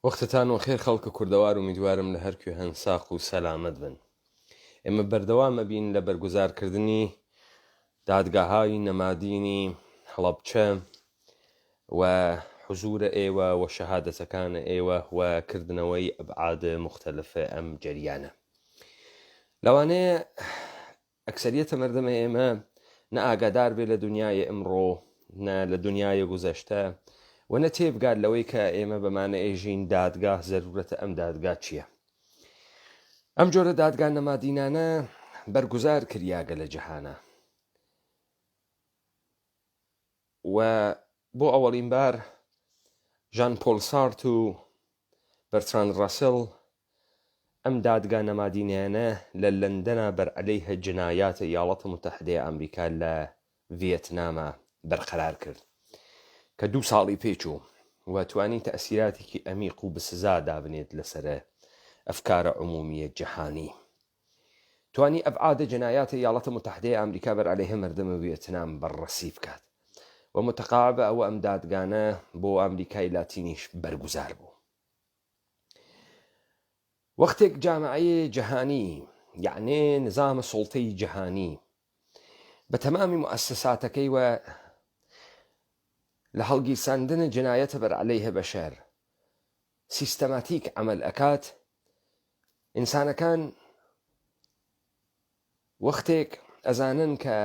وەختتان وەخێر خەڵکە کوردەوار ئومیدوارم لە هەر کوێ هەن ساق و سەلامەت بن. ئێمە بەردەوام ئەبین لە بەرگوزارکردنی دادگاهای نەمادینی هەڵەبچە و حزورە ئێوە و شەهادەتەکانە ئێوە و کردنەوەی ئەبعاد مختلف ئەم جەریانە. لەوانەیە ئەکسەریەتە مەردەمە ئێمە نە ئاگادار بێ لە دنیای ئمڕۆ نە لە دنیای گوزەشتە و نە تێبگات لەوەی کە ئێمە بەمانە ئێژین دادگا زەرورەتە ئەم دادگا چییە ئەم جۆرە دادگا نەمادینانە بەرگوزار کریاگە لە جەهانە و بۆ ئەوەڵین بار ژان پۆل سارت و بەرتراند ڕاسل ئەم دادگا نەمادینەیانە لە لەندەنا بەر عەلەیه جنایات ایالات متحدە ئامریکا لە ڤیەتناما بەرقەرار کرد کە دوو ساڵی پێ چوو و توانی تەئسیراتێکی ئەمیق و بسزا دابنێت لەسەر ئەفکار عمومیە جەهانی. توانی ئەبعاد جنایات ایالات متحدە ئامریکا بەر عەلەیه مەردم ڤیەتنام بەڕڕەسی بکات و متقاعبە ئەوە ئەم دادگانە بۆ ئامریکای لاتینیش بەرگوزار بوو. وەختێک جامعەێ جەهانی یەعنێ نزام سوڵتەی جەهانی بە تەمامی موئەسەساتەکەی وە لە هەڵگیرساندن جنایەتە بەر عەلەیه بەشەر سیستەماتیک عەمەل ئەکات ئینسانەکان وەختێک ئەزانن کە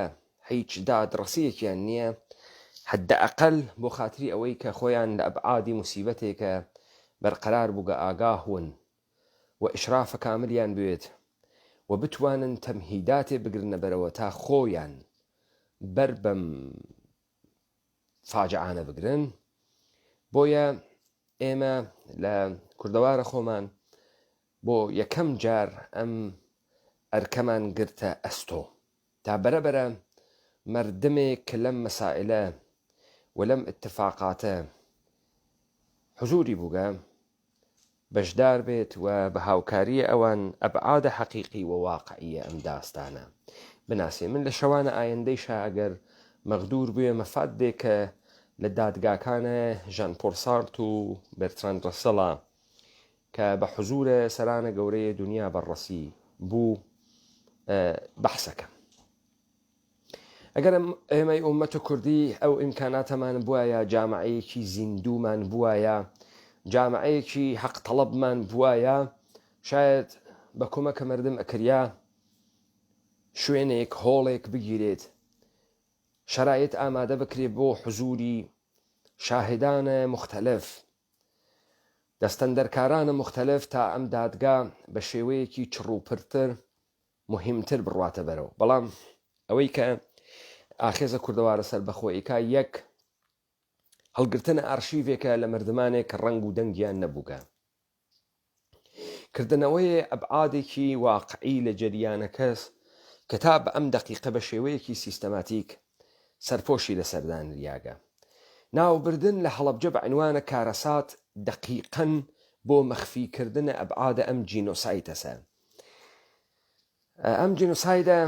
هیچ دادڕەسیەکیان نییە حدەئەقەل بۆ خاتری ئەوەی کە خۆیان لە ئەبعادی موسیبەتێکە بەرقەرار بووگە ئاگاهون و ئیشرافە کاملیان بوێت و بتوانن تەمهیداتێ بگرنە بەرەوە تا خۆیان بەر بەم فاجعانە بگرن بۆیە ئێمە لە کوردەوارە خۆمان بۆ یەکەم جار ئەم ئەرکەمان گرتە ئەستۆ تا بەرە بەرە مەردمێک کە لەم مەسائلە و لەم ئیتفاقاتە حزوری بووگە بەشدار بێت و بە هاوکاریی ئەوان ئەبعادە حەقیقی و واقعیە ئەم داستانە بناسێ. من لە شەوانە ئایندەیشا ئەگەر مەغدور بوێ مەفاد دێ کە لە دادگاکانە ژان پۆل سارت و بێرتراند ڕەسڵا کە بە حزورە سەرانە گەورەیە دونیا بەڕڕەسی بوو بەحسەکەم. ئەگەر ئێمەی ئوممەتە کوردی ئەو ئیمکاناتەمان بوایە جامعەیەکی زیندوومان بوایە جامعەیەکی حەق تەڵەبمان بوایە شاید بە کۆمەکە مردم ئەکریا شوێنێک هۆڵێک بگیرێت شەرایت ئامادە بکرێت بۆ حزوری شاهدانە مختلف دەستەندەرکارانە مختلف تا ئەم دادگا بە شێوەیەکی چڕوپرتر موهیمتر بڕواتە بەرەو. بەڵام ئەوەی کە ئاخێزە کوردەوارە سەربەخۆیەکە یەک هەڵگرتنە ئارشیڤێکە لە مردمانێک کە ڕەنگ و دەنگیان نەبووگە. کردنەوەی ئەبعادێکی واقعی لە جەریانەکەس کە تا بە ئەم دەقیقە بە شێوەیەکی سیستەماتیک سەرپۆشی لەسەر دانریاگە. ناوبردن لە هەڵەبجە بە عنوانە کارەسات دەقیقەن بۆ مەخفی کردنە ئەبعادە ئەم جینۆسایتەسە. ئەم جینۆسایدە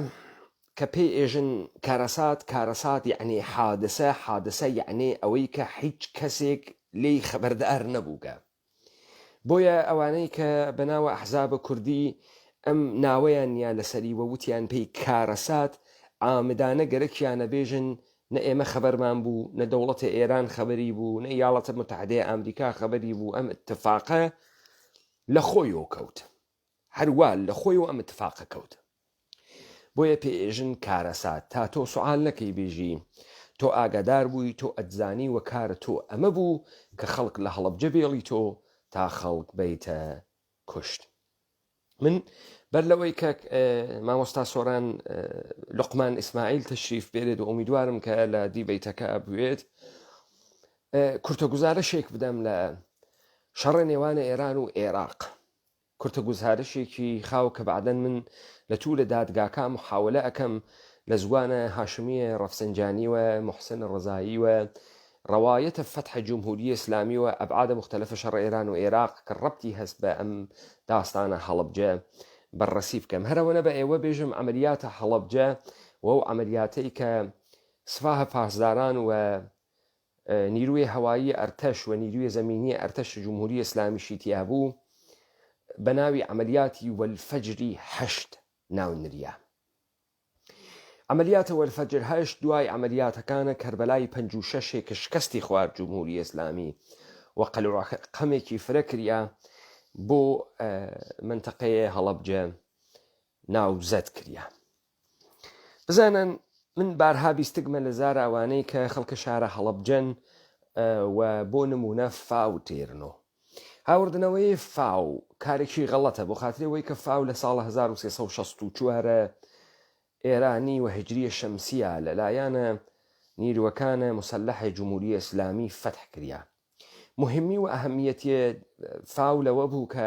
کە پێی ئێژن کارەسات، کارەسات یەعنی حادسە، حادسە یەعنی ئەوەی کە هیچ کەسێک لێی خەبەردار نەبووگە. بۆیە ئەوانەی کە بە ناوە ئەحزابە کوردی ئەم ناوەیان نیا لەسەری و وتیان پێی کارەسات، عامدانە گەرەکیانە بێژن نە ئێمە خەبەرمان بوو، نە دەوڵەتێ ئێران خەبەری بوو، نە ئیاڵەتە متحدەێ ئامریکا خەبەری بوو، ئەم ئتفاقە لە خۆیەوە کەوت. هەر وا لە خۆیەوە ئەم اتفاقە کەوت. بۆیە پێ ئێژن کارەسات. تا تۆ سوعال نەکەی بێژی تۆ ئاگادار بووی، تۆ ئەتزانی و کارە تۆ ئەمە بوو کە خەڵک لە هەڵەبجە بێڵی تۆ تا خەڵک بەیتە کوشت. من بەر لەوەی کە مامۆستا سۆران لوقمان ئیسماعیل تەشریف بێرێت و ئومیدوارم کە لە دیبەیتەکە بوێت کورتە گوزارشێک بدەم لە شەڕە نێوان ئێران و ئێراق. کورتە گوزارشێکی خاو کە بەعدەن من لە توولە دادگاکا محاولە ئەکەم لە زوانە هاشمیە ڕەفسنجانی و موحسن ڕەزایی و ڕەوایەتە فەتح جمهوری ئسلامی و ئەبعاد مختلف شەڕ ئێران و ئێراق کە ڕەبتی هەس بە ئەم داستانە هەڵەبجە بەرڕەسی بکەم. هەر ئەوەنە بە ئێوە بێژم عەمەلیاتە هەڵەبجە و ئەو عەمەلیاتەی کە سپاه پاسداران و. نیروی هەوایی ئەرتەش و نیروی زەمینی ئەرتەش جمهوری ئیسلامیشی تیا بوو بە ناوی عەمەلیاتی وەلفەجری هەشت ناو نریا. عەمەلیاتە وەلفەجر هەشت دوای عەمەلیاتەکانە کەربەلای پەنج و شەشێ کە شکەستی خوارد جمهوری ئیسلامی و قەلوقەمێکی فرە کریا بۆ مەنتەقەیێ هەڵەبجە ناوزەد کریا. بزانن من بارها بیستگمە لە زار ئەوانەی کە خەڵکە شارە هەڵەبجەن و بۆ نمونە فاو تێرنۆ. هاوردنەوەی فاو کارێکی غەڵەتە بۆ خاتری ئەوەی کە فاو لە ساڵ 1364 ئێرانی و هجریە شەمسیە لە لایەنە نیروەکانە مسلح جمهوری ئسلامی فەتح کریا. موهیمی و ئەهەمیەتێ فاو لەوە بوو کە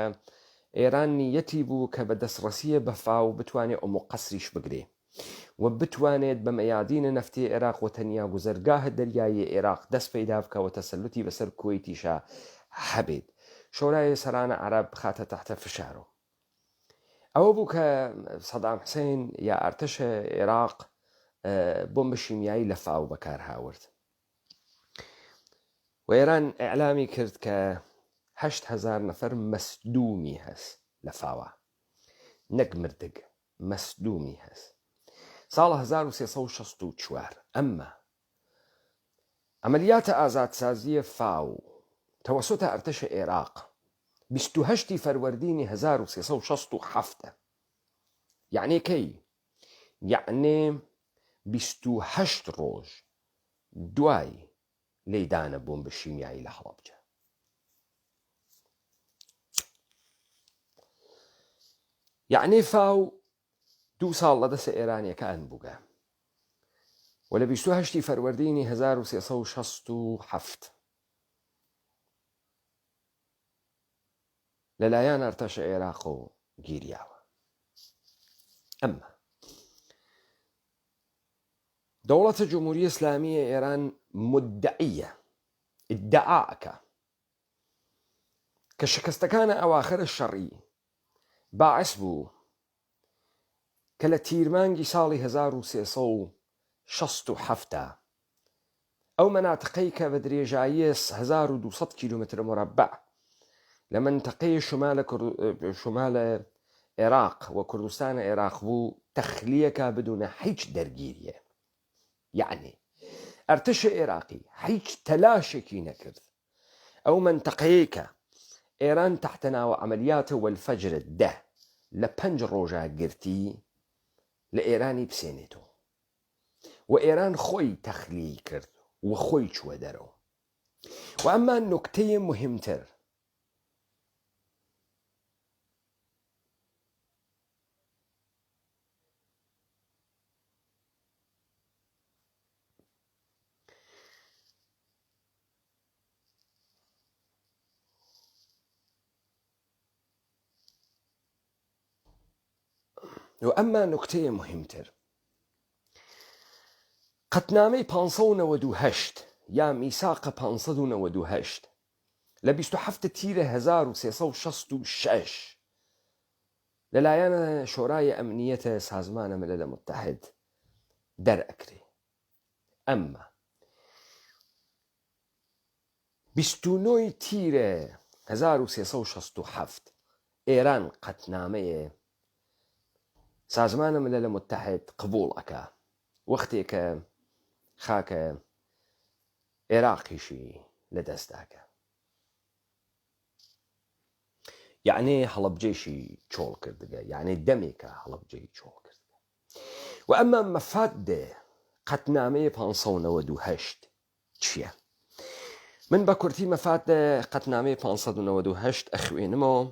ئێران نیەتی بوو کە بە دەسڕەسیێ بە فاو بتوانێ ئوم قەسریش بگرێ و بتوانێت بە مەیادینە نەفتێ ئێراق و تەنیا گوزەرگاه دەریاییێ ئێراق دەس پەیدا بکا و تەسەلوتی بەسەر کوەیتیشا هەبێت شۆرای سەرانە عەرەب بخاتە تەحتە فشارۆ. ئەوە بوو کە سەدام حسین یا ئەرتەش ئێراق بۆمب شیمیایی لە فاو بەکار هاورد. و ئێران ئیعلامی کرد کە 8000 نەفەر مەسدومی هەس لە فاوا نەک مردگ مەسدومی هەس ساڵ 1364 ئەمما عملیات ئازادسازی فاو توسط ارتش عێراق 28 فەروەردینی 1367 یعنی کەی یعنی 28 ڕۆژ دوای لێدانە بۆمب شیمیایی لە هەڵەبجە. یەعنی فاو دوو ساڵ لە دەسە ئێرانیەکان بووگە و لە 28 فەروەردینی 1367 لەلایەن ئەرتەشە عێراقەوە گیریاوە. ئەمما دەوڵەتە جمهوری ئیسلامیە ئێران مدعیە، ادعا ئەکا، کە شکستەکانە ئەواخرە شەڕی باعس بوو کە لە تیرمانگی ساڵی 1367 دا ئەو مەناتقەی کە بە درێژایی 1200 کیلومتر مربع لە مەنتەقەی شمال شمال عێراق و کوردستان عێراق بوو تەخلیەکا بدونە هیچ دەرگیریە یەعنی ئەرتش عێراقی هیچ تەلاشێکی نەکرد ئەو مەنتەقەیەی کە ئێران تەحتە ناوە عەمەلیاتە والفجر دە لە پەنج ڕۆژا گرتی لە ئێرانی بسێنێتەوە و ئێران خۆی تەخلیەی کرد و خۆی چووە دەرەوە و ئەمما نوکتەی موهیمتر و ئەمما نوکتەیە موهیمتر قەتنامەی 598 یا میساقە 598 لە 27 تیرە 1366 لەلایەن شۆرای ئەمنیەتە سازمانە ملل متحد دەرئەکرێ ئەمما 29 ی تیرە 1367 ئێران قەتنامەێ سازمان ملل متحد قبوڵ ئەکا وەختێ کە خاکە ئێراقیشی لە دەست داگە. یەعنێ هەڵەبجەیشی چۆڵ کردگە یەعنێ دەمێکە هەڵەبجەی چۆڵ کردگە و ئەمما مەفاد دێ قەتنامەێ 598 چییە؟ من بە کورتی مەفاد دێ قەتنامەێ 598 ئەخوێنمەوە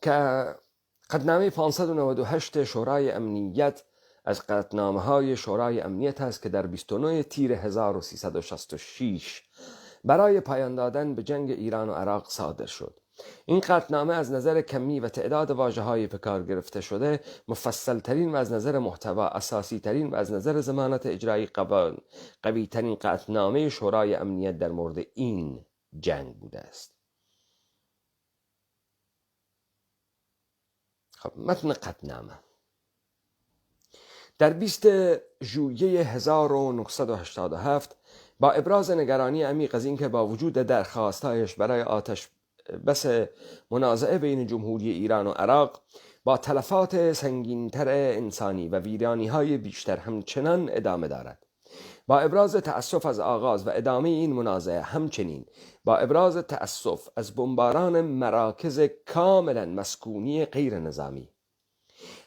کە قطعنامه 598 شورای امنیت از قطعنامه های شورای امنیت است که در 29 تیر 1366 برای پایان دادن به جنگ ایران و عراق صادر شد. این قطعنامه از نظر کمی و تعداد واژه های به کار گرفته شده مفصل ترین و از نظر محتوا اساسی ترین و از نظر ضمانت اجرایی قوی ترین قطعنامه شورای امنیت در مورد این جنگ بوده است. خب متن قطعنامه. در 20 ژوئیه 1987 با ابراز نگرانی عمیق از اینکه با وجود درخواستهایش برای آتش بس منازعه بین جمهوری ایران و عراق با تلفات سنگینتر انسانی و ویرانی های بیشتر همچنان ادامه دارد. با ابراز تأسف از آغاز و ادامه این منازعه همچنین با ابراز تأسف از بمباران مراکز کاملا مسکونی غیر نظامی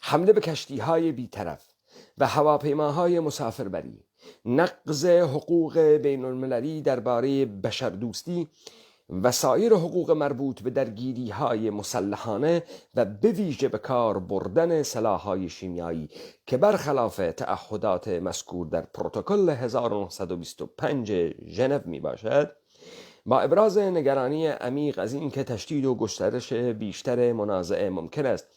حمله به کشتی های بیطرف و هواپیماهای مسافربری نقض حقوق بین المللی درباره بشردوستی و سایر حقوق مربوط به درگیری های مسلحانه و به ویژه به کار بردن سلاح های شیمیایی که برخلاف تعهدات مذکور در پروتکل 1925 ژنو می باشد با ابراز نگرانی عمیق از اینکه تشدید و گسترش بیشتر منازعه ممکن است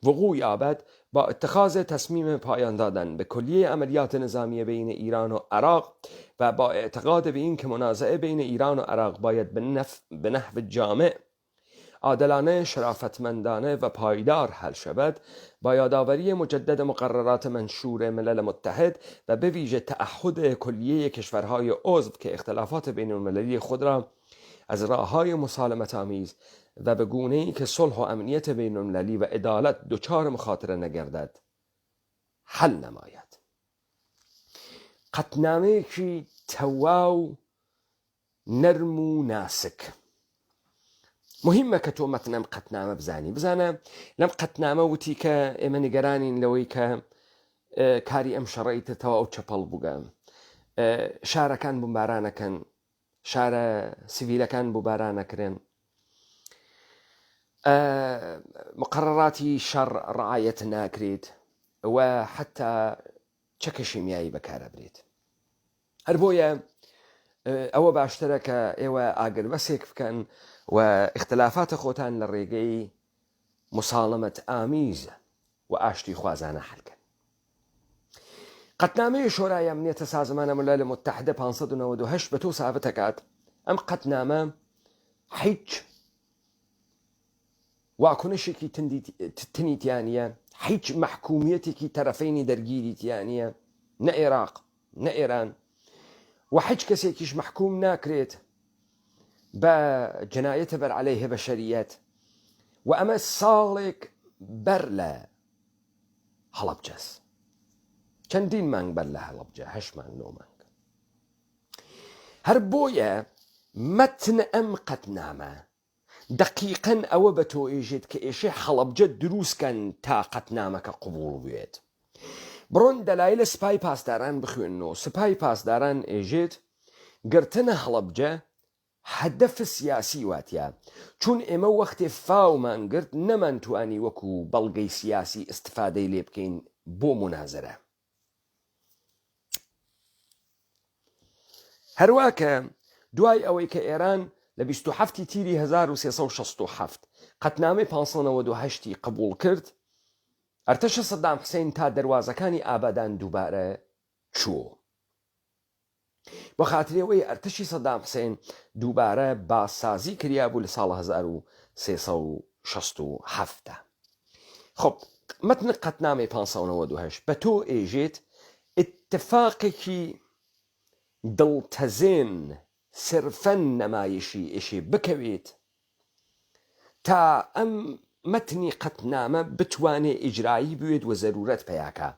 وقوع یابد با اتخاذ تصمیم پایان دادن به کلیه عملیات نظامی بین ایران و عراق و با اعتقاد به این که منازعه بین ایران و عراق باید به, نف... به نحو جامع عادلانه شرافتمندانه و پایدار حل شود با یادآوری مجدد مقررات منشور ملل متحد و به ویژه تعهد کلیه کشورهای عضو که اختلافات بین المللی خود را از راههای مسالمت آمیز و به گونه ای که صلح و امنیت بین المللی و عدالت دچار مخاطره نگردد حل نماید. قەتنامەیەکی تەواو نەرم و ناسک. مهمە کە تۆ مەتن ئەم قەتنامە بزانی بزانە لەم قەتنامە وتی کە ئێمە نیگەرانین لەوەی کە کاری ئەم شەڕەی تر تەواو چەپەڵ بووگە شارەکان بمبارانەکەن شارە سڤیلەکان بۆبارانەکرێن مقرراتی شەڕ ڕعایەت ناکرێت و حتا چەکە شیمیایی بەکارەبرێت هەر بۆیە ئەوە باشترە کە ئێوە ئاگربەسێک بکەن و ئیختلافاتە خۆتان لە ڕێگەی مساڵەمەت ئامیز و ئاشتی خوازانە حەلکەن. قەتنامەی شۆرای ئەمنیەتە سازمانە ملل متحدە 598 بە تۆ سابت ئەکات ئەم قەتنامە هیچ واکنشێکی تنی تیا نییە، هیچ مەحکومیەتێکی تەرەفەینی دەرگیری تیا نییە، نە ئێراق نە ئێران و هیچ کەسێکیش مەحکوم ناکرێت بە جنایەتە بەر عەلەیه بەشەریەت و ئەمە ساڵێک بەر لە هەڵەبجەس چەندین مانگ بەر لە هەڵەبجە هەشت مانگ نۆ مانگ هەر بۆیە مەتن ئەم قەتنامە دەقیقەن ئەوە بە تۆ ئێژێت کە ئێشێ حەڵەبجە دروس کەن تا قەتنامەکە قبوڵ بوێت. بڕۆن دەلایلە سپای پاسداران بخوێننۆ سپای پاسداران ئێژێت گرتنە هەڵەبجە هەدەف سیاسی واتیا چون ئێمە وەختێ فاومان گرت نەمانتوانی وەکو بەڵگەی سیاسی ئستفادەی لێ بکەین بۆ مونازرە. هەروا کە دوای ئەوەی کە ئێران لە 27 ی تیری 1367 قەتنامەی 598 ی قبوڵ کرد، ئەرتەش سەدام حسین تا دەروازەکانی ئابادان دووبارە چوو. بۆ خاتری ئەوەی ئەرتەشی سەدام حسێن دووبارە بازسازی کریابوو لە ساڵ 1367 دا. خب متن قەتنامەی 598 بە تۆ ئێژێت ئیتفاقێکی دڵتەزێن سرفەن نەمایشی ئێشێ بکەوێت تا ئەم مەتنی قەتنامە بتوانێ ئیجرایی بوێت و زەرورەت پەیاکا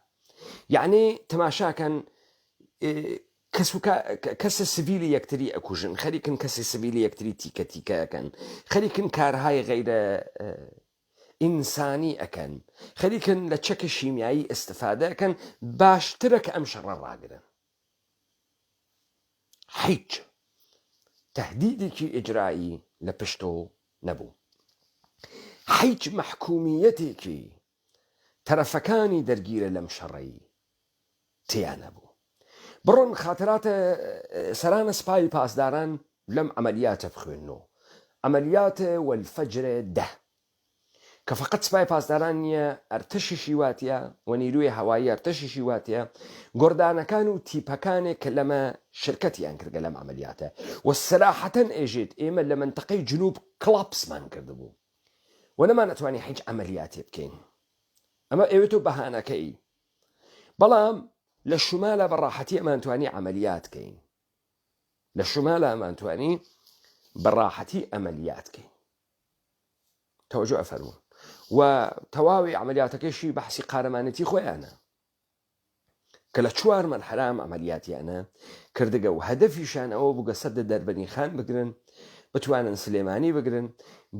یەعنی تەماشاکەن کەس و کەسە سڤیلی یەکتری ئەکوژن خەریکن کەسی سڤیلی یەکتری تیکە تیکە ئەکەن خەریکن کارهای غەیرە ئینسانی ئەکەن خەریکن لە چەکە شیمیایی ئیستفادە ئەکەن باشترە کە ئەم شەڕە ڕاگرن هیچ تهدیدێکی ئیجرایی لە پشتۆ نەبوو. هیچ مەحکومیەتێکی تەرەفەکانی دەرگیرە لەم شەڕەی تیا نەبوو. بڕۆن خاتراتە سەرانە سپای پاسداران لەم عەمەلیاتە بخوێننۆ. عەمەلیات والفجر دە. کە فەقەت سپای پاسداران نییە، ئەرتەشیشی واتیە و نیروی هەوایی ئەرتەشیشی واتیە، گۆردانەکان و تیپەکانێک کە لەمە شرکەتیان کردگە لەم عەمەلیاتە و سەراحەتەن ئێژێت ئێمە لە مەنتەقەی جنوب کڵاپسمان کردبوو و نەمانەتوانی هیچ عەمەلیاتێ بکەین. ئەمە ئێوێتۆ بەهانەکەی. بەڵام لە شومالە بە ڕاحەتی ئەمانتوانی عەمەلیات کەین لە شومالە ئەمانتوانی بە ڕاحەتی ئەمەلیات کەین تەوەجۆ ئەفەرموون و تەواوی عملیاتەکەشی بەحسی قارەمانەتی خۆیانە کە لە چوار مەرحەلە ئەم عەمەلیاتیانە کردگە و هەدەفیشیان ئەوە بووگە سەد دەربەنی خان بگرن بتوانن سلێمانی بگرن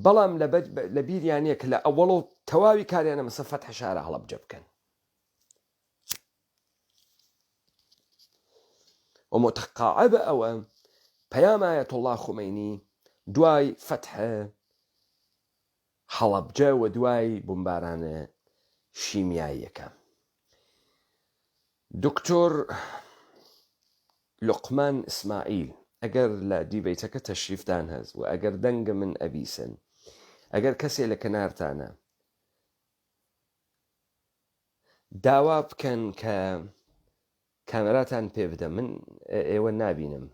بەڵام لە بیریان نیە کە لە ئەوەڵ و تەواوی کاریانە مەسە فەتح شارە هەڵەبجە بکەن و متقاعە بە ئەوە پەیام ئایەتوڵڵا خومەینی دوای فەتح هەڵەبجە و دوای بومبارانە شیمیاییەکە. دکتۆر لوقمان ئیسماعیل ئەگەر لە دیبەیتەکە تەشریفتان هەس و ئەگەر دەنگ من ئەبیسن ئەگەر کەسێ لە کەنارتانە داوا بکەن کە کامێراتان پێ بدە من ئێوە نابینم.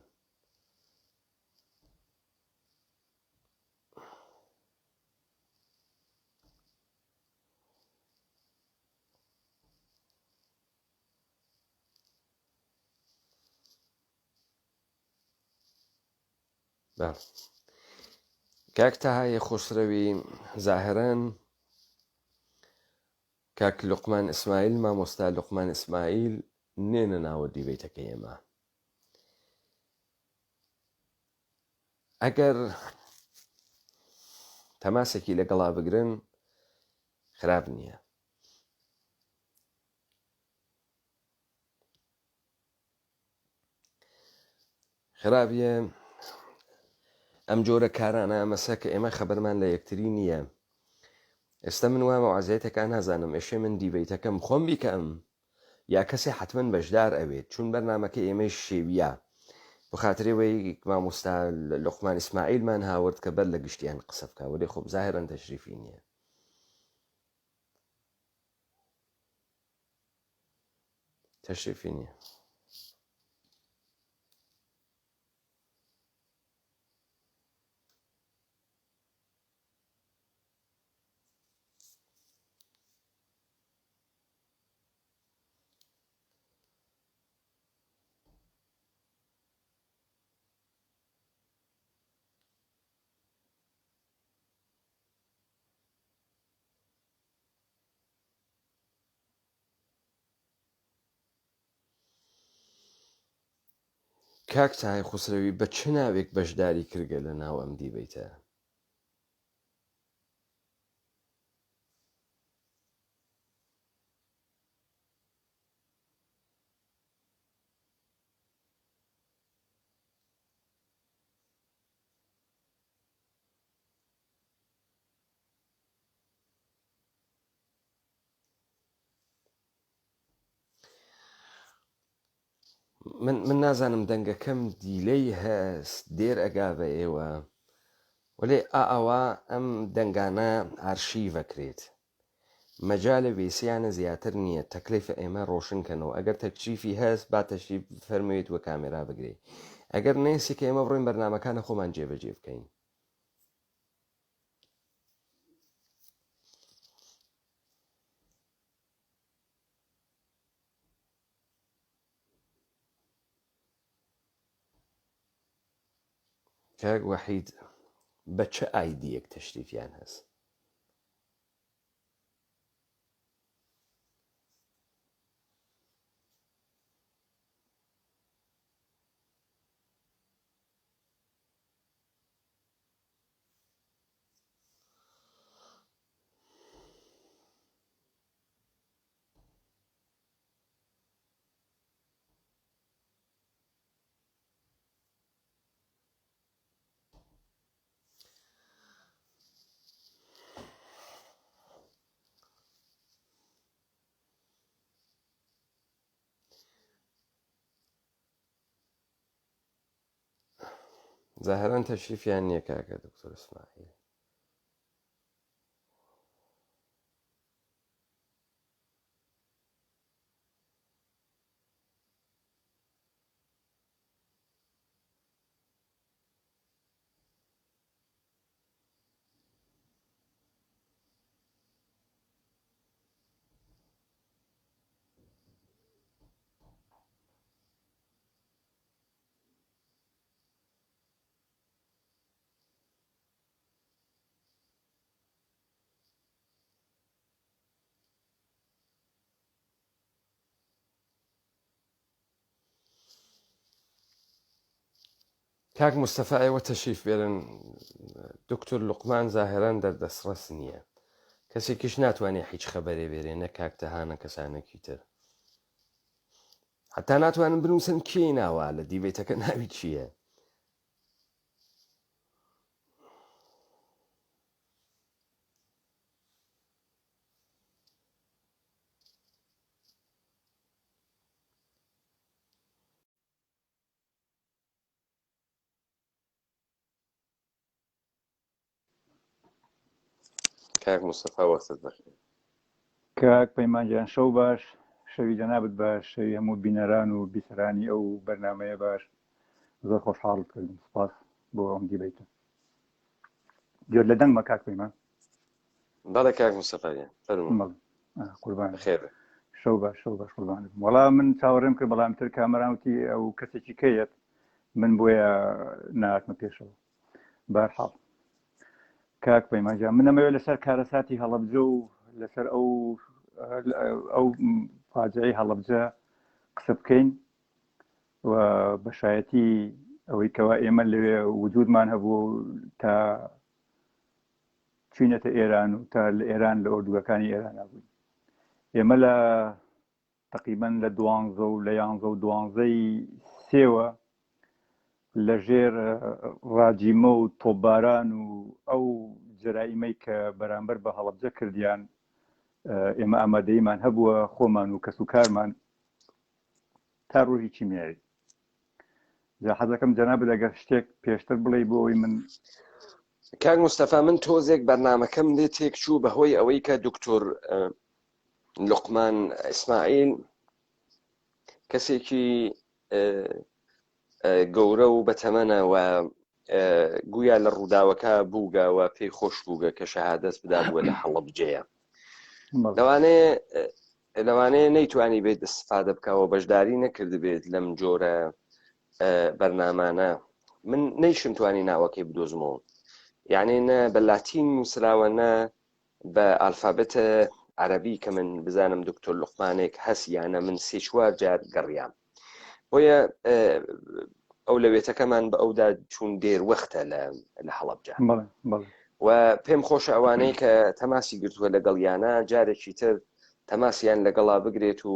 کاک تەهای خۆسرەوی زاهرەن کاک لوقمان ئیسماعیل مامۆستا لوقمان ئیسماعیل نێنە ناوە دیبەیتەکەی ئێمە ئەگەر تەماسێکی لەگەڵا بگرن خراپ نییە. خراپیە ئەم جۆرە کارانە ئەمەسە کە ئێمە خەبەرمان لە یەکتری نییە ئێستا من وامە عزیەتەکان نازانم ئێشێ من دیبەیتەکەم خۆم بیکەم یا کەسێ حەتمەن بەشدار ئەوێت چون بەرنامەکە ئێمەیش شێویا بخاترێ وەی مامۆستا لوقمان ئیسماعیلمان هاورد کە بەر لە گشتیان قسە بکا وەلێ خۆ زاهرەن تەشریفی نییە. تەشریفی نییە. کاک تاهای خوسرەوی بە چ ناوێک بەشداری کردگە لە ناو ئەم دیبەیتە؟ من من نازانم دەنگەکەم دیلەی هەست دێر ئەگا بە ئێوە وەلێ ئا ئەوە ئەم دەنگانە ئارشیڤەکرێت مەجالە وێسیانە زیاتر نییە تەکلیفە ئێمە ڕۆشن کەنەوە ئەگەر تەکشیفی هەست با تەشریف فەرموێت وە کامێرا بگرێ ئەگەر نێسی کە ئێمە بڕۆین بەرنامەکانە خۆمان جێبەجێ بکەین. کاک وەحید بە چ ئایدیەک تەشریفیان هەس؟ زاهران تەشریفیان نییە کاکە دکتۆر ئیسماعیل. کاک مستەفا ئێوە تەشریف بێرن دکتۆر لوقمان زاهێران دەر دەسڕەس نییە کەسێکیش ناتوانێ هیچ خەبەرێ بێرێ نە کاک تەها نە کەسانێکی تر حتا ناتوانن بنووسن کێی ناوە لە دیبەیتەکە ناوی چییە؟ کاک مستەفا وەختت بەخێر. کاک پەیمان گیان شەو باش شەوی جەنابت باش شەوی هەموو بینەران و بیسەرانی ئەو بەرنامەیە باش زۆر خۆشحاڵت کردم سپاس بۆ ئەم دیبەیتە گوێت لە دەنگمە کاک پەیمان بەڵێ کاک مستەفا گیان فەرموو بەڵێ قوربان بەخێر بێ شەو باش شەو باش قوربانت بم وەڵا من چاوەڕێم کرد بەڵام تر کامەران وتی ئەو کەسێکی کەیەت من بۆیە ناتمە پێشەوە بارحاڵ کاک پەیمان گیان من ئەمەوێت لەسەر کارەساتی هەڵەبجە و لەسەر ئەو ئەو فاجعەی هەڵەبجە قسە بکەین و بەشایەتی ئەوەی کەوا ئێمە لەوێ وجودمان هەبوو تا چوینەتە ئێران و تا لە ئێران لە ئۆردوگەکانی ئێران بووین ئێمە لە تەقریبەن لە دوانزە و لە یانزە و دوانزەی سێوە لە ژێر ڕاجیمە و تۆپباران و ئەو جەرائیمەی کە بەرامبەر بە هەڵەبجە کردیان ئێمە ئامادەیمان هەبووە خۆمان و کەس و کارمان تا ڕۆژی کیمیایی جا حەزەکەم جەنابت ئەگەر شتێک پێشتر بڵێ بۆ ئەوەی من کاک مستەفا من تۆزێک بەرنمەکەم لێ تێکچوو بەهۆی ئەوەی کە دکتۆر لوقمان ئیسماعیل کەسێکی گەورە و بەتەمەنە و گویا لە ڕووداوەکە بووگە و پێی خۆش بووگە کە شەهادەت بدا بووە لە هەڵەبجەیە لەوانەیە لەوانەیە نەیتوانی بێت استفادە بکەوە بەشداری نەکردبێت لەم جۆرە بەرنامانە من نەیشم توانی ناوەکەی بدۆزمەوە یعنی نە بە لاتین نووسراوە نە بە ئالفابێت عەرەبی کە من بزانم دکتۆر لوقمانێک هەس یانە من سێ چوار جار گەڕیام بۆیە ئەولەوێتەکەمان بە ئەودا چوون دێر وەختە لە لە هەڵەبجە و پێم خۆشە ئەوانەی کە تەماسی گرتووە لەگەڵ یانە جارێکی تر تەماسیان لەگەڵا بگرێت و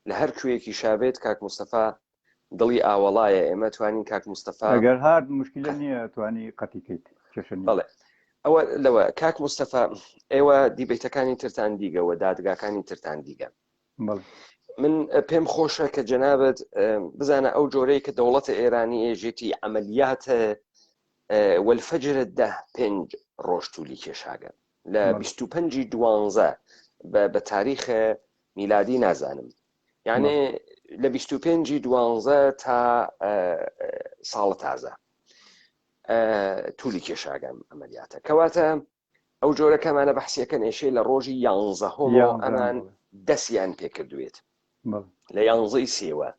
لە هەر کوێیەکی شابێت کاک مستەفا دڵی ئاوەڵایە ئێمە توانین کاک مستەفا ئەگەر هات مشکلە نییە توانی قەتی کەیت کێشە نییە. بەڵێ ئەوە لەوە کاک مستەفا ئێوە دیبەیتەکانی ترتان دیگە و دادگاکانی ترتان دیگە بەڵێ. من پێم خۆشە کە جەنابت بزانە ئەو جۆرەی کە دەوڵەتە ئێرانی ئێژێتی عملیاتە والفجر دە پێنج ڕۆژ تولی کێشاگە لە 25 دوانزە بە تاریخ میلادی نازانم یعنی لە 25 دوانزە تا ساڵە تازە تولی کێشاگەم ئەمەلیاتە کەواتە ئەو جۆرە کەمانە بەحسیەکە نێشێ لە ڕۆژی یانزە هۆمەوە ئەمان دەستیان پێکردوێت لە یانزەی سێوە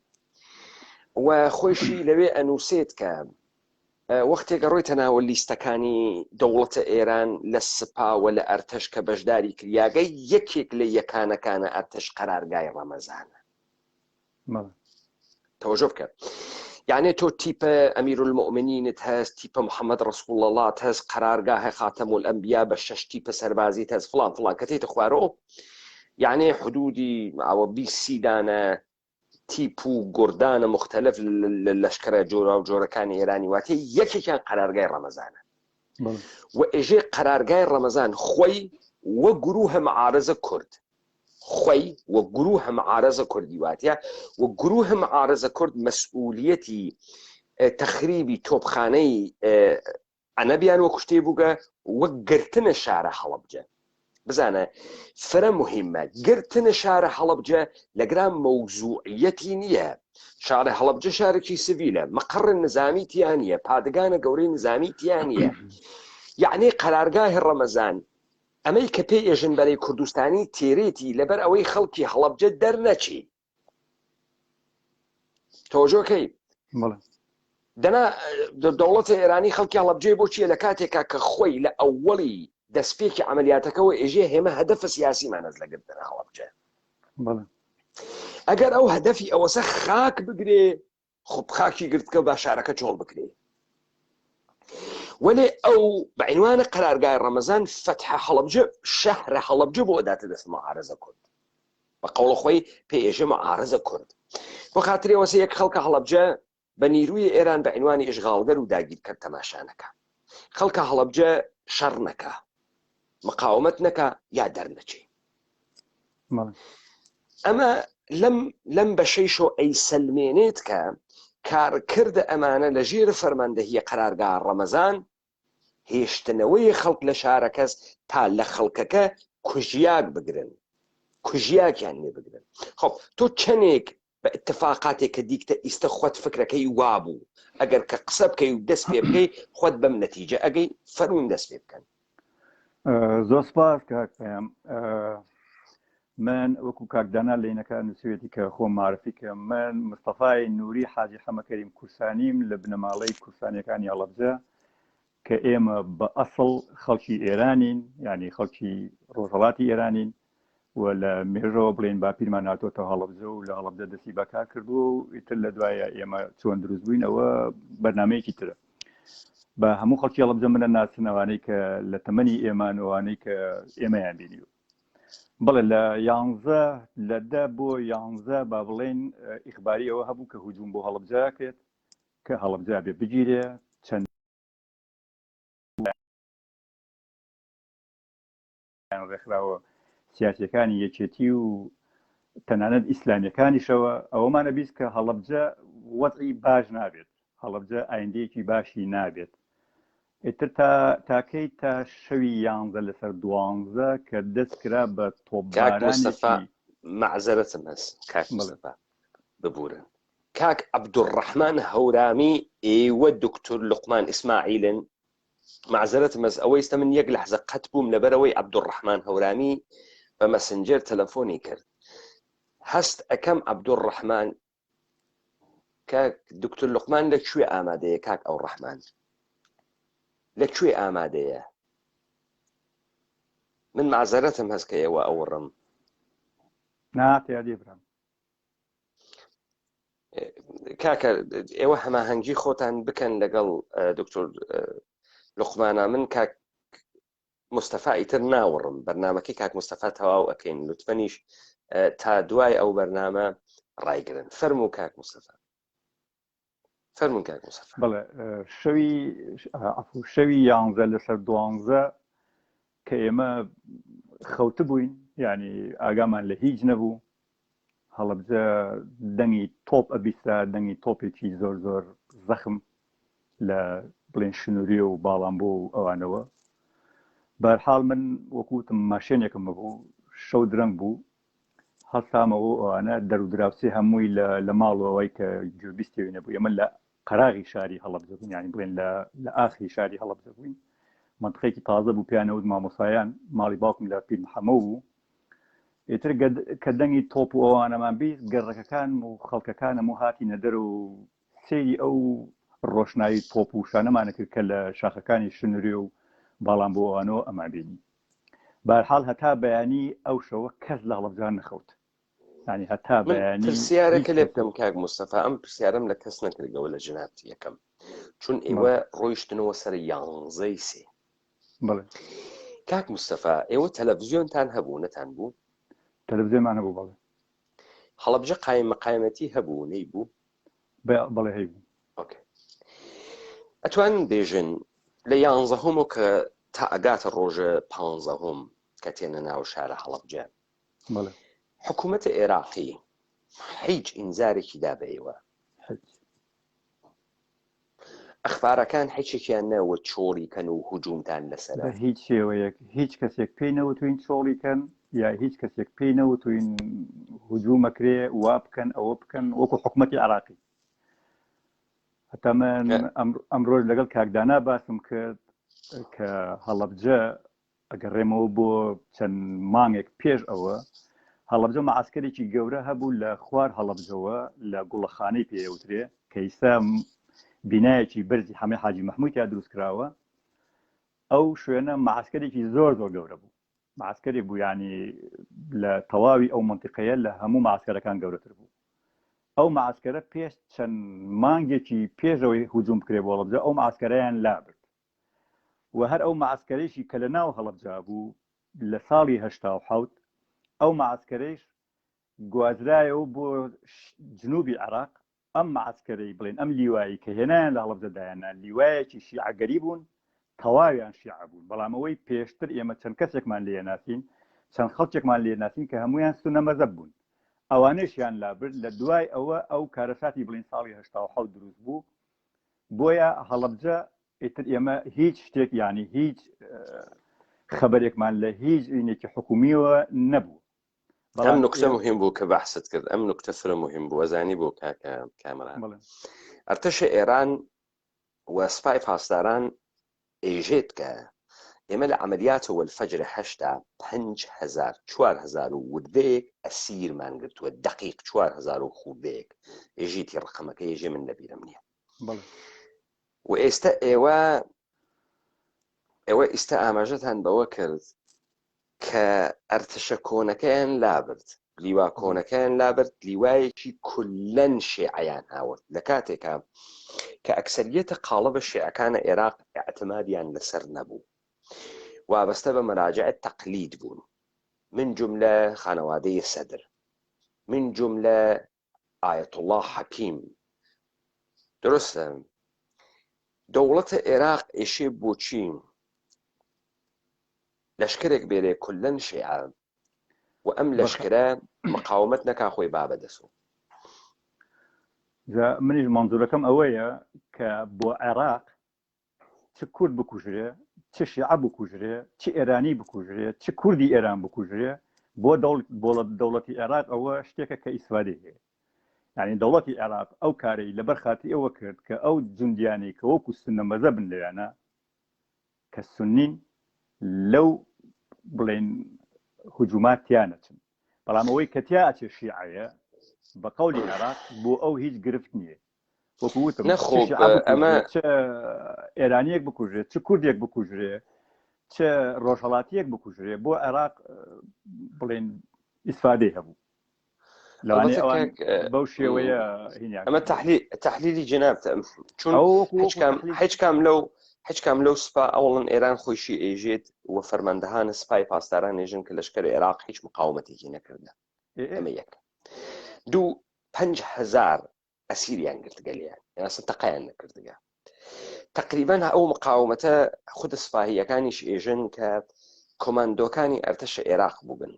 و خۆشی لەوێ ئەنووسێت کە وەختێک ئەڕۆیتە ناوە لیستەکانی دەوڵەتە ئێران لە سپا و لە ئەرتەش کە بەشداری کریاگە یەکێک لە یەکانەکانە ئەرتەش قەرارگای ڕەمەزانە. تەوەجۆ بکە یعنی تۆ تیپە ئەمیرالمؤمنینت هەست تیپە محەممەد ڕسوڵ اللهت هەست قەرارگاه خاتەم الانبیا بە شەش تیپە سەربازی هەست فڵان فڵان کە تێتە خوارەوە یعنی حدودی ئەوە بیسی دانە تیپ و گوردانە موختەلف لە لەشکرە جۆراوجۆرەکانی ئێرانی واتە یەکێکیان قەرارگای ڕەمەزانە و ئێژێ قەرارگای ڕەمەزان خۆی وە گروه معارزە کورد خۆی و گروه معارزە کوردی واتە و گروه معارزە کورد مەسئولیەتی تەخریبی تۆپخانەی عەنەبیان وە کوشتێ بووگە وە گرتنە شارە هەڵەبجە بزانە فرە مهمە گرتنە شارە هەڵەبجە لەگرا مەوزوعیەتی نییە شارە هەڵەبجە شارێکی سڤیلە مەقڕ نزامی تیا نییە پادگانە گەورەی نزامی تیا نییە یعنی قەرارگاهی ڕەمەزان ئەمەی کە پێی ئێژن بەرەی کوردستانی تێرێتی لەبەر ئەوەی خەڵکی هەڵەبجە دەرنەچی تۆژۆکەی دەنا دەوڵەتی ئێرانی خەڵکی هەڵەبجەی بۆ چیە لە کاتێکا کە خۆی لە ئەوەڵی دەستپێکی عملیاتەکەەوە ئێژێ هێمە هەدەفە سیاسیمان ئەز لە گرتن هەڵەبجە ئەگەر ئەو هەدەفی ئەوەسە خاک بگرێ خۆ خاکی گرتکە با شارەکە چۆڵ بکرێ. وەلێ ئەو بە عینوانە قەرارگای ڕەمەزان فەتحە هەڵەبجە شەهرە هەڵەبجە بۆ ئەداتە دەست معارەزە کورد بە قەوڵە خۆی پێ ئێژێ معارەزە کورد بۆ خاتری ئەوەسە یەک خەڵکە هەڵەبجە بە نیروی ئێران بە عینوانی ئیشغاڵگەر و داگیرکەر تەماشا نەکا خەڵکە هەڵەبجە شەڕ نەکا مقاومەت نەکا یا دەرنەچێ ئەمە لەم لەم بەشەیشۆ ئەیسەلمێنێت کە کارکردە ئەمانە لە ژێر فەرماندەهیە قەرارگا ڕەمەزان هێشتنەوەی خەڵک لە شارەکەس تا لە خەڵکەکە کوژیاک بگرن کوژیاکیان لێ بگرن خب تۆ چەندێک بە اتفاقاتێک کە دیکتە ئیستە خۆت فکرەکەی وابوو ئەگەر کە قسە بکەی و دەست پێ بکەی خۆت بەم نەتیجە ئەگەی فەرموون دەست پێ بکەن. زۆر سپاس کاک پەیام من وەکو کاک دانا لەینەکە نووسوێتی کە خۆم معرفی کە من مستەفای نوری حاجی حەمەکەریم کورسانیم لە بنەماڵەی کورسانیەکانی هەڵەبجە کە ئێمە بە ئەسڵ خەڵکی ئێرانین یعنی خەڵکی ڕۆژهەڵاتی ئێرانین و لە مێژەوە بڵێن باپیرمان هاتۆتە هەڵەبجە و لە هەڵەبجە دەستی بەکار کردووە و ئیتر لە دوایە ئێمە چۆن دروست بووین ئەوە بەرنمەیەکی ترە بە هەموو خەڵکی هەڵەبجە منە ناسن ئەوانەی کە لە تەمەنی ئێمان ئەوانەی کە ئێمەیان بینیوە بڵێ لە یانزە لە دە بۆ یانزە با بڵێن ئیخباری ئەوە هەبوو کە هجوم بۆ هەڵەبجە کرێت کە هەڵەبجە بێ بگیرێ چەند ڕێکخراوە سیاسیەکانی یەکێتی و تەنانەت ئیسلامیەکانیشەوە ئەوەمانە بیست کە هەڵەبجە وەزعی باش نابێت هەڵەبجە ئایندەیەکی باشی نابێت ئیتر تا تاکەی تا شەوی یانزە لەسەر دوانزە کە دەست کرا بە کاک مستەفا تۆپبارانێکی مەعزەرەتم هەس کاک بەڵێ مستەفا ببورن کاک عەبدولڕەحمان هەورامی ئێوە دکتۆر لوقمان ئیسماعیلن مەعزەرەتم بەس ئەوە ئیستا من یەک لەحزە قەت بووم لەبەرئەوەی عەبدولڕەحمان هەورامی بە مەسنجەر تەلەفۆنی کرد هەست ئەکەم عەبدولڕەحمان کاک دکتۆر لوقمان لە کوێ ئامادەیە کاک ئەو ڕەحمان لە کوێ ئامادەیە من مەعزەرەتم هەست کە ئێوە ئەوڕم نا تیادی برام کاکە ئێوە هەماهەنگی خۆتان بکەن لەگەڵ دکتۆر لوقمانە من کاک مستەفا ئیتر ناوڕم بەرنمەکەی کاک مستەفا تەواو ئەەکەین لوتفەنیش تا دوای ئەو بەرنامە ڕایگرن فەرموو کاک مستەفا فەرمونون کاک مستەفا بەڵێ شەوی عفو شەوی یانزە لەسەر دوانزە کە ئێمە خەوتبووین یعنی ئاگامان لە هیچ نەبوو هەڵەبجە دەنگی تۆپ ئەبیسرا، دەنگی تۆپێکی زۆر زۆر زەخم لە بڵێن شنورێ و باڵامبۆ و ئەوانەوە. بەرحاڵ من وەکو وتم ماشێنێکم هەبوو، شەو درەنگ بوو، هەڵسامەوە و ئەوانە دەر و دراوسێ هەمووی لە لە ماڵ و ئەوەی کە گوێبیستی نەبوو. ئێمە لە قەراغی شاری هەڵەبجە بووین، یانی بڵێن لە لە ئاخری شاری هەڵەبجە بووین. مەنتقەیەکی تازە بوو پێیان ئەوت مامۆسایان، ماڵی باوکم لە پیر محەمەو بوو. ئیتر کە دەنگی تۆپ و ئەوانەمان بیست گەڕەکەکان و خەڵکەکانم و هاتینە دەر و سەیری ئەو ڕۆشنایی تۆپ و شانەمانە کرد کە لە شاخەکانی شنورێ و باڵان بۆ ئەوانەوە ئەمان بینی بارحاڵ هەتا بەیانی ئەو شەوە کەس لە هەڵەبجان نەخەوت ینی هەتا من بەیانی پرسیارەکە هیچ لێ کەس بکەم کاک مستەفا ئەم پرسیارم لە کەس نەکردەوە لە جەنابتی یەکەم چون بەڵێ ئێوە ڕۆیشتنەوە سەر یانزەی سێ بەڵێ. کاک مستەفا ئێوە تەلەفزیۆنتان هەبوو نەتان بوو؟ تەلەفزیۆنمان هەبوو بەڵێ. هەڵەبجە قایم مقایمەتی هەبوو نەیبوو؟ بەڵێ هەیبوو. ئۆکەی. ئەتوانن بێژن لە یانزەهۆمەوە کە تا ئەگاتە ڕۆژە پانزەهۆم کە تێنە ناو شارە هەڵەبجە بەڵێ. حکوومەتە ئێراقی هیچ ئینزارێکی دا بە ئێوە؟ هیچ. ئەخبارەکان هیچێکیان نەوت چۆڵی کەن و هجومتان لەسەرە. بە هیچ شێوەیەک هیچ کەسێک پێی نەوتوین چۆڵی کەن یا هیچ کەسێک پێی نەوتوین هجومەکرێ وا بکەن ئەوە بکەن وەکو حکومەتی عراقی هەتا من ئەمڕۆژ لەگەڵ کاکدانا باسم کرد کە هەڵەبجە ئەگەڕێمەوە بۆ چەند مانگێک پێش ئەوە، هەڵەبجە مەعەسکەرێکی گەورە هەبوو لە خوار هەڵەبجەوە لە گوڵەخانەی پێ ئەوترێ کە ئیستا بینایەکی بەرزی حەمەی حاجی مەحموود تیا دروست کراوە. ئەو شوێنە مەعەسکەرێکی زۆر زۆر گەورە بوو، مەعەسکەرێک بوو یانی لە تەواوی ئەو مەنتیقەیە لە هەموو مەعەسکەرەکان گەورەتر بوو. ئەو مەعەسکەرە پێش چەند مانگێکی پێش ئەوەی هجوم بکرێ بۆ هەڵەبجە ئەو مەعەسکەرەیان لابرد. و هەر ئەو مەعەسکەرەیشی کە لە ناو هەڵەبجە بوو لە ساڵی 87 ئەو مەعەسکەرەیش گوازرایەوە بۆ جنوبی عێراق ئەم مەعەسکەرەی بڵێن ئەم لیوایی کە هێنایان لە هەڵەبجە دایاننا لیوایەکی شیعەگەری بوون تەواویان شیعە بوون بەڵام ئەوەی پێشتر ئێمە چەند کەسێکمان لێ ناسین چەند خەڵکێکمان لێ ناسین کە هەمویان سونە مەزەب بوون ئەوانەیشیان لابرد لە دوای ئەوە ئەو کارەساتی بڵین ساڵی 87 دروست بوو بۆیە هەڵەبجە ئیتر ئێمە هیچ شتێک یعنی هیچ خەبەرێکمان لە هیچ ئینێکی حکومیەوە نەبوو. ئەم نکتە مهم بوو کە بەحست کرد ئەم نکتە فرە مهم بوو ئەزانی بۆ کاکە کامران ئەرتەشە ئێران و سپای پاسداران ئێژێت کە ئێمە لە عملیاتەوە الفجر هەشتا 5هزار 4هزار و وردەیەک ئەسیرمان گرتووە دقیق 4هزار و خوردەیەک ئێژیتی ڕقەمەکە ێژێ من لەبیرم نییە و ئێستا ئێوە ئێوە ئیستا ئاماژەتان بەوە کرد کە ئەرتەشە کۆنەکەیان لابرد، لیوا کۆنەکەیان لابرد، لیوایەکی کولەن شێعەیان هاورد، لە کاتێکا کە ئەکسەریەتە قاڵبە شێعەکانە ئێراق ئیعتمادیان لەسەر نەبوو، وابەستە بە مەراجع تەقلید بوون، من جوملە خانەوادەی سەدر، من جوملە ئایەتوڵا حەکیم، درستە دەوڵەتە ئێراق ئێشێ بۆچی لەشکرێک بێرێ کولەن شیعە و ئەم لەشکرە مقاومەت نەکا خۆی با بەدەسۆ. جا منیش مەنزورەکەم ئەوەیە کە بۆ عێراق چ کورد بکوژرێ چ شیعە بکوژرێ چ ئێرانی بکوژرێ چ کوردی ئێران بکوژرێ بۆ دەوڵەتی عێراق ئەوە شتێکە کە ئیسفادەی هەیە یعنی دەوڵەتی عێراق ئەو کارەی لەبەر خاتری ئەوە کرد کە ئەو جوندیانەی کە وەکو سوننە مەزەبن لەوێنە کە سونین لەو بڵێن هجوومات تیا نەچن بەڵام ئەوەی کە تیا ئەچێ شیعەیە بە قەولی عێراق بۆ ئەو هیچ گرفت نییە وەکو وتم نەخۆ چ شیعە ئەمە بکوژرێ چ ئێرانیەک بکوژرێ چ کوردێک بکوژرێ چ ڕۆژهەڵاتیەک بکوژرێ بۆ عێراق بڵێن ئیسفادەی هەبوو لەوانەیە ئەڵبەتە ئەوان کاک بەو شێوەیە هینیان ئەمە کردبێ. تحلیل تحلیلی جنابتە چون ئەوە وەکو هیچ وەکو کام تحلیل هیچ کام لەو هیچ کام لەو سپا ئەوڵن ئێران خۆیشی ئێژێت و فەرماندەهان سپای پاسداران ئێژن کە لەشکر عێراق هیچ مقاومەتێکی نەکردە ئێ ئێ. ئەمە یەک دوو 5000 ئەسیریان گرتگە لێیان یان ئەسڵ تەقەیان نەکردگە تقریبا ئەو مقاومەتە خود سپاهیەکانیش ئێژن کە کۆماندۆکانی ئەرتەشە عێراق بووبن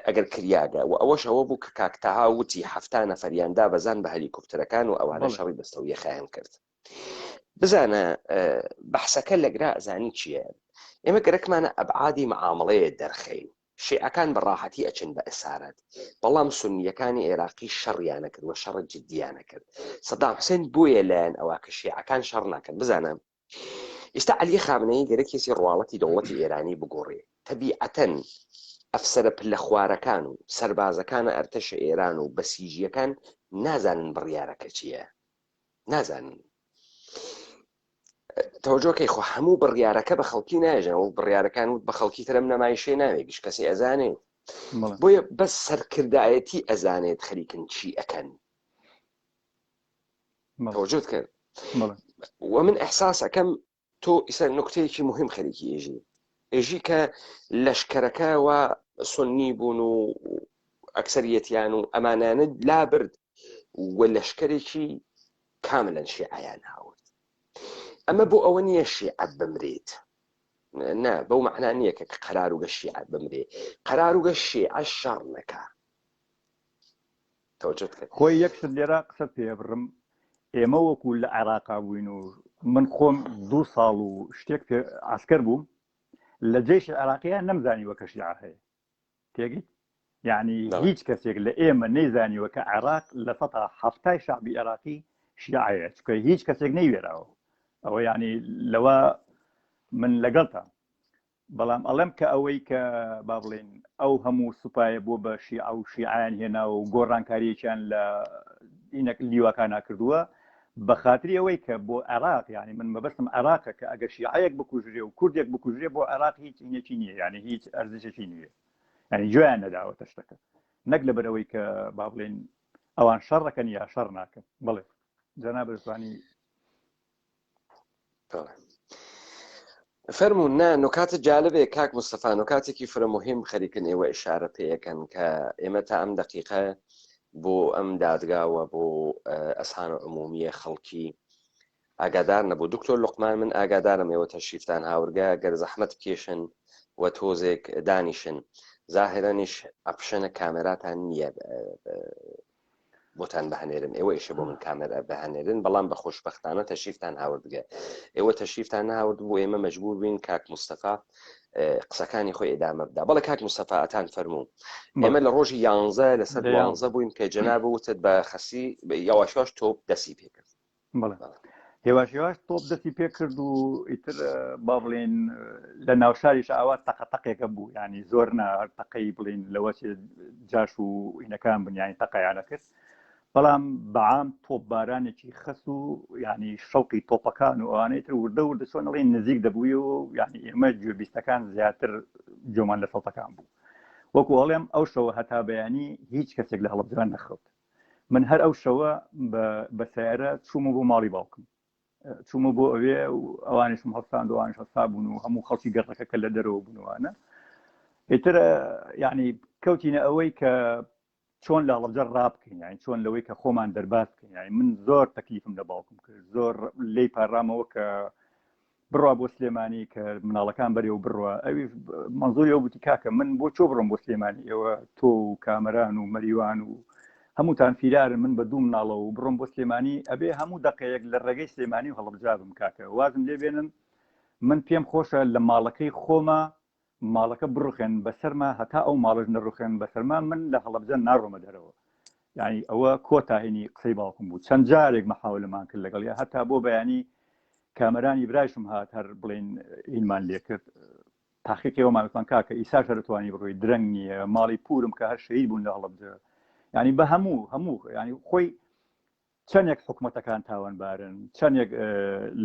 ئەگەر کریاگە و ئەوەش ئەوە بوو کە کاک تەها وتی 70 نەفەریان دابەزان بە هەلیکۆپتەرەکان و ئەوانە شەڕی دەستەوە یەخەیان کرد بزانە بەحسەکە لەگرا ئەزانی چییە ئێمە گەرەکمانە ئەبعادی معامڵەیە دەرخەین شیعەکان بە ڕاحەتی ئەچن بە ئەسارەت بەڵام سونیەکانی عێراقی شەڕیانە کرد و شەڕە جدیانە کرد سەدام حسێن بۆیە لایەن ئەوە کە شیعەکان شەڕ ناکەن بزانە ئیستا عەلی خامنەیی گەرەکێسی ڕواڵەتی دەوڵەتی ئێرانی بگۆڕێ تەبیعەتەن ئەفسەرە پلە خوارەکان و سەربازەکانە ئەرتەشە ئێران و بەسیجیەکان نازانن بڕیارەکە چییە نازانن تەوەجۆکەی خۆ هەموو بڕیارەکە بە خەڵکی ناژن و بڕیارەکان وت بە خەڵکی ترم نەمایشێ ناوێ گشت کەسی ئەزانێ بۆیە بەس سەرکردایەتی ئەزانێت خەریکن چی ئەکەن تەوەجۆت کرد و من ئەحساس ئەەکەم تۆ ئیسا نکتەیەکی مهم خەریکی ئێژی ئێژی کە لەشکەرەکە و سنی بوون و ئەکسەریەتیان و ئەمانانە لابرد و لەشکرێکی کاملەن شیعیان هاورد ئەمە بۆ ئەوە نییە شیعە بمرێت نا بەو معنا نییە کە قەراروگە شیعە بمرێ قەراروگە شیعە شەڕ نەکا تەوجت کرد خۆی یەک شت لێرە قسە پێ بڕم ئێمە وەکو لە عێراقا بووین و من خۆم دوو ساڵ و شتێک پێ عسکەر بووم لە جێشی عێراقیان نەمزانیوە کە شیعە هەیە تێگەیت یعنی هیچ کەسێک لە ئێمە نەیزانیوە کە عێراق لە سەتا هەفتای شعبی عێراقی شیعەیە چکە هیچ کەسێک نەیوێراوە ئەوە یعنی لەوە من لەگەڵتە بەڵام ئەڵێم کە ئەوەی کە با بڵێن ئەو هەموو سوپایە بۆ بە شیعە و شیعیان هێناوە و گۆڕانکاریەکیان لە ئینەک لیواکانا کردووە بە خاتری ئەوەی کە بۆ عێراق یعنی من مەبەستم عێراقە کە ئەگەر شیعەیەک بکوژرێ و کوردێک بکوژرێ بۆ عێراق هیچ ئینێکی نییە یعنی هیچ ئەرزشێکی نییە یعنی گوێیان نەداوەتە شتەکە نەک لەبەر ئەوەی کە با بڵێن ئەوان شەڕەکەن یا شەڕ ناکەن بڵێ جەناب رزوانی. فەرموون نا نوکاتە جالبێ کاک مستەفا نوکاتێکی فرە موهیم خەریکن ئێوە ئیشارە پێیەکەن کە ئێمە تا ئەم دەقیقە بۆ ئەم دادگا و بۆ ئەسان و عمومیە خەڵکی ئاگادار نەبوو دکتۆر لوقمان من ئاگادارم ئێوە تەشریفتان هاورگە گەر زەحمەت بکێشن و تۆزێک دانیشن زاهرەنیش option ە کامێراتان نییە بۆتان بهنێرم ئێوە ئیشە بۆ من کامێرا بهنێرن بەڵام بە خۆشببختانە تەشریفتان هاوردگە ئێوە تەشریفتان نهاورد بۆ ئێمە مەجبور بین کاک مستەفا قسەکانی خۆی ئێدامە بدا بەڵێ کاک مستەفا ئەتان فەرموو ئێمە لە ڕۆژی یانزە لەسەر دوانزە بووین کە جەناب وتت بە خەسی یاواشواش تۆپ دەسی پێکرد بەڵێ هێواش هێواش تۆپ دەستی پێکرد و ئیتر با بڵێن لە ناوشاریش ئاوا تەقە تەقێکە بوو ینی زۆر نا هەر تەقەی بڵین لەوە چێ جاش و ئینەکان بن ینی تەقەیانە کرد بەڵام بەعام تۆپبارانێکی خەس و ینی شەوقی تۆپەکان و ئەوانەی تر وردە وردە چۆن ئەڵێن نزیک دەبوویەوە و ینی ئێمە گوێبیستەکان زیاتر جۆمان لە سەڵتەکان بوو وەکو ئەڵێم ئەو شەوە هەتا بەیانی هیچ کەسێک لە هەڵەبجە نەخەوت من هەر ئەو شەوە بە سیارە چوومە بۆ ماڵی باوکم چوومە بۆ ئەوێ و ئەوانیشم هەستان دوانش هەستا بوون و هەموو خەڵکی گەڕەکە کە لە دەرەوە بوونوانە ئیتر یعنی کەوتینە ئەوەی کە چۆن لە هەڵەبجە ڕابکەین یعنی چۆن لەوەی کە خۆمان دەرباز بکەین یعنی من زۆر تەکلیفم لە باوکم کرد زۆر لی پاڕامەوە کە بڕوا بۆ سلێمانی کە مناڵەکان بەرێ و بڕوا ئەویش مەنزوری ئەو بوتی کاکە من بۆ چۆ بڕۆم بۆ سلێمانی ئێوە تۆ و کامەران و مەریوان و هەمووتان فیرارن من بە دوو مناڵەوە و بڕۆم بۆ سلێمانی ئەبێ هەموو دەقەیەک لە ڕێگەی سلێمانی و هەڵەبجە بم کاکە وازم لێ بێنن من پێم خۆشە لە ماڵەکەی خۆما ماڵەکە بڕوخێن بەسەرما هەتا ئەو ماڵەش نەڕوخێن بەسەرما من لە هەڵەبجە ناڕۆمە دەرەوە یعنی ئەوە کۆتاهینی قسەی باوکم بوو چەند جارێک مەحاولەمان کرد لەگەڵ یا هەتا بۆ بەیانی کامەرانی برایشم هات هەر بڵین ئینمان لێکرد تاقیقی ئەومان وتمان کاکە ئیسا شەرتوانی بڕۆی درەنگ نییە ماڵی پورم کە هەر شەهید بوون لە هەڵەبجە ینی بە هەموو هەموو ینی خۆی چەندێک حکوومەتەکان تاوانبارن چەندێک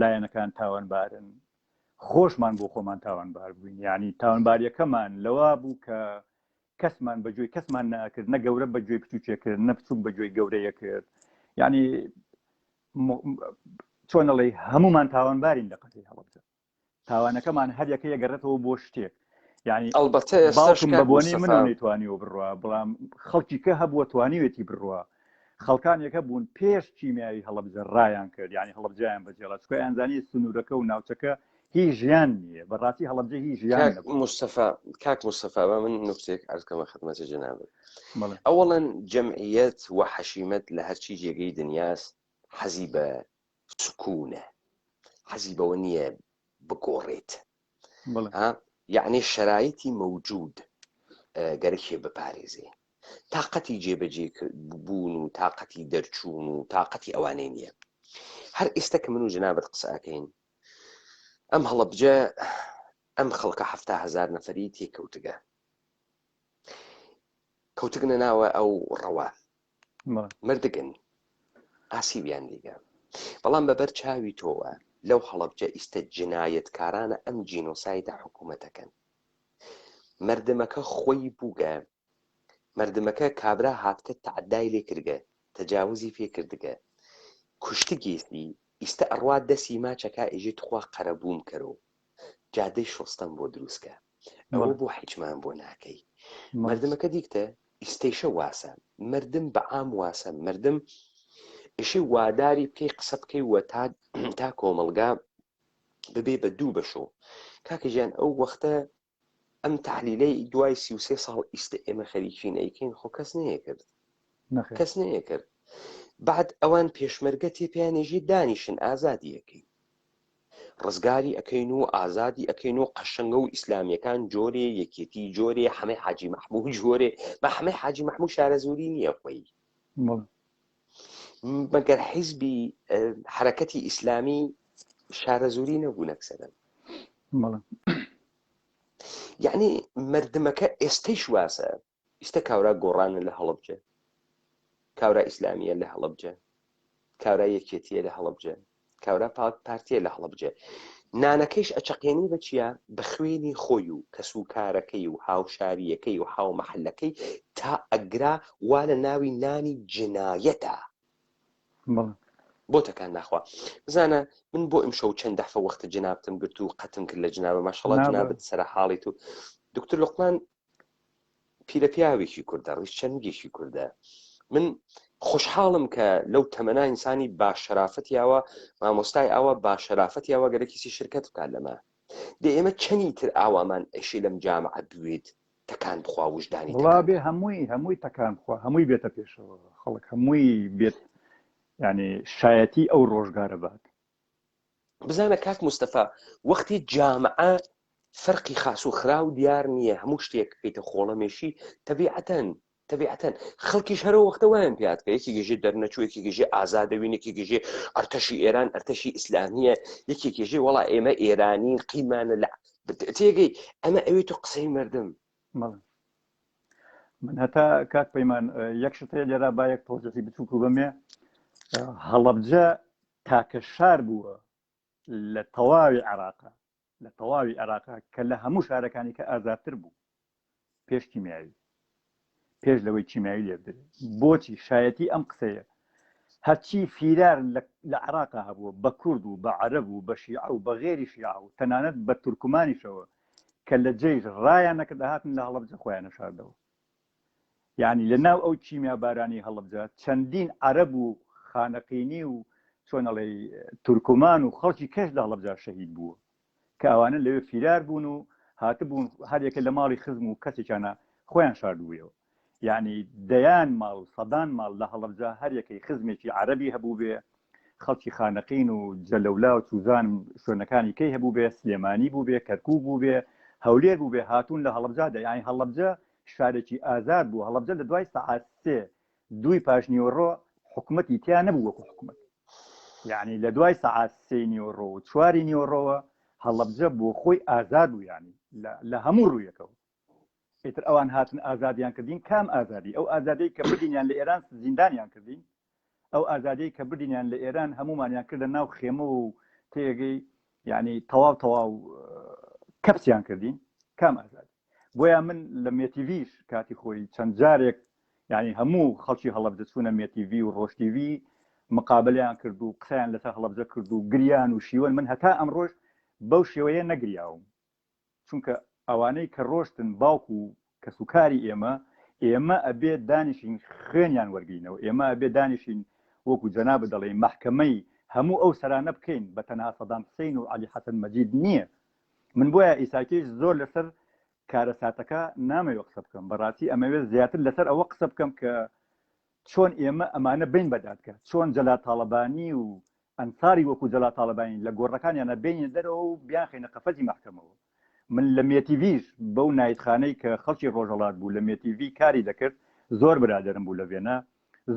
لایەنەکان تاوانبارن خۆشمان بۆ خۆمان تاوانبار بووین یعنی تاوانباریەکەمان لەوە بوو کە کەسمان بە گوێی کەسمان ناکرد نە گەورە بە گوێی بچووکێ کرد نە بچووک بە گوێی گەورەیە کرد یعنی چۆنەڵی هەمومان تاوانبارین لە قەزیەی هەڵەبجە تاوانەکەمان هەر یەکە یەگەڕێتەوە بۆ شتێک یعنی ئەڵبەتە باوکم بە بۆنەی منەوە نەیتوانیوە بڕوا بەڵام خەڵکی کە هەبووە توانیوێتی بڕوا خەڵکانێک هەبوون پێش کیمیاوی هەڵەبجە ڕایان کرد یعنی هەڵەبجەیان بەجێڵا چکە ئەنزانی سنوورەکە و ناوچەکە هی ژیان نییە بەڕاستی هەڵەبجە هی ژیان مستەفا کاک مستەفا بە من نوکتێک عەرز کەمە خدمەتی جەنابت ئەوەڵەن جەمعیەت و حەشیمەت لە هەرچی جێگەی دنیاس حەزی بە سکوونە حەزی بەوە نییە بگۆڕێت یعنی شەرایتی مەوجود گەرەکێ بپارێزێ تاقەتی جێبەجێ بوون و تاقەتی دەرچوون و تاقەتی ئەوانەی نییە هەر ئێستا کە من و جەنابت قسە ئەکەین ئەم هەڵەبجە ئەم خەڵکە 70هزار نەفەری تێکەوتگە کەوتگنە ناوە ئەو ڕەوە مردگن ئاسیبیان دیگە بەڵام بەبەر چاوی تۆوە لەو هەڵەبجە ئیستە جنایەتکارانە ئەم جینۆسایدە حکوومەتەکەن مردمەکە خۆی بووگە مردمەکە کابرا هاتکە تەعدای لێ کردگە تەجاوزی پێ کردگە کوشتگێسی ئیستە ئەڕوا دەسی ماچەکا ئێژێ تخوا قەرەبووم کەرۆ جادەی شۆستەم بۆ دروست کە ئەوە بۆ حیچمان بۆ ناکەی مردمەکە دیکتە ئیستەیشە واسە مردم بە عام واسە مردم ئیشی واداری بکەی قسە بکەی وە تا تا کۆمەڵگا ببێ بە دوو بەشۆ کاکە گیان ئەو وەختە ئەم تحلیلەی دوای 33 ساڵ ئیستە ئێمە خەریکین ئەیکەین خۆ کەس نەیەکرد کەس نەیەکرد بعد ئەوان پێشمەرگە تێ پێیانێژی دانیشن ئازادی ئەکەین ڕزگاری ئەکەین و ئازادی ئەکەین و قەشەنگە و ئیسلامیەکان جۆرێ یەکێتی جۆرێ حەمەی حاجی مەحموو جۆرێ بە حەمەی حاجی مەحموو شارەزووری نییە خۆی مەگەر حیزبی حرەکەتی ئیسلامی شارەزووری نەبوون ئەکسەرن یعنی مردمەکە ئێستەیش واسە ئیستە کاورا گۆڕانە لە هەڵەبجە کاورا ئیسلامیە لە هەڵەبجە کاورا یەکێتیە لە هەڵەبجە کاورا پارتیە لە هەڵەبجە نانەکەیش ئەچەقێنی بە چیا بە خوێنی خۆی و کەس و کارەکەی و هاوشاریەکەی و هاو مەحلەکەی تا ئەگرا وا لە ناوی نانی جنایەتە. بۆ تەکان ناخوا بزانە من بۆ ئیمشەو چەند دەفە وەختە جەنابتم گرت و قەتم کرد لە جنابە ماشەڵا جنابت سەرە حاڵیت و دکتور لوقمان پیرە پیاوێکی کوردە ڕیش چەرمگێکی کوردە من خۆشحاڵم کە لەو تەمەنا ئینسانی با شەرافەتی ئاوا مامۆستای ئاوا با شەرافەتی ئاوا گەرەکیسی شرکەت بکات لەمە دێ ئێمە چەنی تر ئاوامان ئەشی لەم جامعە بوێت تەکان بخوا وژدانی وڵا بێ هەمووی هەمووی تەکان بخوا هەمووی بێتە پێشەوە خەڵک هەمووی بێت یعنی شایەتی ئەو ڕۆژگارە بات. بزانە کاک مستەفا وەختی جامعە فەرقی خاس و خراو دیار نییە هەموو شتێک بکەیتە خۆڵەمێشی تەبیعەتەن تەبیعەتەن خەڵکیش هەرە وەختە وایان پیات کە یەکی گەژێ دەرنەچوو یەکی گەژێ ئازادەوین یەکی گەژێ ئەرتەشی ئێران ئەرتەشی ئیسلامیە یەکێک گەژێ وەڵا ئێمە ئێرانین قیمانە لە تێگەی ئەمە ئەوێت و قسەی مردم. من هەتا کاک پەیمان یەک شت هەیە لێرا با یەک تەوزیحی بچووک و بەمێ هەڵەبجە تاکە شار بووە لە تەواوی عێراقا لە تەواوی عێراقا کە لە هەموو شارەکانی کە ئازادتر بوو پێش کیمیاوی پێش لەوەی کیمیاوی لێ بدرێت بۆچی شایەتی ئەم قسەیە هەرچی فیرار لە عێراقا هەبووە بە کورد و بە عەرەب و بە شیعە و بە غێری شیعە و تەنانەت بە تورکمانیشەوە کە لە جەیش ڕایان نەکرد ئەهاتن لە هەڵەبجە خۆیان ئەشاردەوە یعنی لە ناو ئەو کیمیا بارانی هەڵەبجە چەندین عەرەب و خانەقینی و چۆن ئەڵێی تورکمان و خەڵکی کەش لە هەڵەبجە شەهید بووە کە ئەوانە لەوێ فیرار بوون و هاتبوون هەریەکە لە ماڵی خزم و کەسێکیانە خۆیان شاردبوویەوە یعنی دەیان ماڵ و سەدان ماڵ لە هەڵەبجە هەریەکەی خزمێکی عەرەبی هەبوو بێ خەڵکی خانەقین و جەلەولا و چوزانم شوێنەکانی کەی هەبوو بێ سلێمانی بوو بێ کەرکوک بوو بێ هەولێر بوو بێ هاتوون لە هەڵەبجە دە یعنی هەڵەبجە شارێکی ئازاد بوو هەڵەبجە لە دوای سەعات سێ دووی پاشنیوەڕۆ حکومەتی تیا نەبوو وەکو حکومەت یعنی لە دوای سەعات سێی نیوەڕۆ و چواری نیوەڕۆوە هەڵەبجە بۆ خۆی ئازاد بوو یعنی لە هەموو ڕوویەکەوە ئیتر ئەوان هاتن ئازادیان کردین کام ئازادی ئەو ئازادی کە بردینیان لە ئێران زیندانیان کردین ئەو ئازادی کە بردینیان لە ئێران هەمومانیان کردە ناو خێمە و تێگەی یعنی تەواو تەواو کەپسیان کردین کام ئازادی بۆیە من لە مێتیڤیش کاتی خۆی چەند جارێک یعنی هەموو خەڵکی هەڵەبجە چوونە مێتیڤی و ڕۆژتیڤی مقابلیان کرد و قسەیان لەسەر هەڵەبجە کرد و گریان و شیوەن من هەتا ئەمڕۆژ بەو شێوەیە نەگریاوم چونکە ئەوانەی کە ڕۆشتن باوک و کەسوکاری ئێمە، ئێمە ئەبێ دانیشین خوێنیان وەرگرینەوە، ئێمە ئەبێ دانیشین وەکو جەنابت دەڵێی مەحکەمەی هەموو ئەو سەرانە بکەین، بە تەنها سەدام حسین و عەلی حەسەن مەجید نییە. من بۆیە ئیساکیش زۆر لەسەر کارەساتەکە نامەوێ قسە بکەم، بەڕاستی ئەمەوێ زیاتر لەسەر ئەوە قسە بکەم کە چۆن ئێمە ئەمانە بین بە دادگا، چۆن جەلال تاڵەبانی و ئەنساری وەکو جەلال تاڵەبانی لە گۆڕەکانیانە بێنینە دەرەوە و بیانخەینە قەفەزی مەحکەمەوە. من لە مێتیڤیش بەو نایتخانەی کە خەڵکی ڕۆژهەڵات بوو لە مێتیڤی کاری دەکرد زۆر برادەرم بوو لە ڤێنا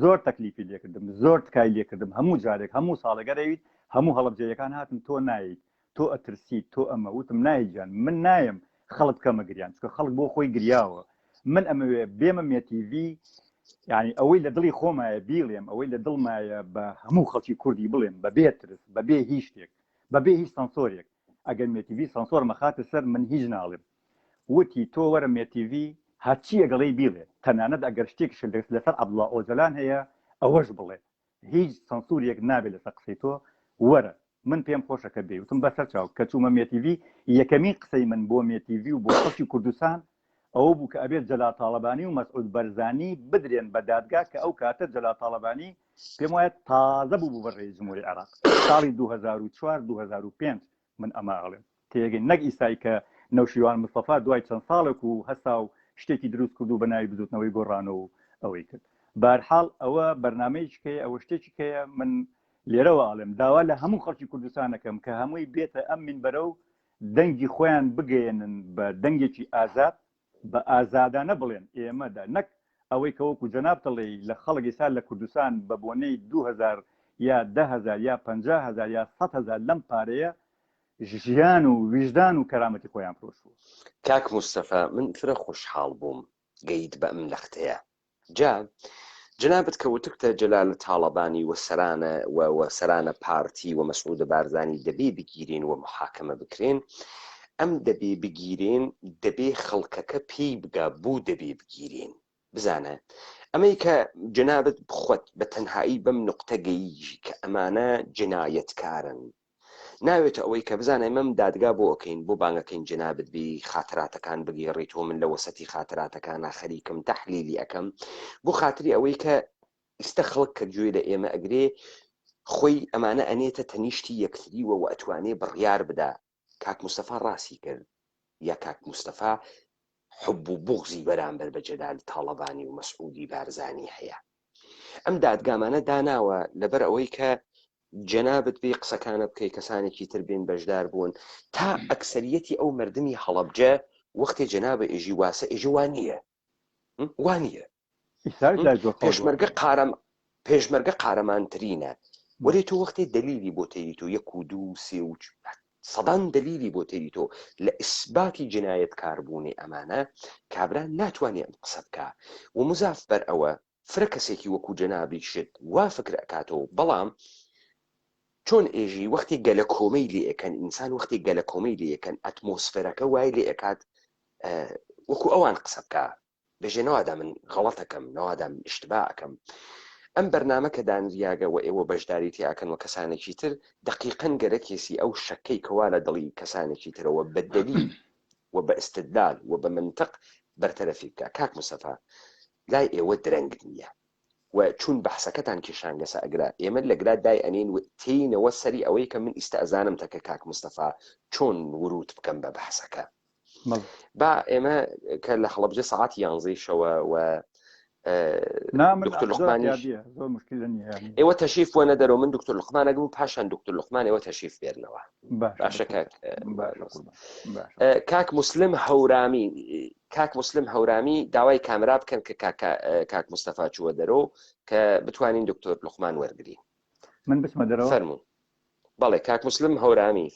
زۆر تەکلیفی لێکردم زۆر تکای لێکردم هەموو جارێک هەموو ساڵێک ئەرەویت هەموو هەڵەبجەیەکان هاتن تۆ نایەیت تۆ ئەترسیت تۆ ئەمە وتم نایە گیان من نایەم خەڵک بکەمە گریان چونکە خەڵک بۆ خۆی گریاوە من ئەمەوێ بێمە مێتیڤی یعنی ئەوەی لە دڵی خۆمایە بیڵێم ئەوەی لە دڵمایە بە هەموو خەڵکی کوردی بڵێم بەبێ ترس بەبێ هیچ شتێک بەبێ هیچ سانسۆرێک ئەگەر مێتیڤی سانسۆر مەخاتە سەر من هیچ ناڵێم وتی تۆ وەرە مێتیڤی هەرچی ئەگەڵی بیڵێ تەنانەت ئەگەر شتێکیش لەسەر عەبدوڵا ئۆجەلان هەیە ئەوەش بڵێ هیچ سانسوریەک نابێت لەسەر قسەی تۆ وەرە من پێم خۆشە کە بێی وتم بەسەر چاو کە چوومە مێتیڤی یەکەمین قسەی من بۆ مێتیڤی و بۆ خەڵکی کوردستان ئەوە بوو کە ئەبێت جەلال تاڵەبانی و مەسعود بەرزانی بدرێن بە دادگا کە ئەو کاتە جەلال تاڵەبانی پێم وایە تازە بوو بوو بە ڕێی جمهوری عێراق ساڵی 2004 2005 من ئەمە ئەڵێم تێگەین نەک ئیسای کە نەوشیروان مستەفا دوای چەند ساڵێک و هەستا و شتێکی دروست کرد و بە ناوی بزوتنەوەی گۆڕانەوە و ئەوەی کرد بارحاڵ ئەوە بەرنمەیەکی کەیە ئەوە شتێکی کەیە من لێرەوە ئەڵێم داوا لە هەموو خەڵکی کوردستانەکەم کە هەمووی بێتە ئەم منبەرە و دەنگی خۆیان بگەیەنن بە دەنگێکی ئازاد بە ئازادانە بڵێن ئێمەدا نەک ئەوەی کە وەکو جەنابت ئەڵێی لە خەڵک ئیستا لە کوردستان بە بۆنەی 2000 یا 10000 یا 50000 یا 100000 لەم پارەیە ژیان و ویژدان و کەرامەتی خۆیان فرۆشتووە. کاک موستەفا من فرە خوشحاڵ بووم گەیت بە ئەم لەختەیە جا جنابت کە وتکتە جەلال تاڵەبانی و سەرانە و و سەرانە پارتی و مەسعود بارزانی دەبێ بگیرێن و محاکەمە بکرێن ئەم دەبێ بگیرێن دەبێ خەڵکەکە پێی بگا بۆ دەبێ بگیرێن. بزانە ئەمەی کە جەنابت خۆت بە تەنهایی بەم نوقتە گەیشی کە ئەمانە جنایەتکارن ناوێتە ئەوەی کە بزانە ئێمە ئەم دادگا بۆ ئەکەین بۆ بانگەکەین جەنابت بی خاتراتەکان بگێڕیتەوە من لە وەسەتی خاتراتەکانا خەریکم تەحلیلی ئەکەم بۆ خاتری ئەوەی کە ئیستە خەڵک کە گوێ لە ئێمە ئەگرێ خۆی ئەمانە ئەنێتە تەنیشتی یەکتریوە و ئەتوانێ بڕیار بدا کاک مستەفا ڕاستی کرد یا کاک مستەفا حب و بوغزی بەرامبەر بە جەلال تاڵەبانی و مەسعودی بارزانی هەیە ئەم دادگامانە داناوە لەبەر ئەوەی کە جەنابت بێ قسەکانە بکەی کەسانێکی تر بێن بەشدار بوون تا ئەکسەریەتی ئەو مردمی هەڵەبجە وەختێ جەنابە ئێژی واسە ئێژە وا نییە وا نییە پێشمەرگە قارەم پێشمەرگە قارەمانترینە وەێ تۆ وەختێ دەلیلی بۆ تێری تۆ یەک و دوو سێ و سەدان دەلیلی بۆ تێری تۆ لە ئیسباتی جنایەتکاربوونی ئەمانە کابرا ناتوانێ ئەم قسە بکا و مزاف بەر ئەوە فرە کەسێکی وەکو جەنابیشت وا فکر ئەکاتەوە بەڵام چۆن ئێژی وەختی گەلە کۆمەی لێ ئەکەن ئینسان وەختی گەلە کۆمەی لێ ئەکەن ئەتمۆسفێرەکە وای لێ ئەکات وەکو ئەوان قسە بکا بێژێ نەوادا من غەڵەتەکەم نەوادا من ئیشتبا ئەکەم ئەم بەرنامە کە دانریاگە و ئێوە بەشداری تیاکەن و کەسانێکی تر دەقیقەن گەرەکێسی ئەو شەکەی کەوا لە دڵی کەسانێکی ترەوە بە دەلیل و بە ئستدلال و بە منطق بەرتەرەفی بکە کاک مستەفا لای ئێوە درەنگ نییە و چون بەحسەکەتان کێشانگەسە ئەگرا ئێمە لەگرا دای ئەنین و تێینەوە سەری ئەوەی کە من ئیستا ئەزانم تەکە کاک مستەفا چۆن وروت بکەم بە بەحسەکە با ئێمە کە لە هەڵەبجە سەعات یانزەی شەوە و دکتۆر لقمانیش ئێوە تەشریف بۆنە دەرەوە من دکتۆر لقمانەگەم و پاشان دکتۆر لقمان ئێوە تەشریف بێرنەوە باشە کاک کاک مسلم هەورامی کاک مسلم هەورامی داوای کامرا بکەن کە کاک مستەفا چووە دەرەوە کە بتوانین دکتۆر لقمان وەرگین من بچمە دەرەوە فەرموو بەڵێ کاک مسلم هەورامی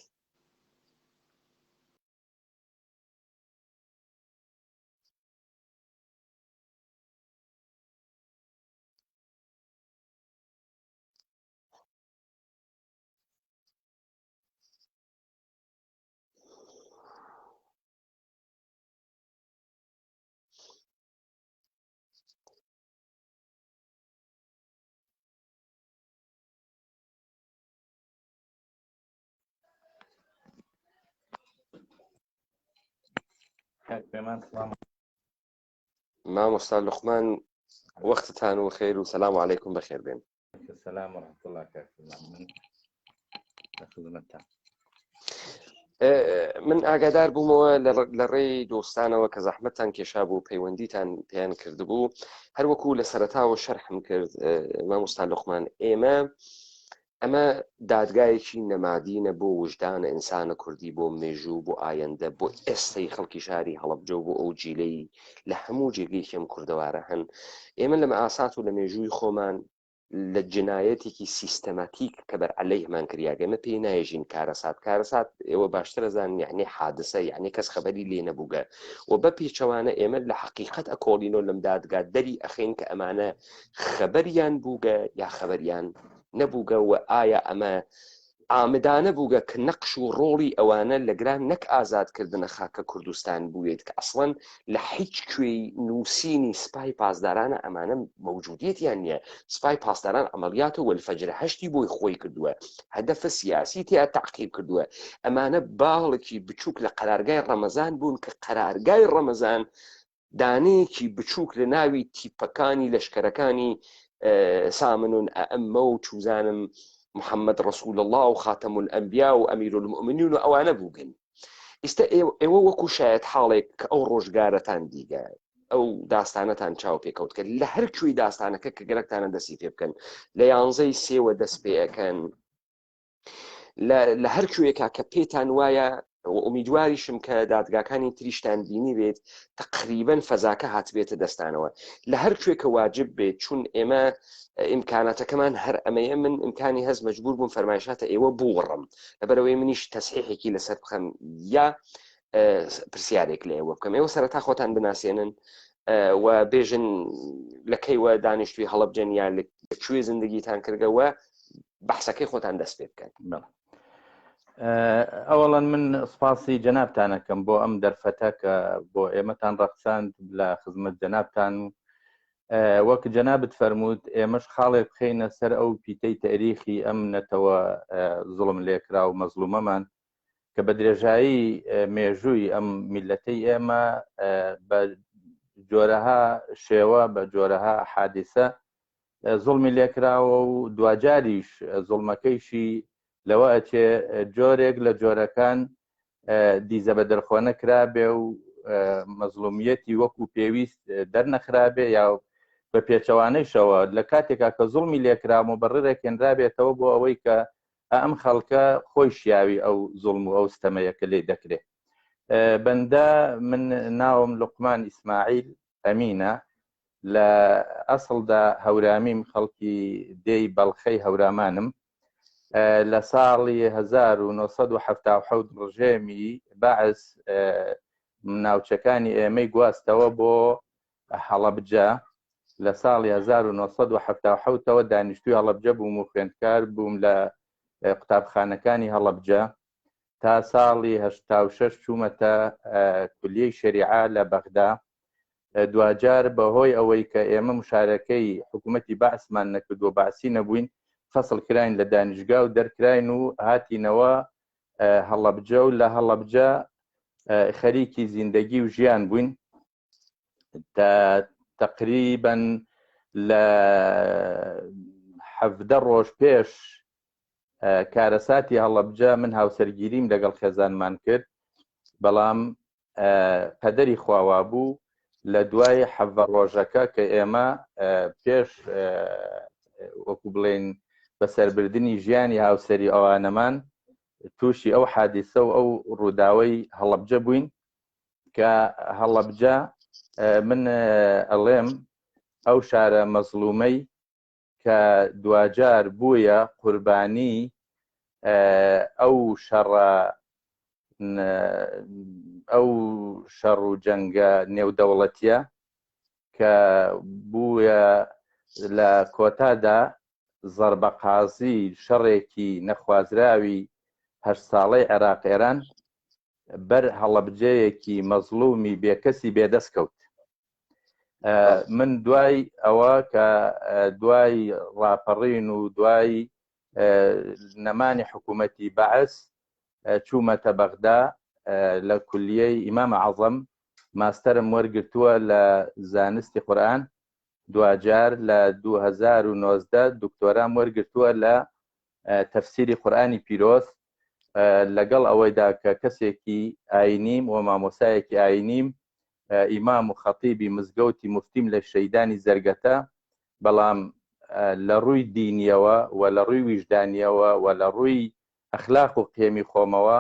مامۆستا لوقمان وەختتان و خێر و سەلام علیکم بەخێر بێن سلام ورحمة الله کاک پێمان من لە خزمەتتان من ئاگادار بوومەوە لە ڕێی دۆستانەوە کە زەحمەتتان کێشا بوو پەیوەندیتان پێیان کردبوو هەروەکو لە سەرەتاوە شەرحم کرد مامۆستا لوقمان ئێمە ئەمە دادگایەکی نەمادینە بۆ وژدانە ئینسانە کوردی بۆ مێژوو بۆ ئایەندە بۆ ئێستەی خەڵکی شاری هەڵەبجە و بۆ ئەو جیلەی لە هەموو جێگەیەکی ئەم کوردەوارە هەن ئێمە لە مەئاسات و لە مێژووی خۆمان لە جنایەتێکی سیستەماتیک کە بەر عەلەیهمان کریاگە ئێمە پێی نایژین کارەسات کارەسات ئێوە باشتر ئەزانن یعنی حادسە یعنی کەس خەبەری لێ نەبووگە و بە پێچەوانە ئێمە لە حەقیقەت ئەکۆڵینەوە لەم دادگا دەری ئەخەین کە ئەمانە خەبەریان بووگە یا خەبەریان نەبووگە و ئایا ئەمە عامدانە بووگە کە نەقش و ڕۆڵی ئەوانە لە گران نەک ئازاد کردنە خاکە کوردستان بووێت کە ئەسڵەن لە حیچ کوێی نووسینی سپای پاسدارانە ئەمانە مەوجودیەتیان نییە سپای پاسداران عەمەلیاتە وەلفەجرە هەشتی بۆی خۆی کردووە هەدەفە سیاسی تیا تەعقیب کردووە ئەمانە باڵێکی بچووک لە قەرارگای ڕەمەزان بوون کە قەرارگای ڕەمەزان دانەیەکی بچووک لە ناوی تیپەکانی لەشکەرەکانی سامن ئەئمە و چوزانم محەممەد ڕسول الله و خاتەم الئەنبیا و ئەمیر المؤمنین و ئەوانە بووگن ئیستا ئێوە وەکو شایەت حاڵێک کە ئەو ڕۆژگارەتان دیگە ئەو داستانەتان چاو پێکەوت کرد لە هەر کوێی داستانەکە کە گەرەکتانە دەستی پێ بکەن لە یانزەی سێوە دەست پێ ئەکەن لە هەر کوێکا کە پێتان وایە و ئومیدواریشم کە دادگاکانی تریشتان بینی بێت تقریبن فەزاکە هاتبێتە دەستانەوە لە هەر کوێ کە واجب بێت چون ئێمە ئیمکاناتەکەمان هەر ئەمەیە من ئیمکانی هەست مەجبور بووم فەرمایشاتە ئێوە بووڕم لەبەرەوەی منیش تەسحیحێکی لەسەر بخەم یا پرسیارێک لە ئێوە بکەم ئێوە سەرەتا خۆتان بناسێنن و بێژن لە کەیوە دانیشتوی هەڵەبجەن یا لە کوێ زندگیتان کردگەوە بەحسەکەی خۆتان دەست پێ بکەن. ئەوەڵەن من سپاسی جەنابتانەکەم بۆ ئەم دەرفەتە کە بۆ ئێمەتان ڕەخساند لە خزمەت جەنابتان و وەک جەنابت فەرمووت ئێمەش خاڵێک بخەینە سەر ئەو پیتەی تەریخی ئەم نەتەوە زوڵم لێکرا و مەزڵومەمان کە بە درێژایی مێژووی ئەم میلەتەی ئێمە بە جۆرەها شێوە بە جۆرەها حادیسە زوڵمی لێکراوە و دواجاریش زوڵمەکەیشی لەوە ئەچێ جۆرێک لە جۆرەکان دیزە بە دەرخۆنە کرابێ و مەزڵومیەتی وەکو پێویست دەرنەخرابێ یا بە پێچەوانەیشەوە لە کاتێکا کە زوڵمی لێکرام و بەڕێک هێنرابێتەوە بۆ ئەوەی کە ئەم خەڵکە خۆی شیاوی ئەو زوڵم و ئەو ستەمەیە کە لێی دەکرێ. بەندە من ناوم لوقمان ئیسماعیل ئەمینە لە ئەسڵدا هەورامیم خەڵکی دێی بەڵخەی هەورامانم لە ساڵی 1970 ڕژێمی بەعس ناوچەکانی ئێمەی گواستەوە بۆ هەڵەبجە لە ساڵی 1970ەوە دانیشتوی هەڵەبجە بووم و خوێندکار بووم لە قوتابخانەکانی هەڵەبجە تا ساڵی 86 چوومەتە کولیەی شەریعە لە بەغدا دواجار بەهۆی ئەوەی کە ئێمە مشارەکەی حکوومەتی بەعسمان نەکردووە بەعسی نەبووین فەسڵ کراین لە دانیشگا و دەرکراین و هاتینەوە هەڵەبجە و لە هەڵەبجە خەریکی زیندەگی و ژیان بووین تا تقریبا لە حەڤدە ڕۆژ پێش کارەساتی هەڵەبجە من هاوسەرگیریم لەگەڵ خێزانمان کرد بەڵام قەدەری خواوا بوو لە دوای حەڤە ڕۆژەکە کە ئێمە پێش وەکو بڵێن بەسەربردنی ژیانی هاوسەری ئەوانەمان تووشی ئەو حادیسە و ئەو ڕووداوەی هەڵەبجە بووین کە هەڵەبجە من ئەڵێم ئەو شارە مەزڵومەی کە دواجار بوویە قوربانی ئەو شەڕە ئەو شەڕ و جەنگە نێودەوڵەتیە کە بووە لە کۆتادا زەربە قازی شەڕێکی نەخوازراوی هەشت ساڵەی عێراق ئێران بەر هەڵەبجەیەکی مەزڵومی بێکەسی بێدەست کەوت. من دوای ئەوە کە دوای ڕاپەڕین و دوای نەمانی حکوومەتی بەعس چوومەتە بەغدا لە کولیەی ئیمام عەزەم ماستەرم وەرگرتووە لە زانستی قورئان دواجار لە 2019 دکتۆرام وەرگرتووە لە تەفسیری قورئانی پیرۆز لەگەڵ ئەوەیدا کە کەسێکی ئاینیم و مامۆسایەکی ئاینیم ئیمام و خەتیبی مزگەوتی مفتیم لە شەیدانی زەرگەتە بەڵام لە ڕووی دینیەوە و لە ڕووی ویژدانیەوە و لە ڕووی ئەخلاق و قێمی خۆمەوە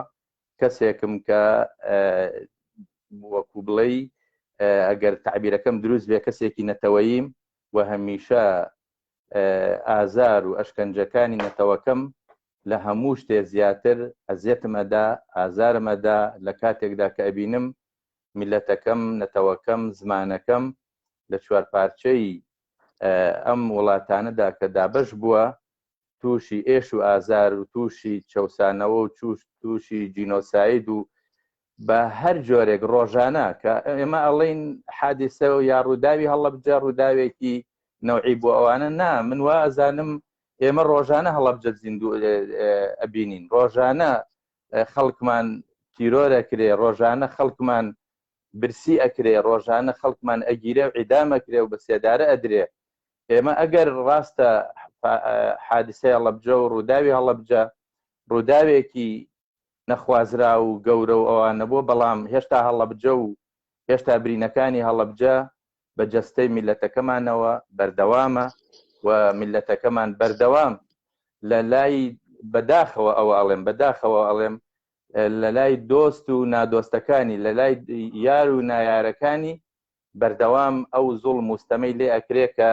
کەسێکم کە وەکو بڵێی ئەگەر تعبیرەکەم دروست بێ کەسێکی نەتەوەییم و هەمیشە ئازار و ئەشکەنجەکانی نەتەوەکەم لە هەموو شتێ زیاتر ئەزیەتم ئەدا، ئازارم ئەدا، لە کاتێکدا کە ئەبینم میللەتەکەم، نەتەوەکەم، زمانەکەم لە چوارپارچەی ئەم وڵاتانەدا کە دابەش بووە، تووشی ئێش و ئازار و تووشی چەوسانەوە و تووشی جینۆساید و بە هەر جۆرێک ڕۆژانە کە ئێمە ئەڵێین حادیسە و یا ڕووداوی هەڵەبجە ڕووداوێکی نەوعی بۆ ئەوانە نا من وا ئەزانم ئێمە ڕۆژانە هەڵەبجە زیندوو ئەبینین ڕۆژانە خەڵکمان تیرۆر ئەکرێ ڕۆژانە خەڵکمان برسی ئەکرێ ڕۆژانە خەڵکمان ئەگیرێ و عیدام ئەکرێ و بە سێدارە ئەدرێ ئێمە ئەگەر ڕاستە حادیسەی هەڵەبجە و ڕووداوی هەڵەبجە ڕووداوێکی نەخوازرا و گەورە و ئەوانە بووە بەڵام هێشتا هەڵەبجە و هێشتا برینەکانی هەڵەبجە بە جەستەی میلەتەکەمانەوە بەردەوامە و میلەتەکەمان بەردەوام لە لای بەداخەوە ئەوە ئەڵێم بەداخەوە ئەڵێم لە لای دۆست و نادۆستەکانی لە لای یار و نایارەکانی بەردەوام ئەو زوڵم و ستەمەی لێ ئەکرێ کە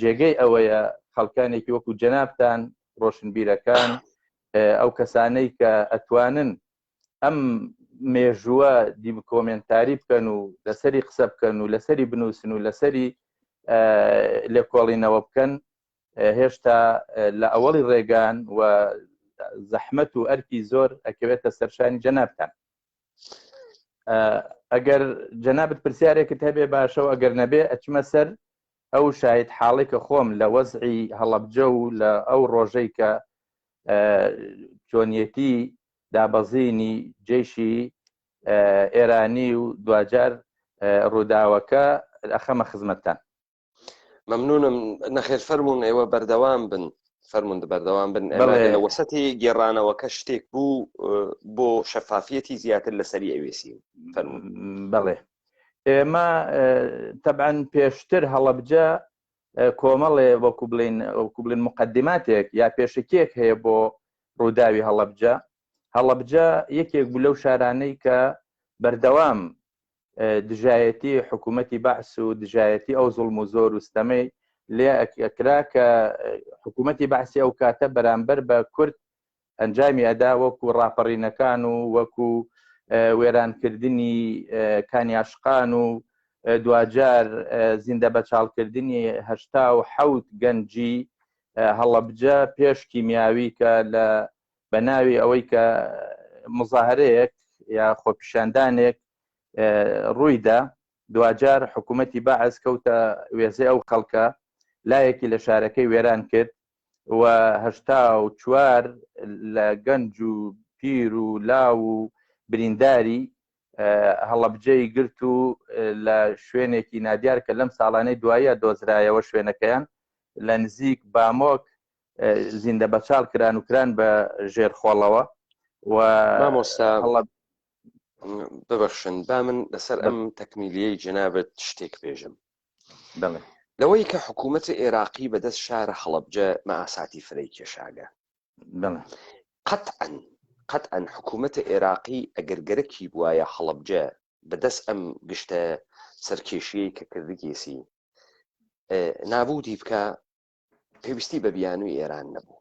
جێگەی ئەوەیە خەڵکانێکی وەکو جەنابتان ڕۆشنبیرەکان ئەو کەسانەی کە ئەتوانن ئەم مێژووە دیکۆمێنتاری بکەن و لەسەری قسە بکەن و لەسەری بنووسن و لەسەری لێکۆڵینەوە بکەن هێشتا لە ئەوەڵی ڕێگان و زەحمەت و ئەرکی زۆر ئەکەوێتە سەرشانی جەنابتان ئەگەر جەنابت پرسیارێکت هەبێ باشە و ئەگەر نەبێ ئەچمە سەر. ئەو شاهید حاڵی کە خۆم لە وەزعی هەڵەبجە و لە ئەو ڕۆژەی کە چۆنیەتی دابەزینی جەیشی ئێرانی و دواجار ڕووداوەکە ئەخەمە خزمەتتان. مەمنونم نەخێر فەرمونون ئێوە بەردەوام بن فەرمونون بەردەوام بن لە وەسەتی گێڕانەوەکە شتێک بوو بۆ شەفافیەتی زیاتر لەسەری ئەوێسی فەرمونون بەڵێ ئێمە تەبعەن پێشتر هەڵەبجە کۆمەڵێ وەکو بڵین وەکو بڵین مقدماتێک یا پێشەکیەک هەیە بۆ ڕووداوی هەڵەبجە هەڵەبجە یەکێک بوو لەو شارانەی کە بەردەوام دژایەتی حکوومەتی بەعس و دژایەتی ئەو زوڵم و زۆر و ستەمەی لێ ئەکرا کە حکوومەتی بەعسی ئەو کاتە بەرامبەر بە کورد ئەنجامی ئەدا وەکو ڕاپەڕینەکان و وەکو وێرانکردنی کانیاشقان و دواجار زیندە بەچاڵکردنی 87 گەنجی هەڵەبجە پێش کیمیاوی کە لە بە ناوی ئەوەی کە مزاهرەیەک یا خۆپیشاندانێک ڕوویدا دواجار حکوومەتی بەعس کەوتە وێزەی ئەو خەڵکە لایەکی لە شارەکەی وێران کرد و 84 لە گەنج و پیر و لاو و برینداری هەڵەبجەی گرت و لە شوێنێکی نادیار کە لەم ساڵانەی دوایە دۆزرایەوە شوێنەکەیان لە نزیک بامۆک زیندە بەچاڵ کران و کران بە ژێر خۆڵەوە و مامۆستا ببەخشن با من لەسەر ئەم تەکمیلیەی جەنابت شتێک بێژم بەڵێ لەوەی کە حکوومەتی عێراقی بەدەست شارە هەڵەبجە مەئاساتی فرەی کێشاگە بەڵێ قەتعەن قەتعەن حکوومەتی عێراقی ئەگەر گەرەکی بوایە هەڵەبجە بەدەست ئەم گشتە سەرکێشیەی کە کردگێسی نابودی بکە پێویستی بە بیانوی ئێران نەبوو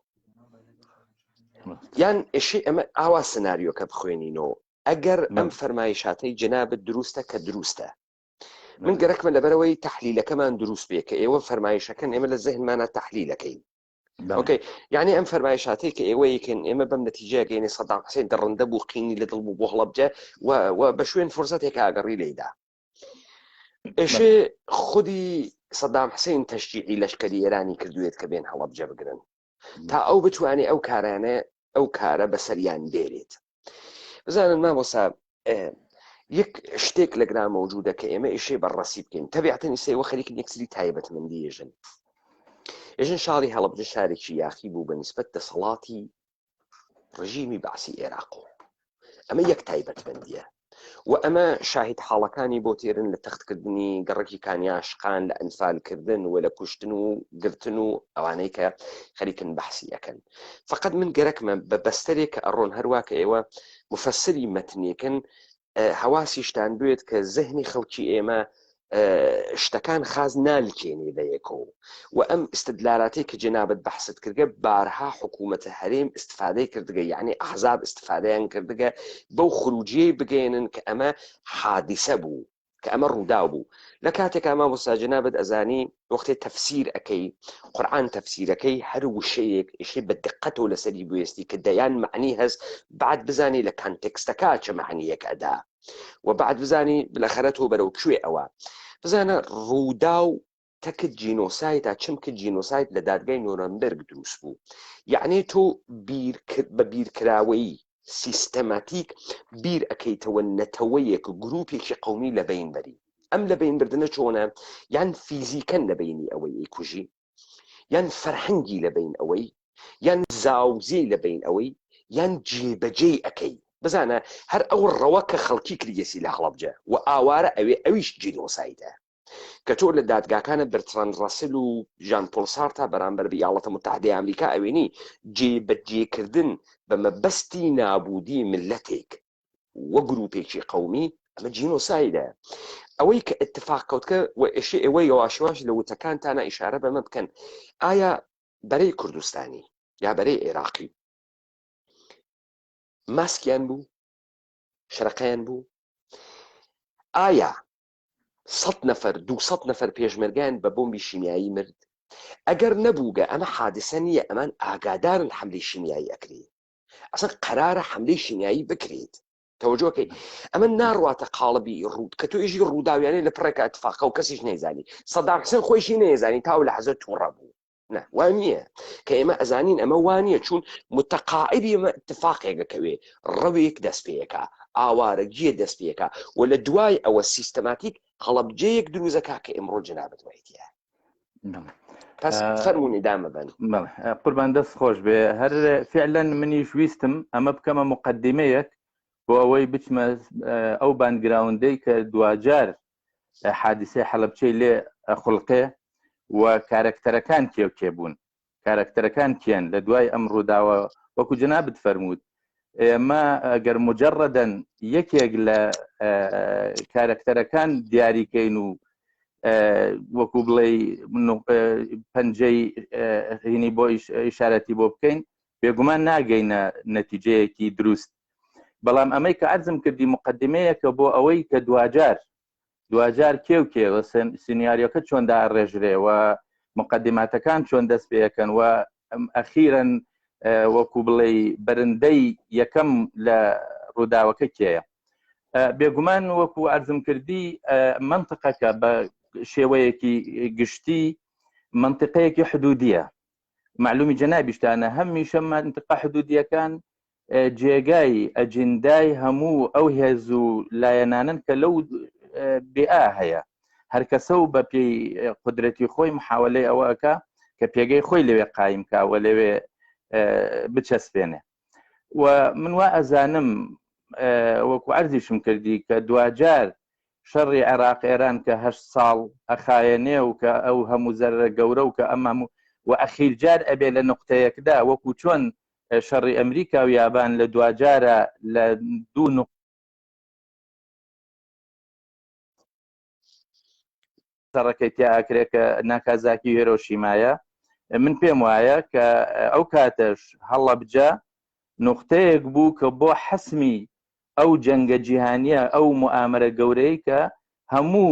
یان ئشی ئەمە ئاوا سناریۆکە بخوێنینەوە ئەگەر ئەم فەرمایشاتەی جەنابت دروستە کە دروستە من گەرەکمە لەبەرەوەی تحلیلەکەمان دروست بێ کە ئێوە فەرمایشەکەن ئێمە لە زهنمانە تحلیلەکەین ئۆکەی یعنی ئەم فەرمایشاتەی کە ئێوە یکن ئێمە بەم نەتیجەیە گەینە سەدام حسێن دڕندە بوو قینی لە دڵ بوو بۆ هەڵەبجە و بە شوێن فرسەتێک ئاگەڕی لێدا ئێشێ خودی سەدام حسین تەشجیعی لەشکری ئێرانی کردوێت کە بێن هەڵەبجە بگرن تا ئەو بتوانێت ئەو کارانە ئەو کارە بەسەریان بێرێت بزانن مامۆسا یەک شتێک لە گرا مەوجودە کە ئێمە ئیشێ بەڕەسی بکەین تەبیعەتەن ئیستا ئێوە خەریکن یەکسری تایبەتمەندی ێژن ێژن شاری هەڵەبجە شارێکی یاخی بوو بە نسبەت دەسەڵاتی ڕژیمی بەعسی عێراق و ئەمە یەک تایبەتمەندیە و ئەمە شاهید حاڵەکانی بۆ تێرن لە تەختکردنی گەڕەکی کانیاشقان لە ئەنفالکردن و لە کوشتن و گرتن و ئەوانەی کە خەریکن بەحسی ئەکەن فقط من گەرەکمە بە بەستەرێک کە ئەڕۆن هەروا کە ئێوە مفەسری مەتنێکن هەواسیشتان بوێت کە زهنی خەڵکی ئێمە شتەکان خاز نالکێنێ بە یەکەوە و ئەم ئستدلالاتەی کە جەنابت بەحست کردگە بارها حکوومەتە هەرێم استفادەی کردگە یعنی ئەحزاب استفادەیان کردگە بەو خروجیەی بگەێنن کە ئەمە حادیسە بوو کە ئەمە ڕووداو بوو لە کاتێکا مامۆستا جەنابت ئەزانی وەختێ تەفسیر ئەکەی قورئان تەفسیرەکەی هەر وشەیەک ئیشێ بە دقەتەوە لەسەری بوێستی کە دەیان مەعنی هەست بعد بزانی لە کانتێکستەکە چ مەعنیەک ئەدا و بعد بزانی بلەخەرە تۆ بەرەو کوێ ئەوە بزانە ڕووداو تەکت جینۆسایدا چمکت جینۆساید لە دادگای نۆرەمبرگ دروست بوو یعنی تۆ بیر بە بیرکراوەیی سیستەماتیک بیر ئەکەیتەوە نەتەوەیەک گروپێکی قەومی لە بەین بەری ئەم لە بەین بردنە چۆنە یان فیزیکەن لە بەینی ئەوەی ئەیکوژی یان فەرهەنگی لە بەین ئەوەی یان زاوزێی لە بەین ئەوەی یان جێبەجێی ئەکەی بزانە هەر ئەو ڕەوە کە خەڵکی کردیەسی لە هەڵەبجە و ئاوارە ئەوێ ئەویش جینۆسایدە کە تۆ لە دادگاکانە برتراند ڕەسل و ژان پۆل سارتا بەرامبەر بە ئیاڵەتە متحدەی ئەمریکا ئەوێنی جێبەجێکردن بە مەبەستی نابودی ملەتێک و گروپێکی قەومی ئەمە جینۆسایدە ئەوەی کە اتفاق کەوتکە و ئێشێ ئێوە یەواش یەواش لە وتەکانتانە ئیشارە بەمە بکەن ئایا بەرەی کوردستانی یا بەرەی عێراقی ماسکیان بوو شەرقیان بوو ئایا سەت نەفەر دووسەت نەفەر پێشمەرگەیان بە بۆمبی شیمیایی مرد ئەگەر نەبووگە ئەمە حادسە نییە ئەمان ئاگادارن حەملەی شیمیایی ئەکرێ ئەسڵەن قەرارە حەملەی شیمیایی بکرێت. تەوەجۆکەی ئەمە ناڕواتە قاڵبی ڕوود کە تۆ ئیژی ڕووداویانەی لە پڕێکە اتفاقە و کەسیش نەیزانی سەدام حسێن خۆیشی نەیزانی تاو لە حەزە تووڕە بوو نا وا نییە کە ئێمە ئەزانین ئەمە وا نییە چون متەقاعدی ئەمە اتفاقێکەکەوێ ڕەوێک دەست پێەکە ئاوارەگیە دەست پێەکە و لە دوای ئەوە سیستەماتیک هەڵەبجەیەک دروزەکە کە ئمڕۆ جەنابت وایتە پس فەرمونی دامە بن قوربان دەست خۆش بێ هەر فعلەن منیش ویستم ئەمە بکەمە مقدمەیەک بۆ ئەوەی بچمە ئەو باندگراوندەی کە دواجار حادیسەی حەلەبچەی لێ ئەخوڵقێ و کارەکتەرەکان کێ و کێ بوون کارەکتەرەکان کێن لە دوای ئەم ڕووداوە وەکو جەنابت فەرمووت ئێمە ئەگەر مجرڕەدەن یەکێک لە کارەکتەرەکان دیاریکەین و وەکو بڵێ پەنجەی هینی بۆ ئیشارەتی بۆ بکەین بێگومان ناگەینە نەتیجەیەکی دروست بەڵام ئەمەی کە عەرزم کردی مقدمەیەکە بۆ ئەوەی کە دواجار دواجار کێ و کێ سینیاریۆکە چۆن داڕێژرێ و مقدماتەکان چۆن دەست پێەکەن و ئەخیرەن وەکو بڵێ بەرندەی یەکەم لە ڕووداوەکە کێیە بێگومان وەکو ئەرزم کردی منطقەکە بە شێوەیەکی گشتی منطقەیەکی حدودیە معلومی جەنابیشتانە هەمیشە منطقە حدودیەکان جێگای ئەجندای هەموو ئەو هێز و لایەنانن کە لەو بێئا هەیە هەرکەسە و بە پێی قدرەتی خۆی محاولەی ئەوە ئەکا کە پێگەی خۆی لەوێ قایم کا و لەوێ بچەسپێنێ و من وا ئەزانم وەکو عەرزیشم کردی کە دواجار شەڕی عێراق ئێران کە هە ساڵ ئەخایەنێ و کە ئەو هەموو زەرە گەورە و کە ئەم هەموو و ئەخیر جار ئەبێ لە نقطەیەکدا وەکو چۆن شەڕی ئەمریکا و یابان لە دواجارە لە دوو شەڕەکەی تیا ئەکرێ کە ناکازاکی و هێرۆشیمایە من پێم وایە کە ئەو کاتەش هەڵەبجە نقطەیەک بوو کە بۆ حەسمی ئەو جەنگە جیهانیە ئەو موئامەرە گەورەی کە هەموو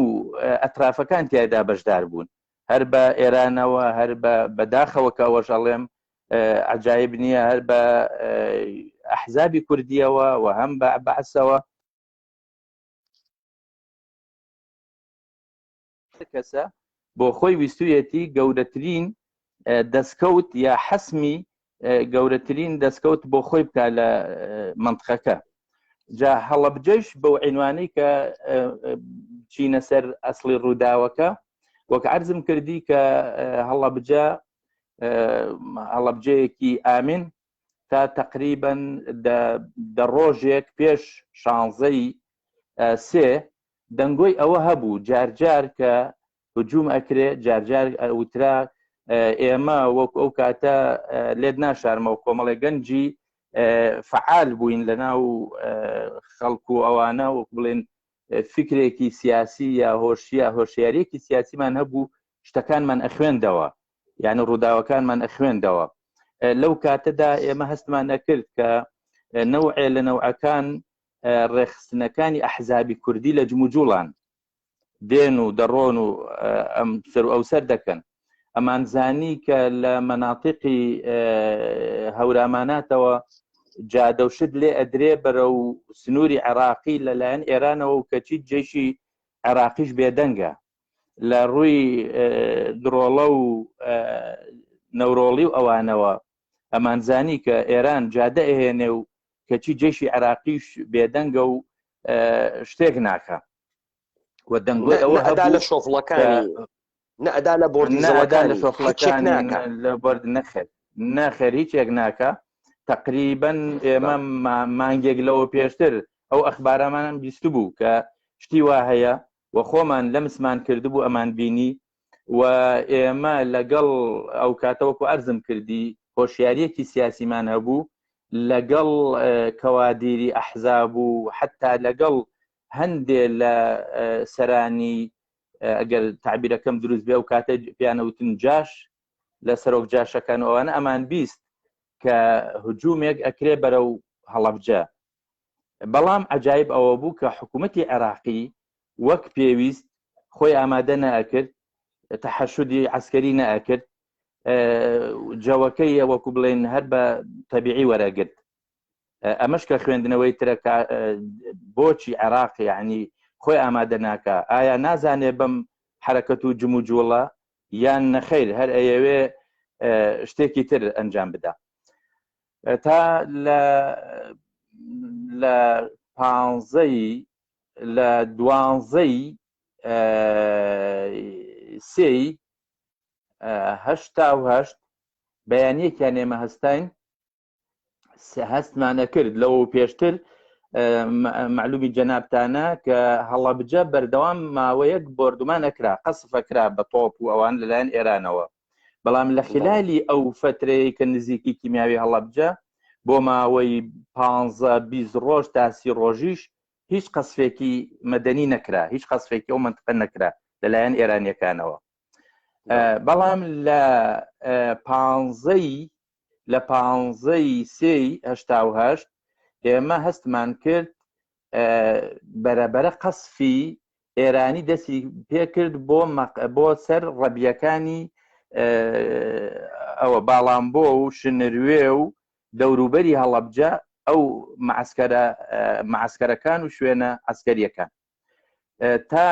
ئەترافەکان تیایدا بەشدار بوون هەر بە ئێرانەوە هەر بە بەداخەوە کە ئەوەش ئەڵێم عجایب نییە هەر بە ئەحزابی کوردیەوە و هەم بە بەعسەوە کەسە بۆ خۆی ویستویەتی گەورەترین دەستکەوت یا حەسمی گەورەترین دەستکەوت بۆ خۆی بکە لە منطقەکە جا هەڵەبجەش بەو عینوانەی کە چینە سەر ئەسڵی ڕووداوەکە وەک عەرزم کردی کە هەڵەبجە هەڵەبجەیەکی ئامین تا تقریبا دە ڕۆژێک پێش شانزەی سێ دەنگۆی ئەوە هەبوو جارجار کە هجوم ئەکرێ جارجار وترا ئێمە وەک ئەو کاتە لێت ناشارمەوە کۆمەڵی گەنجی فعال بووین لە ناو خەڵک و ئەوانە وەک بڵێن فکرێکی سیاسی یا هۆشیە هۆشیاریەکی سیاسیمان هەبوو شتەکانمان ئەخوێندەوە یعنی ڕووداوەکانمان ئەخوێندەوە لەو کاتەدا ئێمە هەستمان ئەکرد کە نەوعێ لە نەوعەکان ڕێکخستنەکانی ئەحزابی کوردی لە جموجوڵان دێن و دەڕۆن و ئەم سەر و ئەوسەر دەکەن ئەمانزانی کە لە مەناتیقی هەوراماناتەوە جادە و شت لێ ئەدرێ بەرە و سنووری عێراقی لەلایەن ئێرانەوە و کەچی جێشی عێراقیش بێدەنگە لە ڕووی درۆڵە و نەورۆڵی و ئەوانەوە ئەمانزانی کە ئێران جادە ئەهێنێ و کەچی جێشی عێراقیش بێدەنگە و شتێک ناکە و دەنگۆی ئەوە ئەدا لە شۆفڵەکانی نە ئەدا لە بۆردی لە شۆفڵەکانی لە بۆرد نەخێر نەخێر هیچێک ناکە تقریبا ئێمە مانگێک لەوە پێشتر ئەو ئەخبارەمانم بیست بوو کە شتی وا هەیە و خۆمان لەمسمان کردبوو ئەمان بینی و ئێمە لەگەڵ ئەو کاتە وەکو ئەرزم کردی هۆشیاریەکی سیاسیمان هەبوو لەگەڵ کەوادیری ئەحزاب و حتا لەگەڵ هەندێ لە سەرانی ئەگەر تعبیرەکەم دروست بێ ئەو کاتە پیانەوتن جاش لە سەرۆک جاشەکان ئەوانە ئەمان 20 کە هجوومێک ئەکرێ بەرەو هەڵەبجە بەڵام عجایب ئەوە بوو کە حکوومەتی عێراقی وەک پێویست خۆی ئامادە نەئەکرد تەحەشودی عسکەری نەئەکرد جەوەکەی وەکو بڵێن هەر بە تەبیعی وەرەگرت. ئەمەش کە خوێندنەوەی ترە بۆچی عێراق یعنی خۆی ئامادە ناکە ئایا نازانێ بەم حرەکەت و جموجوڵە یان نەخیر هەر ئەیەوێ شتێکی تر ئەنجام بدا تا لە لە پانزەی لە دوانزەی سێی 88 بەیانیەکیان ئێمە هەستاین هەستمانە کرد لەوە پێشتر معلومی جەنابتانە کە هەڵەبجە بەردەوام ماوەیەک بۆردومان ئەکرا قەسفەکرا بە تۆپ و ئەوان لەلایەن ئێرانەوە بەڵام لە خلالی ئەو فترەیە کە نزیکی کیمیاوی هەڵەبجە بۆ ماوەی پ 20 ڕۆژ تاسی ڕۆژیش هیچ قەسفێکی مەدەنی نەکرا هیچ قەسفێکی ئەو منطقە نەکرا لەلایەن ئێرانیەکانەوە بەڵام لە پانزەی لە پانزەی سێی 88 ئێمە هەستمان کرد بەرەبەرە قەسفی ئێرانی دەستی پێکرد بۆ بۆ سەر ڕەبیەکانی ئەوە باڵامبۆ و شنروێ و دەوروبەری هەڵەبجە ئەو معسکەرە معسکەرەکان و شوێنە عسکەریەکان تا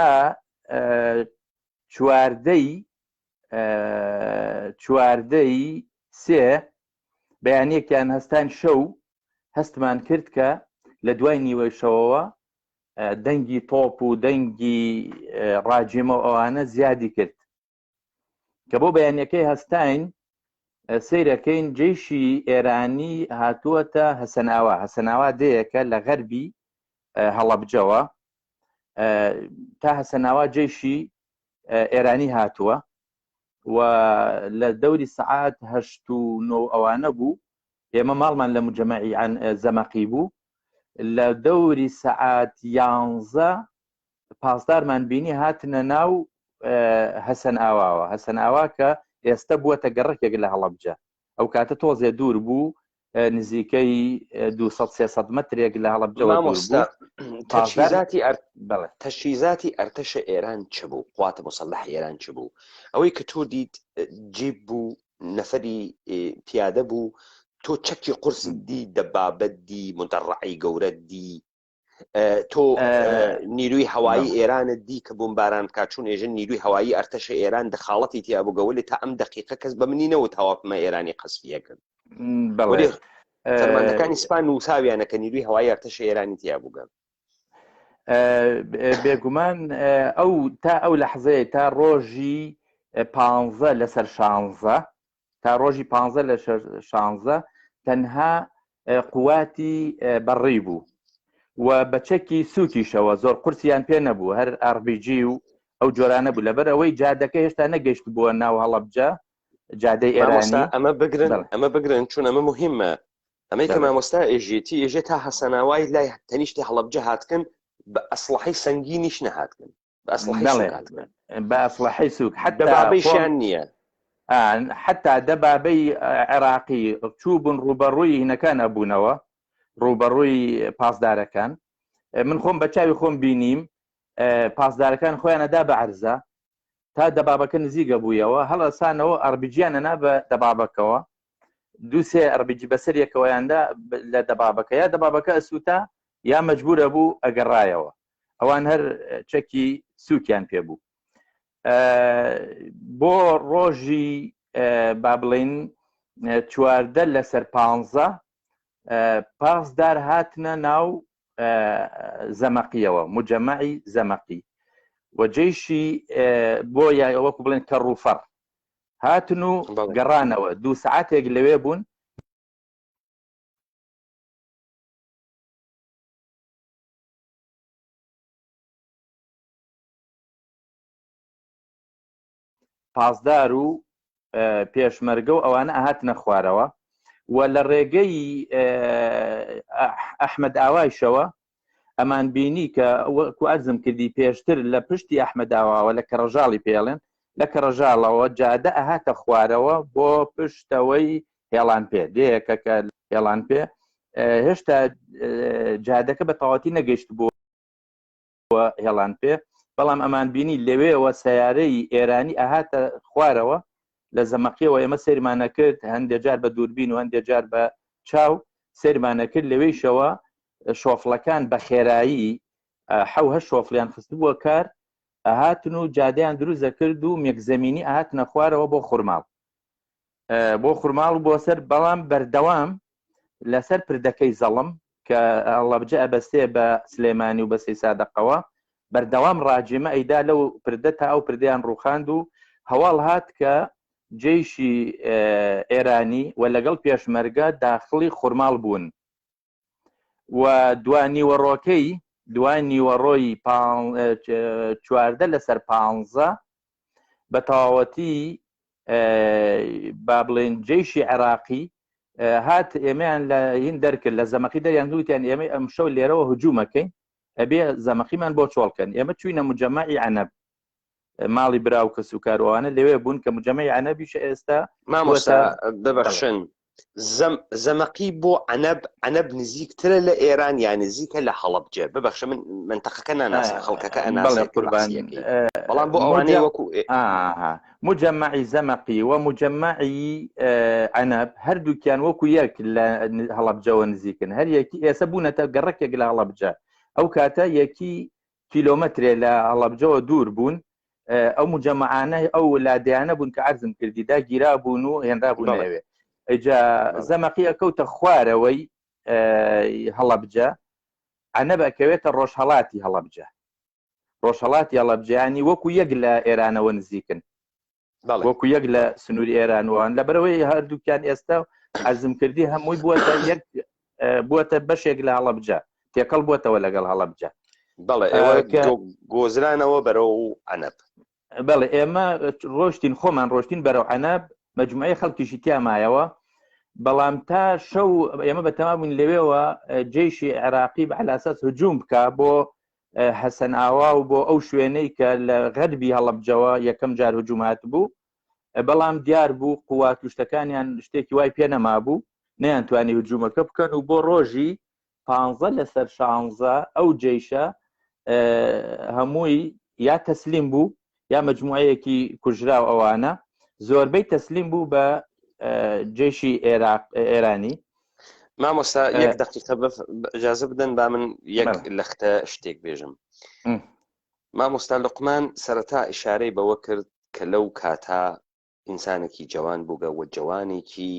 چواردەی چواردەی سێ بەیانیەکیان هەستان شەو هەستمان کرد کە لە دوای نیوەی شەوەوە دەنگی تۆپ و دەنگی ڕاجێمە و ئەوانە زیادی کرد کە بۆ بەیانەکەی هەستاین سەیرەکەین جێشی ئێرانی هاتووەتە هەسەناوا هەسەناوا دەیەکە لە غەربی هەڵەبجەوە تا هەسەناوا جێشی ئێرانی هاتووە و لە دەوری سەعات هەشت و نۆ ئەوانە بوو ئێمە ماڵمان لە مجەمەعی عەن زەمەقی بوو لە دەوری سەعات یانزە پاسدارمان بینی هاتنە ناو هەسەن ئاواوە هەسەن ئاوا کە ئێستا بووەتە گەڕەکێک لە هەڵەبجە ئەو کاتە تۆزێ دوور بوو نزیکەی 200 300 مترێک لە هەڵەبجەوە دوور بوو تەجهیزاتی بەڵێ تەجهیزاتی ئەرتەشە ئێران چ بوو قوات مسلح ئێران چ بوو ئەوەی کە تۆ دیت جیب بوو نەفەری پیادە بوو تۆ چەکی قورس دی دەبابەت دی مدەڕعی گەورە دی تۆ نیروی هەوایی ئێرانت دی کە بۆمباران بکات چون ئێژن نیروی هەوایی ئەرتەشە ئێران دەخاڵەتی تیا بوو گەوەلی تا ئەم دقیقە کەس بە منی نەوت هەواپمە ئێرانی قەسفیە کرد بەڵێ فەرماندەکانی سپا نووساویانە کە نیروی هەوایی ئەرتەشە ئێرانی تیا بووگە بێگومان ئەو تا ئەو لەحزەیە تا ڕۆژی پ لەسەر شانزە تا ڕۆژی پ لە شانزە تەنها قوواتی بەڕی بوو و بە چەکی سوکیشەوە زۆر قورسیان پێ نەبوو هەر RPG و ئەو جۆرانە بوو لەبەر ئەوەی جادەکە هێشتا نەگەشت بووە ناو هەڵەبجە جادەی ئێرانی ئەمە بگرن ئەمە بگرن چون ئەمە مهمە ئەمەی کە مامۆستا ئێژێتی ئێژێ تا حەسەناوای لای تەنیشتی هەڵەبجە هاتکن بە ئەسڵحەی سەنگینیش نەهاتکن بە ئەسڵحەی سوک هاتکن بە ئەسڵحەی سوک حتى دەبابەیشیان نییە حتا دەبابەی عێراقی چوو بوون ڕوبەڕووی هینەکان ئەبوونەوە ڕوبەڕووی پاسدارەکان من خۆم بە چاوی خۆم بینیم پاسدارەکان خۆیانەدا بە عەرزە تا دەبابەکە نزیکە بوویەوە هەڵەسانەوە ئەربیجیانە نا بە دەبابەکەوە دوو سێ ئەربیجی بەسەر یەکەوەیاندا لە دەبابەکە یا دەبابەکە ئەسووتا یا مەجبورە بوو ئەگەڕایەوە ئەوان هەر چەکی سووکیان پێ بوو بۆ ڕۆژی با بڵین چواردە لەسەر پ پاسدار هاتنە ناو زەمەقیەوە مجەمەعی زەمەقی و جەیشی بۆ یا وەکو بڵێن کەڕوفەڕ هاتن و گەڕانەوە دوو سعاتێک لەوێ بوون پاسدار و پێشمەرگە و ئەوانە ئەهاتنە خوارەوە و لە ڕێگەی ئەحمد ئاوایشەوە ئەمان بینی کە وەکو ئەرزم کردی پێشتر لە پشتی ئەحمد ئاواوە لە کەڕەژاڵی پێڵێن لە کەڕەژاڵەوە جادە ئەهاتە خوارەوە بۆ پشتەوەی هێڵان پێ دەیەکە کە هێڵان پێ هێشتا جادەکە بە تەواتی نەگەیشت بوو هێڵان پێ بەڵام ئەمان بینی لەوێوە سیارەی ئێرانی ئەهاتە خوارەوە لە زەمەقیەوە ئێمە سەیرمانە کرد هەندێک جار بە دووربین و هەندێک جار بە چاو. سەیرمانە کرد لەوێیشەوە شۆفڵەکان بە خێرایی حەو هەشت شۆفڵیان خستبووە کار ئەهاتن و جادەیان دروست دەکرد و مێکزەمینی ئەهاتنە خوارەوە بۆ خورماڵ بۆ خورماڵ و بۆ سەر بەڵام بەردەوام لەسەر پردەکەی زەڵم کە هەڵەبجە ئەبەستێ بە سلێمانی و بە سەیسادەقەوە بەردەوام ڕاجێمە ئەیدا لەو پردە تا ئەو پردیان ڕوخاند و هەواڵ هات کە جەیشی ئێرانی و لەگەڵ پێشمەرگە داخڵی خورماڵ بوون و دوا نیوەڕۆکەی دوای نیوەڕۆی 14 لەسەر پانزە بە تەواوەتی با بڵێن جەیشی عێراقی هات ئێمەیان لە هین دەرکرد لە زەمەقی دەریان وتیان ئێمەی ئەمشەو لێرەوە هجوومەکەین ئەبێ زەمەقیمان بۆ چۆڵکەن ئێمە چوینە مجەمەعی عەنەب ماڵی برا و کەس و کاروانە لەوێ بوون کە مجەمەی عەنەبیش ئێستا مامۆستا ببەخشن زەم زەمەقی بۆ عەنەب عەنەب نزیکترە لە ئێران یا نزیکە لە هەڵەبجە ببەخشە من منتەقەکە ناناسم خەڵکەکە ئەناسێ قوربان بەڵام بۆ ئەوانەی وەکو مجەمەعی زەمەقی و مجەمەعی عەنەب هەردووکیان وەکو یەک لە هەڵەبجەوە نزیکن هەر یەکی ئێستا بوونەتە گەڕەکێک لە هەڵەبجە ئەو کاتە یەکی کیلۆمەترێ لە هەڵەبجەوە دوور بوون ئەو مجەمەعانە ئەو لادێیانە بوون کە عەرزم کردی دا گیرا بوون و هێنرا بوون ئەوێ ئەجا زەمەقی ئەکەوتە خوارەوەی هەڵەبجە عەنەب ئەکەوێتە ڕۆژهەڵاتی هەڵەبجە ڕۆژهەڵاتی هەڵەبجەیانی وەکو یەک لە ئێرانەوە نزیکن وەکو یەک لە سنووری ئێران وان لەبەرەوەی هەردووکیان ئێستا عەرزم کردی هەمووی بووەتە یەک بووەتە بەشێک لە هەڵەبجە تێکەڵ بووەتەوە لەگەڵ هەڵەبجە بەڵێ ئێوە گۆزرانەوە بەرەو عەنەب بەڵێ ئێمە ڕۆشتین خۆمان ڕۆشتین بەرەو عەنەب مجموعەی خەڵکیشی تیا مایەوە بەڵام تا شەو ئێمە بە تەما بووین لەوێوە جێشی عێراقی بە عەلاساس هجوم بکە بۆ حەسەن ئاوا و بۆ ئەو شوێنەی کە لە غەربی هەڵەبجەوە یەکەم جار هجوم هاتبوو بەڵام دیار بوو قوات و شتەکانیان شتێکی وای پێ نەمابوو نەیانتوانی هجومەکە بکەن و بۆ ڕۆژی پانزە لەسەر شانزە ئەو جەیشە هەمووی یا تەسلیم بوو یا مجموعەیەکی کوژراو ئەوانە زۆربەی تەسلیم بوو بە جێشی عێراق ئێرانی مامۆستا یەک دقیقە ئجازە بدەن با من یەک لەختە شتێک بێژم مامۆستا لقمان سەرەتا ئشارەی بەوە کرد کە لەو کاتا ئینسانێکی جوان بووگە و جوانێکی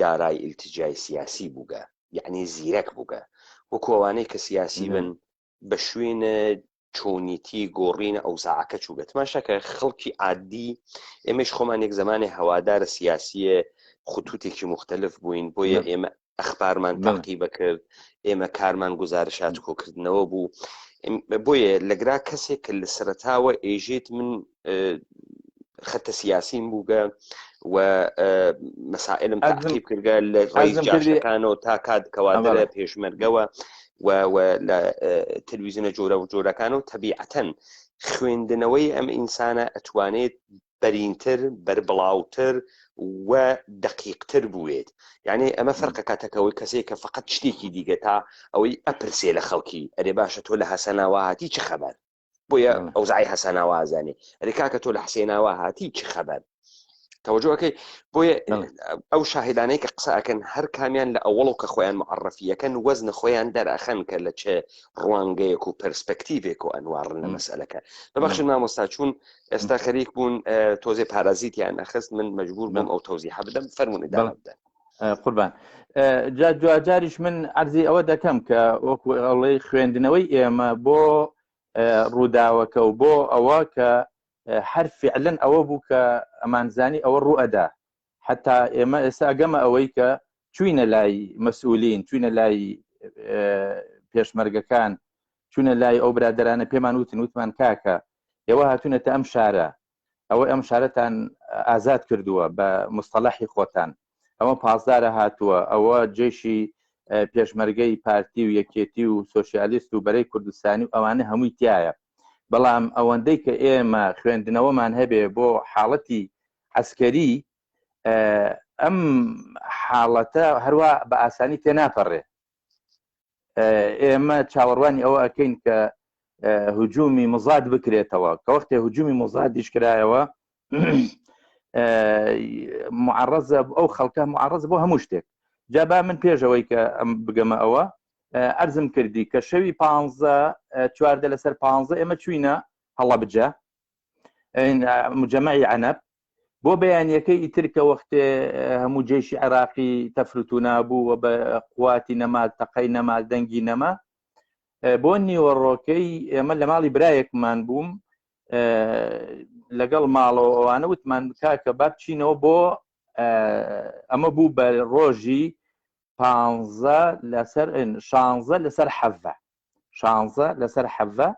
دارای ئیلتجای سیاسی بووگە یعنی زیرەک بووگە وەکو ئەوانەی کە سیاسی بن بە شوێن چۆنیتی گۆڕینە ئەوزاعەکە چووگە تماشاکە خەڵکی عادی ئێمەش خۆمان یەک زمانێ هەوادارە سیاسیە خطوتێکی مختلف بووین بۆیە ئێمە ئەخبارمان تاقی بەکرد ئێمە کارمان گزارشات کۆکردنەوە بوو بۆیە لەگرا کەسێک کە لە سەرتاوە ئێژێت من خەتە سیاسیم بووگە و مەسائلم تاقیب کردگە لە ڕێی جاشەکانەوە تا کات کەوادرە پێشمەرگەوە و لە تەلویزیۆنە جۆرە و جۆرەکان و تەبیعەتەن خوێندنەوەی ئەم ئینسانە ئەتوانێت بەرینتر بەربڵاوتر و دقیقتر بوێت یعنی ئەمە فەرقە کاتەکەەوەی کەسێک کە فقط شتێکی دیگە تا ئەوەی ئەپرسێ لە خەڵکی ئەرێ باشە تۆ لە هەسەناوە هاتی چ خەبەر بۆیە ئەوزای حەسەناوا ئازانێ ئەرێ کاکە تۆ لە حسێناوا هاتی چ خەبەر تەوەجۆەکەی بۆیە ئەو شاهدانەی کە قسە ئەکەن هەر کامیان لە ئەوەڵ کە خۆیان معرفیەکەن وەزنە خۆیان دەرئەخەن کە لە چه ڕوانگەیەک و پرسپەکتیڤێک و ئەنواڕن لە مەسەلەکە ببەخشن مامۆستا چوون ئێستا خەریک بوون تۆزێ پارازیتیان نەخست من مجبور بووم ئەو تەوزیحە بدەم فەرمونون ئیدامە بدەن قوربان جا دواجاریش من عەرزی ئەوە دەکەم کە وەکو ئەڵێ خوێندنەوەی ئێمە بۆ ڕووداوەکە و بۆ ئەوە کە هەر فعلەن ئەوە بوو کە ئەمانزانی ئەوە ڕوئەدا حتا ئێمە ئێستا ئەگەمە ئەوەی کە چوینە لای مەسئولین چوینە لای پێشمەرگەکان چوونە لای ئەو برادرانە پێمان وتن وتمان کاکە ئێوە هاتوونەتە ئەم شارە ئەوە ئەم شارەتان ئازاد کردووە بە مستەڵەحی خۆتان ئەوە پاسدارە هاتووە ئەوە جێشی پێشمەرگەی پارتی و یەکێتی و سۆسیالیست و بەرەی کوردستانی و ئەوانە هەمووی تایە بەڵام ئەوەندەی کە ئێمە خوێندنەوەمان هەبێ بۆ حاڵەتی عسکەری ئەم حاڵەتە هەروە بە ئاسانی تێناپەڕێ ئێمە چاوەڕوانی ئەوە ئەەکەین کە هجومی مزاد بکرێتەوە کە وەختێ هجومی مزادیش کرایەوە معڕزە ئەو خەڵکە معڕز بۆ هەموو شتێک. جا با من پێش ئەوەی کە ئەم بگەمە ئەوە ئەرزم کردی کە شەوی پ چواردە لەسەر پ ئێمە چوینە هەڵەبجە مجەمەعی عەنەب بۆ بەیانیەکەی ئیتر کە وەختێ هەموو جێشی عێراقی تەفروتونا بوو و بە قواتی نەما تەقەی نەما دەنگی نەما بۆ نیوەڕۆکەی ئێمە لە ماڵی برایەکمان بووم لەگەڵ ماڵەوە ئەوانە وتمان کاکە با بچینەوە بۆ ئەمە بوو بە ڕۆژی پ لەسەر شانزە لەسەر حەڤە شانزە لەسەر حەڤە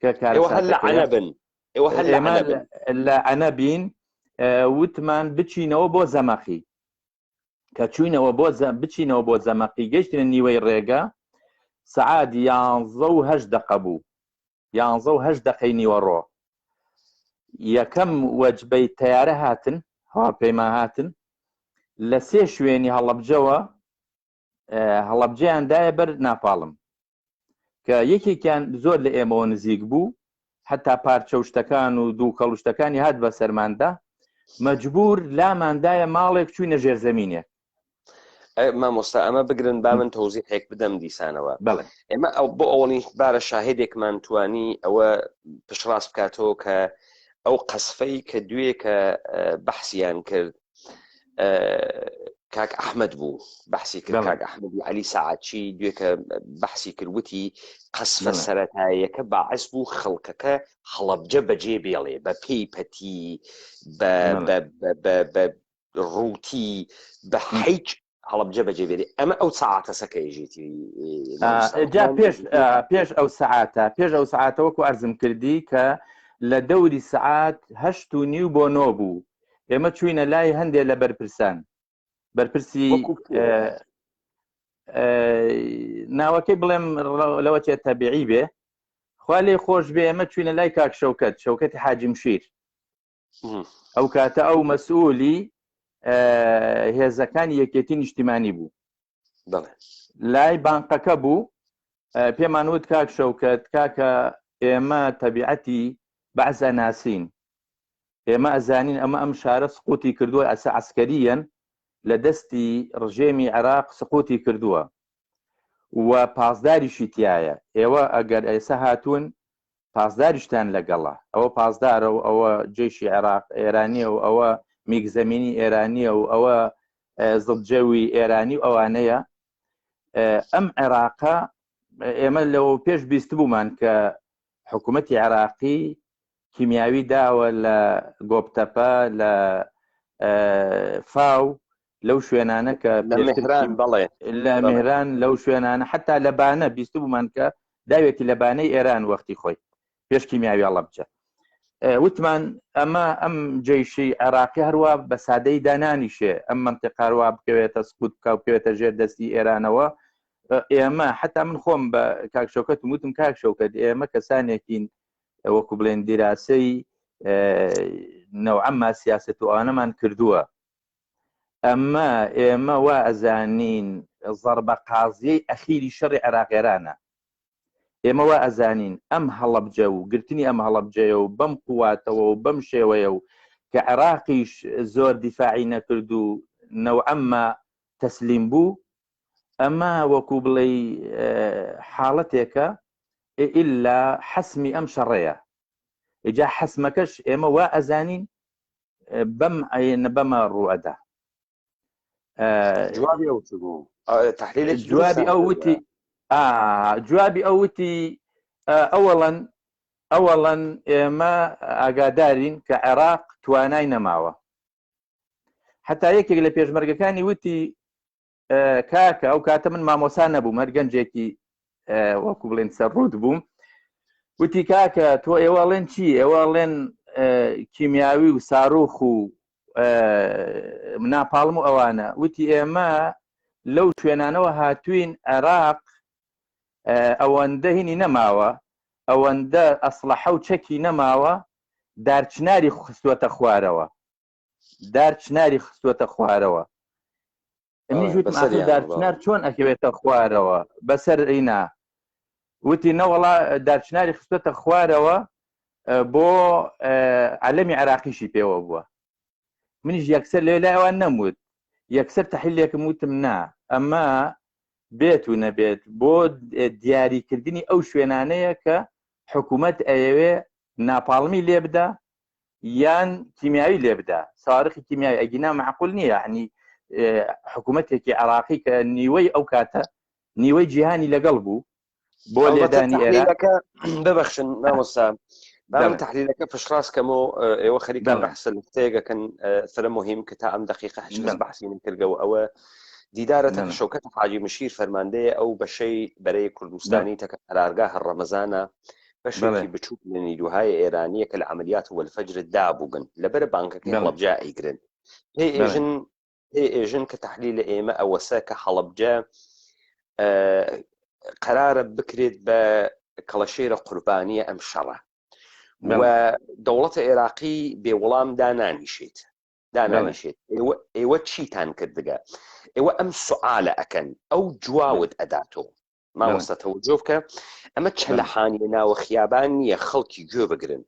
کە کارەساتەکەیە ئێوە هەر لە عەنەبن لە عەنەبین وتمان بچینەوە بۆ زەمەقی کە چوینەوە بۆ بچینەوە بۆ زەمەقی گەشتنە نیوەی ڕێگە سەعات یانزە و هەشت دەقە بوو یانزە و هەشت دەقەی نیوەڕۆ یەکەم وەجبەی تەیارە هاتن هەواپەیما هاتن لە سێ شوێنی هەڵەبجەوە هەڵەبجەیان دایە بەر ناپاڵم کە یەکێکیان زۆر لە ئێمەوە نزیک بوو حتا پارچە و شتەکان و دووکەڵ و شتەکانی هات بە سەرماندا مەجبور لاماندایە ماڵێک چوینە ژێرزەمینێک مامۆستا ئەمە بگرن با من تەوزیحێک بدەم دیسانەوە بەڵێ ئێمە ئەو بۆ ئەوڵین بارە شاهدێکمان توانی ئەوە پشتڕاست بکاتەوە کە ئەو قەسفەی کە دوێ کە بەحسیان کرد کاک ئەحمد بوو بەحسی کرد کاک ئەحمدی علی ساعتچی دوێ کە بەحسی کرد وتی قەسفە سەتاییەکە باعس بوو خەڵکەکە هەڵەبجە بەجێ بێڵێ بە پێی پەتی بە ڕووتی بە حیچ هەڵەبجە بەجێ بێری ئەمە ئەو سەعاتەسە کە یژێتی جا پێش پێش ئەو سەعاتە پێش ئەو سەعاتە وەکو ئەرزم کردی کە لە دەوری سەعات هەشت و نیو بۆ نۆ بوو ئێمە چوینە لای هەندێ لە بەرپرسان بەرپرسی ناوەکەی بڵێم لەوە چێت تەبیعی بێ خوا لێ خۆش بێ ئێمە چوینە لای کاک شەوکەت شەوکەتی حاجی مشیر ئەو کاتە ئەو مەسئولی هێزەکانی یەکێتی نیشتیمانی بوو لای بانقەکە بوو پێمان وت کاک شەوکەت کاکە ئێمە تەبیعەتی بەعزە ناسین ئێمە ئەزانین ئەمە ئەم شارە سقوتی کردووە ئەسە عسکەریەن لە دەستی ڕژێمی عێراق سقوتی کردووە و پاسداریشی تایە ئێوە ئەگەر ئێسە هاتوون پاسداریشتان لەگەڵە ئەوە پاسدارە و ئەوە جەیشی عێراق ئێرانیە و ئەوە میگ زەمینی ئێرانیە و ئەوە زڵجەوی ئێرانی و ئەوانەیە ئەم عێراقە ئێمە لەوە پێش بیست بوومان کە حکوومەتی عێراقی کیمیاوی داوە لە گۆپتەپە لە فاو لەو شوێنانە کە مهران بەڵێ لە مهران لەو شوێنانە حتا لە بانە بیستبوومان کە داوێتی لە بانەی ئێران وەختی خۆی پێش کیمیاوی هەڵەبجە وتمان ئەمە ئەم جەیشی عێراقی هەروە بە سادەی دانانیشێ ئەم منتیقاروا بکەوێتە سقوت بکە بکەوێتە ژێر دەستی ئێرانەوە ئێمە حتا من خۆم بە کاک شەوکەت وتم کاک شەوکەت ئێمە کەسانێکین وەکو بڵێن دیراسەی نەوعەمما سیاست و ئەوانەمان کردووە ئەمە ئێمە وا ئەزانین زەڕبە قازیەی ئەخیری شەڕی عێراق ئێرانە ئێمە وا ئەزانین ئەم هەڵەبجە و گرتنی ئەم هەڵەبجەیە و بەم قواتەوە و بەم شێوەیە و کە عێراقیش زۆر دیفاعی نەکرد و نەوعەمما تەسلیم بوو ئەمە وەکو بڵێ حاڵەتێکە ئیلا حەسمی ئەم شەڕەیە ئیجا حەسمەکەش ئێمە وا ئەزانین بەم عینە بەمە ڕوئەدا جوابی ئەو چ بوو تحلیلێکی جوابی ئەو وتی جوابی ئەو وتی ئەوەڵەن ئەوەڵەن ئێمە ئاگادارین کە عێراق توانای نەماوە حتا یەکێک لە پێشمەرگەکانی وتی کاکە ئەو کاتە من مامۆسا نەبووم هەر گەنجێکی وەکو بڵێن سەر ڕوت بووم وتی کاکە تۆ ئێوەڵێن چی ئێوەڵێن کیمیاوی و ساروخ و ناپاڵم و ئەوانە وتی ئێمە لەو شوێنانەوە هاتوین عێراق ئەوەندە هینی نەماوە ئەوەندە ئەسڵەحە و چەکی نەماوە دارچناری خستووەتە خوارەوە دار چناری خستووەتە خوارەوە منیش وتم ئاخر دار چنار چۆن ئەکەوێتە خوارەوە بەسەر ئینا وتی نەوەڵا دارچناری خستووەتە خوارەوە بۆ عەلەمی عراقیشی پێوە بووە منیش یەکسەر لێ لای ئەوان نەموت یەکسەر تحلیلێکم وتم نا. ئەمە بێت و نەبێت بۆ دیاریکردنی ئەو شوێنانەیە کە حکوومەت ئەیەوێ ناپاڵمی لێ بدا یان کیمیاوی لێ بدا سارخی کیمیاوی ئەگینا معقول نییە ینی حکوومەتێکی عراقی کە نیوەی ئەو کاتە نیوەی جیهانی لەگەڵ بوو بۆ لێدانی ئێران ببەخشن مامۆستا بەڵام تحلیلەکە پشتڕاست کەم و ئێوە خەریکە بەحسە نقطەیەکەکەن فرە مهم کە تا ئەم دقیقە هەش کەس بەحسی نکردگەوە ئەوە دیدارە تەکە شەوکەت حاجی مشیر فەرماندەیە ئەو بەشەی بەرەی کوردستانی تەکە قەرارگا هەر ڕەمەزانە بەشێکی بچووک لە نیروهای ئێرانیە کە لە عملیات والفجر دابووگن لەبەر بانکەکەی هەڵەبجە ئەیگرن پێی ئێژن پێ ئێژن کە تحلیل ئێمە ئەوەسە کە هەڵەبجە قەرارە بکرێت بە کەڵەشێرە قوربانیە ئەم شەڕە و دەوڵەتە عێراقی بێ وەڵام دانانیشێت دانانیشێت ئێوە چیتان کردگە ئێوە ئەم سوعاالە ئەکەن ئەو جوواوت ئەداتۆ مامۆستا تەوەجۆ بکە ئەمە چەلەحانیە ناوە خیابان نییە خەڵکی گوێ بگرن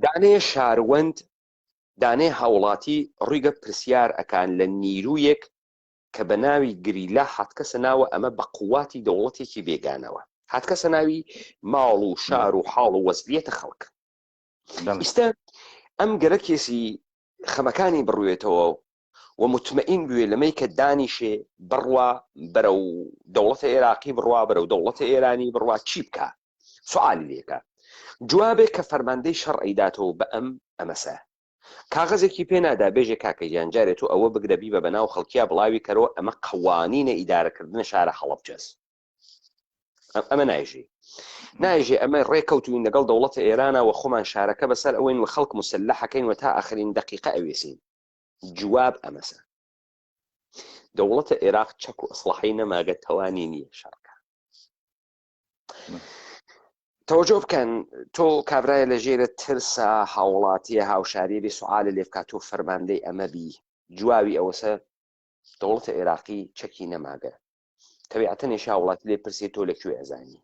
دانێ شاروەند دانێ هاوڵاتی ڕویگە پرسیار ئەکان لە نیرویەک کە بە ناوی گریلا هاتکەسە ناوە ئەمە بە قوواتی دەوڵەتێکی بێگانەوە هاتکەسە ناوی ماڵ و شار و حاڵ و وەزعیەتە خەڵک ئیستا ئەم گەرەکێسی خەمەکانی بڕوێتەوە و متمئین بوێ لەمەی کە دانیشێ بڕوا بەرەو دەوڵەتە عێراقی بڕوا بەرەو دەوڵەتە ئێرانی بڕوا چی بکە سوعالی لێکە جوابێک کە فەرماندەی شەڕ ئەیداتەوە بە ئەم ئەمەسە کاغەزێکی پێ نادا بێژێ کاکە گیان جارێ تۆ ئەوە بگرە بیبە بەناو خەڵکیا بڵاوی کەرەوە ئەمە قەوانینە ئیدارەکردنە شارە هەڵەبجەس ئەمە نایژێ نایژێ ئەمە ڕێکەوتوین لەگەڵ دەوڵەتە ئێرانە و خۆمان شارەکە بەسەر ئەوەین و خەڵک مسلحەکەین و تا ئاخرین دقیقە ئەوێسین جواب ئەمەسە دەوڵەتە عێراق چەک و ئەسڵحەی نەماگە توانی نییە شەڕکە تەوەجۆ بکەن تۆ کابرایە لە ژێرە ترسا هاوڵاتیە هاوشاریە بێ سوعالە لێ بکات تۆ فەرماندەی ئەمە بی جوابی ئەوەسە دەوڵەتە عێراقی چەکی نەماگە تەبیعەتەنێش هاوڵاتی لێ پرسێ تۆ لە کوێ ئەزانی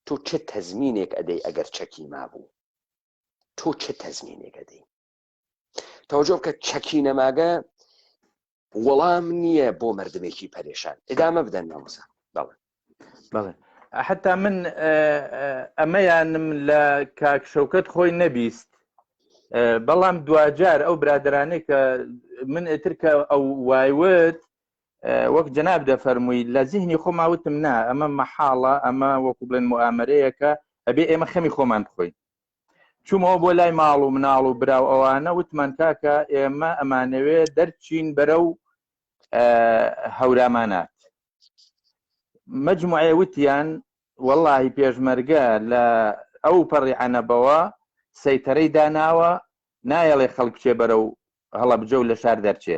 تۆ چ تەزمینێک ئەدەی ئەگەر چەکی مابوو تۆ چ تەزمینێک ئەدەی تەوەجۆ بکە چەکی نەماگە وەڵام نییە بۆ مردمێکی پەرێشان ئدامە بدەن مامۆسا بەڵێ بەڵێ حتا من ئەمەیانم لە کاک شەوکەت خۆی نەبیست بەڵام دواجار ئەو برادرانەی کە من ئتر کە ئەو وایوت وەک جەناب دەفەرمووی لە زیهنی خۆما وتم نا ئەمە مەحاڵە ئەمە وەکو بڵێن موئامەرەیەکە ئەبێ ئێمە خەمی خۆمان بخۆین چوومەوە بۆ لای ماڵ و مناڵ و برا و ئەوانە وتمان کاکە ئێمە ئەمانەوێ دەرچین بەرەو هەورامانات مجموعێ وتیان وەڵاهی پێشمەرگە لە ئەو پەڕی عەنەبەوە سەیتەرەی داناوە نایەڵێ خەڵک بچێ بەرەو هەڵەبجە و لە شار دەرچێ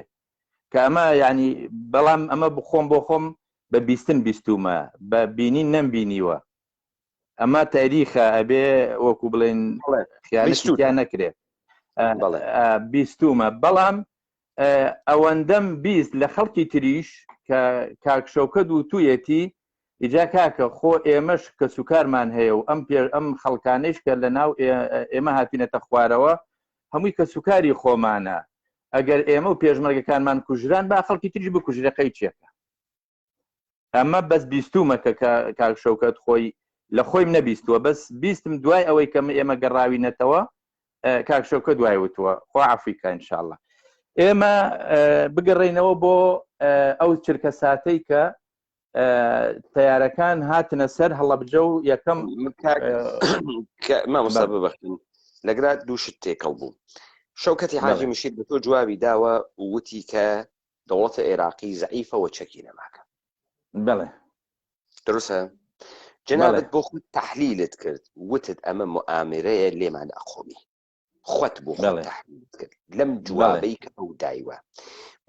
کە ئەمە یعنی بەڵام ئەمە بخۆم بۆ خۆم بە بیستن بیستومە بە بینین نەمبینیوە ئەمە تاریخە ئەبێ وەکو بڵێن خیانەتی تیا نەکرێت بیستومە بەڵام ئەوەندەم 20 لە خەڵکی تریش کە کاک شەوکەت و تویەتی ئیجا کاکە خۆ ئێمەش کەسوکارمان هەیە و ئەم پێ ئەم خەڵکانەیش کە لە ناو ئێمە هاتوینەتە خوارەوە هەمووی کەسوکاری خۆمانە ئەگەر ئێمە و پێشمەرگەکانمان کوژران با خەڵکی تریش بکوژرێ قەی چێکە ئەمە بەس بیستومە کە کاک شەوکەت خۆی لە خۆیم نەبیستووە بەس بیستم دوای ئەوەی کە ئێمە گەڕاوینەتەوە کاک شەوکەت دوای وتووە خوا عەفوی کە ئینشاءاللە ئێمە بگەڕێینەوە بۆ ئەو چرکە ساتەی کە تیارەکان هاتنە سەر هەڵەبجە و یەکەم مامۆستا ببەخشن لەگرا دووشت تێکەڵ بوو شەوکەتی حاجی مشیر بە تۆ جوابی داوە وتی کە دەوڵەتە عێراقی زەعیفە و چەکی نەماکە بەڵێ دروستە جەنابت بۆ خۆت تحلیلت کرد وتت ئەمە مؤامرەیە لێمان ئەقۆمی خۆت بۆ خۆت تحلیلت کرد لەم جوابەی کە ئەو دایوە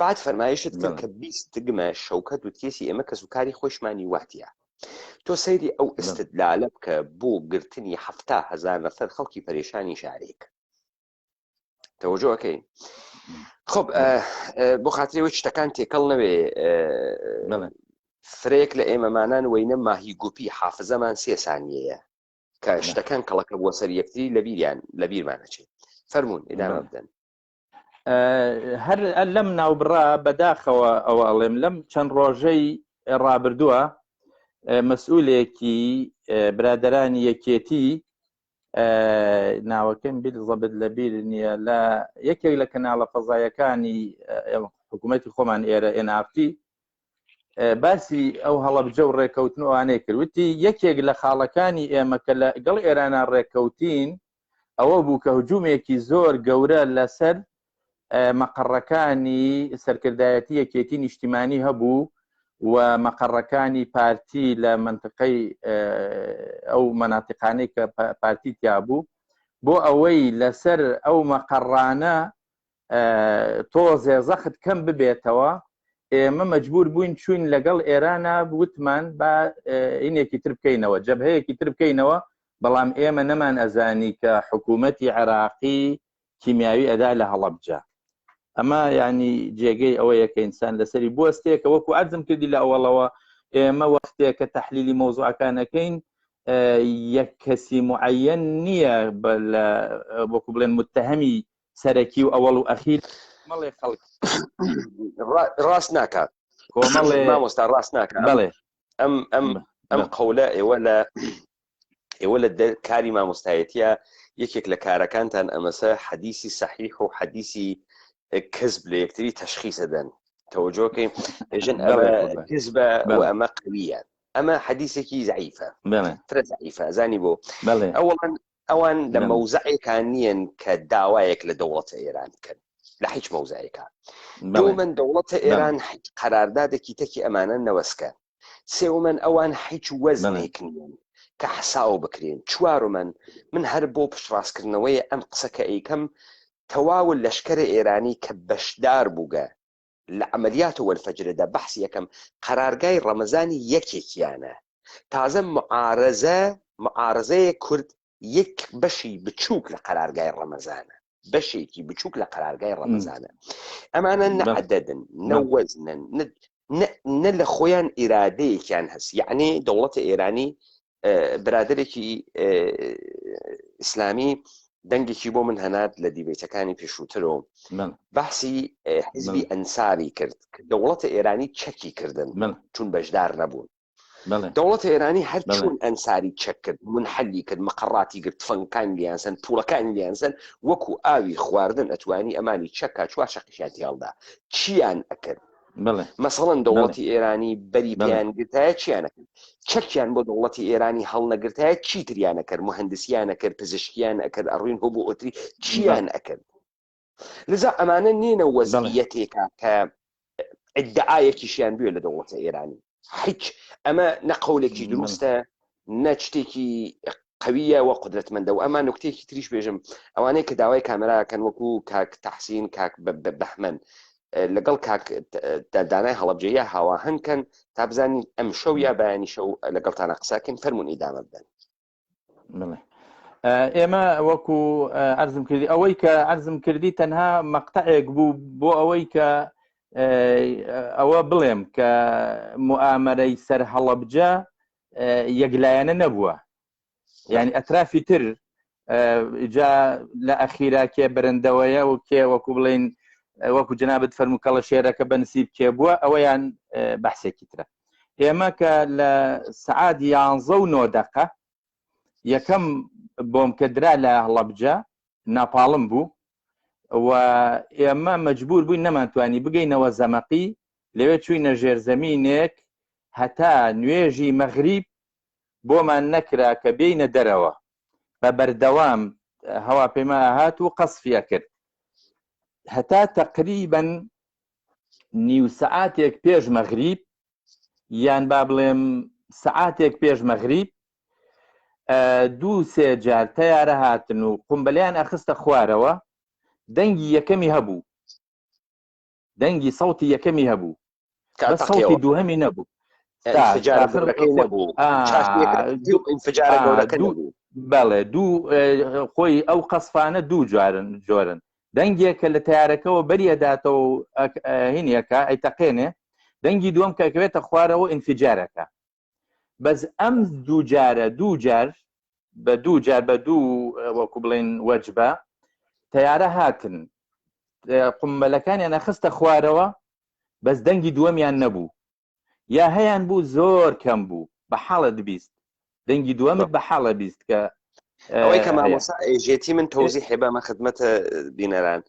بعد فەرمایشت کرد کە 20 گمە شەوکەت و کێسی ئێمە کەس و کاری خۆشمانی واتە تۆ سەیری ئەو ئستدلالە بکە بۆ گرتنی هزار نەفەر خەڵکی پەرێشانی شارێک تەوەجۆکەی خب بۆ خاترەوەی شتەکان تێکەڵ نەوێ فرەیەک لە ئێمەمانان وەینە ماهی گوپی حافزەمان سێ سانیەیە کە شتەکان کەڵەکە بووە سەر یەکتری لەبیریان لە بیرمانەچێت فەرمونون ئدامە بدەن. هەر لەم ناوبڕا بەداخەوە ئەوە ئەڵێم لەم چەند ڕۆژەی ڕابردووە مەسئولێکی برادرانی یەکێتی ناوەکەم بیل زەبت لە بیر نییە لە یەکێک لە کەناڵە فەزایەکانی حکوومەتی خۆمان ئێرە NRT باسی ئەو هەڵەبجە و ڕێکەوتن ئەوانەی کرد وتی یەکێک لە خاڵەکانی ئێمە کە لە گەڵ ئێرانە ڕێککەوتین ئەوە بوو کە هجوومێکی زۆر گەورە لەسەر مەقەڕەکانی سەرکردایەتی یەکێتی نیشتیمانی هەبوو و مەقەڕەکانی پارتی لە منطقەی ئەو مەناتیقانەی کە پارتی تیا بوو بۆ ئەوەی لەسەر ئەو مەقەڕانە تۆزێ زەخت کەم ببێتەوە ئێمە مەجبور بووین چوین لەگەڵ ئێرانە وتمان با ئینێکی تر بکەینەوە جەبهەیەکی تر بکەینەوە بەڵام ئێمە نەمان ئەزانی کە حکوومەتی عێراقی کیمیاوی ئەدا لە هەڵەبجە ئەمە ینی جێگەی ئەوەیە کە ئینسان لەسەری بوەستێ کە وەکو عەرزم کردی لە ئەوەڵەوە ئێمە وەختێک کە تەحلیلی مەوزوعەکانەکەین یەک کەسی معەن نییە وەکو بڵێن متهەمی سەرەکی و ئەوەڵ و ئەخیر مەڵێ خەڵک ڕاست ناکات کۆمەڵێ مامۆستا ڕاست ناکات بەڵێ ئەم ئەم ئەم قەولە ئێوە لە ئێوە لە کاری مامۆستایەتە یەکێک لە کارەکانتان ئەمەسە حەدیسی سەحیح و حەدیسی کەسب لە یەکتری تەشخیسەدەن تەوەجۆکەی ژن ئەمە کزبە و ئەمە قویە ئەمە حەدیسێکی زعیفە فرە زعیفە زانی بۆ ئەوڵەن ئەوان لە مەوزعێکان نییەن کە داوایەک لە دەوڵەتە ئێران بکەن لە هیچ مەوزایەکە دومەن دەوڵەتە ئێران قەراردادێکی تەکی ئەمانە نەوەسکە سێومەن ئەوان هیچ وەزنێک نییەن کە حساو بکرێن چوارمەن من هەر بۆ پشتڕاستکردنەوەی ئەم قسە کە ئەیکەم تەواو لەشکرە ئێرانی کە بەشدار بووگە لە عەمەلیات وەلفەجردا بەحسی یەکەم قەرارگای ڕەمەزانی یەکێکیانە تازە معارەزە معارەزەیە کورد یەک بەشی بچووک لە قەرارگای ڕەمەزانە بەشێکی بچووک لە قەرارگای ڕەمەزانە ئەمانە نە عەدەدن نە وەزنن نە لە خۆیان ئیرادەیەکیان هەست یعنی دەوڵەتە ئێرانی برادێکی ئیسلامی دەنگێکی بۆ من هەنات لە دیبێتەکانی پێشووترەوە بەحسی حزبی ئەنساری کرد دەوڵەتە ئێرانی چەکی کردن چون بەشدار نەبوون دەوڵەت ئێرانی هەر چون ئەنساری چەک کرد منحەلی کرد مقڕاتی گرت تفەنگەکان لیانسن پوڵەکانی لیانسن وەکو ئاوی خواردن ئەتوانی ئەمانی چەکە چوار شەقیشیان تێڵدا چیان ئەکرد مەسەڵەن دەوڵەتی ئێرانی بەری پێیان گرتایە چیان ئەکرد چەکیان بۆ دەوڵەتی ئێرانی هەڵنەگرتایە چی تریان ئەکرد مهندسیان ئەکرد پزیشکیان ئەکرد ئەڕوین هۆ بۆ ئۆتری چیان ئەکرد لذا ئەمانە نینە وەزعیەتێکە کە ئیدعایەکیشیان بوێ لە دەوڵەتە ئێرانی هیچ ئەمە نە قەولێکی دروستە نە شتێکی قویە و قدرەتمەندە و ئەما نکتێکی تریش بێژم ئەوانەی کە داوای کامێراکەن وەکو کاک تەحسین کاک بەهمەن لەگەڵ کاک دانای هەڵەبجەیە هاواهەنکەن تا بزانین ئەم شەو یا بەیانی شەو لەگەڵتانە قساکەین فەرمونون ئیدامە بدەن ئێمە وەکو ئەرزم کردی ئەوەی کە ئەرزم کردی تەنها مەقتەعێک بوو بۆ ئەوەی کە ئەوە بڵێم کە مؤامەرەی سەر هەڵەبجە یەکلایەنە نەبووە یعنی ئەترافی تر جا لە ئەخیرا کێ بەرەندەوەیە و کێ وەکو بڵین وەکو جەنابت فەرموو کەڵە شێرەکە بەنسیب کێ بووە ئەوەیان بەحسێکی ترە ئێمە کە لە سەعات یانزە و نۆ دەقە یەکەم بۆم کە درا لە هەڵەبجە ناپاڵم بوو و ئێمە مەجبور بووین نەمانتوانی بگەینەوە زەمەقی لەوێ چوینە ژێرزەمینێک هەتا نوێژی مەغریب بۆمان نەکرا کە بێینە دەرەوە بە بەردەوام هەواپەیما هات و قەسفیە کرد هەتا تقریبا نیو سەعاتێک پێش مەغریب یان با بڵێم سەعاتێک پێش مەغریب دوو سێ جار تەیارە هاتن و قومبەلیان ئەخستە خوارەوە دەنگی یەکەمی هەبوو دەنگی سەوتی یەکەمی هەبوو بەس سەوتی دووهەمی نەبوو بەڵێ دوو خۆی ئەو قەسفانە دوو جارن جۆرن دەنگێک کە لە تیارەکەەوە بەریەداتەوە هینیەکە ئەیتەقێنێ دەنگی دووەم کە کەوێتە خوارەوە ئینفجارەکە بەس ئەم دوو جارە دوو جار بە دوو جار بە دوو وەکو بڵێن وەجبە تیارە هاتن. قومبەلەکانیان ئەخستە خوارەوە بەس دەنگی دووەمیان نەبوو یا هەیان بوو زۆر کەم بوو بە حاڵە دبیست دەنگی دووەمت بە حاڵە 20 کە ئەوەی کە مامۆسا ئێژێتی من تەوزی حێبامە خدمەتە بینەران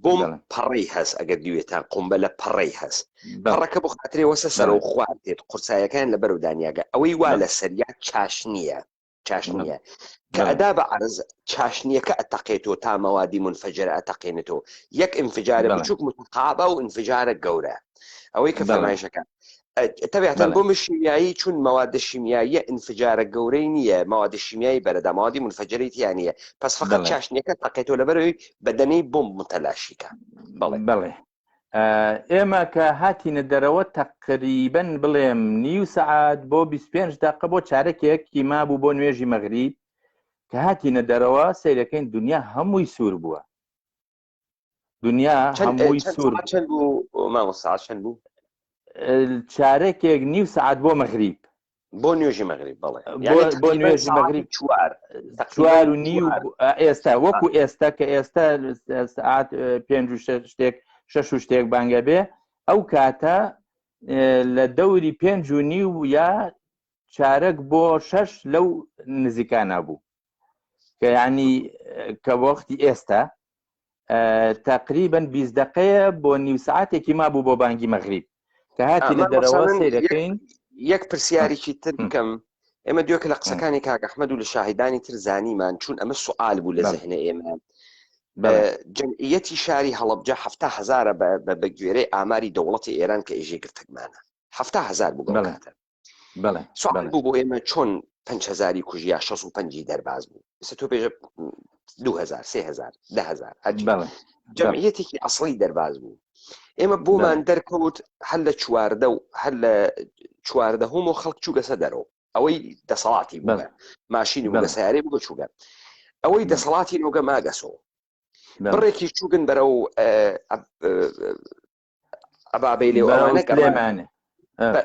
بۆم پەڕی هەست ئەگەر دوێتان قومبە لە پەڕی هەست پەڕەکە بۆ خااترێ وەسە سەر و خوار دێت قورسایەکان لە بەرو دانیاگە ئەوەی وا لە سەریا چاش نییە چاشنیە کە ئەدا بە عرز چاشنیەکە ئەتەقێتەوە تا مەوادی منفەجرە ئەتەقێنێتەوە یەک انفجارە بچوک متقابە و انفجارە گەورە ئەوەی کە فەرمایشەکە تەبیعەتەن بۆ شیمیایی چون مەواد شیمیاییە انفجارە گەورەی نییە مەواد شیمیایی بەرەدا مەوادی منفەجرەی تیا نییە پس فقط چاشنیەکە تەقێتەوە لەبەرەوەی بەدەنەی بۆمب متەلاشیکە بەڵێ بەڵێ ئێمە کە هاتینە دەرەوە تەقریبەن بڵێم نیو سەعات بۆ 25 دقە بۆ چارەکێک کیما بوو بۆ نوێژی مەغریب کە هاتینە دەرەوە سەیرەکەین دنیا هەمووی سوور بووە دنیا هەمووی سوور چەند بوو مامۆستا چەند بوو چارەکێک نیو سەعات بۆ مەغریب بۆ نوێژی مەغریب بەڵێ بۆ نوێژی مەغریب چوار چوار و نیو ئێستا وەکو ئێستا کە ئێستا سعات پێنج و شتێک شەش و شتێک بانگە بێ ئەو کاتە لە دەوری پێنج و نیو یا چارەک بۆ شەش لەو نزیکانە بوو کە ینی کە وەختی ئێستا تقریبا 20 دقەیە بۆ نیو سعاتێکی مابوو بۆ بانگی مەغریب کە هاتی لە دەرەوە سەیرەکەین یەک پرسیارێکی تر بکەم ئێمە دوێکە لە قسەکانی کاک ئەحمەد و لە شاهیدانی تر زانیمان چون ئەمە سوال بوو لە زهنە ئێمە جمعیەتی شاری هەڵەبجە هەفتا هەزارە بە گوێرەی ئاماری دەوڵەتی ئێران کە ئێژێ گرتگمانە هەفتا هەزار بوو کاتە سوال بوو بۆ ئێمە چۆن 5هزاری کوژیا 65 دەرباز بوو ئێستا تۆ پێژە 2000 3000 10000 جمعیەتێکی ئەسڵی دەرباز بوو ئێمە بۆمان دەرکەوت هەر لە چواردە و هەر لە چواردە هۆم و خەڵک چووگەسە دەرەوە ئەوەی دەسەڵاتی بوو ماشینی بوو سیارەی بوو چووگە ئەوەی دەسەڵاتی نۆگە ماگەسەوە بڕێکی چووگن بەرەو ئەبابەیلێ و ئەوانە گەڕانە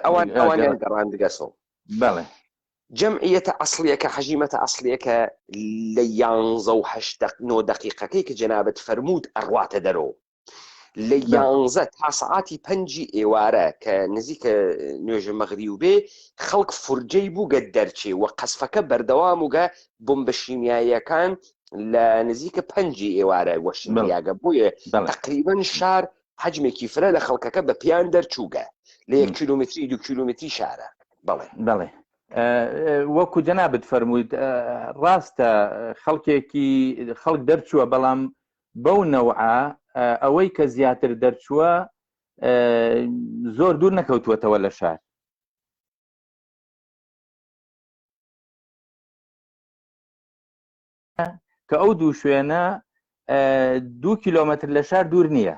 ئەوان ئەوانیان گەڕاندگەسەوە بەڵێ جەمعیەتە ئەسڵیەکە حەژیمەتە ئەسڵیەکە لە یانزە و هەشت دەق نۆ دەقیقەکەی کە جەنابت فەرمووت ئەڕواتە دەرۆ لە یانزە تا سەعاتی پەنجی ئێوارە کە نزیکە نوێژە مەغری و بێ خەڵک فرجەی بووگە دەرچێ و قەسفەکە بەردەوام وگە بۆمبە شیمیاییەکان لە نزیکە پەنجی ئێوارە وەشنیاگە بۆیە تقریبا شار حجمێکی فرە لە خەڵکەکە بە پیان دەرچووگە لە یەک کیلومتری دو کیلومتری شارە بەڵێ بەڵێ وەکو جەنابت فەرموویت ڕاستە خەڵکێکی خەڵک دەرچووە بەڵام بەو نەوعە ئەوەی کە زیاتر دەرچووە زۆر دوور نەکەوتووەتەوە لە شار کە ئەو دوو شوێنە دوو کیلۆمەتر لە شار دوور نییە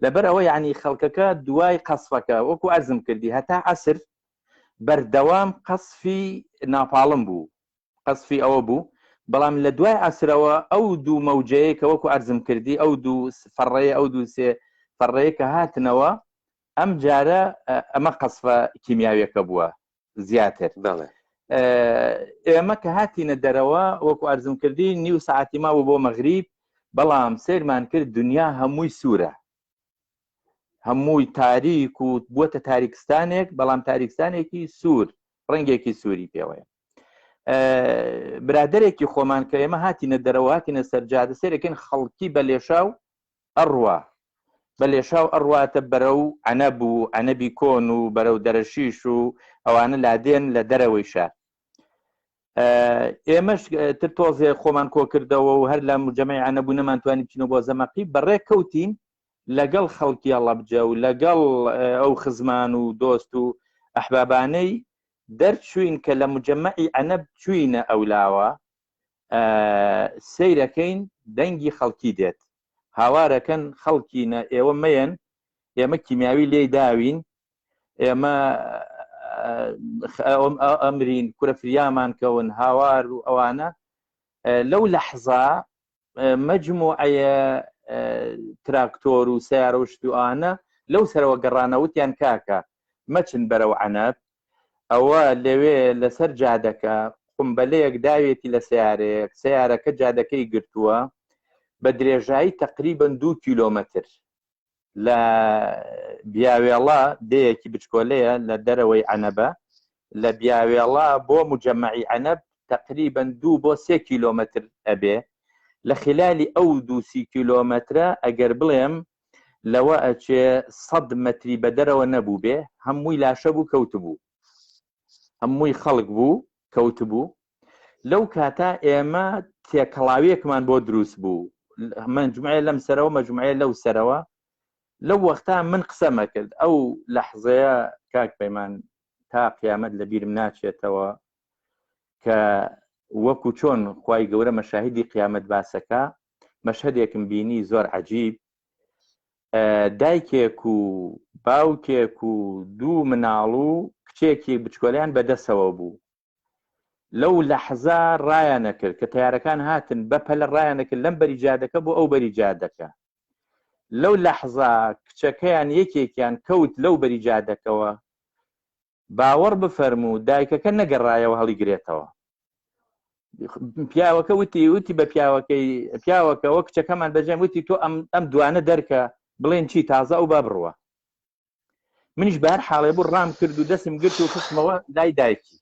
لەبەر ئەوە یعنی خەڵکەکە دوای قەسفەکە وەکو ئەرزم کردی هەتا عسر بەردەوام قەسفی ناپاڵم بوو قەسفی ئەوە بوو بەڵام لە دوای عسرەوە ئەو دوو مەوجەیە کە وەکو ئەرزم کردی ئەو دوو فەڕەیە ئەو دوو سێ فەڕەیە کە هاتنەوە ئەم جارە ئەمە قەسفە کیمیاویەکە بووە زیاتر بەڵێ ئێمە کە هاتینە دەرەوە وەکو ئەرزم کردی نیو ساعتی ما بوو بۆ مەغریب بەڵام سەیرمان کرد دنیا هەمووی سوورە هەمووی تاریک و بووەتە تاریکستانێک بەڵام تاریکستانێکی سوور ڕەنگێکی سووری پێوەیە برادێکی خۆمان کە ئێمە هاتینە دەرەوە هاتینە سەرجادە سێرەکەین خەڵکی بە لێشاو ئەڕوا بە لێشاو ئەڕواتە بەرەو عەنەب و عەنەبی کۆن و بەرەو دەرەشیش و ئەوانە لادێن لە دەرەوەی شار ئێمەش تر تۆزێ خۆمان کۆکردەوە و هەر لە مجەمەی عەنەبوو نەمانتوانی بچینەوە بۆ زەمەقی بەڕێ کەوتین لەگەڵ خەڵکی هەڵەبجە و لەگەڵ ئەو خزمان و دۆست و ئەحبابانەی دەرچوین کە لە مجەمەعی عەنەب چوینە ئەولاوە سەیرەکەین دەنگی خەڵکی دێت هاوارەکەن خەڵکینە ئێوە مەیەن ئێمە کیمیاوی لێی داوین ئێمە ئەمرین کورە فریامان کەون هاوار و ئەوانە لەو لەحزا مەجموعەیە تراکتۆر و سیارە و شت و ئەوانە لەو سەرەوە گەڕانەوتیان کاکە مەچن بەرەو عەنەب ئەوە لەوێ لەسەر جادەکە قومبەلەیەک داوێتی لە سیارەیەک سیارەکە جادەکەی گرتووە. بە درێژایی تقریبن دوو کیلۆمەتر لە بیاوێڵە دێیەکی بچکۆلەیە لە دەرەوەی عەنەبە لە بیاوێڵە بۆ مجەمەعی عەنەب تقریبا دوو بۆ سێ کیلۆمەتر ئەبێ لە خلالی ئەو دووسی کیلۆمەترە ئەگەر بڵێم لەوە ئەچێ سەد مەتری بەدەرەوە نەبوو بێ هەمووی لاشە بوو کەوتبوو هەمووی خەڵک بوو کەوتبوو لەو کاتە ئێمە تێکەڵاویەکمان بۆ دروست بوو مەجموعەیە لەم سەرەوە مەجموعەیە لەو سەرەوە لەو وەختا من قسەمە کرد ئەو لەحزەیە کاک پەیمان تا قیامەت لە بیرم ناچێتەوە کە وەکو چۆن خی گەورە مەشاهیدی قیامەت باسەکە مەشهدێکم بینی زۆر عجیب دایکێک و باوکێک و دوو مناڵ و کچێکی بچکۆلیان بەدەسەوە بوو لەو لەحزە ڕایانەکرد کە تەیارەکان هاتن بە پەلە ڕایانەکرد لەم بەری جادەکە بۆ ئەو بەری جادەکە لەو لەحزە کچەکەیان یەکێکیان کەوت لەو بەری جادەکەوە باوەڕ بفەرموو دایکەکە نەگەڕایەوە هەڵیگرێتەوە پیاوەکە وتی وتی بە پیاوەکەی پیاوەکەەوە کچەکەمان بەجێم وتی تۆ ئەم ئەم دوانە دەرکە بڵێن چی تازە ئەو با بڕوە منیش بەهەر حاڵێ بوو ڕام کرد و دەستم گرت و خستمەوە لای دایکی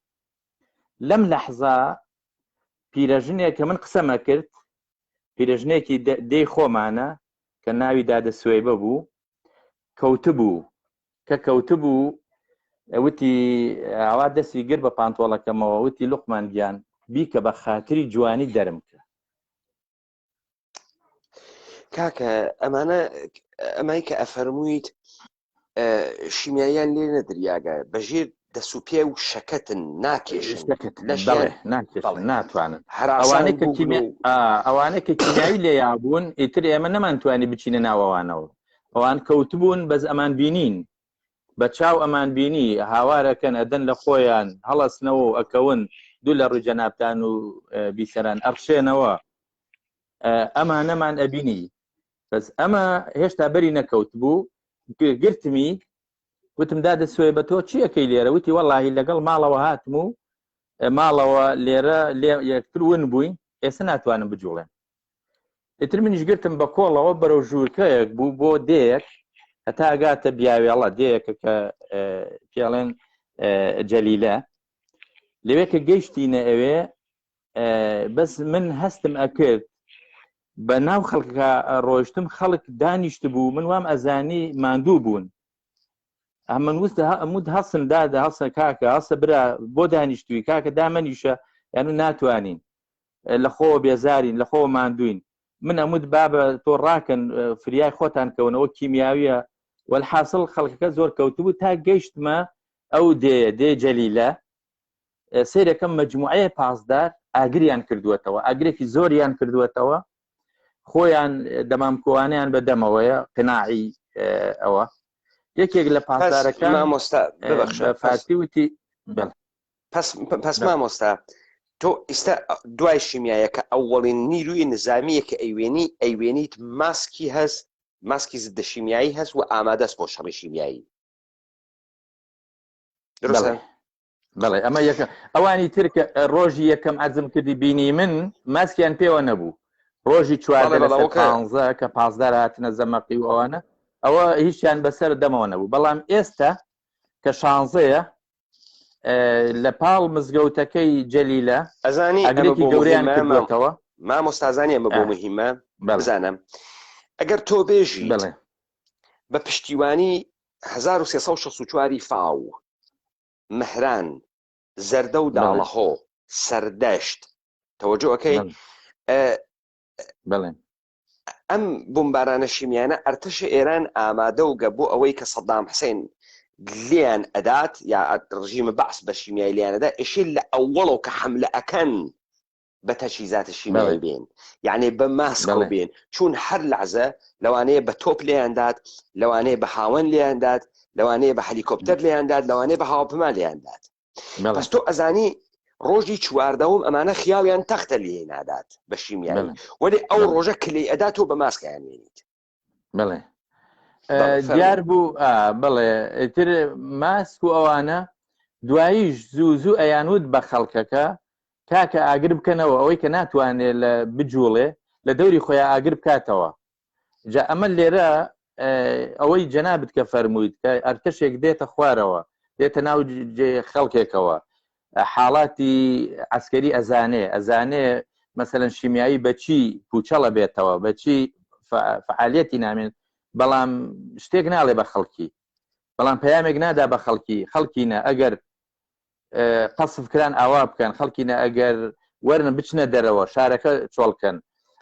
لەم لەحزا پیرەژنێک کە من قسەمە کرد پیرەژنێکی دێی خۆمانە کە ناوی دادە سوێبە بوو کەوتبوو کە کەوتبوو وتی ئاوا دەستی گر بە پانتۆڵەکەمەوە وتی لوقمان گیان بیکە بە خاتری جوانی دەرم کە کاکە ئەمانە ئەمای کە ئەفەرموویت شیمیاییان لێ نەدریاگە بەژێر دەس و پێ و شەکەتن ناکێشن ناتوانن ئەوانەی کە ئەوانە کە کیمیایی لێیا بوون ئیتر ئێمە نەمانتوانی بچینە ناوەوانەوە ئەوان کەوتبوون بەس ئەمان بینین بە چاو ئەمان بینی هاوارەکەن ئەدەن لە خۆیان هەڵەسنەوە و ئەکەون دوو لە ڕووی جەنابتان و بیسەران ئەڕشێنەوە ئەمانەمان ئەبینی بەس ئەمە هێشتا بەری نەکەوت بوو گرتمی وتم دادە سوێ بە تۆ چیەکەی لێرە وتی وەڵاهی لەگەڵ ماڵەوە هاتم و ماڵەوە لێرە لێ یەکتر ون بووین ئێستا ناتوانم بجوڵێن ئیتر منیش گرتم بە کۆڵەوە بەرەو ژوورکەیەک بوو بۆ دێیەک هەتا ئەگاتە بیاوێڵە دێیەکە کە پێڵێن جەلیلە لەوێ کە گەیشتینە ئەوێ بەس من هەستم ئەکرد بە ناو خەڵکە ڕۆشتم خەڵک دانیشت بوو من وام ئەزانی ماندوو بوون ئەمن وت ئەمود هەسن دادە هەسە کاکە هەسە برا بۆ دانیشتووی کاکە دامەنیشە یان ناتوانین لە خۆوە بێزارین لە خۆوە ماندوین من ئەموت بابە تۆ ڕاکەن فریای خۆتان کەونەوە کیمیاویە والحاصل خەڵکەکە زۆر کەوتبوو تا گەیشتمە ئەو دێ دێ جەلیلە سیرەکەم مجموعەیە پاسدار ئاگریان کردووەتەوە ئاگرێکی زۆریان کردووەتەوە خۆیان دەمامکۆوانیان بە دەمەوەیە قناعی ئەوە یەکێک لە پاسدارەکان مامۆستا ببەخشە فارسی وتی بڵێ پس پس مامۆستا تۆ ئیستا دوای شیمیایەکە ئەوەڵین نیروی نزامیە کە ئەیوێنی ئەیوێنیت ماسکی هەست ماسکی زدە شیمیایی هەست و ئامادەست بۆ شەڕی شیمیایی درستە بەڵێ ئەمە یەکە ئەوانی تر کە ڕۆژی یەکەم عەرزم کردی بینی من ماسکیان پێوە نەبوو ڕۆژی چواردە لەسەر پانزە کە پاسدار هاتنە زەمەقی و ئەوانە ئەوە هیچیان بەسەر دەمەوە نەبوو بەڵام ئێستا کە شانزەیە لە پاڵ مزگەوتەکەی جەلیلە ئەزانی ئەگرێکی گەوریان کردوەتەوە مامۆستازانی ئەمە بۆ مهمە بزانم ئەگەر تۆ بێژی بڵێ بە پشتیوانی 1364 فاو مهران زەردە و داڵەهۆ سەردەشت تەوەجۆ ئەکەی بڵێ ئەم بمبارانە شیمیانە ئەرتەشی ئێران ئامادە و گە بۆ ئەوەی کە سەدام حسێن لێیان ئەدات یا ڕژیمە بەعس بە شیمیای لێیان ئەدا ئێشێ لە ئەوەڵەوە کە حەملە ئەکەن بە تەجهیزات شیمیایی بێن یعنی بە ماسکۆ بێن چون هەر لەعزە لەوانەیە بە تۆپ لێیان دات لەوانەیە بە هاوەن لێیان دات لەوانەیە بە هەلیکۆپتەر لێیان دات لەوانەیە بە هاوپەما لێیان دات بەس تۆ ئەزانی ڕۆژی چواردەوم ئەمانە خیاڵیان تەختە لێ نادات بە شیمیایی وەلی ئەو ڕۆژە کلی ئەدا تۆ بە ماسکیان وێنیت بڵێ دیار بوو بڵێ ئیتر ماسک و ئەوانە دواییش زوو زوو ئەیانوت بە خەڵکەکە کاکە ئاگر بکەنەوە ئەوەی کە ناتوانێت لە بجوڵێ. لە دەوری خۆیان ئاگر بکاتەوە جا ئەمە لێرە ئەوەی جەنابت کە فەرموویت کە ئەرتەشێک دێتە خوارەوە دێتە ناو خەڵکێکەوە حاڵاتی عسکەری ئەزانێ ئەزانێ مەسەلەن شیمیایی بەچی پوچەڵە بێتەوە بەچی فعالیەتی نامێن بەڵام شتێک ناڵێ بە خەڵکی بەڵام پەیامێک نادا بە خەڵکی خەڵکینە ئەگەر قەسف کران ئاوا بکەن خەڵکینە ئەگەر وەرن بچنە دەرەوە شارەکە چۆڵکەن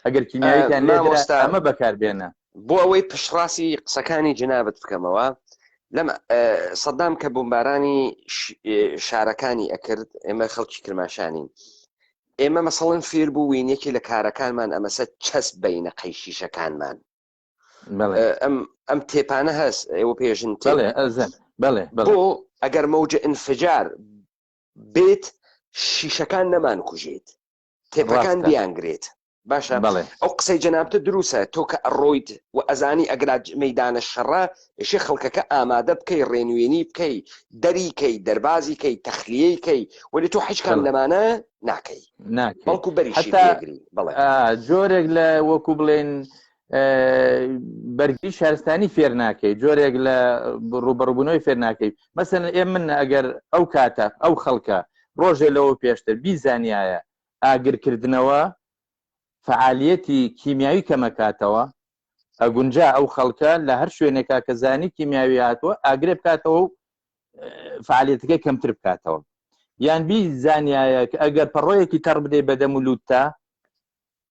ئەگەر کیمیاویتان لێ ئەمە بەکاربێنە. بۆ ئەوەی پشتڕاستی قسەکانی جنابت بکەمەوە لەم سەدام کە بمبارانی شارەکانی ئەکرد ئێمە خەڵکی کرماشانین ئێمە مەسەڵەن فێر بووین یەکێ لە کارەکانمان ئەمەسە چەسپ بینە قەی شیشەکانمان ئەم ئەم تێپانە هەست ئێوە پێژن بەڵێ بۆ ئەگەر مەوجە انفجار بێت شیشەکان نەمان کوژێت تێپەکان بیانگرێت باشە ئەو قسەی جەنابتە دروسە تۆ کە ئەڕۆیت و ئەزانی ئەگرا مەدانە شەڕە ئشی خەڵکەکە ئامادە بکەی ڕێنوێنی بکەی دەری کەی دەربازی کەی تەخلیەی کەی وەلی تۆ حیچ کام لەمانە ناکەی بەڵکو بەریشی پێگری بەڵێ جۆرێک لە وەکو بڵێن بەرگری شارستانی فێر ناکەی جۆرێک لە ڕوبەڕبوونەوەی فێر ناکەی مەسەن ئێ من ئەگەر ئەو کاتە ئەو خەڵکە ڕۆژێ لەوە پێشتر بیزانایە ئاگرکردنەوە فعالیەتی کیمیاوی کەمەکاتەوە ئەگونجا ئەو خەڵکە لە هەر شوێنێکا کە زانی کیمیاوی هاتووە ئاگرێ بکاتەوە و فعالیەتەکەی کەمتر بکاتەوە یان بی زانایە کە ئەگەر پەڕۆیەکی تەڕ بدەی بەدەم و لوتتا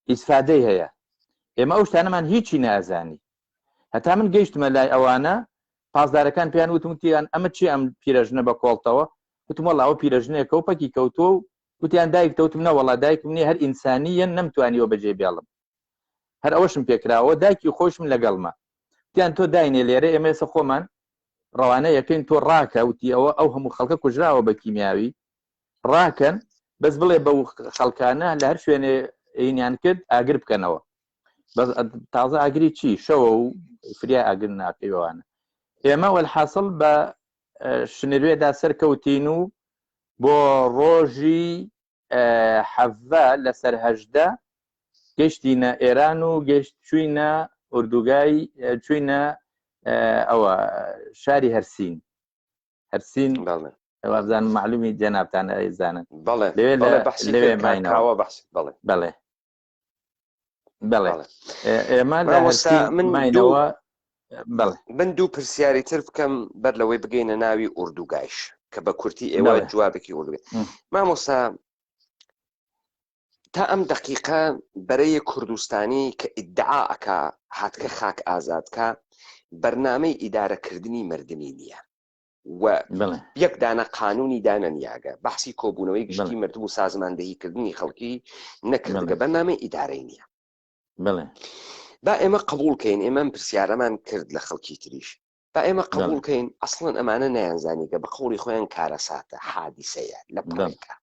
ئیسفادەی هەیە ئێمە ئەو شتانەمان هیچی نازانی هەتا من گەیشتمە لای ئەوانە پاسدارەکان پێیان وتم وتیان ئەمە چی ئەم پیرەژنە بە کۆڵتەوە وتم وەڵا ئەو پیرەژنێکە و پەکی کەوتووە و وتیان دایکتە وتم نەوەڵا دایکم نییە هەر ئینسانییەن نەمتوانیوە بەجێ بێڵم هەر ئەوەشم پێکراوە دایکی خۆشم لەگەڵمە وتیان تۆ داینێ لێرە ئێمە ئێستا خۆمان ڕەوانە یەکەین تۆ ڕاکە وتی ئەوە ئەو هەموو خەڵکە کوژراوە بە کیمیاوی ڕاکەن بەس بڵێ بەو خەڵکانە لە هەر شوێنێ ئینیان کرد ئاگر بکەنەوە بەس تازە ئاگری چی شەوە و فریا ئاگر ناکەیوانە ئێمە وەلحاصل بە شنروێدا سەرکەوتین و بۆ ڕۆژی حەڤە لەسەر هەژدە گەشتینە ئێران و گەشت چوینە ئۆردوگای چوینە ئەوە شاری هەرسین هەرسین وابزانم معلومی جەنابتان ئەیزانن بەڵێ لەوێ لەوێ ماینەوە بەڵێ بەڵێ بەڵێ ئێمە لە هەرسین من ماینەوە بەڵێ من دوو پرسیاری تر بکەم بەر لەوەی بگەینە ناوی ئوردوگایش کە بە کورتی ئێوە جوابێکی ئوردوگای مامۆستا تا ئەم دقیقە بەرەیە کوردستانی کە ئیدعا ئەکا هاتکە خاک ئازادکە بەرنامەی ئیدارەکردنی مردمی نییە و یەک دانە قانونی دانەنیاگە بەحسی کۆبوونەوەی گشتی مردم و سازماندەهیکردنی خەڵکی نەکردگە بەرنامەی ئیدارەی نییە با ئێمە قبول کەین ئێمە پرسیارەمان کرد لە خەڵکی تریش با ئێمە قبول کەین ئەسڵەن ئەمانە نەیانزانیگە بە قوڵی خۆیان کارەساتە حادیسەیە لە پڕێکە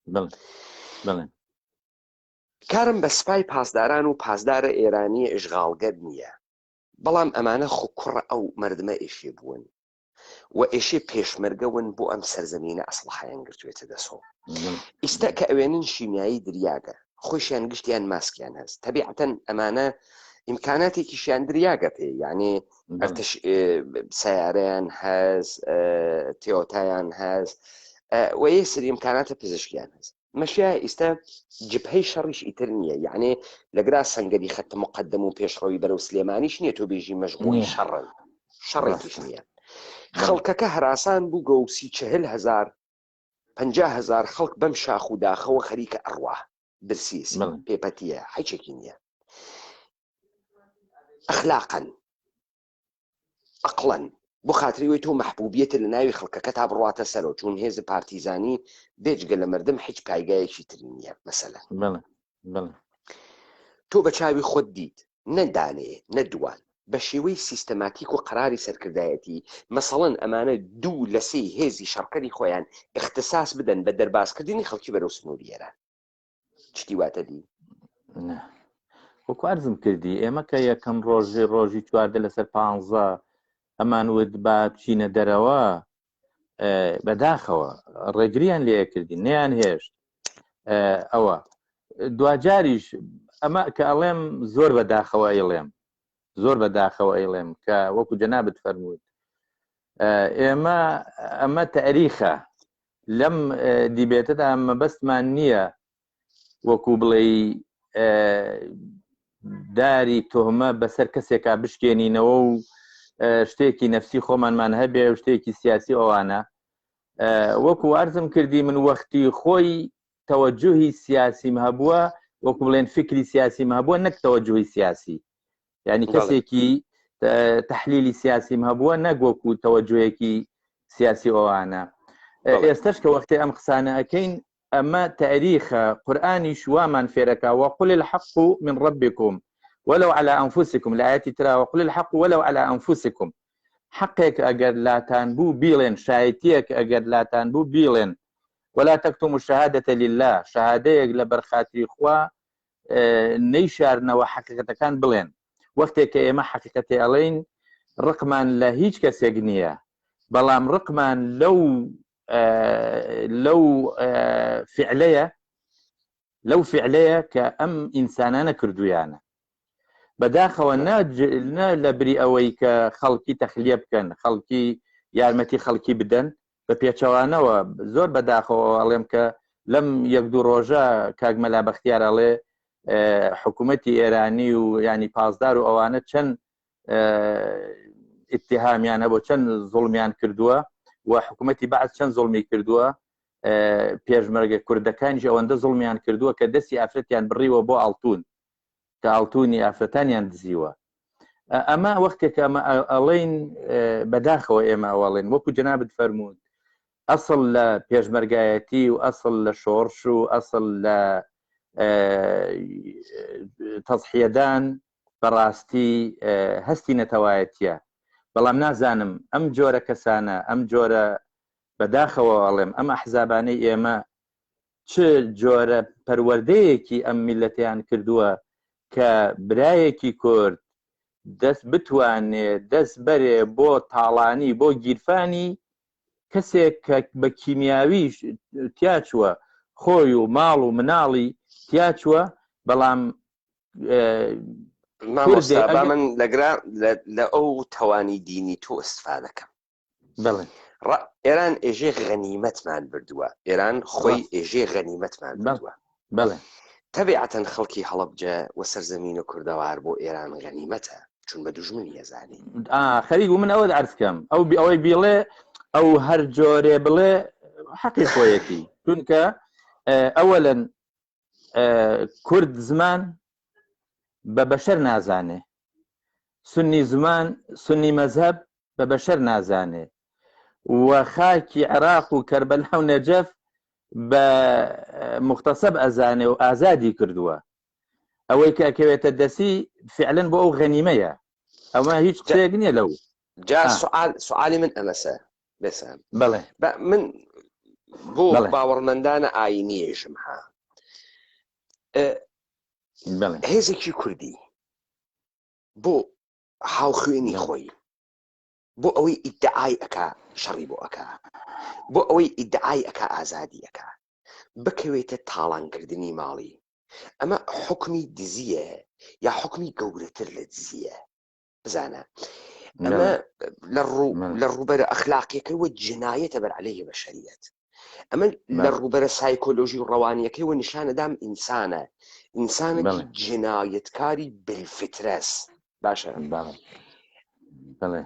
کارم بە سپای پاسداران و پاسدارە ئێرانی ئشغاڵگەر نییە بەڵام ئەمانە خو کوڕە ئەو مردمە ئێشێ بوون و ئێشێ پێشمەرگە ون بۆ ئەم سەرزەمینە ئەسڵحیان گرتوێتە دەسۆ ئیستا کە ئەوێنن شیمیایی دریاگە خۆشیان گشتیان ماسکیان هەست تەبیعەتەن ئەمانە ئیمکاناتێکیشیان دریاگە پێ یعنی ئەرتش سیارەیان هەز تێۆتایان هەز و یە سری ئیمکاناتە پزیشکیان هەست مەشیا ئیستا جبهەی شەڕیش ئیتر نییە یعنی لەگرا سەنگەری خەت مقدم و پێشڕەوی بەرەو سلێمانیش نییە تۆ بێژی مەشغولی شەڕن شەڕێکیش نییە خەڵکەکە هەراسان بوو گەوسی چهل هزار 50 هزار خەڵک بەم شاخ و داخەوە خەریکە ئەڕوا برسیس پێپەتیە هیچێکی نییە ئەخلاقەن ئەقڵەن بۆ خاتری وەی تۆ مەحبوبیەتت لە ناوی خەڵکەکە تا بڕواتە سەرەوە چوون هێز پارتیزانی بێجگە لە مردم هیچ پایگایەکی تری نییە مەسەلە تۆ بە چاوی خۆت دیت نە دانێ نە دوان بە شێوەی سیستەماتیک و قەراری سەرکردایەتی مەسەڵەن ئەمانە دوو لە سێی هێزی شەڕکەری خۆیان اختصاص بدەن بە دەربازکردنی خەڵکی بەرەو سنووری ئێران شتی واتە دی؟ نا. وەکو عەرزم کردی ئێمە کە یەکەم ڕۆژی ڕۆژی چواردە لەسەر پانزە ئەمان وت با بچینە دەرەوە بەداخەوە ڕێگریان لێ کردین نیان هێشت ئەوە دواجاریش ئەمە کە ئەڵێم زۆر بە داخەوە ئەیڵێم زۆر بە داخەوە ئەیڵێم کە وەکو جەنابت فەرمووت ئێمە ئەمە تاریخە لەم دیبێتەدا مەبەستمان نییە وەکو بڵێ داری تۆمە بەسەر کەسێکا بشکێنینەوە و شتێکی نەفسی خۆمانمان هەبێ و شتێکی سیاسی ئەوانە وەکو ئەرزم کردی من وەختی خۆی تەوەجوهی سیاسیم هەبووە وەکو بڵێن فکری سیاسیم هەبووە نەک تەوەجوهی سیاسی یعنی کەسێکی تحلیلی سیاسیم هەبووە نەک وەکو تەوەجوهێکی سیاسی ئەوانە ئێستش کە وەختی ئەم قسانە ئەەکەین ئەمە تاریخە قورآانیش وامان فێرەکە وقل الحق من ربكم ولو على أنفسكم لە ئاەتی ترا وقل الحق ولو على أنفسكم حقێک ئەگەر لاتان بوو بیڵێن شایەتیەک ئەگەر لاتان بوو بیڵێن ولا تكتموا الشهادة لله شەهادەیەک لە بەرخاتری خوا نەیشارنەوە حەقیقەتەکان بڵێن وەختێک کە ئێمە حەقیقەتێ ئەڵێین ڕقمان لە هیچ کەسێک نییە بەڵام ڕقمان لەو لەو فعلەیە لەو فعلەیە کە ئەم ئینسانانە کردویانە بەداخەوە نە لە بری ئەوەی کە خەڵکی تەخلیە بکەن خەڵکی یارمەتی خەڵکی بدەن بە پێچەوانەوە زۆر بەداخەوە ئەڵێم کە لەم یەک دوو ڕۆژە کاک مەلا بەختیار ئەڵێ حکوومەتی ئێرانی و ینی پاسدار و ئەوانە چەند اتهامیان هەبوو چەند زوڵمیان کردووە و حکوومەتی بەعس چەند زوڵمی کردووە پێشمەرگە کوردەکانیش ئەوەندە زوڵمیان کردووە کە دەستی ئافرەتیان بڕیوە بۆ ئاڵتون کە ئاڵتونی ئافرەتانیان دزیوە ئەمە وەختێک ئەمە ئەڵین بەداخەوە ئێمە ئەوەڵێن وەکو جەنابت فەرمووت ئەسڵ لە پێشمەرگایەتی و ئەسڵ لە شۆڕش و ئەسڵ لە تەزحیەدان بەڕاستی هەستی نەتەوایەتیە بەڵام نازانم ئەم جۆرە کەسانە ئەم جۆرە بەداخەوە ئەڵێم ئەم ئەحزابانەی ئێمە چ جۆرە پەروەردەیەکی ئەم میلەتیان کردووە کە برایەکی کورد دەست بتوانێ دەست بەرێ بۆ تاڵانی بۆ گیرفانی کەسێک کە بە کیمیاوی تیاچووە خۆی و ماڵ و مناڵی تیاچووە بەڵام مامۆستا با من لەگرا لە ئەو تەوانی دینی تۆ استفادەکەم بڵێ ئێران ئێژێ غەنیمەتمان بردووە ئێران خۆی ئێژێ غەنیمەتمان بردووە بڵێ تەبیعەتەن خەڵکی هەڵەبجە و سەرزەمین و کوردەوار بۆ ئێران غەنیمەتە چون بە دوژمنی ئەزانی خەریک بوو من ئەوە عرض کەم ئەو ئەوەی بیڵێ ئەو هەر جۆرێ بڵێ حەقی خۆیەتی چونکە ئەوەلەن کورد زمان بە بەشەر نازانێ سنی زمان سنی مەزهب بە بەشەر نازانێ و خاکی عێراق و کەربەلا و نەجەف بە مختصب ئەزانێ و ئازادی کردووە ئەوەی کە ئەکەوێتە دەسی فعلەن بۆ ئەو غەنیمەیە ئەمە هیچ قسەیەک نییە لەو جا سوال سوالی من ئەمەسە بێسان بەڵێ من بۆ باوەڕمەندانە ئاینیێژم ها هێزێکی کوردی بۆ هاوخوێنی خۆی بۆ ئەوەی ئیدعای ئەکا شەڕی بۆ ئەکا بۆ ئەوەی ئیدعای ئەکا ئازادی ئەکا بکەوێتە تاڵانکردنی ماڵی ئەمە حکمی دزیە یا حکمی گەورەتر لە دزیە بزانە ئەمە لە ڕوو لە ڕووبەرە ئەخلاقیەکەوە جنایەتە بەر عەلەیه بەشەریەت ئەمە لە ڕووبەرە سایکۆلۆژی و ڕەوانیەکەیوە نیشانەدام ئینسانە ئینسانێکی جنایەتکاری بالفطرەس باشە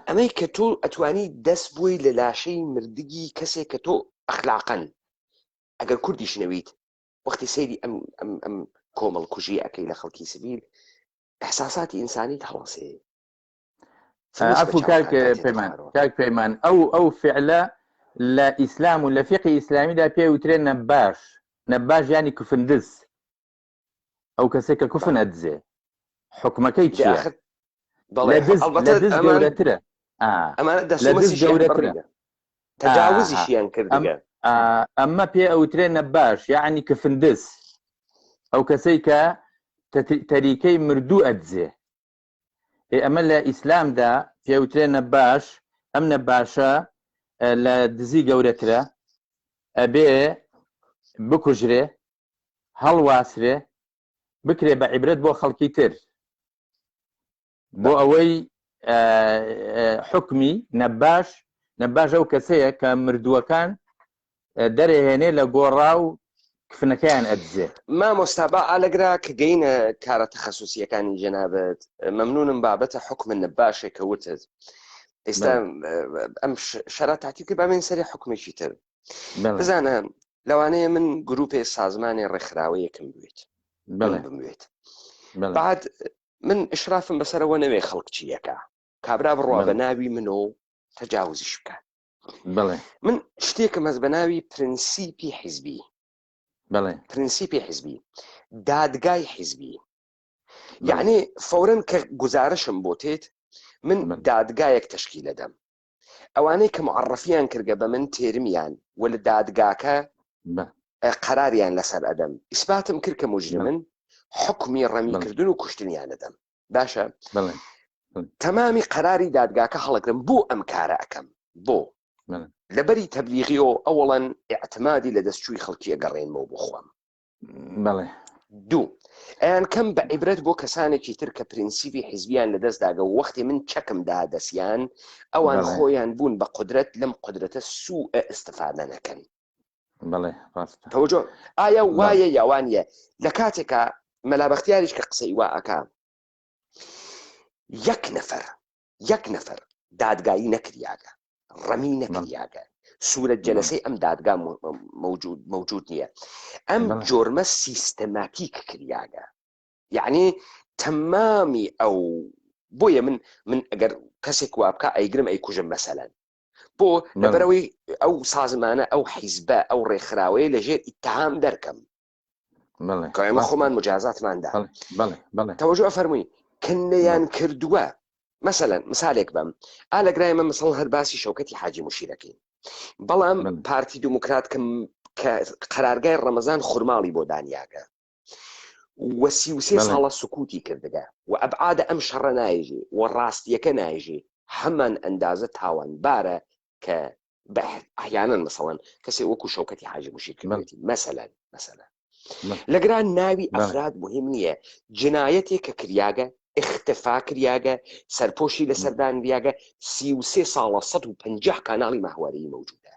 ئەمەی کە تۆ ئەتوانی دەست بووی لە لاشەی مردگی کەسێک کە تۆ ئەخلاقەن ئەگەر کوردیش نەویت وەختی سەیری ئەم ئەم ئەم کۆمەڵ کوژی ئەەکەی لە خەڵکی سڤیل ئەحساساتی ئینسانی هەڵەسێ عفو کاک پەیمان کاک پەیمان ئەو ئەو فعلە لە ئیسلام و لە فقی ئیسلامیدا پێ وترێ نەباش نەباش ینی کفندز ئەو کەسێک کە کوفن ئەدزێ حکومەکەی چیە لە دز لە دز گەورەترە ئەمانە دەست گەورەترە تەجاوزیشیان کردگە ئەمە پێ ئەوترێ نەباش یعنی کفندز ئەو کەسەی کە تەریکەی مردوو ئەدزێ ئێ ئەمە لە ئیسلامدا پێوترێ نەباش ئەم نەباشە لە دزی گەورەترە ئەبێ بکوژرێ هەڵواسرێ. بکرێ بە عیبرەت بۆ خەڵکی تر بۆ ئەوەی حکمی نەباش نەباش ئەو کەسەیە کە مردووەکان دەرێهێنێ لە گۆڕا و کفنەکەیان ئەدزێ. مامۆستا با ئالەگرا کە گەینە کارە تەخەسوسیەکانی جەنابت مەمنونم بابەتە حوکم نەباشێ کە وتت ئێستا ئەم شەرا تاتی کرد بامێن سەری حکومێکی تر بزانە لەوانەیە من گروپێ سازمانی ڕێکخراوەیەکم بوێت بموێت بعد من ئشرافم بەسەرەوە نەوێ خەڵک چیەکە کابرا بڕوا بە ناوی من و تەجاوزیش بکە بەڵێ من شتێکم هەست بە ناوی پرنسیپی حیزبی بەڵێ پرنسیپی حیزبی دادگای حیزبی یعنی فورن کە گزارشم بۆ تێت من دادگایەک تشکیل دەدەم ئەوانەی کە معرفیان کردگە بە من تێرمیان و لە دادگاکە قەراریان لەسەر ئەدەم ئیسباتم کرد کە مجرمن حکمی ڕەمیکردن و کوشتنیان ئەدەم باشە تەمامی قەراری دادگاکە هەڵەگرم بۆ ئەم کارە ئەەکەم بۆ لەبەری تەبلیغی و ئەوڵەن اعتمادی لە دەستچووی خەڵکی ئەگەڕێنمەوە بۆ خۆم دوو ئەیان کەم بە عیبرەت بۆ کەسانێکی تر کە پرینسیپی حیزبیان لە دەست داگە و وەختی من چەکم دا دەستیان ئەوان خۆیان بوون بە قدرەت لەم قدرەتە سوء استفادە نەکەن بەڵێ ڕاستە تەوەجۆ ئایا وایە یاوانە لە کاتێکا مەلا بەختیاریش کە قسەی وا ئەکا یەک نەفەر یەک نەفەر دادگایی نەکریاگە ڕەمی نەکریاگە سوورەت جەلەسەی ئەم دادگا موجود موجود نییە ئەم جۆرمە سیستەماتیک کریاگە یعنی تەمامی ئەو بۆیە من من ئەگەر کەسێک وا بکە ئەیگرم ئەی کوژم مەسەلەن بۆ لەبەرەوەی ئەو سازمانە ئەو حیزبە ئەو ڕێکخراوەیە لەژێر ئیتهام دەرکەم ئێمە خۆمان مجازاتماندا تەوەجو فەرمووی کە کردووە مەسەلەن مثالێک بەم ئا لە گرای مە مسەڵ هەر باسی شەوکەتی حاجی مشیرەکەین بەڵام پارتی دیموکرات کە کە قەرارگای ڕەمەزان خورماڵی بۆ دانیاگە وەسی وسێ ساڵە سکوتی کردگە و ئەبعادە ئەم شەڕە نایژی و ڕاستیەکە نایژی هەمان ئەندازە تاوانبارە کە ئەحیانەن مەسەڵەن کەسێ وەکو شەوکەتی حاجی مشیر کردێتی مەسەلەن مەسەلەن لەگران ناوی ئەفراد مهم نییە جنایەتێک کە کریاگە اختفا کریاگە سەرپۆشی لەسەر دانریاگە 33 ساڵە 150 کاناڵی ماهوارەیی مەوجودە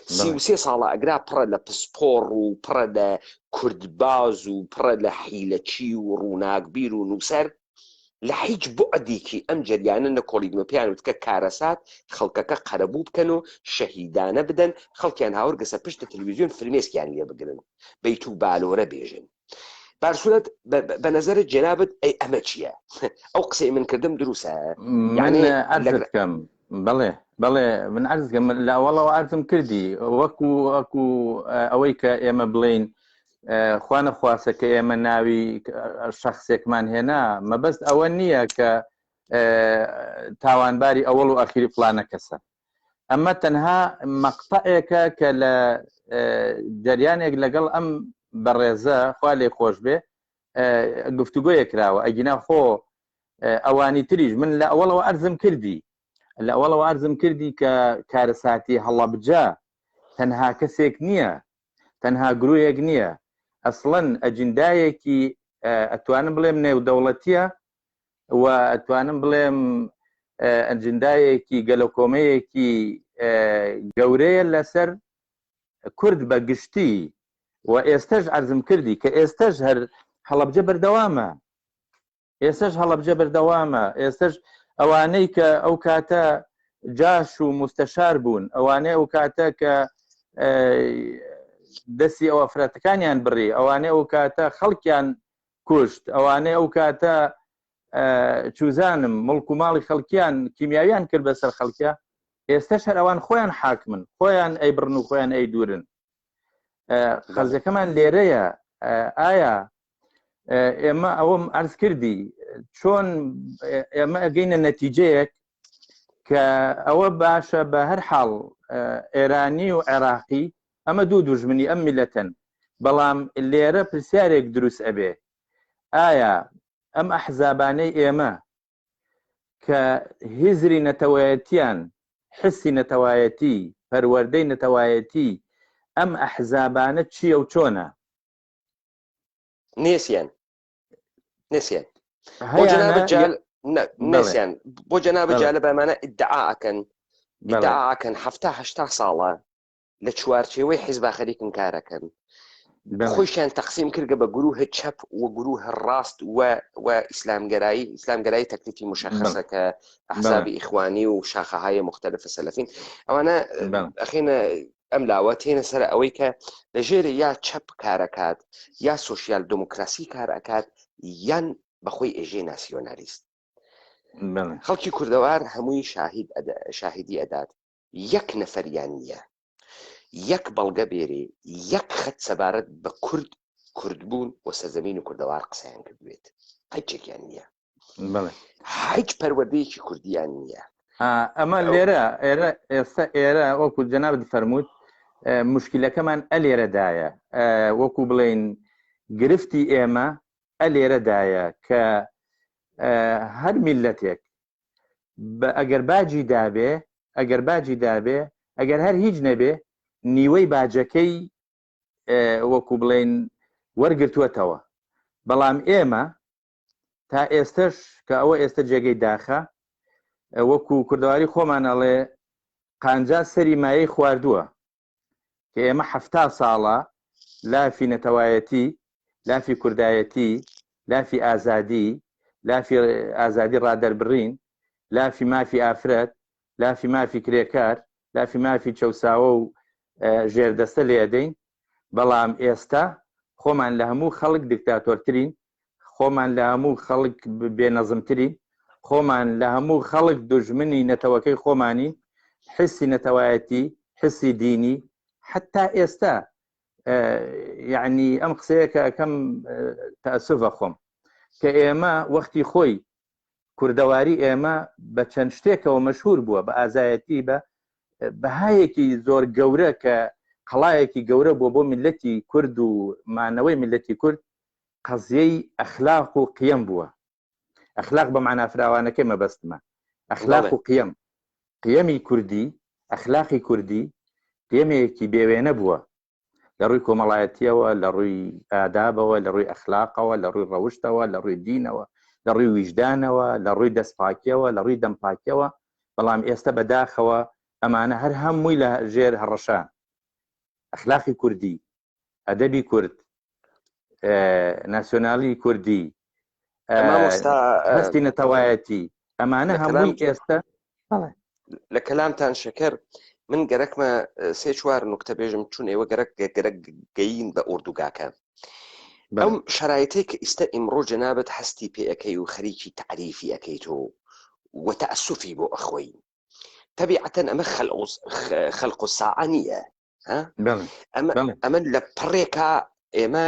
33 ساڵە ئەگرا پڕە لە پسپۆڕ و پڕە لە کوردباز و پڕە لە حیلەچی و ڕووناکبیر و نووسەر لە هیچ بوعدێکی ئەم جەریانە نەکۆڵیدمە پێیان وتکە کارەسات خەڵکەکە قەرەبوو بکەن و شەهیدانە بدەن خەڵکیان هاورگەسە پشتە تەلویزیۆن فرمێسکیان لێ بگرن بەیت و بالۆرە بێژن بارسورەت بە نەزەرت جەنابت ئەی ئەمە چییە ئەو قسەی من کردم دروسە یعنی عەرزت کەم بەڵێ بەڵێ من عەرز کەم لە ئەوەڵەوە عەرزم کردی وەکو وەکو ئەوەی کە ئێمە بڵێین خوانە خواسە کە ئێمە ناوی شخصێکمان هێنا مەبەست ئەوە نییە کە تاوانباری ئەوەڵ و ئەخیری فلانە کەسە ئەمە تەنها مەقتەعێکە کە لە جەریانێک لەگەڵ ئەم بەڕێزە خوا لێ خۆش بێ گفتوگۆیە کراوە ئەگینا خۆ ئەوانی تریش من لە ئەوەڵەوە ئەرزم کردی لە ئەوەڵەوە ئەرزم کردی کە کارەساتی هەڵەبجە تەنها کەسێک نییە تەنها گروهێک نییە ئەسڵەن ئەجندایەکی ئەتوانم بڵێم نێودەوڵەتیە و ئەتوانم بڵێم ئەجندایەکی گەلەکۆمەیەکی گەورەیە لەسەر کورد بە گشتی و ئێستش عەرزم کردی کە ئێستش هەر هەڵەبجە بەردەوامە ئێستش هەڵەبجە بەردەوامە ئێستش ئەوانەی کە ئەو کاتە جاش و مستەشار بوون ئەوانەی ئەو کاتە کە دەستی ئەو ئەفرەتەکانیان بڕی ئەوانەی ئەو کاتە خەڵکیان کوشت ئەوانەی ئەو کاتە چوزانم مڵک و ماڵی خەڵکیان کیمیاویان کرد بەسەر خەڵکە ئێستش هەر ئەوان خۆیان حاکمن خۆیان ئەی بڕن و خۆیان ئەی دوورن خەزەکەمان لێرەیە ئایا ئێمە ئەوەم ئەرز کردی چۆن ئێمە ئەگەینە نەتیجەیەک کە ئەوە باشە بە هەر حاڵ ئێرانی و عێراقی ئەمە دوو دوژمنی ئەم میلەتەن بەڵام لێرە پرسیارێک دروست ئەبێ ئایا ئەم ئەحزابانەی ئێمە کە هزری نەتەوەیەتیان حسی نەتەوایەتی پەروەردەی نەتەوایەتی ئەم ئەحزابانە چییە و چۆنە نێسیان. نسیان بۆ جەنابت جال نسیان بۆ جەنابت جالە بەمانە ئیدعا ئەکەن ئیدعا ئەکەن هەفتا هەشتا ساڵە لە چوارچێوەی حیزبا خەریکن کارەکەن خۆشیان تەقسیم کردگە بە گروه چەپ و گروه ڕاست و و ئیسلامگەرایی ئیسلامگەرایی تەکلیفی مشخصە کە ئەحزابی ئیخوانی و شاخەهای مختلف سەلەفین ئەوانە ئەخینە ئەم لاوە تێنە سەر ئەوەی کە لە ژێرە یا چەپ کارەکات یا سوسیال دموکراسی کار ئەکات یان بەخۆی ئێژێ ناسیۆنالیست خەڵکی کوردەوار هەمووی شاهید شاهیدی ئەدات یەک نەفەریان نییە یەک بەڵگە بێرێ یەک خەت سەبارەت بە کورد کوردبوون و سەرزەمین و کوردەوار قسەیان کردوێت هیچێکیان نییە هیچ پەروەردەیەکی کوردیان نییە ئەمە لێرە ئێرە ئێستا ئێرە وەکو جەنابت فەرمووت مشکلەکەمان ئەلێرەدایە وەکو بڵین گرفتی ئێمە ئەلێرەدایە کە هەر میلەتێک ئەگەر باجی دابێ ئەگەر باجی دابێ ئەگەر هەر هیچ نەبێ نیوەی باجەکەی وەکو بڵین وەرگتووەتەوە بەڵام ئێمە تا ئێستش کە ئەوە ئێستا جێگەی داخە وەکو کوردەواری خۆمان ئەڵێ قانجا سەری مایەی خواردووە کە ئێمە حەفتا ساڵە لافی نەتەوایەتی، لافی کوردایەتی، لافی ئازادی، لافی ئازادی ڕادەربڕین، لافی مافی ئافرەت، لافی مافی کرێکار، لافی مافی چەوساوە و ژێردەستە لێدەین، بەڵام ئێستا خۆمان لە هەموو خەڵک دیکتاتۆرترین، خۆمان لە هەموو خەڵک بێنەزمترین، خۆمان لە هەموو خەڵک دوژمنی نەتەوەکەی خۆمانین، حسی نەتەوایەتی، حسی دینی، حتا ئێستا یعنی ئەم قسەیە کە ئەەکەم تەسوڤە خۆم کە ئێمە وەختی خۆی کوردەواری ئێمە بە چەند شتێکەوە مەشهور بووە بە ئازایەتی بە بەهایەکی زۆر گەورە کە قەڵایەکی گەورە بووە بۆ میلەتی کورد و مانەوەی میلەتی کورد قەزیەی ئەخلاق و قیەم بووە ئەخلاق بە مانا فراوانەکەی مەبەستمە ئەخلاق و قیەم قیەمی کوردی ئەخلاقی کوردی قیەمێکی بێوێنە بووە لە ڕووی کۆمەڵایەتیەوە لە ڕووی ئادابەوە لە ڕووی ئەخلاقەوە لە ڕووی ڕەوشتەوە لە ڕووی دینەوە لە ڕووی ویژدانەوە لە ڕووی دەستپاکیەوە لە ڕووی دەمپاکیەوە بەڵام ئێستا بەداخەوە ئەمانە هەر هەمووی لە ژێر هەڕەشان ئەخلاقی کوردی ئەدەبی کورد ناسیۆنالی کوردی هەستی نەتەوایەتی ئەمانە هەمووی ئێستا لە کەلامتان شەکەر من گەرەکمە سێ چوار نکتە بێژم چون ئێوە گەرەک گەرەک گەین بە ئۆردوگاکە ئەم شرایطێک کە ئیستا ئیمڕۆ جەنابەت هەستی پێەکەی و خەریکی تعریفی ئەەکەیت و وتەئەسوفی بۆ ئەخۆی تەبیعەتەن ئەمە خەلق و ساعە نییە ئەمە لە پڕێکا ئێمە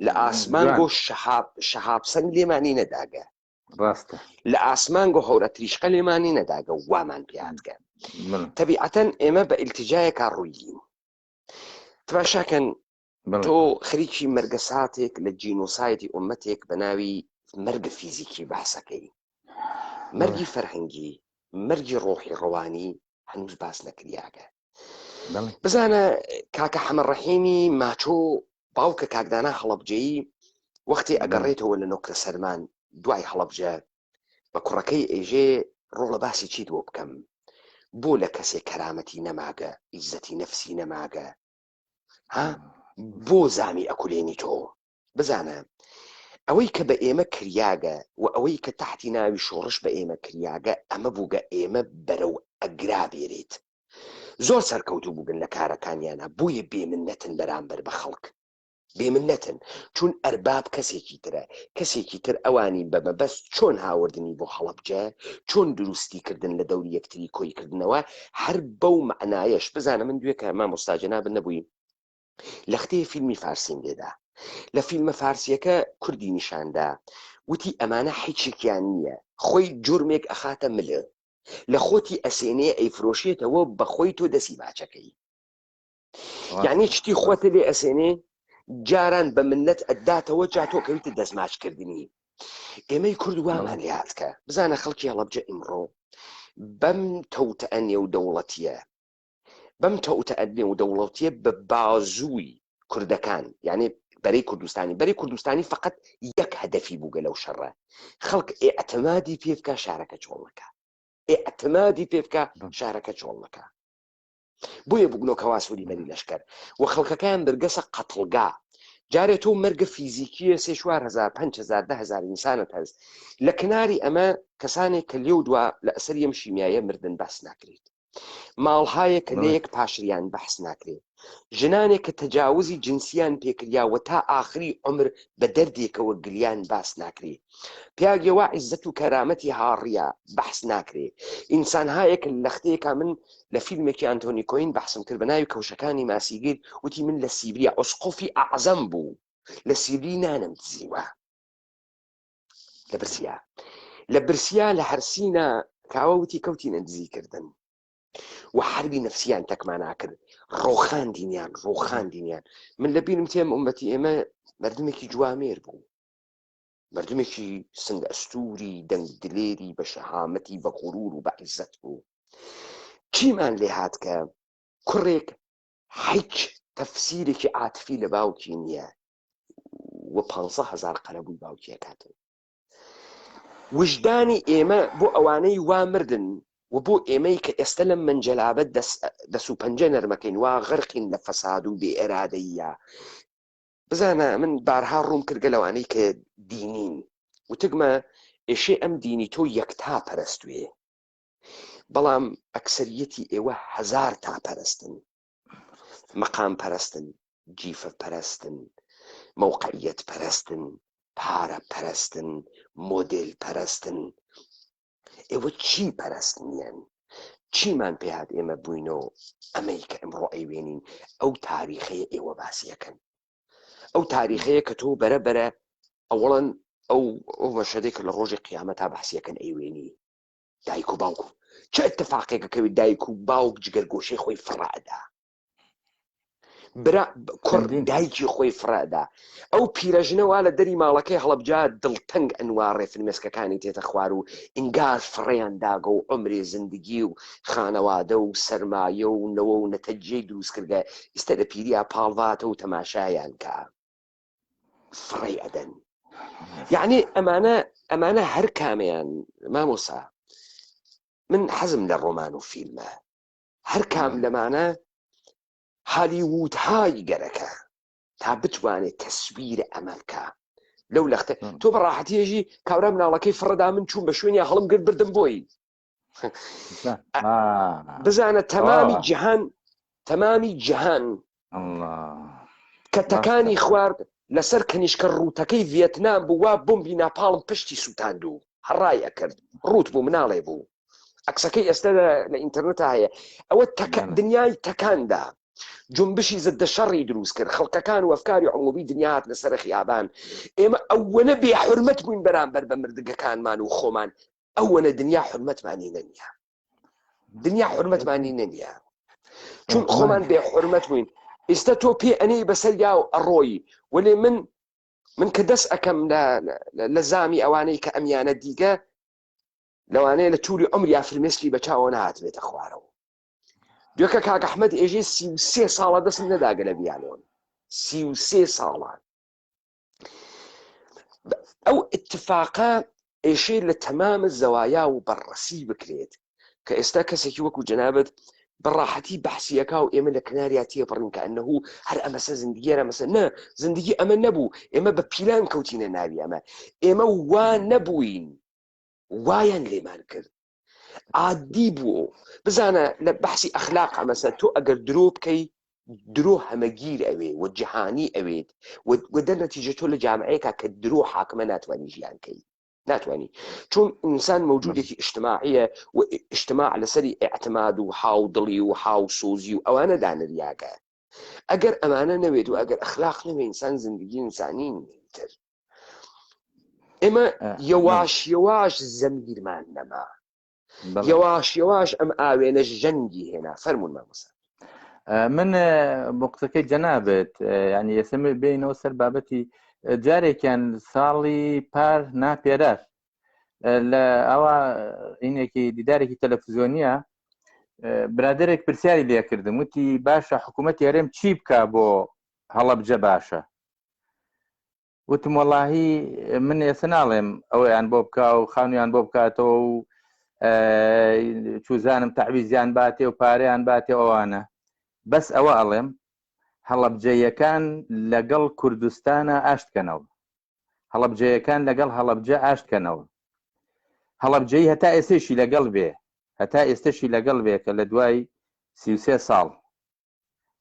لە ئاسمان گۆ شەهاب شەهاب سەنگ لێمانی نەداگە ڕاستە لە ئاسمان گۆ هەورە تریشقە لێمانی نەداگە وامان پێاتگە تەبیعەتەن ئێمە بە ئیلتیجایەکە ڕوویین تماشاکەن تۆ خەریکی مەرگەساتێک لە جینۆسایدی ئومەتێک بە ناوی مەرگ فیزیکی باسەکەی مەرگی فەرهەنگی مەرگی ڕۆحی ڕەوانی هەنووز باس نەکریاگە بزانە کاکە حەمە ڕەحیمی ماچۆ باوکە کاکدانا هەڵەبجەیی وەختی ئەگەڕێتەوە لە نۆکرە سەرمان دوای هەڵەبجە بە کوڕەکەی ئێژێ ڕۆڵە باسی چیت بۆ بکەم بۆ لە کەسێک کەرامەتی نەماگە ئیزەتی نەفسی نەماگە ها بۆ زامی ئەکولێنی تۆ بزانە ئەوەی کە بە ئێمە کریاگە و ئەوەی کە تەحتی ناوی شۆڕش بە ئێمە کریاگە ئەمە بووگە ئێمە بەرەو ئەگرا بێرێت زۆر سەرکەوتوو بووگن لە کارەکانیانە بۆیە بێمنەتن بەرامبەر بە خەڵک بێمنەتن چون ئەرباب کەسێکی ترە کەسێکی تر ئەوانی بە مەبەست چۆن هاوردنی بۆ هەڵەبجە چۆن دروستی کردن لە دەوری یەکتری کۆی کردنەوە هەر بەو مەعنایەش بزانە من دوێکە مامۆستا جەنابت نەبووی لەختەیە فیلمی فارسیم لێدا لە فیلمە فارسیەکە کوردی نیشاندا وتی ئەمانە حیچێکیان نییە خۆی جرمێک ئەخاتە ملێ لە خۆتی ئەسێنێ ئەیفرۆشێتەوە بەخۆی تۆ دەسی ماچەکەی یعنی شتی خۆتە لێ ئەسێنێ جاران بە منەت ئەداتەوە جا تۆ کەویتە دەستماچکردنی ئێمەی کورد وامان لێهاتکە بزانە خەڵکی هەڵەبجە ئیمڕۆ بەم تەوتە نێو دەوڵەتیە بەم تەوتە نێو دەوڵەتیە بە بازووی کوردەکان یعنی بەرەی کوردستانی بەری کوردستانی فقط یەک هەدەفی بووگە لەو شەڕە خەڵک ئێعتمادی پێ بکا شارەکە چۆڵ نەکا ئێعتمادی پێ بکا شارەکە چۆڵ نەکا بۆیە بگنۆ کەواسوری بەری لەشکەر و خەڵکەکەیان برگەسە قەتڵگا جارێ تۆ مەرگە فیزیکیە سێ 4هزار 5هزار دههزار ئینسانت هەست لە کناری ئەمە کەسانێک کە لێو دوا لە ئەسەر یەم شیمیایە مردن باس ناکرێت ماڵهایە کە لەیەک پاشریان بەحس ناکرێ ژنانێک کە تەجاوزی جنسیان پێکریا و تا ئاخری عمر بە دەردێکەوە گریان باس ناکرێ پیاگێ وا عیزەت و کەرامەتی هاڕیە بەحس ناکرێ ئینسانهایەک لەختەیەکا من لە فیلمێکی ئەنتۆنی کۆین بەحسم کرد بە ناوی کەوشەکانی ماسیگر وتی من لە سیبریا ئۆسقۆفی ئەعزەم بوو لە سیبری نانم دزیوە لە برسیا لە برسیا لە هەرسینە کاوە وتی کەوتینە دزیکردن و حربی نفسیان تەکمانا کرد ڕۆخاندینیان ڕۆخاندینیان من لە بیرم تێم ئومەتی ئێمە مردمێکی جوامێر بوو مردمێکی سنگ ئەستوری دەنگ دلێری بە شەهامەتی بە غرور و بە عیزەت بوو چیمان لێ هات کە کوڕێک هیچ تەفسیرێکی عاتفی لە باوکی نییە و 500 هزار قەرەبووی باوکی ئەکاتەوە وژدانی ئێمە بۆ ئەوانەی وا مردن و بۆ ئێمەی کە ئێستا لەم منجەلابە دەس و پەنجە نەرمەکەین وا غەرقین لە فەساد و بێ ئێرادەیە بزانە من بارها ڕووم کردگە لەوانەی کە دینین وتگمە ئێشێ ئەم دینی تۆ یەکتا پەرستوێ بەڵام ئەکسەریەتی ئێوە هەزار تا پەرستن مەقام پەرستن جیفە پەرستن مەوقعیەت پەرستن پارە پەرستن مۆدێل پەرستن ئێوە چی پەرست نییەن چیمان پێهات ئێمە بووینەوە ئەمەی کە ئەمڕۆ ئەیوێنین ئەو تاریخەیە ئێوە باسیەکەن ئەو تاریخەیە کە تۆ بەرە بەرە ئەوڵەن ئەو ئەو مەشهدێک کە لە ڕۆژی قیامەت تا بەحسیەکەن ئەیوێنی دایک و باوک چه اتفاقێکە کەوی دایک و باوک جگەر گۆشەی خۆی فڕەدا برا کوڕ دایکی خۆی فڕەدا ئەو پیرەژنە وا لە دەری ماڵەکەی هەڵەبجە دڵتەنگ ئەنواڕێ فرمێسکەکانی تێتە خوار و ئینگار فڕێیان داگە و عومرێ زندگی و خانەوادە و سەرمایە و نەوە و نەتەجەی دروست کردگە ئیستە لە پیریا پاڵڤاتە و تەماشایان کە فڕێی ئەدەن یعنی ئەمانە ئەمانە هەر کامیان مامۆسا من حەزم لە ڕۆمان و فیلمە هەر کام لەمانە هالیوود های گەرەکە تا بتوانێت تەسویر ئەمە بکە لەو لەختە تۆ بە ڕاحەتیەژی کاورا مناڵەکەی فڕدا من چوون بە شوێنی هەڵم گرت بردم بۆی بزانە تەمامی جیهان تەمامی جیهان کە تەکانی خوارد لەسەر کەنیشکە ڕووتەکەی ڤێتنام بوو وا بۆمبی ناپاڵم پشتی سووتاند و هەڕای ئەکرد ڕووت بوو مناڵێ بوو عەکسەکەی ئێستا لە ئینتەرنێتا هەیە ئەوە دنیای تەکاندا جنبشی زدە شەڕی دروست کرد خەڵکەکان و ئەفکاری عمومی دنیا هات لەسەر خیابان ئێمە ئەوەنە بێ حرمەت بووین بەرامبەر بە مردگەکانمان و خۆمان ئەوەنە دنیا حرمەتمانی نەنیە دنیا حرمەتمانی نەنیە چون خۆمان بێ حرمەت بووین ئێستا تۆ پێ ئەنێی بەسەر یا و ئەڕۆی وەلێ من من کە دەست ئەەکەم لە زامی ئەوانەی کە ئەمیانە دیگە لەوانەیە لە توری عمریا فرمێسکی بە چاوە نەهاتبێتە خوارەوە دوێکە کاک ئەحمەد ئێژێ 33 ساڵە دەستم نەداگە لە بیانۆن 33 ساڵە ئەو اتفاقە ئێشێ لە تەمامە زەوایا و بەڕەسی بکرێت کە ئێستا کەسێکی وەکو جەنابەت بەڕاحەتی بەحسیەکە و ئێمە لە کناریا تێپەڕین کە ئەنه هەر ئەمەسە زندگی ئەمەسە نە زندگی ئەمە نەبوو ئێمە بە پیلان کەوتینە ناوی ئەمە ئێمە وا نەبووین وایان لێمان کرد عادی بوو بزانە لە بەحسی ئەخلاق ئەمەسە تۆ ئەگەر درۆ بکەی درۆ هەمەگیر ئەوێ و جیهانی ئەوێت و دەر نەتیجە تۆ لە جامعەیەکا کە درۆ حاکمە ناتوانانی ژیان کەی ناتوانانی چون ئینسان مەوجودێکی ئیجتماعیە و ئیجتماع لەسەری ئیعتماد و هاودڵی و هاوسۆزی و ئەوانە دانریاگە ئەگەر ئەمانە نەوێت و ئەگەر ئەخلاق نەوێ ئینسان زندگی ئینسانی نیتر ئێمە یەواش یەواش زەمیرمان نەما یەواش یەواش ئەم ئاوێنە ژەنگی هێنا فەرمونون مامۆسا من بۆ قسەکەی جەنابێت ینی ئێستا بینەوە سەر بابەتی جارێکیان ساڵی پار ناپێرار لە ئەوە ئینێکی دیدارێکی تەلەفزیۆنیە برادێک پرسیاری لێکردم وتی باشە حکوومەت هەرێم چی بک بۆ هەڵەبجە باشە؟ وتم وەڵاهی من ئێستا ناڵێم ئەوەیان بۆ بکا و خانویان بۆ بکاتەوە و چوزانم تعویزیان باتێ و پارەیان باتێ ئەوانە بەس ئەوە ئەڵێم هەڵەبجەیەکان لەگەڵ کوردستانە ئاشتکەنەوە هەڵەبجەیەکان لەگەڵ هەڵەبجە ئاشتکەنەوە هەڵەبجەی هەتا ئێستێشی لەگەڵ بێ هەتا ئێستەشی لەگەڵ بێ کە لە دوای 33 ساڵ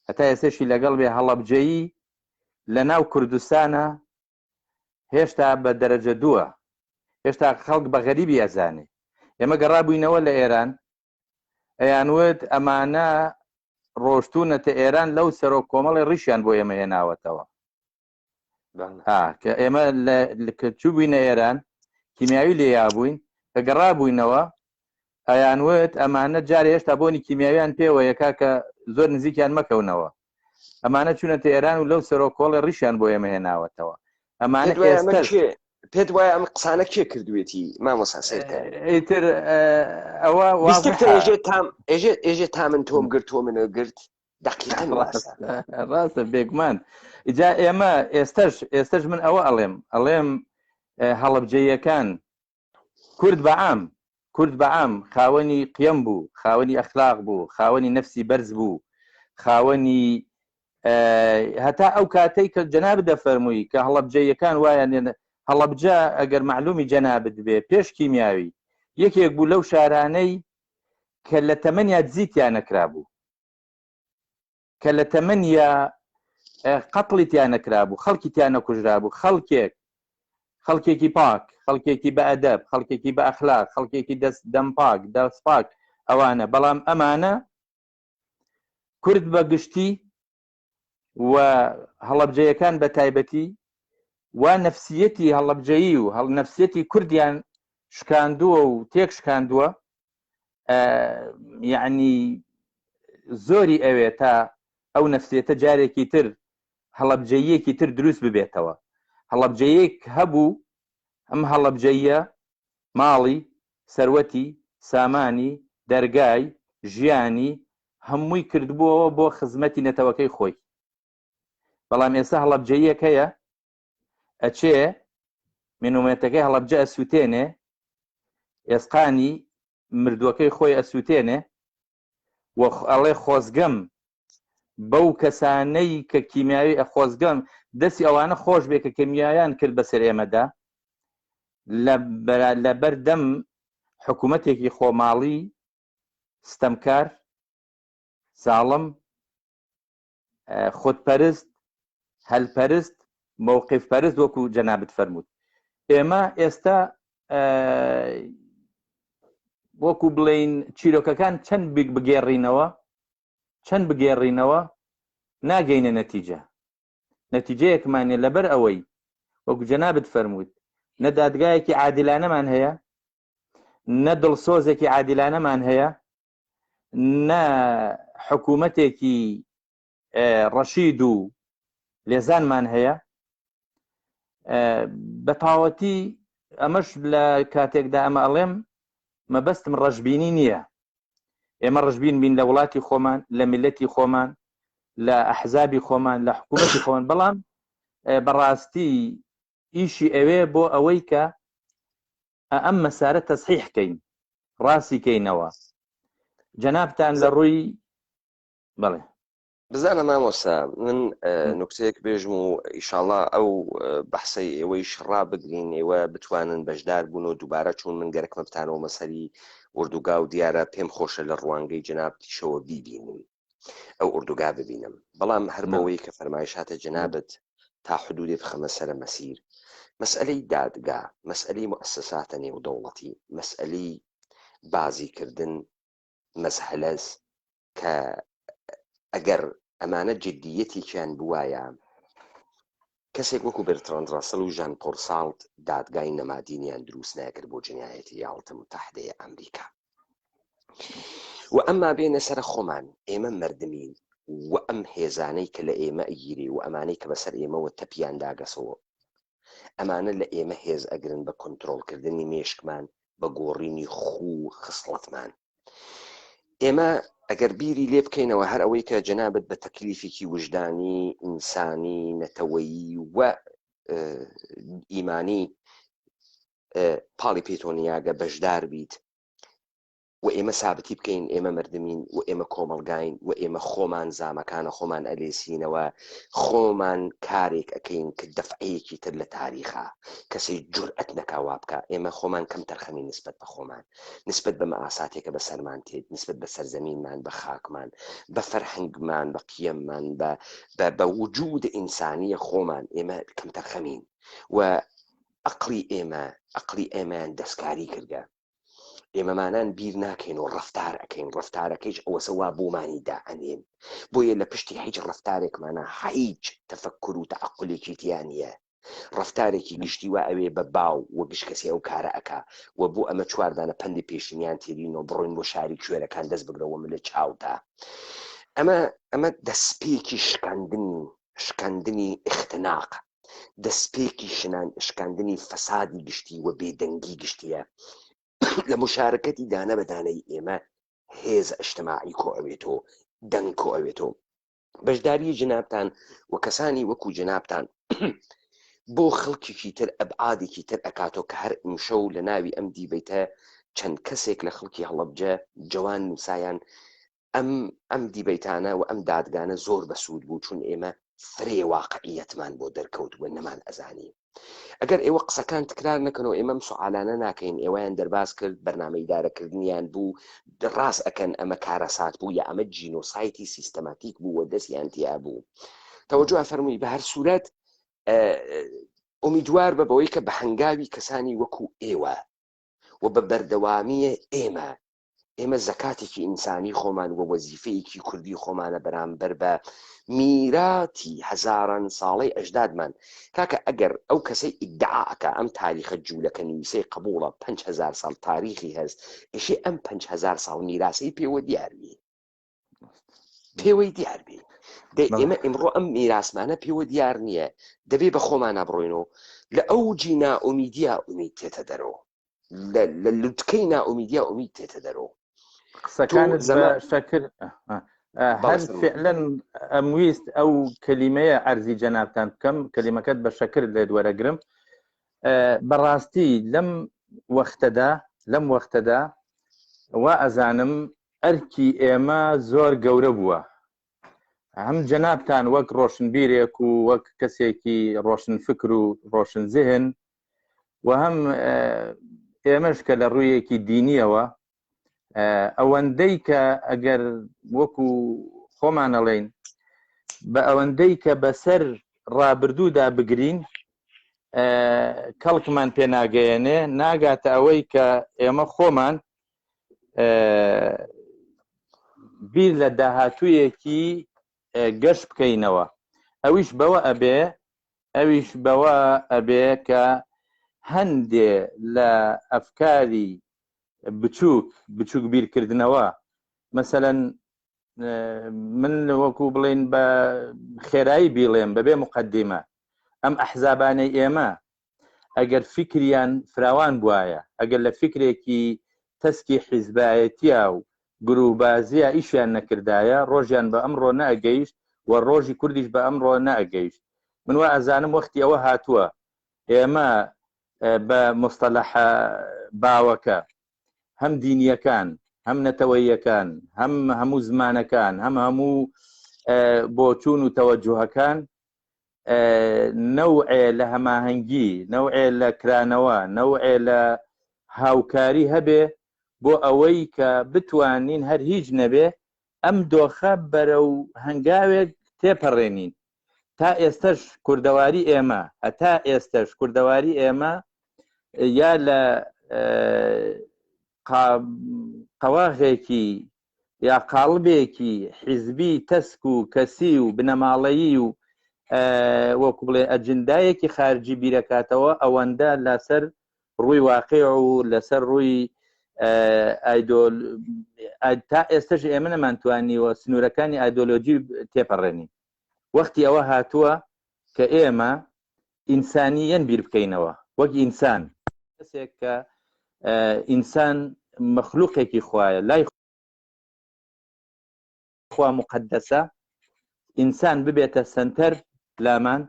هەتا ئێستەشی لەگەڵ بێ هەڵەبجەیی لە ناو کوردستانە هێشتا بە دەرەجە دووە هێشتا خەڵک بە غەریبی ئەزانێ ئێمە گەڕابووینەوە لە ئێران ئەیانوت ئەمانە ڕۆشتونەتە ئێران لەو سەرۆک کۆمەڵی ڕیشیان بۆ ئێمە هێناوەتەوە کە ئێمە کە چووبووینە ئێران کیمیاوی لێیابووین کە گەڕابووینەوە ئەیانوت ئەمانە جارێ هێشتا بۆنی کیمیاویان پێوەیە کاکە زۆر نزیکیان مەکەونەوە ئەمانە چوونەتە ئێران و لەو سەرۆک کۆڵێ ڕیشیان بۆ ئێمە هێناوەتەوە ئەمانە ئێستاش پێت وایە ئەم قسانە کێ کردوێتی مامۆسا سەیرکە ئیتر ئەوە ئێژێ تام ئێژێ ئێژێ تا من تۆم گرت تۆ منە گرت دەقیقەن ڕاستە ڕاستە بێگومان ئیجا ئێمە ئێستش ئێستش من ئەوە ئەڵێم ئەڵێم هەڵەبجەیەکان کورد بە عام کورد بە عام خاوەنی قیەم بوو خاوەنی ئەخلاق بوو خاوەنی نەفسی بەرز بوو خاوەنی هەتا ئەو کاتەی کە جەناب دەفەرمووی کە هەڵەبجەیەکان وایان هەڵەبجە ئەگەر معلومی جەنابت بێ پێش کیمیاوی یەکێک بوو لەو شارانەی کە لە تەمەنیا دزی تیا نەکرابوو کە لە تەمەنیا قەتڵی تیا نەکرابوو خەڵکی تیا نەکوژرابوو خەڵکێک خەڵکێکی پاک خەڵکێکی بە ئەدەب خەڵکێکی بە ئەخلاق خەڵکێکی دەست دەم پاک دەست پاک ئەوانە بەڵام ئەمانە کورد بە گشتی و هەڵەبجەیەکان بە تایبەتی وا نەفسیەتی هەڵەبجەیی و هەڵ نەفسیەتی کوردیان شکاندووە و تێک شکاندووە یعنی زۆری ئەوێ تا ئەو نەفسیەتە جارێکی تر هەڵەبجەیەکی تر دروست ببێتەوە هەڵەبجەیەک هەبوو ئەم هەڵەبجەیە ماڵی سەروەتی سامانی دەرگای ژیانی هەمووی کردبووەوە بۆ خزمەتی نەتەوەکەی خۆی بەڵام ئێستا هەڵەبجەیەک هەیە ئەچێ مینومێنتەکەی هەڵەبجە ئەسووتێنێ ئێسقانی مردووەکەی خۆی ئەسووتێنێ و ئەڵێ خۆزگەم بەو کەسانەی کە کیمیاوی ئەخۆزگەم دەستی ئەوانە خۆش بێ کە کیمیایان کرد بەسەر ئێمەدا لەبەر دەم حکوومەتێکی خۆماڵی ستەمکار زاڵم خودپەرست هەلپەرست مەوقف پەرست وەکو جەنابت فەرمووت ئێمە ئێستا وەکو بڵین چیرۆکەکان چەند بیگ بگێڕینەوە چەند بگێڕینەوە ناگەینە نەتیجە نەتیجەیەکمانە لەبەر ئەوەی وەکو جەنابت فەرمووت نە دادگایەکی عادلانەمان هەیە نە دڵسۆزێکی عادلانەمان هەیە نە حکوومەتێکی ڕەشید و لێزانمان هەیە بە تاوەتی ئەمەش لە کاتێکدا ئەمە ئەڵێم مەبەستم ڕەشببینی نییە ئێمە ڕژبین بین لە وڵاتی خۆمان لە میلەتی خۆمان لە ئەحزابی خۆمان لە حکوومەتی خۆمان بەڵام بەڕاستی ئیشی ئەوێ بۆ ئەوەی کە ئەم مەسارە تەسحیح کەین ڕاستی کەینەوە جەنابتان لە ڕووی بەڵێ بزانە مامۆستا من نوکتەیەک بێژم و ئیشاڵا ئەو بەحسەی ئێوەیش ڕابگرین ئێوە بتوانن بەشدار بوون و دووبارە چون من گەرەکمە بتانەوە مەسەری ئوردوگا و دیارە پێم خۆشە لە ڕوانگەی جەنابتیشەوە بیبینم ئەو ئوردوگا ببینم بەڵام هەر بەوەی کە فەرمایشاتە جەنابت تا حدودێ بخەمە سەرە مەسیر مەسئلەی دادگا مەسئلەی موئەسەساتە نێودەوڵەتی مەسئلەی بازیکردن مەزهەلەس کە ئەگەر ئەمانە جدیەتێکیان بواە کەسێک وەکو بێرتراند ڕاسل و ژان پۆل سارت دادگای نەمادینیان دروست نەکرد بۆ جنایەتی ایالات متحدەی ئەمریکا و ئەمما بێنە سەر خۆمان ئێمە مردمین و ئەم هێزانەی کە لە ئێمە ئەگیرێ و ئەمانەی کە بەسەر ئێمەوە تەپیان داگەسەوە ئەمانە لە ئێمە هێز ئەگرن بە کۆنتترۆلکردنی مێشکمان بە گۆڕینی خوو خسڵەتمان ئێمە ئەگەر بیری لێ بکەینەوە هەر ئەوەی کە جەنابت بە تەکلیفێکی وژدانی ئینسانی نەتەوەیی و. ئیمانی پاڵی پێتۆنیاگە بەشدار بیت و ئێمە سابتی بکەین ئێمە مردمین و ئێمە کۆمەڵگاین و ئێمە خۆمان زامەکانە خۆمان ئەلێسینەوە خۆمان کارێک ئەەکەین کە دەفعەیەکی تر لە تاریخا کەسی جورئەت نەکا وا بکا ئێمە خۆمان کەم تەرخەمی نسبەت بە خۆمان نسبەت بە مەئاساتێکە بە سەرمان تێت نسبەت بە سەرزەمینمان بە خاکمان بە فەرهەنگمان بە قیەممان بە بە وجود ئینسانیە خۆمان ئێمە کەم تەرخەمین و ئەقلی ئێمە ئەقلی ئێمەیان دەستکاری کردگە ئێمەمانان بیر ناکەین و ڕفتار ئەەکەین ڕفتارەکەیش ئەوەسە وا بۆمانی دائەنێن بۆیە لە پشتی هیچ ڕفتارێکمانە هیچ تەفەکر و تەعقلێکی تیا نییە ڕەفتارێکی گشتی وا ئەوێ بە باو و گشت کەسێ ئەو کارە ئەکا و بۆ ئەمە چواردانە پەندی پێشینیان تێرین و بڕۆین بۆ شاری کوێرەکان دەست بگرەوە ملە چاوتا ئەمە ئەمە دەستپێکی شکاندنی شکاندنی اختناق دەستپێکی شنان شکاندنی فەسادی گشتی و بێدەنگی گشتیە لە مشارکەتی دانە بە دانەی ئێمە هێز ئەجتماعی کۆ ئەوێتۆ دەنگ کۆ ئەوێتۆ بەشداری جنابتان و کەسانی وەکو جنابتان بۆ خەڵکیکی تر ئەبعادێکی تر ئەکاتۆ کە هەر ئیمشەو لە ناوی ئەم دیبەیتە چەند کەسێک لە خەڵکی هەڵەبجە جوان نووسایان ئەم ئەم دیبەیتانە و ئەم دادگانە زۆر بەسوود بوو چون ئێمە فرێ واقعیەتمان بۆ دەرکەوت و نەمان ئەزانی ئەگەر ئێوە قسەکان تکرار نەکەن و ئێمە ئەم سوعالانە ناکەین ئێوەیان دەرباز کرد بەرنامە ئیدارەکردنیان بوو ڕاست ئەکەن ئەمە کارەسات بوو یا ئەمە جینۆسایتی سیستەماتیک بوو و دەستیان تیا بوو تەوەجوه فەرمووی بە هەر سوورەت ئومیدوار بە بەوەی کە بە هەنگاوی کەسانی وەکو ئێوە و بە بەردەوامیە ئێمە ئێمە زەکاتێکی ئینسانی خۆمان و وەزیفەیەکی کوردی خۆمانە بەرامبەر بە میراتی هەزاران ساڵەی ئەژدادمان کاکە ئەگەر ئەو کەسەی ئیدعا ئەکا ئەم تاریخە جوولەکە نویسەی قبوڵە 5هزار ساڵ تاریخی هەست ئێشێ ئەم 5هزار ساڵ میراسەی پێوە دیار بی پێوەی دیار بی دەی ئێمە ئیمڕۆ ئەم میراسمانە پێوە دیار نییە دەبێ بە خۆمانە بڕۆین و لە ئەوجی نائومیدیا ئومید تێتە دەرەوە لە لوتکەی نائومیدیا ئومید تێتە دەرەوە قسەکانت زەمە شەکر هەر فعلەن ئەمویست ئەو کەلیمەیە ئەرزی جەنابتان بکەم کەلیمەکەت بە شەکر لێت وەرەگرم بەڕاستی لەم وەختەدا لەم وەختەدا وا ئەزانم ئەرکی ئێمە زۆر گەورە بووە هەم جەنابتان وەک ڕۆشنبیرێک و وەک کەسێکی ڕۆشن فکر و ڕۆشن زهن و هەم ئێمەش کە لە ڕوویەکی دینیەوە ئەوەندەی کە ئەگەر وەکو خۆمانەڵێین بە ئەوەندەی کە بەسەر ڕابردوودا بگرین کەڵکمان پێناگەیەنێ ناگاتە ئەوەی کە ئێمە خۆمان بیر لە داهاتوویەکی گەش بکەینەوە ئەویش بەوە ئەبێ ئەویش بەوە ئەبێ کە هەندێ لە ئەفکاری بچووک بچووک بیرکردنەوە مەسەەن من وەکو بڵین بە خێرایی بیڵێم بەبێ مقدمە ئەم ئەحزابانەی ئێمە ئەگەر فیکریان فراوان بوایە، ئەگەر لە فیکرێکی تەسکی حیزبایەتیا و گروهبازیا ئیشیان نەکردایە، ڕۆژیان بە ئەمڕۆ نەئەگەیشت و ڕۆژی کوردیش بە ئەمڕۆ نەئەگەیشت. من وا ئەزانم وەختی ئەوە هاتووە ئێمە بە موستەلەحە باوەکە، هەم دینییەکان، هەم نەتەوەییەکان، هەم هەموو زمانەکان، هەم هەموو بۆچوون و تەوەجوهەکان نەوعێ لە هەماهەنگی، نەوعێ لە کرانەوە، نەوعێ لە هاوکاری هەبێ بۆ ئەوەی کە بتوانین هەر هیچ نەبێ ئەم دۆخە بەرەو هەنگاوێک تێپەڕێنین. تا ئێستەش کوردەواری ئێمە، هەتا ئێستەش کوردەواری ئێمە یا لە قەواغێکی یا قاڵبێکی حیزبی تەسک و کەسی و بنەماڵەیی و وەکو بڵێ ئەجندایەکی خارجی بیرەکاتەوە ئەوەندە لەسەر ڕووی واقع و لەسەر ڕووی ئایدۆل تا ئێستش ئێمە نەمانتوانیوە سنوورەکانی ئایدۆلۆژی تێپەڕێنین وەختی ئەوە هاتووە کە ئێمە ئینسانیەن بیر بکەینەوە وەک ئینسان کەسێک کە ئینسان مەخلوقێکی خوایە لای خوا مقدسە ئینسان ببێتە سنتەر لامان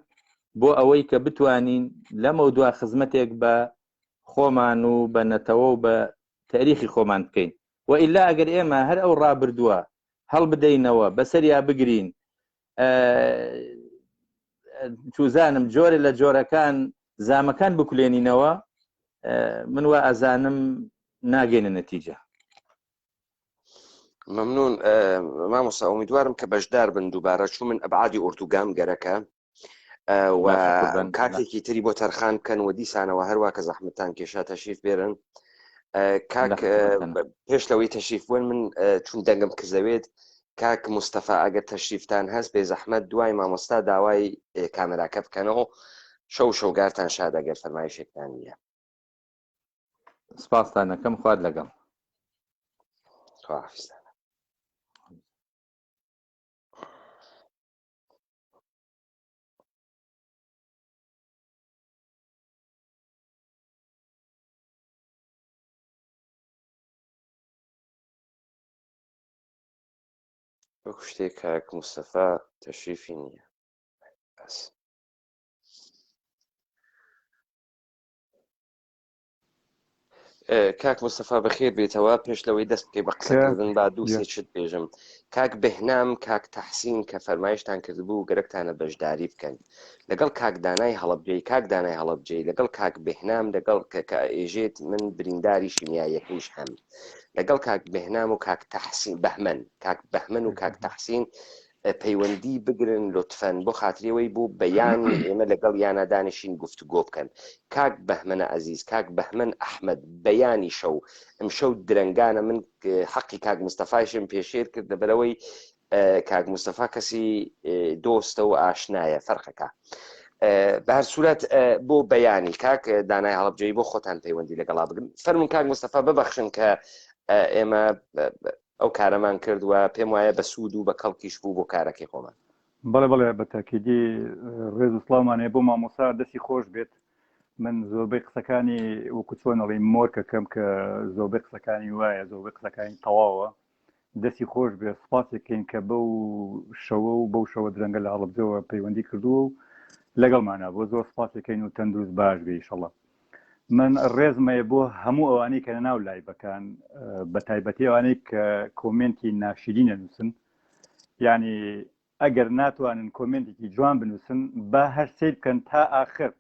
بۆ ئەوەی کە بتوانین لەمەودوا خزمەتێک بە خۆمان و بە نەتەوە و بە تاریخی خۆمان بکەین و ئیلا ئەگەر ئێمە هەر ئەو ڕابردووە هەڵبدەینەوە بەسەریا بگرین چوزانم جۆرە لە جۆرەکان زامەکان بکولێنینەوە من وا ئەزانم ناگەینە نەتیجە. مەمنون مامۆستا ئومیدوارم کە بەشدار بن دووبارە چوو من ئەبعادی ئۆردوگام گەرەکە و کاتێکی تری بۆ تەرخان بکەن و دیسانەوە هەروە کە زەحمتان کێشا تەشریف بێرن کاک پێش لەوەی تەشریف بوون من چون دەنگم کزەوێت کاک مستەفا ئەگەر تەشریفتان هەست بێ زەحمەت دوای مامۆستا داوای کامێراکە بکەنەوە شەو شەوگارتان شاد ئەگەر فەرمایشێکتان نییە. سپاستان ئەکەم خوات لەگەڵ. خواحافیزتان. وەکو شتێک کاک مستەفا تەشریفی نییە بەس. کاک مستەفا بەخێر بێتەوە پێش لەوەی دەست بکەی بە قسەکردن با دوو سێ شت بێژم کاک بهنام کاک تەحسین کە فەرمایشتان کردبوو گەرەکتانە بەشداری بکەن لەگەڵ کاک دانای هەڵەبجەی کاک دانای هەڵەبجەی لەگەڵ کاک بهنام لەگەڵ کە کە ئێژێت من برینداری شیمیاییەکەیش هەم لەگەڵ کاک بهنام و کاک تەحسین بەهمەن کاک بەهمەن و کاک تەحسین پەیوەندی بگرن لوتفەن بۆ خاتری ئەوەی بۆ بەیانی ئێمە لەگەڵ یانە دانیشین گفتوگۆ بکەن کاک بەهمەنە ئەزیز کاک بەهمەن ئەحمەد بەیانی شەو ئمشەو درەنگانە من حەقی کاک مستەفایشم پێشێل کرد لەبەرئەوەی کاک مستەفا کەسی دۆستە و ئاشنایە فەرقەکە بەهر سورەت بۆ بەیانی کاک دانای هەڵبجەی بۆ خۆتان پەیوەندی لەگەڵا بگرن فەرمونون کاک مستەفا ببەخشن کە ئێمە ئەو کارەمان کرد و پێم وایە بە سوود و بە کەڵکیش بوو بۆ کارەکەی خۆمان. بەڵێ بەڵێ بە تاکیدی ڕێز و سڵاومان هەیە بۆ مامۆستا دەستی خۆش بێت من زۆربەی قسەکانی وەکو چۆن ئەڵێی مۆرکەکەم کە زۆربەی قسەکانی وایە زۆربەی قسەکانی تەواوە دەستی خۆش بێ سپاسێکین کە بەو شەوە و بەو شەوە درەنگە لە هەڵەبجەوە پەیوەندی کردووە و لەگەڵمانە بۆ زۆر سپاسێکەین و تەندروست باش بێ ئیشەڵا من ڕێزم هەیە بۆ هەموو ئەوانەی کە لەناو live ەکان بە تایبەتی ئەوانەی کە comment ی ناشرین ئەنووسن یعنی ئەگەر ناتوانن comment ێکی جوان بنووسن با هەر سیر بکەن تا ئاخر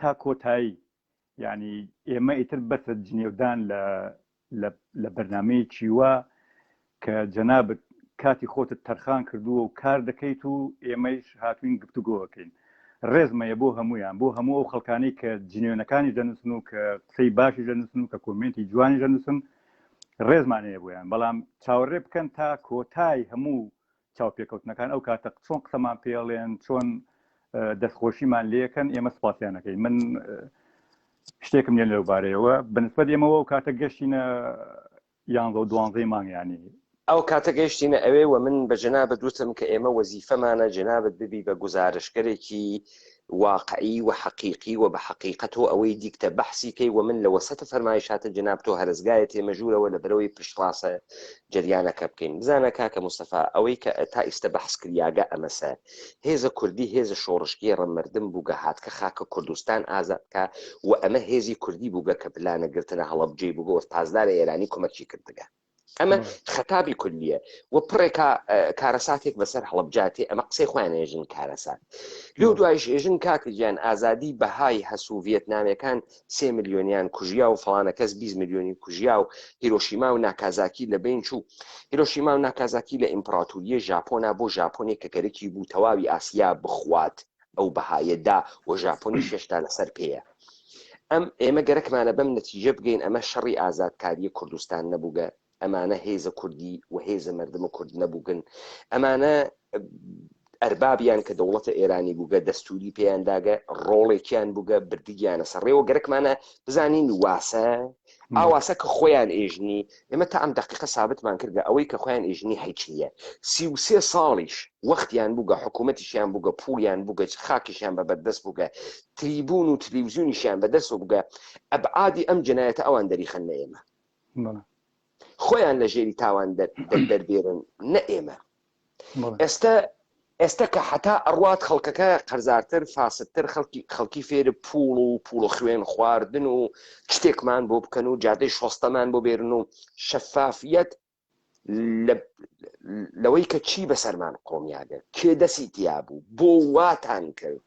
تا کۆتایی یعنی ئێمە ئیتر بەسە جنێودان لە لە بەرنمەیەکی وا کە جەنابت کاتی خۆتت تەرخان کردووە و کار دەکەیت و ئێمەیش هاتوین گفتوگۆەکەین ڕێزمەیە بۆ هەمویان بۆ هەموو ئەو خەڵکانی کە جنێونەکانی دەنووسن و کە قسەی باشی دەنووسن و کە comment ی جوانی دەنووسن ڕێزمان هەیە بۆیان بەڵام چاوەڕێ بکەن تا کۆتای هەموو چاوپێکەوتنەکان ئەو کاتە چۆن قسەمان پێڵێن چۆن دەستخۆشیمان لەکەن ئێمە سپاسیانەکەی من شتێکم نیە لەو بارەیەوە بەنسبەت ئێمەوە ئەو کاتە گەشتینە یانزە و دوانزەی مانگ یانی. ئەو کاتە گەیشتینە ئەوێ و من بە جەنابت وتم کە ئێمە وەزیفەمانە جەنابت ببی بە گوزارشگەرێکی واقعی و حەقیقی و بە حەقیقەت و ئەوەی دیکتە بەحسی کەی و من لە وەسەتە فەرمایشاتە جەناب تۆ هەرەزگایە تێمە ژوورەوە لە بەرەوەی پشتڕاستە جەریانەکە بکەین بزانە کاکە مستەفا ئەوەی کە تا ئیستە بەحس کریاگە ئەمەسە هێزە کوردی هێزە شۆڕشگێڕە مەردم بووگە هاتکە خاکە کوردستان ئازاد کا و ئەمە هێزی کوردی بووگە کە پلانە گرتنە هەڵەبجەی بووگە و پاسدارە ئێرانی کومەکی کردگە ئەمە خەتابی کولیە و پڕێکا کارەساتێک بەسەر هەڵەبجە تێ ئەمە قسەی خۆیان ئێژن کارەسات لەو دوایش ئێژن کاکە گیان ئازادی بەهای هەس و ڤیەتنامەکان سێ ملیۆنیان کوژیا و فڵانە کەس 20 ملیۆنی کوژیا و هیرۆشیما و ناکازاکی لە بین چوو هیرۆشیما و ناکازاکی لە ئیمپراتوریە ژاپۆنا بۆ ژاپۆنێک کە گەرەکی بوو تەواوی ئاسیا بخوات ئەو بەهایە دا و ژاپۆنیش هێشتا لەسەر پێیە ئەم ئێمە گەرەکمانە بەم نەتیجە بگەین ئەمە شەڕی ئازادکاریە کوردستان نەبووگە ئەمانە هێزە کوردی و هێزە مەردمە کورد نەبووگن ئەمانە ئەربابیان کە دەوڵەتە ئێرانی بووگە دەستوری پێیان داگە ڕۆڵێکیان بووگە بردگیانە سەر ڕێوە گەرەکمانە بزانین واسە ئاواسە کە خۆیان ئێژنی ئێمە تا ئەم دقیقە سابتمان کردگە ئەوەی کە خۆیان ئێژنی هیچ نییە 33 ساڵیش وەختیان بووگە حکوومەتیشیان بووگە پوڵیان بووگە خاکیشیان بە بەردەست بووگە تریبوون و تلویزیونیشیان بەدەست بووگە ئەبعادی ئەم جنایەتە ئەوان دەریخەن نە ئێمە خۆیان لە ژێری تاوان دەربێرن نە ئێمە ئێستا. ئێستە کە حەتا ئەڕوات خەڵکەکە قەرزارتر فاسدتر خەڵکی خەڵکی فێر پوڵ و پوڵ و خوێن خواردن و شتێکمان بۆ بکەن و جادەی شۆستەمان بۆ بێرن و شەفافیەت لەوەی کە چی بەسەرمان قۆمیاگە کێ دەسی تیا بوو بۆ واتان کرد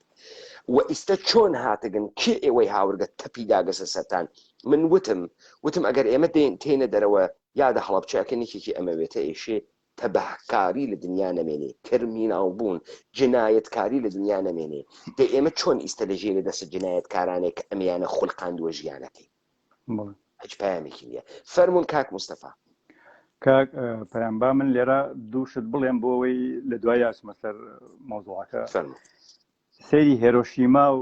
و ئیستە چۆن هاتگن کێ ئێوەی هاورگە تەپی داگەسە سەرتان من وتم وتم ئەگەر ئێمە دێن تێنە دەرەوە یادە هەڵەبچەکە یەکێکی ئەمەوێتە ئێشێ تەباهکاری لە دنیا نەمێنێ، کرمیناڵ بوون، جنایەتکاری لە دنیا نەمێنێ، دەی ئێمە چۆن ئیستە لە ژێرێ دەست جنایەتکارانێک کە ئەمێیانە خولقاندووە ژیانەکەین؟ بەڵێ. هیچ پەیامێکی نییە. فەرموون کاک مستەفا. کاک پەیام با من لێرە دوو شت بڵێم بۆ ئەوەی لە دوای ئەچمە سەر مەوزوعەکە. فەرموو. سەیری هێرۆشیما و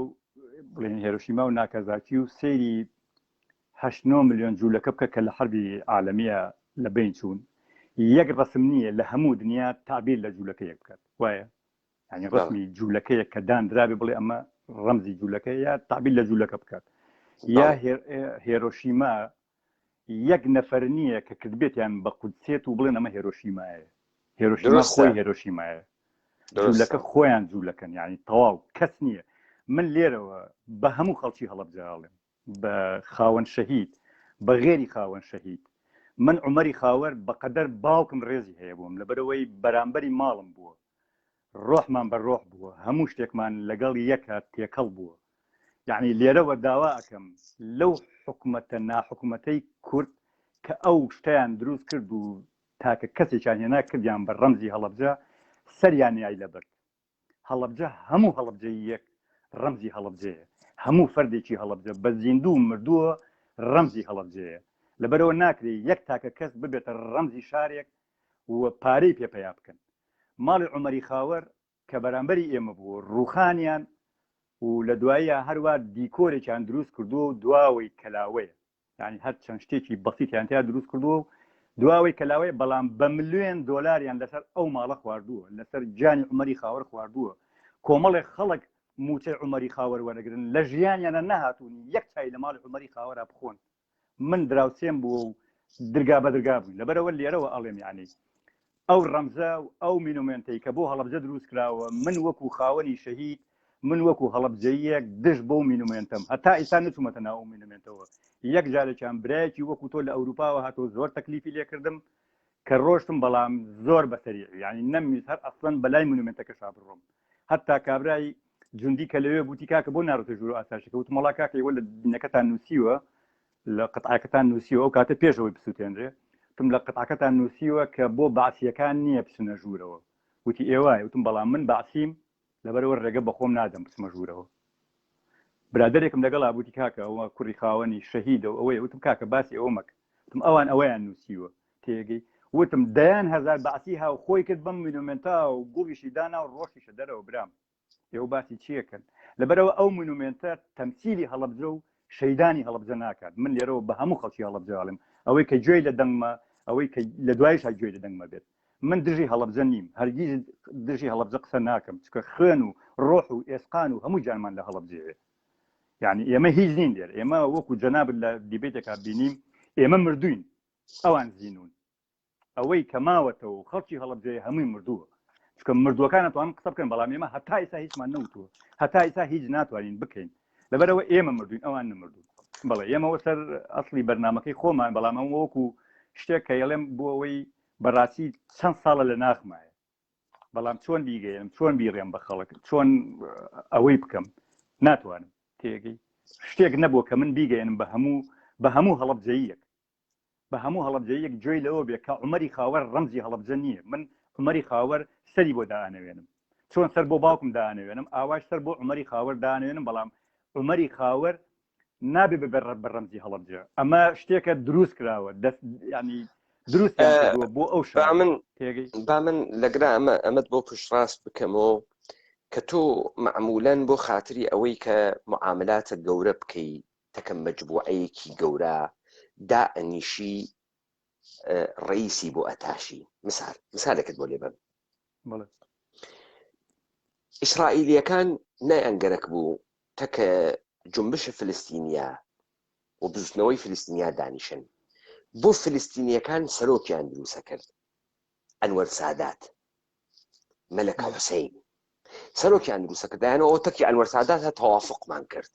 بڵێن هێرۆشیما و ناکازاکی و سەیری هەشت نۆ ملیۆن جوولەکە بکە کە لە حەربی عالەمیە لە بەین چوون یەک ڕەسم نییە لە هەموو دنیا تەعبیر لە جوولەکەیەک بکات وایە یعنی ڕەسمی جوولەکەیەک کە دانرابێ بڵێ ئەمە ڕەمزی جوولەکە یا تەعبیر لە جوولەکە بکات یا هێرۆشیما یەک نەفەر نییە کە کردبێتیان بە قودسێت و بڵێن ئەمە هێرۆشیمایە هێرۆشیما خۆی هێرۆشیمایە جوولەکە خۆیان جوولەکەن یعنی تەواو کەس نییە من لێرەوە بە هەموو خەڵکی هەڵەبجە ئەڵێم بە خاوەن شەهید بە غێری خاوەن شەهید من عومەری خاوەر بەقەدەر باوکم ڕێزی هەیە بۆم لەبەرئەوەی بەرامبەری ماڵم بووە ڕۆحمان بە ڕۆح بووە هەموو شتێکمان لەگەڵ یەکە تێکەڵ بووە یعنی لێرەوە داوا ئەکەم لەو حکومەتە ناحکومەتەی کورد کە ئەو شتیان دروست کرد و تاکە کەسێکیان هێنا کردیان بە ڕەمزی هەڵەبجە سەریان یای لەبرد هەڵەبجە هەموو هەڵەبجەییەک ڕەمزی هەڵەبجەیە، هەموو فەردێکی هەڵەبجە بە زیندوو و مردووە ڕەمزی هەڵەبجەیە، لەبەرئەوە ناکرێ یەک تاکە کەس ببێتە ڕەمزی شارێک و پارەی پێ پەیا بکەن. ماڵی عومەری خاوەر کە بەرامبەری ئێمە بوو ڕووخانیان و لە دواییا هەروا دیکۆرێکیان دروست کردووە و دواوەی کەلاوەیە. یانی هەر چەند شتێکی بەسیتیان تیا دروست کردووە و دواوەی کەلاوەیە بەڵام بە ملیۆن دۆلاریان لەسەر ئەو ماڵە خواردووە لەسەر گیانی عومەری خاوەر خواردووە کۆمەڵێک خەڵک موچەی عومەری خاوەر وەرەگرن لە ژیانیانە نەهاتوون یەک چای لە ماڵی عومەری خاوەرا بخۆن من دراوسێم بووە و درگا بە درگا بووین لەبەرەوە لێرەوە ئەڵێم یعنی ئەو ڕەمزە و ئەو مینومێنتەی کە بۆ هەڵەبجە دروست کراوە، من وەکو خاوەنی شەهید، من وەکو هەڵەبجەییەک دژ بەو مینومێنتەم، هەتا ئیستا نەچوومەتە ناو ئەو مینومێنتەوە، یەک جارێکیان برایەکی وەکو تۆ لە ئەوروپاوە هاتەوە زۆر تەکلیفی لێکردم کە ڕۆشتم بەڵام زۆر بە سەریعی یانی نەمویست هەر ئەسڵەن بەلای مونومێنتەکەشا بڕۆم هەتا کابرای جوندی کە لەوێ بووتی کاکە بۆ ناڕۆتە ژوورو ئاسایشەکە وتم وەڵا کاکە ئێوە لە دینەکەتان نووسیوە لە قطعەکەتان نووسیوە ئەو کاتە پێش ئەوەی بسووتێنرێ وتم لە قطعەکەتان نووسیوە کە بۆ بەعسییەکان نییە بچنە ژوورەوە وتی ئێوایە وتم بەڵام من بەعسیم لەبەرئەوە ڕێگە بەخۆم نادەم بچمە ژوورەوە برادەرێکم لەگەڵا بووتی کاکە ئەوە کوڕی خاوەنی شەهیدە و ئەوەیە وتم کاکە باسی ئەوە مەکە وتم ئەوان ئەوەیان نووسیوە تێگەی وتم دەیان هەزار بەعسی هاو خۆی کرد بەم مونومێنتا و گوڵیشی دانا و ڕۆشیشە دەرەوە برام ئێوە باسی چیەکەن لەبەرەوە ئەو مونومێنتە تەمسیلی هەڵەبجە و شەیدانی هەڵەبجە ناکات من لێرەوە بە هەموو خەڵکی هەڵەبجە ئەڵێم ئەوەی کە گوێی لە دەنگمە ئەوەی کە لە دوایشا گوێی لە دەنگمە بێت من دژی هەڵەبجە نیم هەرگیز دژی هەڵەبجە قسە ناکەم چکە خوێن و ڕۆح و ئێسقان و هەموو گیانمان لە هەڵەبجەیە یعنی ئێمە هیچ نین لێرە ئێمە وەکو جەنابت لە دیبێتێکا بینیم ئێمە مردوین ئەوان زینون ئەوەی کە ماوەتەوە و خەڵکی هەڵەبجەیە هەمووی مردووە چونکە مردووەکان ئەتوانن قسە بکەن بەڵام ئێمە هەتا ئیسا هیچمان نەوتووە هەتا ئیسا هیچ ناتوانین بکەین لەبەرەوە ئێمە مردوین ئەوان نەمردوون بەڵێ ئێمەوە سەر ئەسڵی بەرنمەکەی خۆمان بەڵام ئەم وەکو شتێک کە یڵێم بۆ ئەوەی بەڕاستی چەند ساڵە لە ناخمایە بەڵام چۆن بیگەیەنم چۆن بیڵێم بە خەڵک چۆن ئەوەی بکەم ناتوانم تێگەی شتێک نەبووە کە من بیگەیەنم بە هەموو بە هەموو هەڵەبجەیەک بە هەموو هەڵەبجەییەک گوێی لەوە بێ کە عومەری خاوەر ڕەمزی هەڵەبجە نییە، من عومەری خاوەر سەری بۆ دائەنەوێنم، چۆن سەر بۆ باوکم دائەنەوێنم ئاواش سەر بۆ عومەری خاوەر دائەنەوێنم، بەڵام عومەری خاوەر نابێ ببێ بە ڕەمزی هەڵەبجە، ئەمە شتێکە دروست کراوە دەست یانی دروستیان کردووە بۆ ئەو با شارە من تێگەی. با من لەگرا ئەمە ئەمەت بۆ پشتڕاست بکەمەوە کە تۆ مەعمولەن بۆ خاتری ئەوەی کە معاملاتە گەورە بکەی تەکە مەجبوعەیەکی گەورە دائەنیشی ڕەیسی بۆ ئەتاشی مثال مثالێکت بۆ لێ بەم بەڵێ ئیسرائیلیەکان نایان گەرەک بوو تەکە جنبش فلستینیا و بزوتنەوەی فلستینیا دانیشن بۆ فلستینیەکان سەرۆکیان دروسە کرد ئەنوەر سادات مەلەک بەڵێ حوسین. سەرۆکیان دروستەکردایانەوە ئەو تەکی ئەنوەر سادات هە تەوافقمان کرد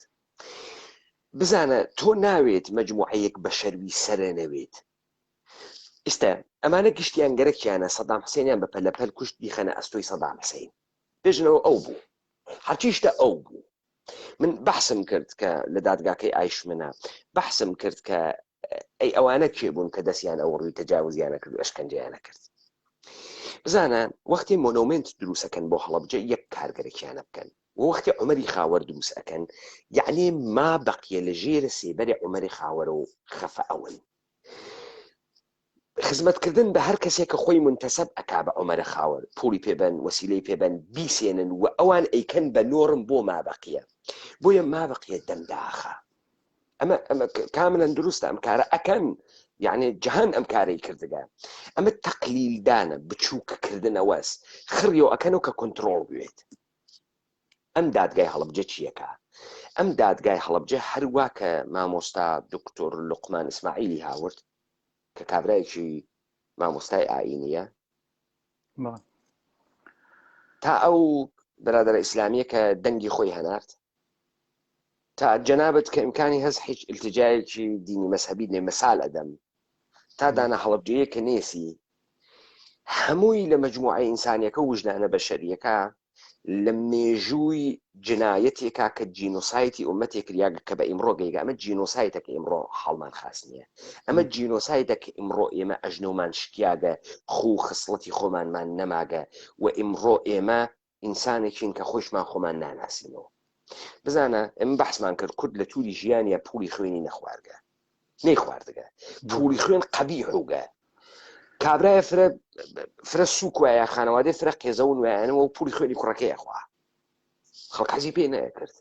بزانە تۆ ناوێت مەجموعەیەک بە شەروی سەرە نەوێت ئیستا ئەمانە گشتیان گەرەکیانە سەدام حسێنیان بە پەلەپەل کوشت بیخەنە ئەستۆی سەدام حسین بێژنەوە ئەو بوو هەرچی شتە ئەو بوو من بەحسم کرد کە لە دادگاکەی ئایشمنە بەحسم کرد کە ئەی ئەوانە کێ بوون کە دەستیان ئەو ڕووی تەجاوزیانە کرد و ئەشکەنجەیانە کرد بزانە وەختی مۆنۆمنت دروستەکەن بۆ هەڵەبجە یەک کارگەرەکیانە بکەن وەختی عمەری خاوەر دروست ئەکەن یعنی ما بەقیە لە ژێرە سێبەری عمەری خاوەرە و خەفە ئەون خزمەتکردن بە هەر کەسێک کە خۆی مونتەسەب ئەکا بە عومەرە خاوەر، پوڵی پێ بەن، وەسیلەی پێ بەن، بیسێنن و ئەوان ئەیکەن بە نۆرم بۆ مابەقیە. بۆیە مابەقیە دەم داخە. ئەمە ئەمە کاملا دروستە ئەم کارە ئەکەن یعنی جەهان ئەم کارەی کردگە. ئەمە تەقلیلدانە، بچووک کردنەوەس، خڕیەوە ئەکەنەوە کە کۆنترۆڵ بوێت. ئەم دادگای هەڵەبجە چیەکا؟ ئەم دادگای هەڵەبجە هەروا کە مامۆستا دکتۆر لوقمان ئیسماعیلی هاورد کە کابرایەکی مامۆستای ئایینیە تا ئەو برادرە ئیسلامیە کە دەنگی خۆی هەنارد تا جەنابت کە ئیمکانی هەست هیچ التجایەکی دینی مەسهبی نێ مەسال ئەدەم تا دانا هەڵەبجەیە کە نێسی هەمووی لە مەجموعە ئینسانیەکە و وژدانە بەشەریەکە لە مێژووی جنایەتێکا کە جینۆسایتی ئومەتێ کریاگە کە بە ئیمڕۆ گەیگە ئەمە جینۆسایتە کە ئیمڕۆ حاڵمان خاس نییە ئەمە جینۆسایتە کە ئیمڕۆ ئێمە ئەژنۆمان شکیاگە خوو خسڵەتی خۆمانمان نەماگە و ئیمڕۆ ئێمە ئینسانێکین کە خۆشمان خۆمان ناناسینەوە بزانە ئێمە بەحسمان کرد کورد لە توری ژیانیا پوڵی خوێنی نەخواردگە نەیخواردگە پوڵی خوێن قەبیحوگە کابرایە فرە فرە سوک وایە خانەوادەی فرە قێزەون وایانەوە و پوڵی خوێنی کوڕەکەی ئەخوا خەڵک حەزی پێ نەکرد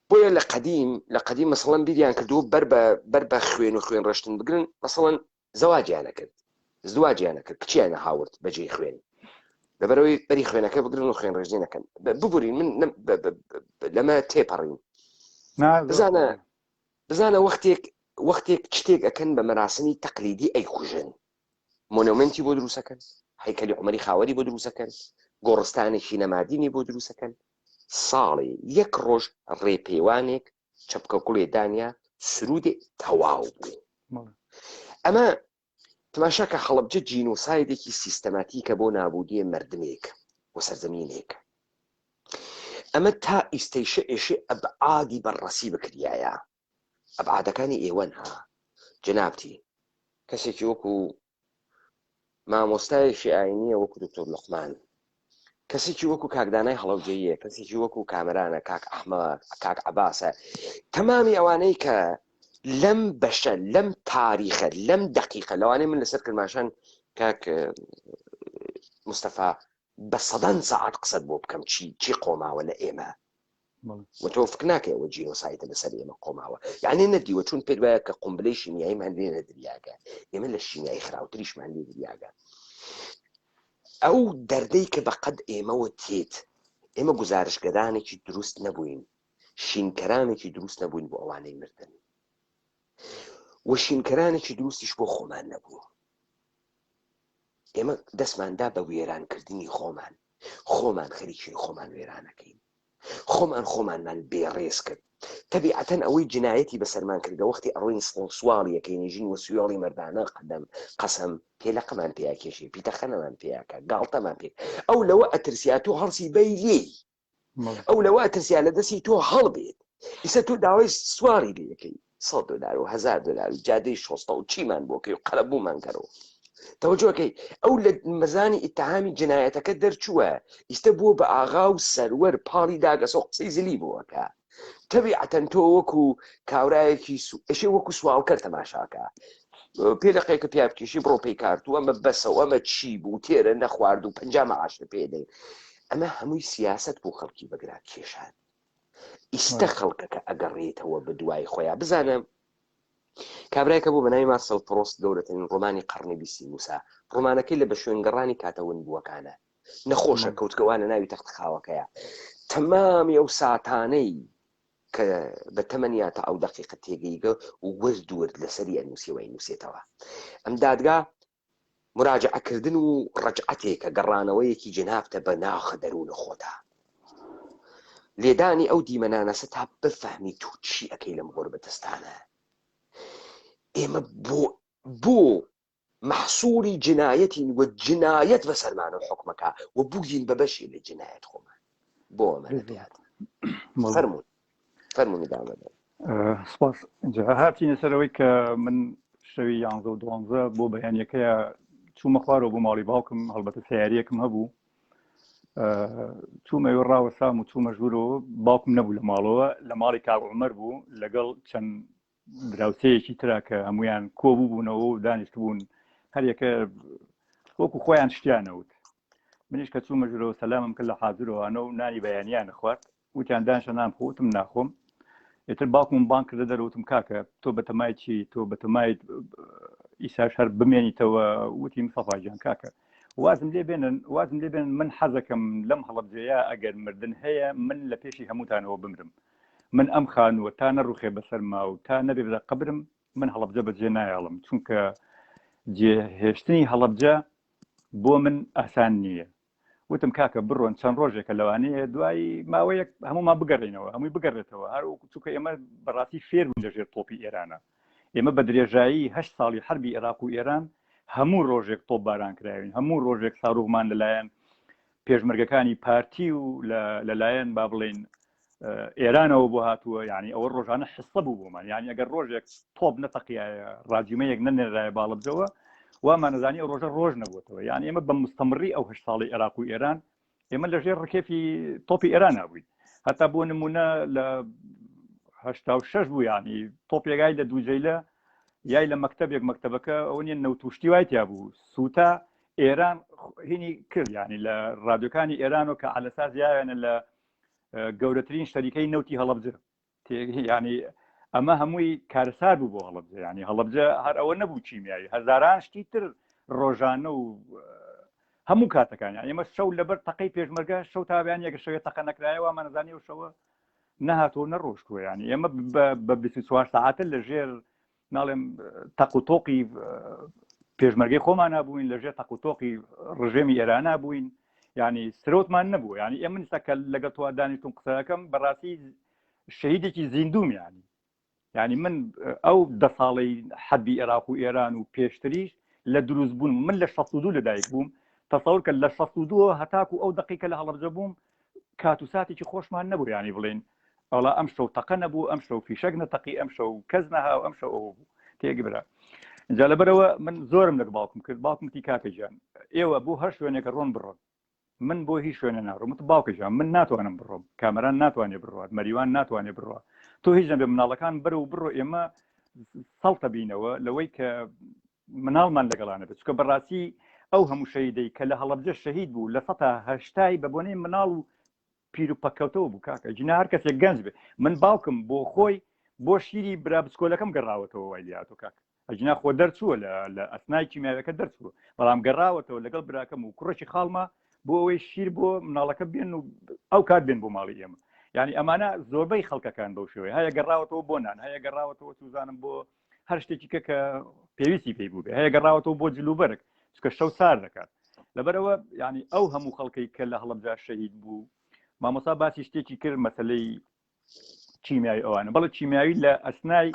بۆیە لە قەدیم لە قەدیم مەسەڵەن بیریان کردووە بەر بە بەر بە خوێن و خوێن ڕشتن بگرن مەسەڵەن زەواجیان ئەکرد زدواجیان ئەکرد کچیان هاورد بەجێی خوێن لەبەرەوەی بەری خوێنەکە بگرن و خوێن ڕێژنی نەکەن ببورین من لەمە تێپەڕین بزانە بزانە وەختێک وەختێک شتێک ئەکەن بە مەراسمی تەقلیدی ئەیکوژن مۆنۆمنتی بۆ دروستەکەن هەیکەلی عمەری خاوەری بۆ دروستەکەن گۆڕستانێکی نەمادینی بۆ دروستەکەن ساڵی یەک ڕۆژ ڕێپێوانێک چەپکە گوڵێ دانیا سرودێ تەواو بوو ئەمە تماشا کە هەڵەبجە جینۆسایدێکی سیستەماتیکە بۆ نابودیە مردمێک و سەرزەمینێک ئەمە تا ئیستەیشە ئێشێ ئەبعادی بەڕەسی بکریایە ئەبعادەکانی ئێوەن ها جەنابتی کەسێکی وەکو مامۆستایەکی ئاینیە وەکو دکتۆر لوقمان کەسێکی وەکو کاک دانای هەڵەوجەییە کەسێکی وەکو کامەرانە کاک ئەحمە کاک عەباسە تەمامی ئەوانەی کە لەم بەشە لەم تاریخە لەم دقیقە لەوانەیە من لەسەر کرماشان کاک مستەفا بە سەدان سەعات قسەت بۆ بکەم چی چی قۆماوە لە ئێمە و تۆ فکر ناکەی ئەوە جینۆسایدە لەسەر ئێمە قۆماوە یعنی نەدیوە چون پێت وایە کە قنبلەی شیمیاییمان لێ نەدریاگە ئێمە لە شیمیایی خراوتریشمان لێ دریاگە ئەو دەردەی کە بەقەد ئێمەوە تێت ئێمە گزارشگەرانێکی دروست نەبووین شینکەرانێکی دروست نەبووین بۆ ئەوانەی مردن و شینکەرانێکی دروستیش بۆ خۆمان نەبوو ئێمە دەستماندا بە وێرانکردنی خۆمان خۆمان خەریکین خۆمان وێرانەکەین خۆمان خۆمانمان بێڕێز کرد تەبیعەتەن ئەوەی جنایەتی بەسەرمان کردگە وەختی ئەڕۆین سڵ سواڵی ئەکەین ژین وە سوێڵی مەردانە قەدەم قەسەم پێلەقەمان پێ ئەکێشێ پیتەخەنەمان پێ ئەکا گاڵتەمان پێ ئەو لەوە ئەترسیا تۆ هەڵسی بەی لێی ئەو لەوە ئەترسیا لە دەستی تۆ هەڵبێت ئیسە تۆ داوای سواڵی لێ ئەکەی سەد دۆلار و هەزار دۆلار و جادەی شۆستە و چیمان بۆ کەی و قەرەبوومان کەرەوە تەوەجۆکەی ئەو لە مەزانی ئیتهامی جنایەتەکە دەرچووە ئیستە بووە بە ئاغا و سەروەر پاڵی داگەسە و قسەی زلی بۆکە تەبیعەتەن تۆ وەکو کاورایەکی ئەشێ وەکو سواڵکەر تەماشاکە پێلەقێکە پیا بکێشی بڕۆ پێی کارت و ئەمە بەسە و ئەمە چی بوو تێرە نەخوارد و پەنجا مەعاش پێ دەین ئەمە هەمووی سیاسەت بوو خەڵکی بەگرا کێشان ئیستە خەڵکەکە ئەگەڕێتەوە بە دوای خۆیان بزانە کابرایەکە بوو بە ناوی مارسڵ پرۆست گەورەترین ڕۆمانی قەڕنی بیستی نووسا ڕۆمانەکەی لە بە شوێنگەڕانی کاتە ونبووەکانە نەخۆشە کەوتگەوە لە ناوی تەخت خاوەکەیە تەمامی ئەو ساتانەی کە بە تەمەنیا تا ئەو دقیقە تێگەیگە و ورد ورد لەسەری ئەنووسیەوەی نووسێتەوە ئەم دادگا. مراجعە کردن و ڕەجعەتێکە، گەڕانەوەیەکی جەنابتە بە ناخ دەروون خۆتا. لێدانی ئەو دیمەنانەسە تا بفەهمی تۆ چی ئەکەی لەم غوربەتستانە. ئێمە بۆ بۆ مەحسوری جنایەتین و جنایەت بەسەرمانەوە حوکمەکا و بووین بە بەشێ لە جنایەت خۆمان. بۆ ئەمانە پێ هاتن. فەرموون. فەرموون ئیدامە بدەن. سپاس. جا هاتینە سەر ئەوەی کە من شەوی یانزە و دوانزە بۆ بەیانیەکەیە چوومە خوارەوە بۆ ماڵی باوکم هەڵبەتە سیارەیەکم هەبوو چوومە ئەوێ ڕاوەسام و چوومە ژوورەوە باوکم نەبوو لە ماڵەوە لە ماڵی کاک عومەر بوو لەگەڵ چەند دراوسێیەکی ترا کە هەمویان کۆبوو بوونەوە و دانیشتبوون هەریەکە وەکو خۆیان شتیانەوت منیش کە چوومە ژوورەوە سەلامم کرد لە حازرەوانە و نانی بەیانیان خوارد وتیان دانیشە نان بخۆ وتم ناخۆم ئیتر باوکم بانگ کردە دەرەوە وتم کاکە تۆ بەتەمای چی تۆ بەتەمایت ئیساش هەر بمێنیتەوە وتی مستەفا گیان کاکە وازم لێ بێنن وازم لێ بێنن من حەزەکەم لەم هەڵەبجەیە ئەگەر مردن هەیە من لە پێشی هەمووتانەوە بمرم من ئەم خانووە تا نەڕوخێ بەسەرما و تا نەبێ بە قبرم من هەڵەبجە بەجێ نایەڵم چونکە جێهێشتنی هەڵەبجە بۆ من ئاسان نییە وتم کاکە بڕۆن چەند ڕۆژێکە لەوانەیە دوای ماوەیەک هەمومان بگەڕێینەوە هەمووی بگەڕێتەوە هەر چونکە ئێمە بەڕاستی فێر بووین لەژێر تۆپی ئێرانە ئێمە بە درێژایی هەشت ساڵی حربی عێراق و ئێران هەموو ڕۆژێک تۆپ باران کراوین هەموو ڕۆژێک ساروغمان لەلایەن پێشمەرگەکانی پارتی و لەلایەن با بڵێین ئێرانەوە بۆ هاتووە یعنی ئەوە ڕۆژانە حسە بوو بۆمان یعنی ئەگەر ڕۆژێک تۆپ نەتەقیایە ڕاجیمەیەک نەنێرایە باڵبجەوە وامانەزانی ئەو ڕۆژە ڕۆژ نەبووتەوە یعنی ئێمە بە مستەمڕی ئەو هەشت ساڵی عێراق و ئێران ئێمە لەژێر ڕکێفی تۆپی ئێران نبووین هەتا بۆ نمونە لە 86 بوو ینی تۆپێگای لە دووجەیلە یای لە مەکتتەبێک مەکتتەبەکە ئەوە نیە نەوتوشتی وای تیا بوو سووتا ئێران هینی کرد ینی لە رادیۆکانی ئێران و کە عەلەساس یاوێنە لە گەورەترین شەریکەی نەوتی هەڵەبجە ینی ئەمە هەمووی کارەسات بوو بۆ هەڵەبجە ینی هەڵەبجە هەر ئەوە نەبوو کیمیایی هەزاران شتی تر ڕۆژانە و هەموو کاتەکان ئێمە شەو لەبەر تەقەی پێشمەرگە شەو تاویان یەکە شەوێ تەقە نەکرایەوە مانەزانی و شەوە نەهاتوو نەڕۆشتووە ینی ئێمە بە 24 ساعتە لە ژێر ناڵێم تەق و تۆقی پێشمەرگەی خۆمانە بووین لەژێر تەق و تۆقی ڕژێمی ئێرانە بووین ینی سرۆتمان نەبوو ینی ئێمە نیستا کە لەگەڵ تۆ دانیشتون قسەکەم بەڕاستی شەهیدێکی زیندوم ینی ینی من ئەو دە ساڵەی حەبی عێراق و ئێران و پێشتریش لە دروست بوون من لە 62 لەدایک بووم تەسەور کە لە 62 هەتاکو ئەو دقیقە لە هەڵەبجە بووم کات و ساتێکی خۆشمان نەبوو ینی بڵێن ئەڵا ئەم شەو تەقە نەبوو ئەم شەو فیشەک نەتەقی ئەم شەو کەس نەها و ئەم شەو ئەوە بوو تێگبرا جا لەبەرەوە من زۆرم لەگە باوکم کرد باوکم تی کاکە گیان ئێوە بۆ هەر شوێنێکە ڕۆن بڕۆن من بۆ هیچ شوێنە ناڕۆم وتم باوکە گیان من ناتوانم بڕۆم کامەران ناتوانێ بڕوات مەریوان ناتوانێ بڕوا تۆ هیچ نەبێ مناڵەکان بەرە و بڕۆ ئێمە سەڵتە بینەوە لەوەی کە مناڵمان لەگەڵانە بێت چکە بەڕاستی ئەو هەموو شەهیدەی کە لە هەڵەبجە شەهید بوو لە سەتا هەشتای بە بۆنەی مناڵ و پیر و پەککەوتەوە بوو کاکە جینا هەر کەسێک گەنج بێ من باوکم بۆ خۆی بۆ شیری برا بچکۆلەکەم گەڕاوەتەوە وای لاتۆ کاک ئەجینا خۆ دەرچووە لە لە ئەسنای کیمیاوەکە دەرچووە بەڵام گەڕاوەتەوە لەگەڵ براکەم و کوڕێکی خاڵمە بۆ ئەوەی شیر بۆ مناڵەکە بێن و ئەو کات بێن بۆ ماڵی ئێمە یعنی ئەمانە زۆربەی خەڵکەکان بەو شێوەیە هەیە گەڕاوەتەوە بۆ نان هەیە گەڕاوەتەوە سوزانم بۆ هەر شتێکی کە کە پێویستی پێی بوو بێ هەیە گەڕاوەتەوە بۆ جلوبەرگ چکە شەو سار دەکات لەبەرەوە ینی ئەو هەموو خەڵکەی کە لە هەڵەبجە شەهید بوو مامۆسا باسی شتێکی کرد مەسلەی کیمیاوی ئەوانە بەڵێ کیمیاوی لە ئەسنای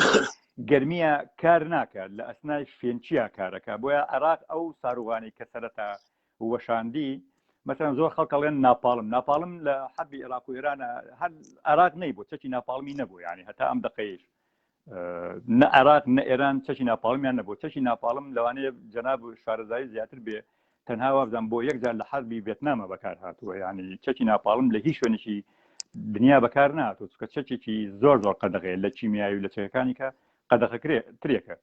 گەرمیە کار ناکات لە ئەسنای فێنکیە کارەکە بۆیە عێراق ئەو ساروغانی کە سەرەتا وەشاندی مەسەن زۆر خەڵکەڵێن ناپاڵم ناپاڵم لە حەبی عێراق و ئێران هەر عێراق نەیبوو چەکی ناپاڵمی نەبوو ینی هەتا ئەم دقەیش نە عێراق نە ئێران چەکی ناپاڵمیان نەبوو چەکی ناپاڵم لەوانەیە جەناب و شارەزایی زیاتر بێ تەنها وابزان بۆ یەک جار لە حەربی ڤێتنامە بەکار هاتووە ینی چەکی ناپاڵم لە هیچ شوێنێکی دنیا بەکار نهاتوو چکە چەکێکی زۆر زۆر قەدەغەیە لە کیمیایی و لە چەکەکانی کە قەدەغەکرێ ترێکە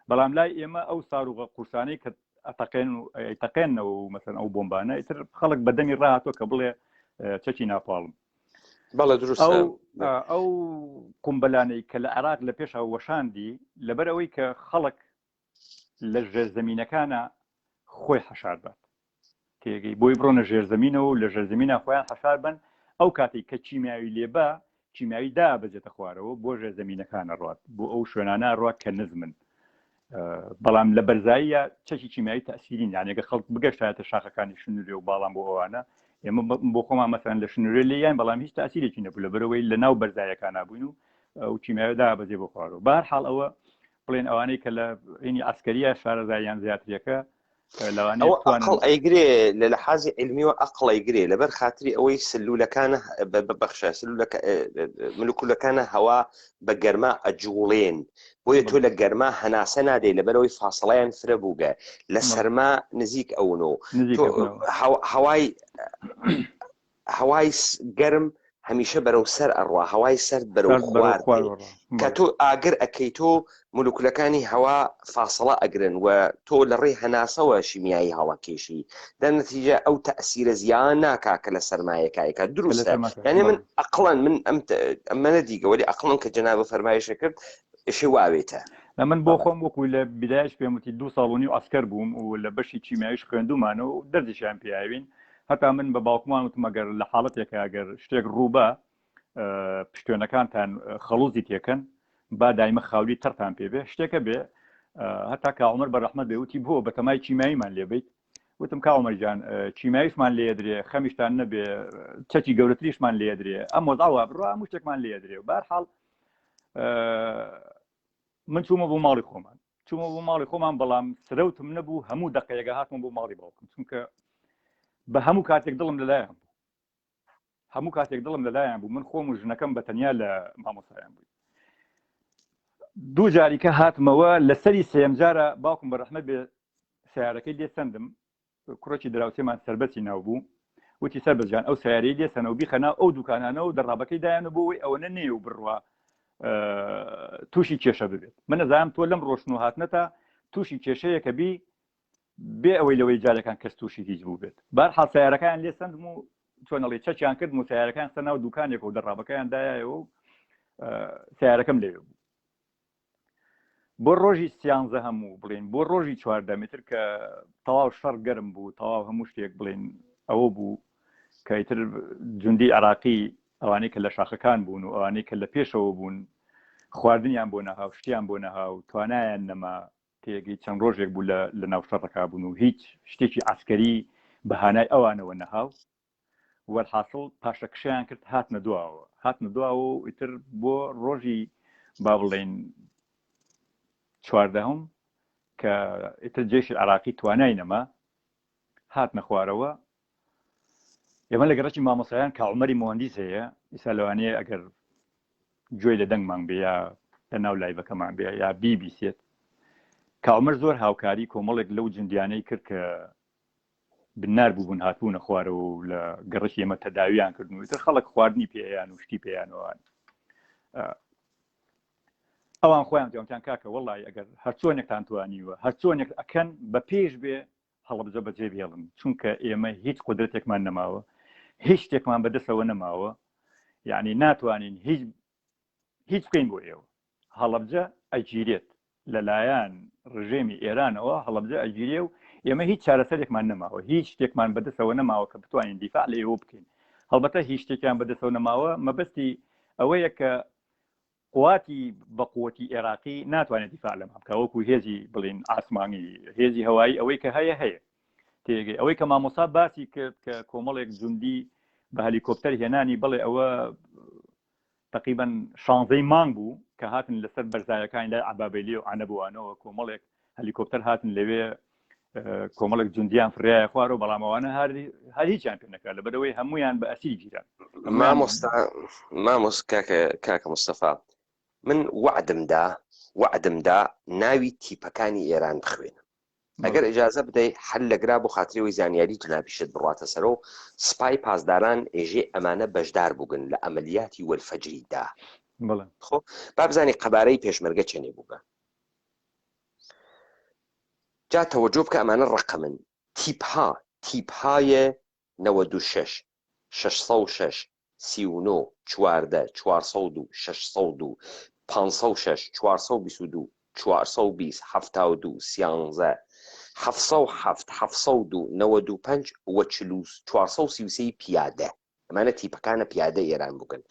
بەڵام لای ئێمە ئەو ساروغە قورسانەی کە ئەتەقێن و ئەیتەقێنەوە و مەسەن ئەو بۆمبانە ئیتر خەڵک بەدەمی ڕاهاتوە کە بڵێ چەکی ناپاڵم بەڵێ دروستە ئەو قومبەلانەی کە لە عێراق لە پێشا وەشاندی لەبەر ئەوەی کە خەڵک لە ژێرزەمینەکانە خۆی حەشار بات تێگەی بۆی بڕۆنە ژێرزەمینەوە و لە ژێرزەمینە خۆیان حەشار بن ئەو کاتێک کە کیمیاوی لێبا کیمیاوی دا بەجێتە خوارەوە بۆ ژێرزەمینەکانە ڕات بۆ ئەو شوێنانە ڕات کە نزمن. بەڵام لە بەرزاییە چەکی کیمیایی تەسیرین یانێکە خەڵک بگەشتایەتە شاخەکانی شنورێ و باڵام بۆ ئەوانە ئێمە بۆ خۆمان مەسەن لە شنورێ لێیان بەڵام هیچ تاسیرێکی نەبوو لە بەرەوەی لە ناو بەرزایەکانە بووین و ئەو کیمیاوی دا بەجێ بۆ خوارەوە بار حاڵ ئەوە بڵێن ئەوانەی کە لە ینی عسکەریە شارەزاییان زیاترەکە لەوانەیە ئەقڵ ئەیگرێ لە لە حازی علمیەوە ئەقڵ ئەیگرێ لەبەر خاتری ئەوەی سلولەکانە بەخشە سلولەکە ملکولەکانە هەوا بە گەرما ئەجوڵێن بۆیە تۆ لە گەرما هەناسە نادەی لەبەرەوەی فاصلەیان فرە بووگە لە سەرما نزیک ئەونۆ هەوای هەوای گەرم هەمیشە بەرەو سەر ئەڕوا هەوای سەرد بەرەو خوار کە تۆ ئاگر ئەکەی تۆ مولکولەکانی هەوا فاصلە ئەگرن و تۆ لە ڕێی هەناسەوە شیمیایی هەڵەکێشی دە نەتیجە ئەو تەسیرە زیان ناکا کە لە سەرمایەکایکە دروستە یعنی من ئەقڵەن من ئەم ئەمە نەدیگە وەلی ئەقڵن کە جەنابە فەرمایشە کرد شێ واوێتە لە من بۆ خۆم وەکو لە بدایش پێم وتی دوو ساڵ و نیو عەسکەر بووم و لە بەشی کیمیاییش خوێندوومانە و دەرزیشیان پێیاوین هەتا من بە باوکمان وتم ئەگەر لە حاڵەتێکە ئەگەر شتێک ڕووبا پشتێنەکانتان خەڵوزی تێکەن با دایمە خاولی تەڕتان پێ بێ شتێکە بێ هەتا کاعمەر بە ڕەحمەت بێ وتی بۆ بەتەمای کیمیاییمان لێ بیت وتم کاعمەر گیان کیمیاییشمان لێ درێ خەمیشتان نەبێ چەکی گەورەتریشمان لێ درێ ئەم وەزعوا بڕوا هەموو شتێکمان لێ درێ بارحاڵ من چوومە بۆ ماڵی خۆمان چوومە بۆ ماڵی خۆمان بەڵام سرەوتم نەبوو هەموو دقەیەگە هاتمە بۆ ماڵی باوکم چونکە بە هەموو کاتێک دڵم لەلایەن بوو هەموو کاتێک دڵم لەلایەن بوو من خۆم و ژنەکەم بە تەنیا لە مامۆسایان بووی دوو جاریکە هاتمەوە لەسەری سێم جارە باوکم بە ڕەحمە بێ سیارەکەی لێ سندم کوڕێکی دراوسێمان سەربەستی ناو بوو وتی سەربەست جان ئەو سیارەی لێ سەنە و بیخە ناو ئەو دوکانانە و دەڕابەکەی دایان و بۆ ئەوەی ئەوەنە نێ و بڕوا تووشی کێشە ببێت من نەزانم تۆ لەم ڕۆشن و هاتنەتا تووشی کێشەیەکە بی بێ ئەوەی لەوەی جارەکان کەس تووشی هیچ بوو بێت بار حاڵ سیارەکان لێ سندم و چۆنەڵی چەکیان کردم و سیارەکان سە ناو دوکانێک و دەڕابەکەیان دایەوە و سیارەکەم لەوێ بوو بۆ ڕۆژی سیانزەهەم و بڵین بۆ ڕۆژی چواردەمیتر کە تەواو شەڕ گەرم بوو تەواو هەموو شتێک بڵین ئەوە بوو کە ئیتر جوندی عراقی ئەوانەی کە لە شاخەکان بوون و ئەوانەی کە لە پێشەوە بوون خواردنیان بۆ نەها و شتیان بۆ نەها و توانایان نەما تێگەی چەند ڕۆژێک بوو لە لە ناو شەڕەکە بوون و هیچ شتێکی عسکەری بەهانای ئەوانەوە نەهاو وەلحاسڵ پاشەکشەیان کرد هاتنە دواوە هاتنە دواوە و ئیتر بۆ ڕۆژی با بڵێین چواردەهەم کە ئیتر جێشی عراقی توانای نەما هاتنە خوارەوە ئێمە لە گەڕەکی مامۆسایان کاعومەری مهندیس هەیە ئیسا لەوانەیە ئەگەر گوێی لە دەنگمان بێ یا لە ناو لایڤەکەمان بێ یا بیبیسێت کاعومەر زۆر هاوکاری کۆمەڵێک لەو جندیانەی کرد کە بنار بووبوون هاتبوونە خوارەوە و لە گەڕەکی ئێمە تەداویان کردن و ئیتر خەڵک خواردنی پێیان و شتی پێیانەوە ئەوان خۆیان جوانتیان کاکە وەڵی ئەگەر هەرچۆنێکتان توانیوە هەرچۆنێک ئەکەن بە پێش بێ هەڵبجە بەجێ بێڵن چونکە ئێمە هیچ قدرەتێکمان نەماوە هیچ شتێکمان بەدەستەوە نەماوە یعنی ناتوانین هیچ هیچ بکەین بۆ ئێوە هەڵەبجە ئەگیرێت لەلایەن ڕژێمی ئێرانەوە هەڵەبجە ئەگیرێ و ئێمە هیچ چارەسەرێکمان نەماوە هیچ شتێکمان بەدەستەوە نەماوە کە بتوانین دیفاع لە ئێوە بکەین هەڵبەتە هیچ شتێکیان بەدەستەوە نەماوە مەبەستی ئەوەیە کە قواتی بە قوتی عێراقی ناتوانێت دیفاع لەمە بکە وەکو هێزی بڵین ئاسمانی هێزی هەوایی ئەوەی کە هەیە هەیە تێگەی ئەوەی کە مامۆسا باسی کرد کە کۆمەڵێک جوندی بە هەلیکۆپتەر هێنانی بڵێ ئەوە تەقریبەن شانزەی مانگ بوو کە هاتن لەسەر بەرزایەکانی لای عەبابەیلی و عەنەبوانەوە کۆمەڵێک هەلیکۆپتەر هاتن لەوێ کۆمەڵێک جوندیان فریایە خوارەوە بەڵام ئەوانە هەر هیچیان پێ نەکرا لەبەرەوەی هەمویان بە ئەسیر گیران مامۆستا مامۆس کاکە کاکە مستەفا من وعدم دا وعدم دا ناوی تیپەکانی ئێران بخوێنم ئەگەر ئیجازە بدەی حەل لەگرا بۆ خاتری ئەوەی زانیاری جنابیشت بڕواتە سەرۆ سپای پاسداران ئێژێ ئەمانە بەشدار بووگن لە ئەمەلیاتی وەلفەجری دا خۆ با بزانی قەبارەی پێشمەرگە چەنێ بووگە جا تەوەجۆ بکە ئەمانە ڕەقەمن تیپها تیپهای 96 606 39 14 402 602 506 422 420 72 سیانزە 707 702 95 و 433 پیادە ئەمانە تیپەکانە پیادە ئێران بووگن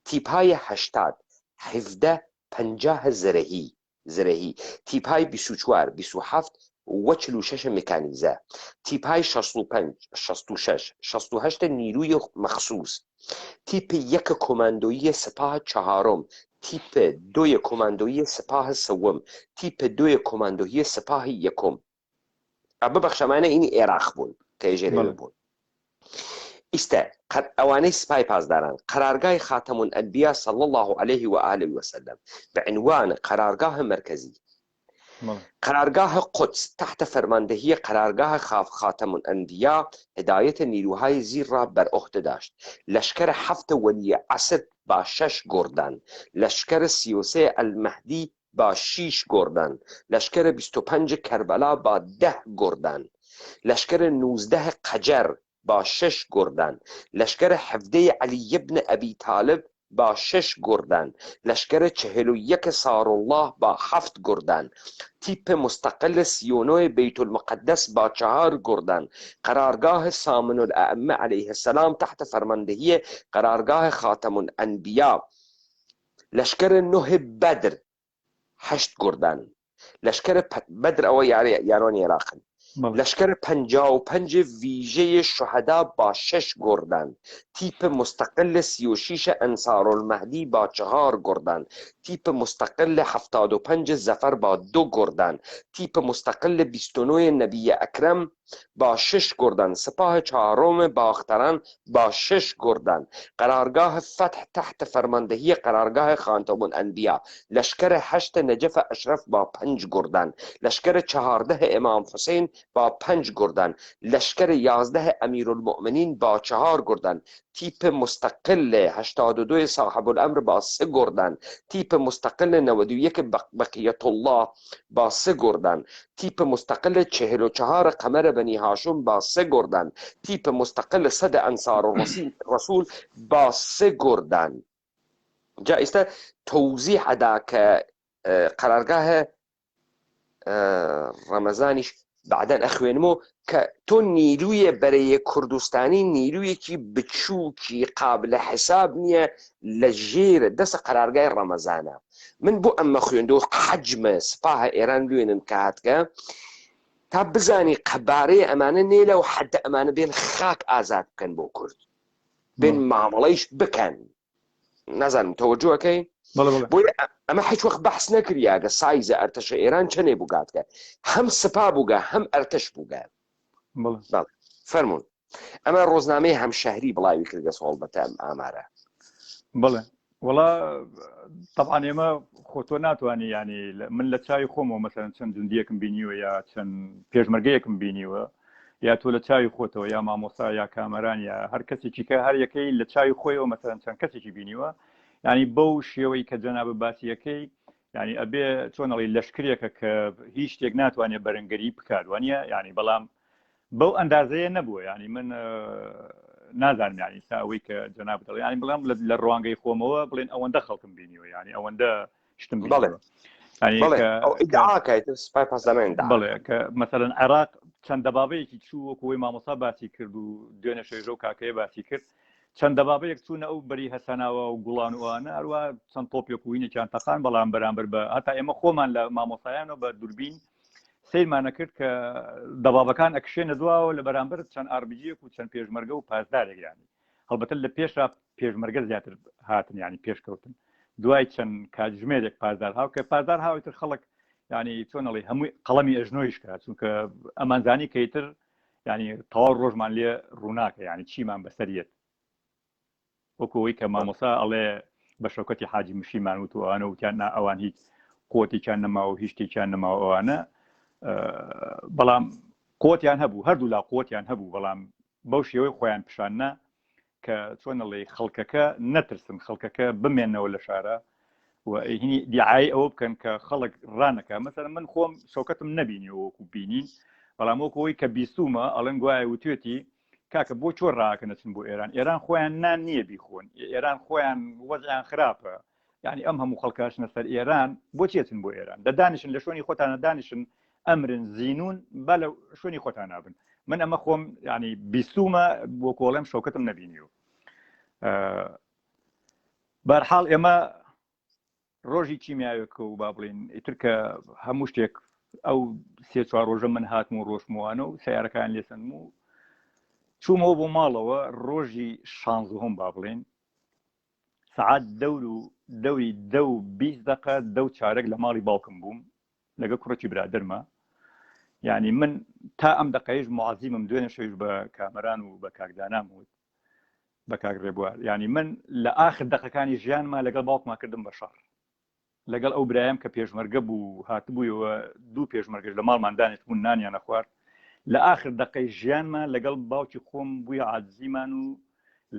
تیپهای 80 17 50 زرهی. زرهی، تیپهای 24، 27 و 46 مکانیزه، تیپهای 65، 66، 68 نیروی مخصوص، تیپ یەک کۆماندۆیی سپاه چهارم، تیپ دوی کۆماندۆیی سپاه سوم، تیپ دوی کۆماندۆیی سپاه یەکم. ببەخشە ئەمانە ئینی ئێراق بوون کە ێژێ لەوێ بوون. ئیستە ئەوانەی سپای پاسداران قەرارگای خاتم الانبیا صلی الله علیه و آله و سلم به عنوان قرارگاه مرکزی قرارگاه قدس تحت فرماندهی قرارگاه خاف خاتم الانبیا هدایت نیروهای زیر را بر عهده داشت لشکر هفت ولی عصر با شش گردان لشکر 33 المهدی با شیش گردان لشکر 25 کربلا با ده گردان لشکر 19 قجر با شش گردان لشکر 17 علی ابن ابی طالب با شش گردان لشکر 41 سارالله با هفت گردان تیپ مستقل 39 بیت المقدس با چهار گردان قرارگاه ثامن الائمه علیه السلام تحت فرماندهی قرارگاه خاتم الانبیا لشکر نه بدر هەشت گوردان لەشکر بەدر ئەوە یارۆنی عێراقن لەشکر 55 ویژەی شوهەدا با شش گوردان تیپ مستقل 36 انصار المهدی با چهار گوردان تیپ مستقل 75 زفر با دو گوردان تیپ مستقل 29 نبی اکرم با شش گردان سپاه چهارم باختران با شش گردان قرارگاه فتح تحت فرماندهی قرارگاه خاتم الانبیا لشکر هشت نجف اشرف با پنج گردان لشکر 14 امام حسین با پنج گردان لشکر 11 امیرالمؤمنین با چهار گردان تیپ مستقل 82 صاحب الامر با سه گردان تیپ مستقل 91 بقیت الله با سه گردان تیپ مستقل 44 قمر بنی هاشم با سه گردان تیپ مستقل صد انصار رسول با سه گردان جا ئیستا تەوزیح ئەدا کە قەرارگاه ڕەمەزانیش بعدەن ئەخوێنمەوە کە تۆ نیرویە بەرەیە کوردستانی نیرویەکی بچووکی قابلە حساب نییە لە ژێر دەسە قەرارگای ڕەمەزانە من بۆ ئەمە خوێندۆ حەجمە سپاهە ئێران لوێنم کە هاتگە تا بزانی قەبارەی ئەمانە نێ لەو حەدە ئەمانە بێن خاک ئازاد بکەن بۆ کورد بێن مامەڵەیش بکەن نازانم تەوەجوەکەی بۆیە ئەمە هیچ وەخت بەحس نەکریاگە سایزە ئەرتەشە ئێران چەنێ بووگاتکە هەم سپا بووگە هەم ئەرتەش بووگە فەرمونون ئەمە ڕۆزنامەی هەم شەهری بڵاوی کردگە سۆڵبەتە ئەم ئامارە بڵێ وڵا طبعا ئێمە خۆ تۆ ناتوانانی ینی من لە چاوی خۆمەوە مەسەرەن چەند جوندیەکم بینیوە یا چەند پێشمەرگەیەکم بینیوە یا تۆ لە چاوی خۆتەوە یا مامۆستا یا کامەران یا هەر کەسێکی کە هەر یەکەی لە چاوی خۆیەوە مەسەرەن چەند کەسێکی بینیوە ینی بەو شێوەی کە جەنابە باسیەکەی ینی ئەبێ چۆنەڵی لەشکرێکە کە هیچ شتێک ناتوانێت بەرەنگەری بکات وانە ینی بەڵام بەو ئەندازەیە نەبووە ینی من نازانم ینی تا ئەوەی کە جەناب دەڵێ ینی بڵێم لە ڕوانگەی خۆمەوە بڵێن ئەوەندە خەڵکم بینیوە ینی ئەوەندە شتم بڵێ سپای پاسداران بڵێ کە مەسەرەن عێراق چەند دەبابەیەکی چوو وەکو ئەوەی مامۆسا باسی کرد و دوێنێ شێژە و کاکەیە باسی کرد چەند دەبابەیەک چوونە ئەو بەری هەسەناوە و گوڵان و ئەوانە هەروە چەند تۆپێک و وینێکیان تەقان بەڵام بەرامبەر بە هەتا ئێمە خۆمان لە مامۆسایانەوە بە دووربین سەیرمانە کرد کە دەبابەکان ئەکشێنە دواوە لە بەرامبەر چەند ئاربیجیەک و چەند پێشمەرگە و پاسدارێک یانی هەڵبەتە لە پێشا پێشمەرگە زیاتر هاتن ینی پێشکەوتن دوای چەند کاتژمێرێک پاسدار هاو کە پاسدار هاویتر خەڵک ینی چۆنەڵی هەمووی قەڵەمی ئەژنۆیش کرا چونکە ئەمانزانی کەیتر ینی تەواو ڕۆژمان لێ ڕووناکە ینی چیمان بەسەریەت وەکو ئەوەی کە مامۆسا ئەڵێ بە شەوکەتی حاجی مشیمان وت و ئەوانە وتیان نا ئەوان هیچ قوتێکیان نەماوە و هیچ شتێکیان نەماوە ئەوانە بەڵام قوتیان هەبوو هەردوو لا قوتیان هەبوو بەڵام بەو شێوەی خۆیان پیشان نا کە چۆن ئەڵێ خەڵکەکە نەترسن خەڵکەکە بمێنەوە لە شارە و هینی دیعای ئەوە بکەن کە خەڵک ڕانەکە مەسەر من خۆم شەوکەتم نەبینی وەکو بینین بەڵام وەکو ئەوەی کە بیستومە ئەڵێن گوایە وتوێتی کاکە بۆ چۆ ڕاکەن ئەچن بۆ ئێران ئێران خۆیان نان نییە بیخۆن ئێران خۆیان وەزیان خراپە یعنی ئەم هەموو خەڵکاشنە سەر ئێران بۆچی ئەچن بۆ ئێران دەدانیشن لە شوێنی خۆتانە دانیشن ئەمرن زینون با لە شوێنی خۆتان نابن من ئەمە خۆم ینی بیستومە بۆ کۆڵێم شەوکەتم نەبینیوە بەرحاڵ ئێمە ڕۆژی کیمیاوێکە و با بڵین ئیتر کە هەموو شتێک ئەو سێ چوار ڕۆژە من هاتم و ڕۆشموانە و سیارەکان لێسەندم و چوومەوە بۆ ماڵەوە ڕۆژی شانزهم با بڵێن سەعات دەور و دەوری دە و 20 دقە دە و چارەک لە ماڵی باوکم بووم لەگە کوڕێکی برادرمە یعنی من تا ئەم دقەیش معزیمم دوێنێ شەویش بە کامەران و بە کاکدانام وت بە کاک ڕێبوار یعنی من لە ئاخر دقەکانی ژیانما لەگەڵ باوکما کردم بە شەڕ لەگەڵ ئەو برایم کە پێشمەرگە بوو هاتبوویەوە دوو پێشمەرگەش لە ماڵمان دانیشتبوون نانیان نەخوارد لە ئاخر دقەی ژیانما لەگەڵ باوکی خۆم بوویە عادزیمان و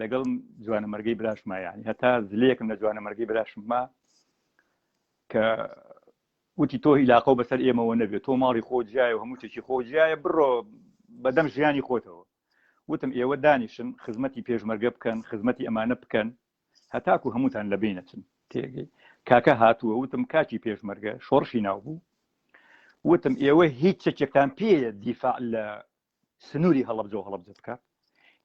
لەگەڵ جوانەمەرگەی براشما یعنی هەتا زلەیەکم لە جوانەمەرگەی براشم ما کە وتی تۆ هیلاقە بەسەر ئێمەوە نەبێت تۆ ماڵی خۆ جیایە و هەموو شتێکی خۆ جیایە بڕۆ بەدەم ژیانی خۆتەوە وتم ئێوە دانیشن خزمەتی پێشمەرگە بکەن خزمەتی ئەمانە بکەن هەتاکو هەمووتان لە بین ئەچن تێگەی کاکە هاتووە وتم کاکی پێشمەرگە شۆڕشی ناو بوو وتم ئێوە هیچ چەکێکتان پێیە دیفاع لە سنووری هەڵەبجە و هەڵەبجە بکات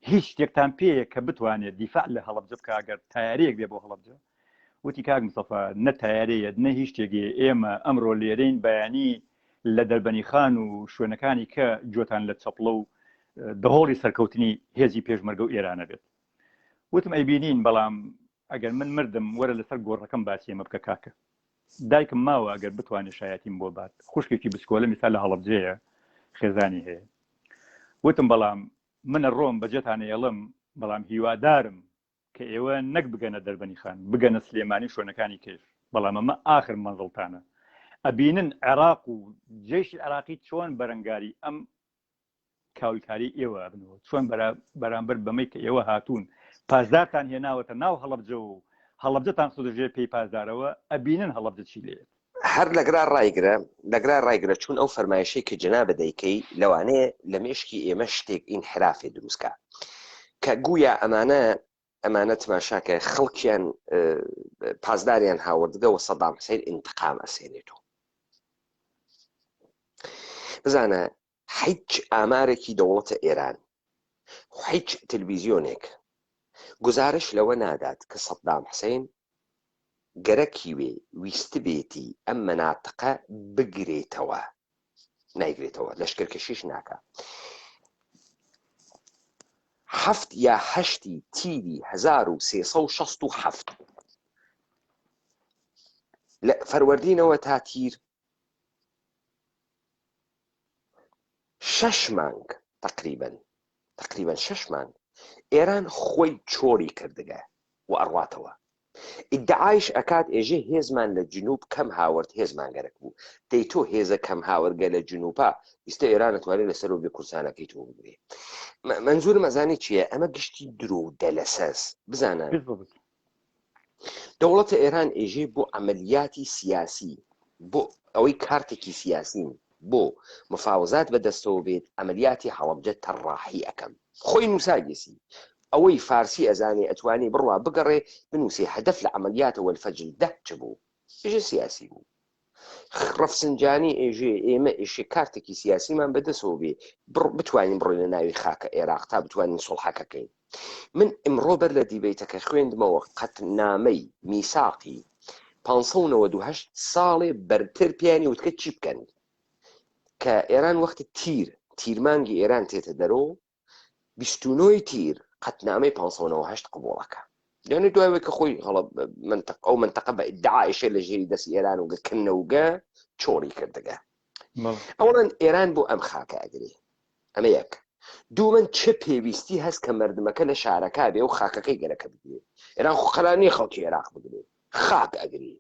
هیچ شتێکتان پێیە کە بتوانێت دیفاع لە هەڵەبجە بکە ئەگەر تایارەیەک بێ بۆ هەڵەبجە وتی کاک مستەفا نە تایارەیەت نە هیچ شتێک ئێمە ئەمڕۆ لێرەین بەیانی لە دەربەنی خان و شوێنەکانی کە گوێتان لە چەپڵە و دەهۆڵی سەرکەوتنی هێزی پێشمەرگە و ئێرانە بێت وتم ئەیبینین بەڵام ئەگەر من مردم وەرە لەسەر گۆڕەکەم باسی ئەمە بکە کاکە دایکم ماوە ئەگەر بتوانێت شایەتیم بۆ بات خوشکێکی بچکۆلە میسا لە هەڵەبجەیە خێزانی هەیە وتم بەڵام منە ڕۆم بەجێتانە ئێڵم بەڵام هیوادارم کە ئێوە نەک بگەنە دەربەنی خان بگەنە سلێمانی شوێنەکانی کەش بەڵام ئەمە ئاخر مەنزڵتانە ئەبینن عێراق و جێشی عراقی چۆن بەرەنگاری ئەم کاولکاری ئێوە ئەبنەوە چۆن بەرامبەر بەمەی کە ئێوە هاتوون پاسدارتان هێناوەتە ناو هەڵەبجە و هەڵەبجەتان خستۆتە ژێر پێی پاسدارەوە ئەبینن هەڵەبجە چی لێت. هەر لەگرا ڕایگرە لەگرا ڕایگرە چون ئەو فەرمایشەی کە جەنابت دەیکەی لەوانەیە لە مێشکی ئێمە شتێک ئینحرافێ دروست کا کە گویا ئەمانە ئەمانە تماشاکە خەڵکیان پاسداریان هاوردگە و سەدام حسین ئینتقام ئەسێنێتەوە بزانە هیچ ئامارێکی دەوڵەتە ئێران هیچ تلویزیۆنێک گوزارش لەوە نادات کە سەدام حسین گەرەکی وێ ویستبێتی ئەم مەناتقە بگرێتەوە نایگرێتەوە لەشکرکەشیش ناکا هەفت یا هەشتی تیری 1367 لە فەروەردینەوە تا تیر شەش مانگ تەقریبەن تەقریبەن شەش مانگ ئێران خۆی چۆری کردگە و ئەڕواتەوە ئیدعایش ئەکات ئێژێ هێزمان لە جنوب کەم هاورد هێزمان گەرەک بوو دەی تۆ هێزە کەم هاورگە لە جنوبا ئیستە ئێران ئەتوانێ لەسەرەوە بێ کورسانەکەی تۆ بگرێ مەنزورم ئەزانی چییە ئەمە گشتی درۆ و دەلەسەس بزانە دەوڵەتە ئێران ئێژێ بۆ عەمەلیاتی سیاسی بۆ ئەوەی کارتێکی سیاسیم بۆ مفاوەزات بە دەستەوە بێت عەمەلیاتی هەڵەبجە تەڕاحی ئەکەم خۆی نووساگێسی ئەوەی فارسی ئەزانێ ئەتوانێ بڕوا بگەڕێ بنووسێ هەدەف لە عەمەلیاتە وەلفەجر دە چ بوو ئێژێ سیاسی بوو ڕەفسنجانی ئێژێ ئێمە ئێشێ کارتێکی سیاسیمان بەدەسەوە بێ بتوانین بڕۆینە ناوی خاکە ئێراق تا بتوانین سوڵحەکە کەین من ئمڕۆ بەر لە دیبەیتەکە خوێندمەوە قەتنامەی میساقی 598 ساڵێ بەرتر پێیانی وتکە چی بکەن کە ئێران وەختی تیر تیرمانگی ئێران تێتە دەرۆ 29 تیر قەتنامەی 598 قبوڵەکە یعنی دوای کە خۆی هەڵە منطق ئەو منطقە بە ئیدعایشە لە ژێری دەست ئێران و گەکردنەوگە چۆڵی کردگە ئەوڵەن ئێران بۆ ئەم خاکە ئەگرێ ئەمە یەک دوومەن چ پێویستی هەست کە مردمەکە لە شارەکە بێ و خاکەکەی گەرەکە بگرێ ئێران خۆ قەرار نییە خەڵکی عێراق بگرێ خاک ئەگرێ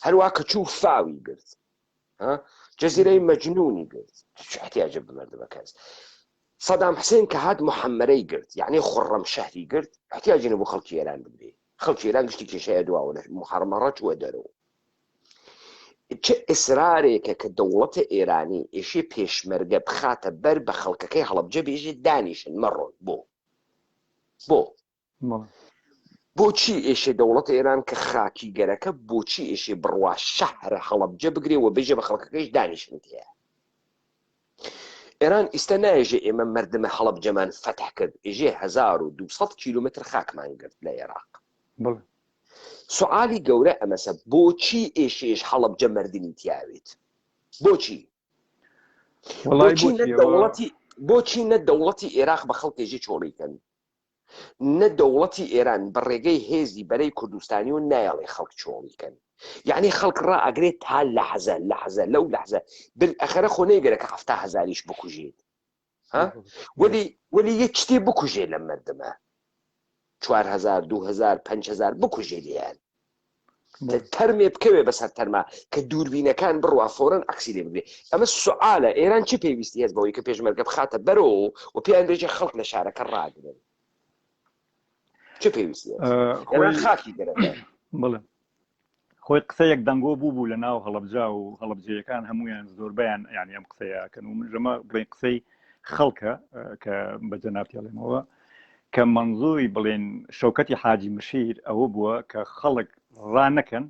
هەروە کە چوو فاوی گرت جزیرەی مەجنونی گرت چ احتیاجە بە مردمەکەس سەدام حسێن کە هات محەممەرەی گرت یعنی خوڕەم شەهری گرت احتیاجی نەبوو خەڵکی ئێران بگرێ خەڵکی ئێران گشتی کێشەیە دواوە لە محەرمەڕە چووە دەرەوە چ ئیسرارێکە کە دەوڵەتە ئێرانی ئێشێ پێشمەرگە بخاتە بەر بە خەڵکەکەی هەڵەبجە بێژێ دانیشن مەڕۆن بۆ بۆ بۆچی ئێشێ دەوڵەت ئێران کە خاکی گەرەکە بۆچی ئێشێ بڕوا شەهرە هەڵەبجە بگرێ و بێژێ بە خەڵکەکەیش دانیشن تێیا ئێران ئیستە نایێژێ ئێمە مەردمە هەڵەبجەمان فەتح کرد ئێژێ 1200 کیلومتر خاکمان گرت لە عێراق. سوعالی گەورە ئەمەسە بۆچی ئێشێش هەڵەبجە مردنی تیاوێت بۆچی بۆچی نە دەوڵەتی بۆچی نە دەوڵەتی عێراق بە خەڵکێژی چۆڵیکەن نە دەوڵەتی ئێران بە ڕێگەی هێزی بەرەی کوردستانی و نایەڵێ خەڵک چۆڵی کەن یعنی خەڵک ڕائەگرێت تا لەحزە لەحزە لەو لەحزە بالئەخرە خۆ نەیگەرە کە هەفتا هەزاریش بکوژێت ها وەلی وەلی یەک شتێ بکوژێ لەم مردمە 4000 2000 5000 بکوژێ لێیان تەرمێ بکەوێ بەسەر تەرما کە دووربینەکان بڕوا فۆرن عکسی لێ بگرێ ئەمە سوعالە ئێران چی پێویستی هەست بەوەی کە پێشمەرگە بخاتە بەرەوە و پێیان بێژێ خەڵک لە شارەکە ڕاگرن چ پێویستی ئێران خاکی گەرەکە بڵێ خۆی قسەیەک دەنگۆ بوو بوو لە ناو هەڵەبجا و هەڵەبجەیەکان هەمویان زۆربیان یعنی ئەم قسەیەکەن و من ژەمە بڵێن قسەی خەڵکە کە بە جەنابتیڵێمەوە کە مەنزوری بڵێن شەوکەتی حاجی مشیر ئەوە بووە کە خەڵک ڕانەکەن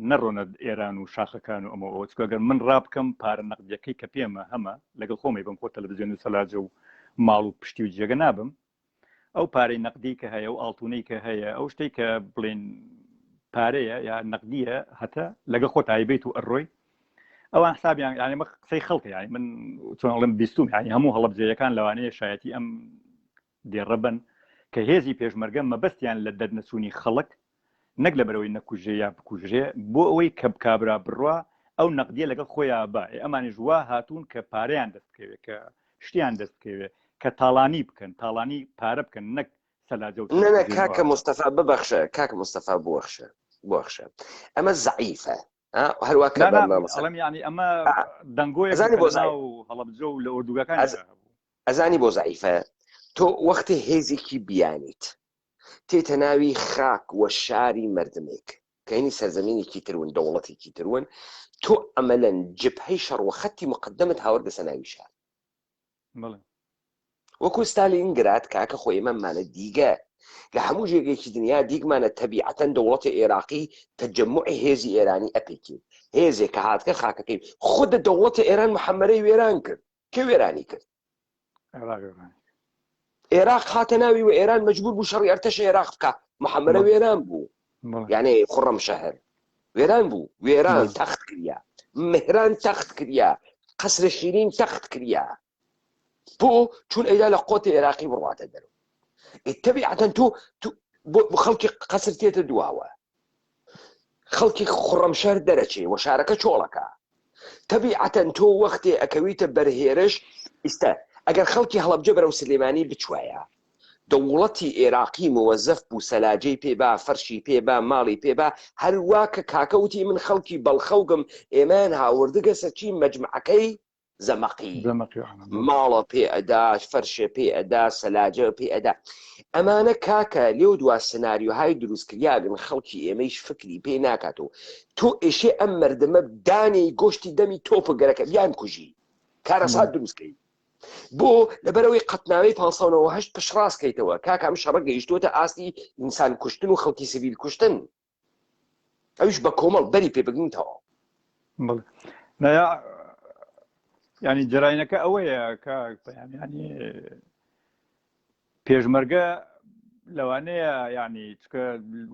نەڕۆنە ئێران و شاخەکان و ئەمە ئەوە چکە گەر من ڕابکەم پارە نەقدیەکەی کە پێمە هەمە لەگەڵ خۆمی بم خۆ تەلەڤزیۆن و سەلاجە و ماڵ و پشتی و جێگە نابم ئەو پارەی نەقدی کە هەیە و ئاڵتونەی کە هەیە ئەو شتێک کە بڵێن پارەیە یا نەقدیە هەتە لەگە خۆ تایبێت و ئەڕۆی ئەوان حسابیان یعنی مە قسەی خەڵکە یعنی من چۆن ئەڵێم بیستوم یعنی هەموو هەڵەبجەیەکان لەوانەیە شایەتی ئەم دێڕە بن کە هێزی پێشمەرگە مەبەستیان لە دەرنەچوونی خەڵک نەک لەبەرەوەی نەکوژێ یا بکوژرێ بۆ ئەوەی کە کابرا بڕوا ئەو نەقدیە لەگەڵ خۆیان با ئەمانیش وا هاتوون کە پارەیان دەست بکەوێت کە شتیان دەست بکەوێت کە تاڵانی بکەن تاڵانی پارە بکەن نەک سەلاجە و نە کاکە مستەفا ببەخشە کاکە مستەفا بوەخشە بوەخشە ئەمە زەعیفە هەروە کە ئەڵێم یعنی ئەمە دەنگۆیە زانی بۆ هەڵەبجە و لە ئۆردوگەکان ئەزانی بۆ زەعیفە تۆ وەختی هێزێکی بیانیت تێتە ناوی خاک وە شاری مردمێک کەینی سەرزەمینێکی ترون دەوڵەتێکی ترون تۆ ئەمەلەن جبهەی شەڕ وە خەتی مقدمت هاوردەسە ناوی شار وەکو ستالینگراد کاکە خۆ ئێمەمانە دیگە لە هەموو جێگەیەکی دنیا دیگمانە تەبیعەتەن دەوڵەتی عێراقی تەجەموعی هێزی ئێرانی ئەپێکی هێزێک کە هاتکە خاکەکەی خودە دەوڵەتی ئێران محەممەرەی وێران کرد کێ وێرانی کرد عێراق هاتە ناوی و ئێران مجبور بوو شەڕی ئەرتەش عێراق بکە محەممەرە وێران بوو یعنی خوڕەم شەهر وێران بوو وێران تەخت کریا مهران تەخت کریا قەسرە شیرین تەخت کریا بۆ چون ئەیدا لە قۆتی عێراقی بڕاتە دەرەوە تەبیعەتەن تۆ بۆ خەڵکی قەسر تێتە دواوە خەڵکی خوڕەمشار دەرەچێ و شارەکە چۆڵەکە تەبیعەتەن تۆ وەختێ ئەکەویتە بەرهێرش ئیستا ئەگەر خەڵکی هەڵەبجە بەرەو سلێمانی بچوایە دەوڵەتی ئێراقی مۆزەف بوو سەلاجەی پێ با فەرشی پێ با ماڵی پێ با هەروا کە کاکە وتی من خەڵکی بەڵخەوگم ئێمەیان هاوردگەسە چی مەجمعەکەی زەمەقی ماڵە پێ ئەدا فەرشێ پێ ئەدا سەلاجە پێ ئەدا ئەمانە کاکە لێو دوا سناریۆهای دروستکریاگن خەڵکی ئێمەیش فکری پێ ناکات و تۆ ئێشێ ئەم مردمە دانی گۆشتی دەمی تۆپە گەرەکە بیان کوژی کارەسات دروستکەی بۆ لەبەرەوەی قەتناوەی 598 پشڕاست کەیتەوە کاکە ئەم شەڕە گەیشتووەتە ئاستی ئینسان کوشتن و خەڵکی سڤیل کوشتن ئەویش بە کۆمەڵ بەری پێ بگرین تەواو. بەڵێ نایا ینی جەراینەکە ئەوەیە کە پەیام ینی پێشمەرگە لەوانەیە ینی چکە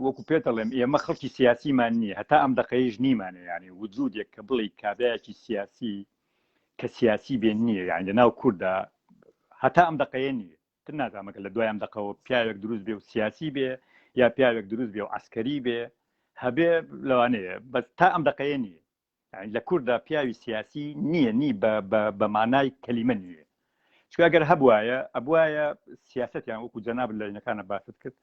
وەکو پێتەڵێم ئێمە خەڵکی سیاسیمان نییە هەتا ئەم دقەیش نیمانە ینی وجودێک کە بڵی کابراایەکی سیاسی کە سیاسی بێن نییە یان لە ناو کووردا هەتا ئەم دقەیە نییە تر نازانم ئەگەر لە دوای ئەم دەقەوە پیاوێک دروست بێ و سیاسی بێ یا پیاوێک دروست بێ و عسکەری بێ هەبێ لەوانەیە بەس تا ئەم دەقەیە نییە یعنی لە کووردا پیاوی سیاسی نییە نی بە مانای کەلیمە نییە چونکە ئەگەر هەبواە ئەبواە سیاستیان وەکو جەناب لەینەکانە باست کرد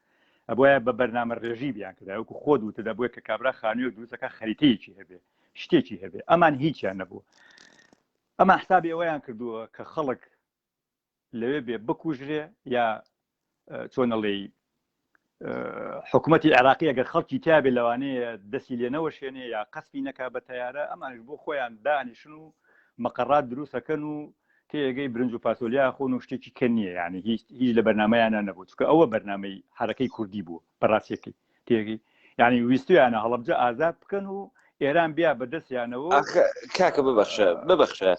ئەبواە بە بەرنامە ڕێژی بیان کرد وەکو خۆت وتت دەبووە کە کابرا خانوویەک دروستەکە خەریتەیەکی هەبێ شتێکی هەبێ ئەمان هیچیان نەبوو ئەمان حسابی ئەوەیان کردووە کە خەڵک لەوێ بێ بکوژرێ یا چۆنەڵێی حکوومەتی عێراقی ئەگەر خەڵکی تیاابێ لەوانەیە دەستی لێ نەوەشێنێ یا قەسفی نەکا بە تەیارە ئەمانش بۆ خۆیان دانیشن و مەقەڕات دروستەکەن و تێگەی برنج و پاسۆلیا خۆن و شتێکی کە نییە یعنی هیچ هیچ لە بەرنمەیانە نەبوو چکە ئەوە بەرنمەی حرەکەی کوردی بوو بەڕاستیەکەی تێگەی یعنی ویستویانە هەڵەبجە ئازاد بکەن و ئێران بیا بەدەستیانەوە کاکە ببەخشە ببەخشە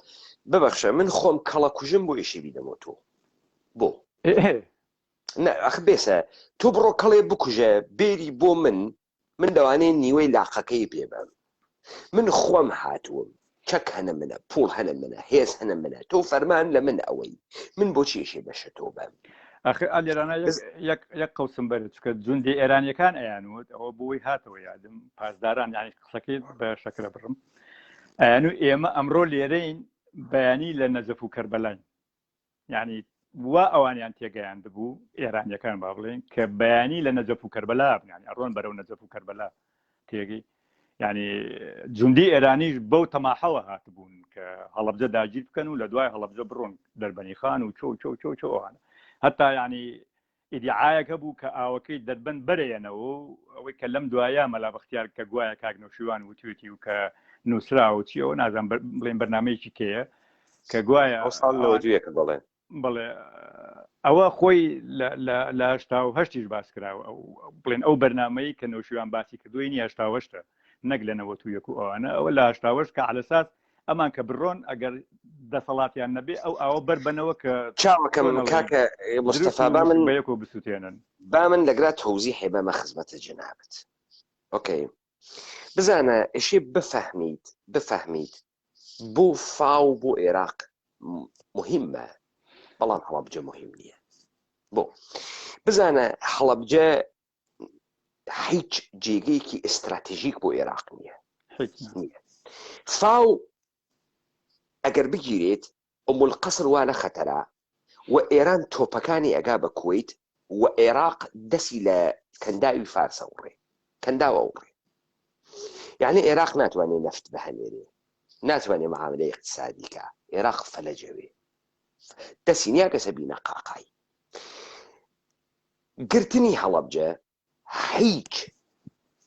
ببەخشە من خۆم کەڵە کوژم بۆ ئیشی بیدەمەوە تۆ بۆ ئەخ بێسە تۆ بڕۆ کەڵێ بکوژە بێری بۆ من. من لەوانەیە نیوەی لاقەکەی پێ بەم. من خۆم هاتووم، چەک هەنە منە، پووڵ هەنە منە، هێز هەنە منە، تۆ فەرمان لە من ئەوەی، من بۆچی ئەشێ بەشە تۆ بەم؟ ئاخر ئا لێرانە یەک یەک یەک قەوسم بەرێ چونکە جوندی ئێرانیەکان ئەیانوت ئەوە بۆی هاتەوە یادم پاسداران یانی قسەکەی بە شەکرە بڕم ئەیانو ئێمە ئەمڕۆ لێرەین بەیانی لە نەجەف و کەربەلاین یعنی وا ئەوانیان تێگەیاندبوو ئێرانیەکان با بڵێن کە بەیانی لە نەجەف و کەربەلا بن یعنی ئەڕۆن بەرەو نەجەف و کەربەلا تێگەی یعنی جوندی ئێرانیش بەو تەماحەوە هاتبوون کە هەڵەبجە داگیر بکەن و لە دوای هەڵەبجە بڕۆن دەربەنی خان و چۆ چۆ چۆ چۆ ئەوانە هەتا یعنی ئیدیعایەک هەبوو کە ئاوەکەی دەربەند بەرەیەنەوە و ئەوەی کە لەم دوایە مەلا بەختیار کە گوایە کاک نەوشیروان وتوێتی و کە نووسراوە و چیەوە نازانم بڵێن بەرنامەیەکی کێیە کە گوایە ئەو ساڵ 91 بەڵێ بەڵێ ئەوە خۆی لە هەشتا و هەشتیش باس کراوە ئەو بڵێن ئەو بەرنامەی کە نەوشیروان باسی کردووی نیە هەشتا و هەشتە نەک لە 91 و ئەوانە ئەوە لە 88 کە عەلەساس ئەمان کە بڕۆن ئەگەر دەسەڵاتیان نەبێ ئەو ئاوە بەربەنەوە کە چاوەکەم کاکە مستەفا با من بەیەکەوە بسووتێنن. با من لەگرا تەوزیحێ بەمە خزمەتە جەنابت ئۆکەی بزانە ئەشێ بفەهمیت بفەهمیت بۆ فاو بۆ ئێراق مهمە بەڵام هەڵەبجە مهم نییە بۆ بزانە هەڵەبجە هیچ جێگەیەکی ئیستراتژیک بۆ ئێراق نییە نییە فاو ئەگەر بگیرێت ئوم القەسر وا لە خەتەرە و ئێران تۆپەکانی ئەگا بە کوەیت و عێراق دەسی لە کەنداوی فارسە وڕێ کەنداو ئەوڕێ یعنی عێراق ناتوانێت نەفت بهەنێرێ ناتوانێت معاملەی اقتصادی کە عێراق فەلەجەوێ دەسی نیاگەسە بینە قاقای گرتنی هەڵەبجە هیچ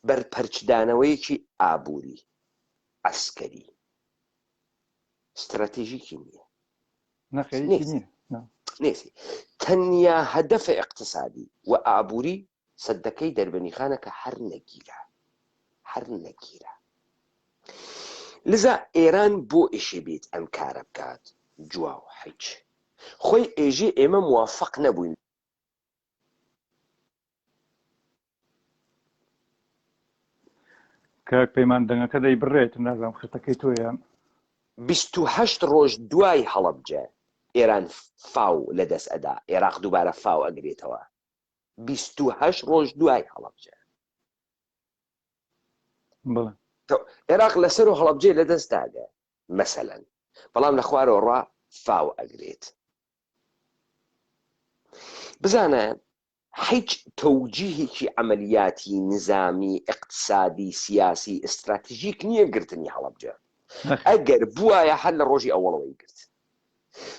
بەرپەرچدانەوەیەکی ئابووری، عەسکەری، ستراتیژیکی نییە. نێسی تەنیا هەدەفە ئیقتسادی و ئابووری سەدەکەی دەربەنیخانە کە هەر نەگیرا هەر نەگیرا. لذا ئێران بۆ ئیشی بیت ئەم کارە بکات جواو هیچ. خۆی ئێژێ ئێمە موافق نەبووین. کاک پەیمان دەنگەکە دەیبڕێت نازانم خرتەکەی تۆیە. 28 ڕۆژ دوای هەڵەبجە ئێران فاو لە دەست ئەدا ئێراق دووبارە فاو ئەگرێتەوە 28 ڕۆژ دوای هەڵەبجە بەڵێ. ئێراق لەسەر و هەڵەبجەی لە دەست داگە مەسەلەن بەڵام لە خوارەوە ڕا فاو ئەگرێت بزانە هیچ تەوجیهێکی عەمەلیاتی، نیزامی، ئیقتسادی، سیاسی، ئیستراتژیک نییە گرتنی هەڵەبجە. ئەگەر بوایە هەر لە ڕۆژی ئەوەڵەوەی گرت.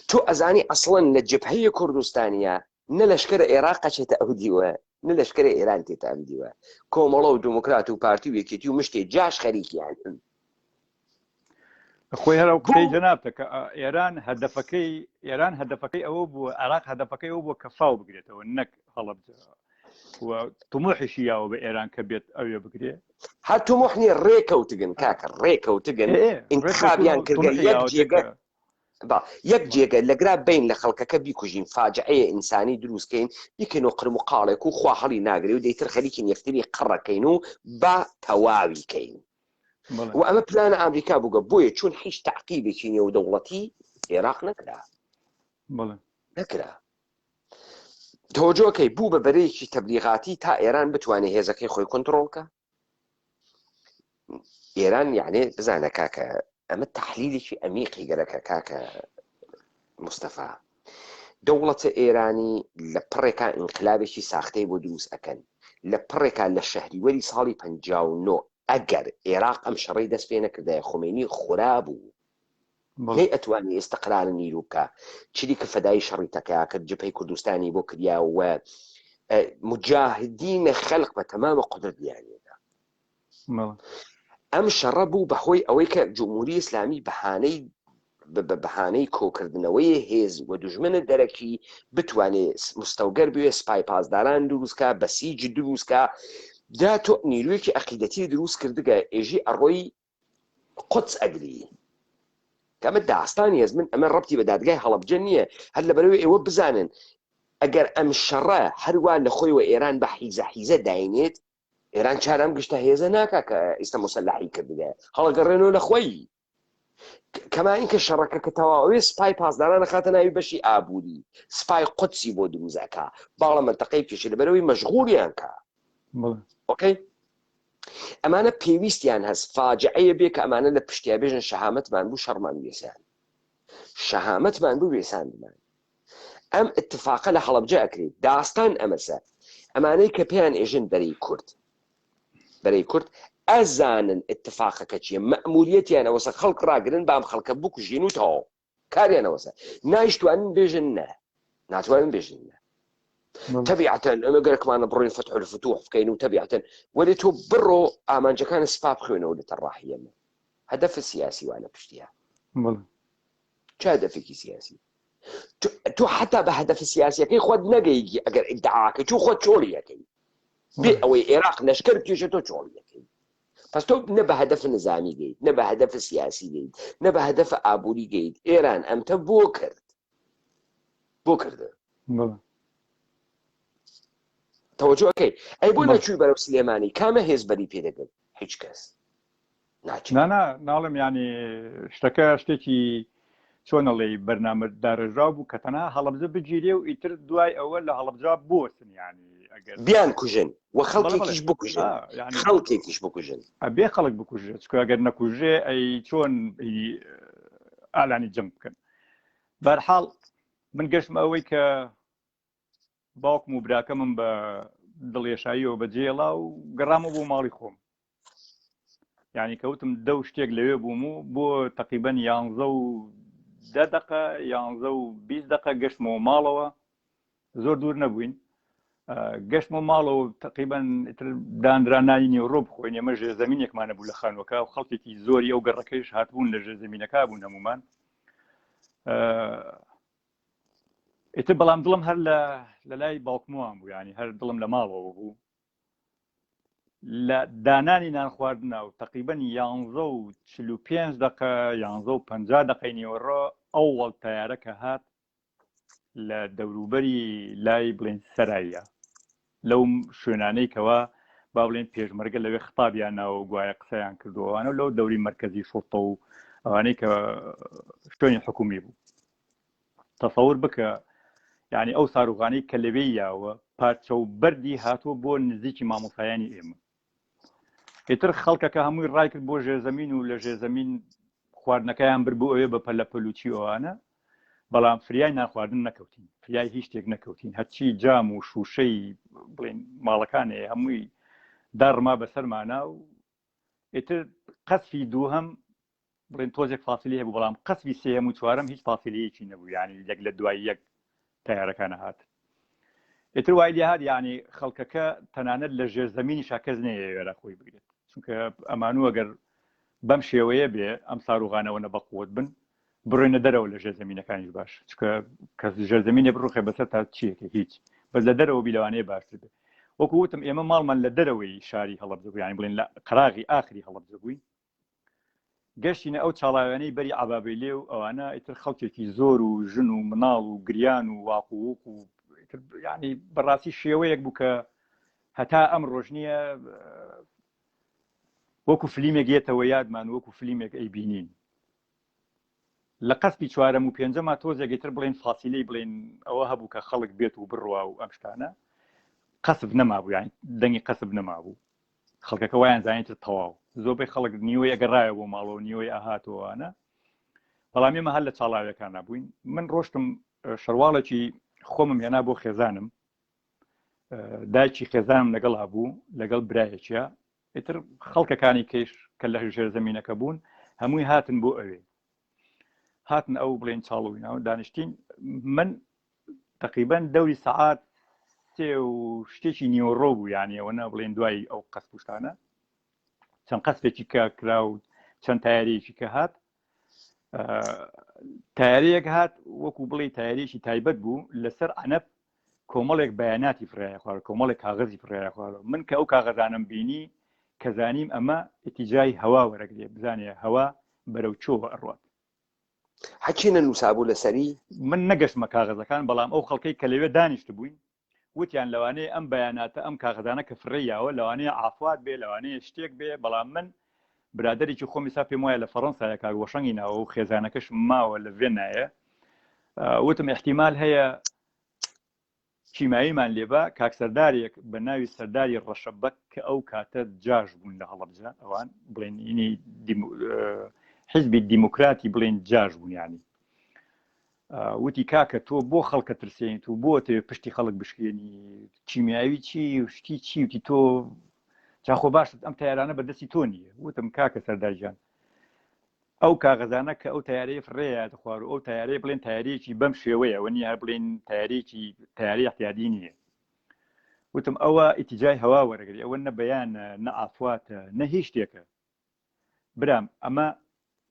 تۆ ئەزانی ئەسڵەن لە جبهەی کوردستانیا نە لەشکەرە ئێراق ئەچێتە ئەو دیوە نە لەشکەرە ئێران تێتە ئەم دیوە. کۆمەڵە و دموکرات و پارتی و یەکێتی و مشتێ جاش خەریکیانن. خۆی هەر ئەو قسەی جەنابتە کە ئێران هەدەفەکەی ئێران هەدەفەکەی ئەوە بووە عێراق هەدەفەکەی ئەوە بووە کە فاو بگرێتەوە نەک هەڵەبجە و طموحیشی یاوە بە ئێران کە بێت ئەوێ بگرێ هەر طموح نییە ڕێکەوتگن کاکە ڕێکەوتگن انتخابیان کردگە یەک جێگە با یەک جێگە لەگرا بین لە خەڵکەکە بیکوژین فاجعەیە ئینسانی دروستکەین بیکەین و قرم و قاڵێک و خوا هەڵی ناگرێ و دەیتر خەریکین یەکتری قڕەکەین و با تەواوی کەین و ئەمە پلانە ئامریکا بووگە بۆیە چون هیچ تەعقیبێکی نێودەوڵەتی عێراق نەکرا نەکرا تەوەجۆکەی بوو بە بەرەیەکی تەبلیغاتی تا ئێران بتوانێت هێزەکەی خۆی کۆنتترۆڵکە ئێران یعنێ بزانە کاکە ئەمە تحلیلێکی ئەمیقی گەرەکە کاکە مستەفا دەوڵەتە ئێرانی لە پڕێکا ئینقلابێکی ساختەی بۆ دروست ئەکەن لە پڕێکا لە شەهریوەری ساڵی 59 ئەگەر ئێراق ئەم شەڕەی دەست پێ نەکردایە خومەینی خورا بوو نەی ئەتوانی ئێستقرار نیرو بکا چریکە فەدایی شەڕی تەکیا کرد جبهەی کوردستانی بۆ کریا و مجاهدین خەلق بە تەمامە قودرەت لیانیدا ئەم شەڕە بوو بەهۆی ئەوەی کە جمهوری ئیسلامی بەهانەی بەهانەی کۆکردنەوەی هێز و دوژمنە دەرەکی بتوانێ مستەوگەر بوێ سپای پاسداران دروستکا بەسیج دروستکا جا تۆ نیرویەکی عەقیدەتی دروست کردگە ئێژی ئەڕۆی قودس ئەگری کەمە داستانی هەست من ئەمە ڕەبتی بە دادگای هەڵەبجە نییە هەر لەبەرەوەی ئێوە بزانن ئەگەر ئەم شەڕە هەروا لە خۆیوە ئێران بە حیزە حیزە داینێت. ئێران چارام گشتە هێزە ناکا کە ئیستا مسلحی کردگە هەڵەگەڕێنەوە لە خۆی کەماین کە شەڕەکە کە تەواوێ سپای پاسداران خاتە ناوی بەشی ئابووری سپای قودسی بۆ دروزەکە باڵە منتەقەی کێشی لەبەرەوەی مەشغولیان کە okay ئەمانە پێویستیان هەست فاجعەیە بێ کە ئەمانە لە پشتیا بێژن شەهامەتمان بوو شەڕمان وێسان شەهامەتمان بوو وێساندمان ئەم اتفاقە لە هەڵەبجە ئەکرێت داستان ئەمەسە ئەمانەی کە پێیان ئێژن بەرەی کورد بەرەی کورد ئەزانن اتفاقەکە چیە مەئموریەتیان ئەوەسە خەڵک ڕاگرن بام خەڵکە بکوژین و تەواو کاریان ئەوەسە نایشتوانن بێژن نە ناتوانن بێژن نە تەبیعەتەن ئەمە گەرەکمانە بڕۆین فتح الفتوح بکەین و تەبیعەتەن وەلێ تۆ بڕۆ ئامانجەکان سپا بخوێنەوە لە تەڕاحیەمە هەدەف سیاسی وانە پشتیە چه هەدەفێکی سیاسی تۆ حتا بە هەدەف سیاسیەکەی خۆت نەگەیگی ئەگەر ئیدعاکە چوو خۆت چۆڵیەکەی بێ ئەوەی عێراق لەشکر بکێشێت تۆ چۆڵیەکەی پس تۆ نە بە هەدەف نظامی گەیت نە بە هەدەف سیاسی گەیت نە بە هەدەف ئابووری گەیت ئێران ئەمتە بۆ کرد بۆ کردن تەوەجۆکەی ئەی بۆ نەچووی بەرەو سلێمانی کامە هێز بەری پێدەگرت هیچ کەس نانا ناڵم ینی شتەکە شتێکی چۆنەڵێی بەرنامە داڕێژراو بوو کە تەنها هەڵەبجە بگیرێ و ئیتر دوای ئەوە لە هەڵەبجە بوەستن ینی ئەگەر بیان کوژن و خەڵکێکیش بکوژن خەڵکێکیش بکوژن ئەبێ خەڵک بکوژێت چکە ئەگەر نەکوژێ ئەی چۆن ئالانی جەنگ بکەن بەرحاڵ من گەشتم ئەوەی کە باوکم و براکەمم بە دڵێشاییەوە بەجێڵا و گەڕامەوە بۆ ماڵی خۆم یعنی کەوتم دە و شتێک لەوێ بووم و بۆ تقریبان یانزە و دە دقە یانزە و 20 دقە گەشتمەوە ماڵەوە زۆر دوور نەبووین گەشتمە ماڵەوە تقریبان دانرا نانی نیوەڕۆ بخۆین ئێمە ژێرزەمینێکمانە بوو لە خانوەکە و خەڵکێکی زۆری ئەو گەڕەکەیش هاتبوون لە ژێرزەمینەکە بوون هەمومان ئیتر بەڵام دڵم هەر لە لە لای باوکموان بوو ینی هەر دڵم لە ماڵەوە بوو لە دانانی نان خواردنە و تقریبن یانزە و 45 دقە یانزە و 50 دقەی نیوەڕۆ ئەوەڵ تیارە کە هات لە دەوروبەری لای بڵێن سەرایە لەو شوێنانەی کەوا با بڵێن پێشمەرگە لەوێ خطابیان ناوە و گوایە قسەیان کردووەوانە لەو دەوری مرکزی شوڕتە و ئەوانەی کە شوێنی حکومی بوو تەسەور بکە یعنی ئەو ساروغانەی کە لەوێ یاوە پارچە و بەردی هاتووە بۆ نزیکی مامۆسایانی ئێمە ئیتر خەڵکەکە هەمووی ڕای کرد بۆ ژێرزەمین و لە ژێرزەمین خواردنەکەیان بر بۆ ئەوێ بە پەلە پەلوچی ئەوانە بەڵام فریای ناخواردن نەکەوتین فریای هیچ شتێک نەکەوتین هەرچی جام و شوشەی بڵین ماڵەکانێ هەمووی داڕما بەسەرمانە و ئیتر قەسفی دووهەم بڵێن تۆزێک فاسلی هەبوو بەڵام قەسفی سێهەم و چوارەم هیچ فاسلیەکی نەبوو یعنی یەک لە دوای یەک تیارەکانە هات ئیتر وای لێ هات یعنی خەڵکەکە تەنانەت لە ژێر زەمینی شاکەس نەیەوێرە خۆی بگرێت چونکە ئەمانوو ئەگەر بەم شێوەیە بێ ئەم ساروغانەوە نە بەقوت بن بڕۆینە دەرەوە لە ژێر زەمینەکانیش باش چکە کەس ژێر زەمینێ بڕوخێ بەسەر تا چیەکە هیچ بەس لە دەرەوە بی لەوانەیە باشتر بێ وەکو وتم ئێمە ماڵمان لە دەرەوەی شاری هەڵەبجە بوو یانی بڵێن لە قەراغی ئاخری هەڵەبجە بووین گەشتینە ئەو چاڵاویانەی بەری عەبابەیلێ و ئەوانە ئیتر خەڵکێکی زۆر و ژن و مناڵ و گریان و واق و ووق و ئیتر یعنی بەڕاستی شێوەیەک بوو کە هەتا ئەم ڕۆژ نییە وەکو فلیمێک یەتەوە یادمان وەکو فلیمێک ئەیبینین لە قەسپی چوارەم و پێنجەما تۆزێک ئیتر بڵێن فاسیلەی بڵێن ئەوە هەبوو کە خەڵک بێت و بڕوا و ئەم شتانە قەسف نەمابوو یان دەنگی قەسف نەمابوو خەڵکەکە وایان زانانی تر تەواو زۆربەی خەڵک نیوەی ئەگەڕایە بۆ ماڵەوە نیوەی ئاهاتەوەوانە بەڵام ئێمە هەر لە چاڵاویەکانە بووین من ڕۆشتم شەرواڵێکی خۆمم هێنا بۆ خێزانم دایکی خێزانم لەگەڵ هەبوو لەگەڵ برایەکیە ئیتر خەڵکەکانی کەیش کە لە ژێر زەمینەکە بوون هەمووی هاتن بۆ ئەوێ هاتن ئەو بڵێن چاڵوینەوە دانیشتین من تقریبا دەوری سەعات سێ و شتێکی نیوەڕۆ بوو یانیەوە نە بڵێن دوای ئەو قەسپشتانە چەند قەسپێکی کە کرا و چەند تایارێکی کە هات تایارەیەک هات وەکو بڵێ تایارێکی تایبەت بوو لەسەر عەنەب کۆمەڵێک بەیاناتی فڕایە خوارەوە کۆمەڵێک کاغەزی فڕایە خوارەوە من کە ئەو کاغەزانەم بینی کە زانیم ئەمە ئیتیجای هەوا وەرەگرێ بزانێ هەوا بەرەو چۆوە ئەڕوات. هەرچی نەنووسابوو لەسەری؟ من نەگەشتمە کاغەزەکان بەڵام ئەو خەڵکەی کە لەوێ دانیشتبووین. وتیان لەوانەیە ئەم بەیاناتە ئەم کاغەزانە کە فڕێی یاوە لەوانەیە عافوات بێ لەوانەیە شتێک بێ بەڵام من برادەرێکی خۆم ئیسا پێم وایە لە فەڕەنسایە کاک وەشەنگی ناوە و خێزانەکەشم ماوە لە ڤێنایە وتم احتیمال هەیە کیماییمان لێبا کاک سەردارێک بە ناوی سەرداری ڕەشەبەک کە ئەو کاتە جاش بوون لە هەڵەبجە ئەوان بڵێن ئینی حزبی دیموکراتی بڵێن جاش بوون ینی وتی کاکە تۆ بۆ خەڵکە ترسێنیت و بۆ تەوێ پشتی خەڵک بشکێنی کیمیاوی چی و شتی چی وتی تۆ جاخۆ باشت ئەم تیارانە بەدەستی تۆ نییە وتم کاکە سەردارجان ئەو کاغەزانە کە ئەو تیارەیە فڕێیە خوار و ئەو تیارەیە بڵێن تیارەیەکی بەم شێوەیە وە نیە هەر بڵێن تیارێکی تیاری احتیادی نییە وتم ئەوە ئیتیجای هەوا وەرەگری ئەوە نە بەیانە نە ئافواتە نە هیچ شتێکە برام ئەمە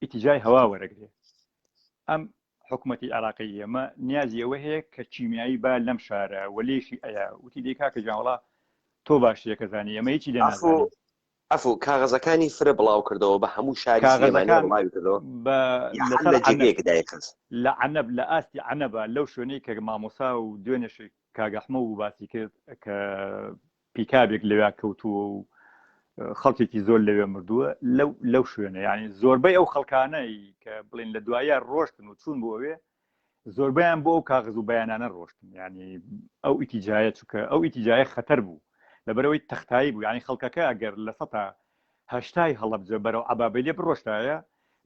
ئیتیجای هەوا وەرەگرێ ئەم حکوومەتی عراقی ئێمە نیازی ئەوە هەیە کە کیمیایی با لەم شارە وەلێشی ئەیا وتی دەی کاکە گیان وڵا تۆ باشترێکە زانی ئێمە هیچی لێ نازانین عەفو کاغەزەکانی فرە بڵاو کردەوە بە هەموو شاری سلێمانی کاغەزەکان بڵاوی کردەوە بە یا هەر لەسەر لە عەنەب جێگەیەک دایخست لە عەنەب لە ئاستی عەنەبە لەو شوێنەی کە مامۆسا و دوێنێش کاک ئەحمە و باسی کرد کە پیکابێک لەویا کەوتووە و خەڵکێکی زۆر لەوێ مردووە لەو لەو شوێنە یعنی زۆربەی ئەو خەڵکانەی کە بڵێن لە دوایە ڕۆشتن و چوون بۆ ئەوێ زۆربەیان بۆ ئەو کاغز و بەیانانە ڕۆشتن یعنی ئەو ئیتیجایە چونکە ئەو ئیتیجایە خەتەر بوو لەبەرەوەی تەختایی بوو یعنی خەڵکەکە ئەگەر لە سەتا هەشتای هەڵەبجە بەرەو عەبابەیلێ بڕۆشتایە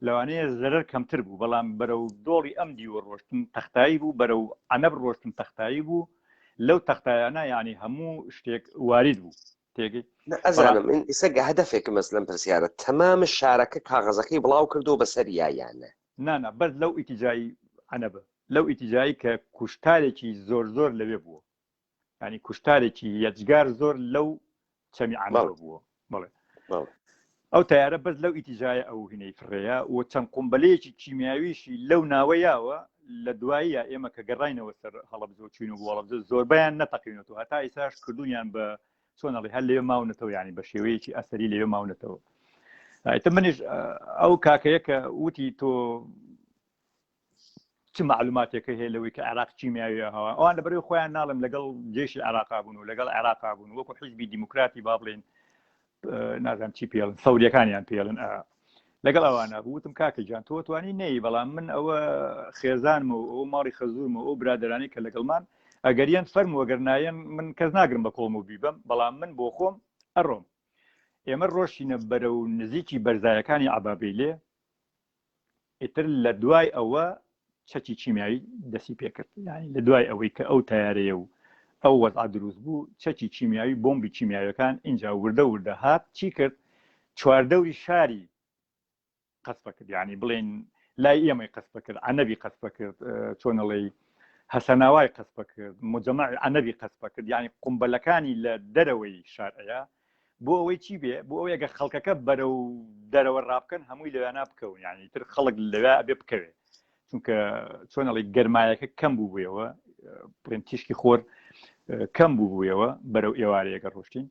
لەوانەیە زەرەر کەمتر بوو بەڵام بەرەو دۆڵی ئەم دیوە ڕۆشتن تەختایی بوو بەرەو عەنەب ڕۆشتن تەختایی بوو لەو تەختایانە یعنی هەموو شتێک وارید بوو تێگەی نە ئەزانم من ئیسە هەدەفێکم ئەس لەم پرسیارە تەمام شارەکە کاغەزەکەی بڵاو کردەوە بەسەر یا یان نە؟ نا نا بەس لەو ئیتیجای عەنەبە لەو ئیتیجای کە کوشتارێکی زۆر زۆر لەوێ بووە ینی کوشتارێکی یەجگار زۆر لەو چەمی عەنەبە بووە بەڵێ ئەو تیارە بەس لەو ئیتیجایە ئەو هینەی فڕەیە و چەند قومبەلەیەکی کیمیاویشی لەو ناوە یاوە لە دواییە ئێمە کە گەڕینەوە سەر هەڵەبجە و چوین و بۆ هەڵەبجە زۆربیان نەتەقینەوە هەتا ئیساش کردوونیان بە چۆن ئەڵێ هەر لەوێ ماونەتەوە ینی بە شێوەیەکی ئەسەری لەوێ ماونەتەوە ئیتر منیش ئەو کاکەیە کە وتی تۆ چ معلوماتێکە هەیە لەوەی کە عێراق کیمیاویە هەوا ئەوان لە بەرەوەی خۆیان ناڵم لەگەڵ جێشی عێراقا بوون و لەگەڵ عێراقا بوون وەکو حیزبی دیموکراتی با بڵێن نازانم چی پێڵن سەوریەکانیان پێڵن لەگەڵ ئەوانە وتم کاکە گیان تۆ توانی نەی بەڵام من ئەوە خێزانم و ئەو ماڵی خەزورم و ئەو برادرانی کە لەگەڵمان ئەگەریان فەرم وەگەر نایەن من کەس ناگرم بە کۆڵم و بیبم بەڵام من بۆ خۆم ئەڕۆم ئێمە ڕۆشینە بەرەو نزیکی بەرزایەکانی عبابیلێ ئیتر لە دوای ئەوە چەکی کیمیاوی دەسی پێکرد یعنی لە دوای ئەوەی کە ئەو تیارەیە و ئەو وەزع دروست بوو چەکی کیمیاوی بۆمبی کیمیاویەکان اینجا وردە وردە هات چی کرد چواردەوری شاری قەسفە کرد یعنی بڵێن لای ئێمەی قەسفە کرد عەنەبی قەسفە کرد چۆنەڵی هەسەناوای قەسفە کرد مجەمەعی عەنەبی قەسفە کرد یعنی قومبەلەکانی لە دەرەوەی شارەیە بۆ ئەوەی چی بێ بۆ ئەوەی ئەگەر خەڵکەکە بەرەو دەرەوە ڕابکەن هەمووی لەوێنا بکەون یعنی تر خەڵک لەوێ ئەبێ بکەوێ چونکە چۆن ئەڵی گەرمایەکە کەم بوو بوویەوە بڵێن تیشکی خۆر کەم بوو بوویەوە بەرەو ئێوارەیەکە ڕۆشتین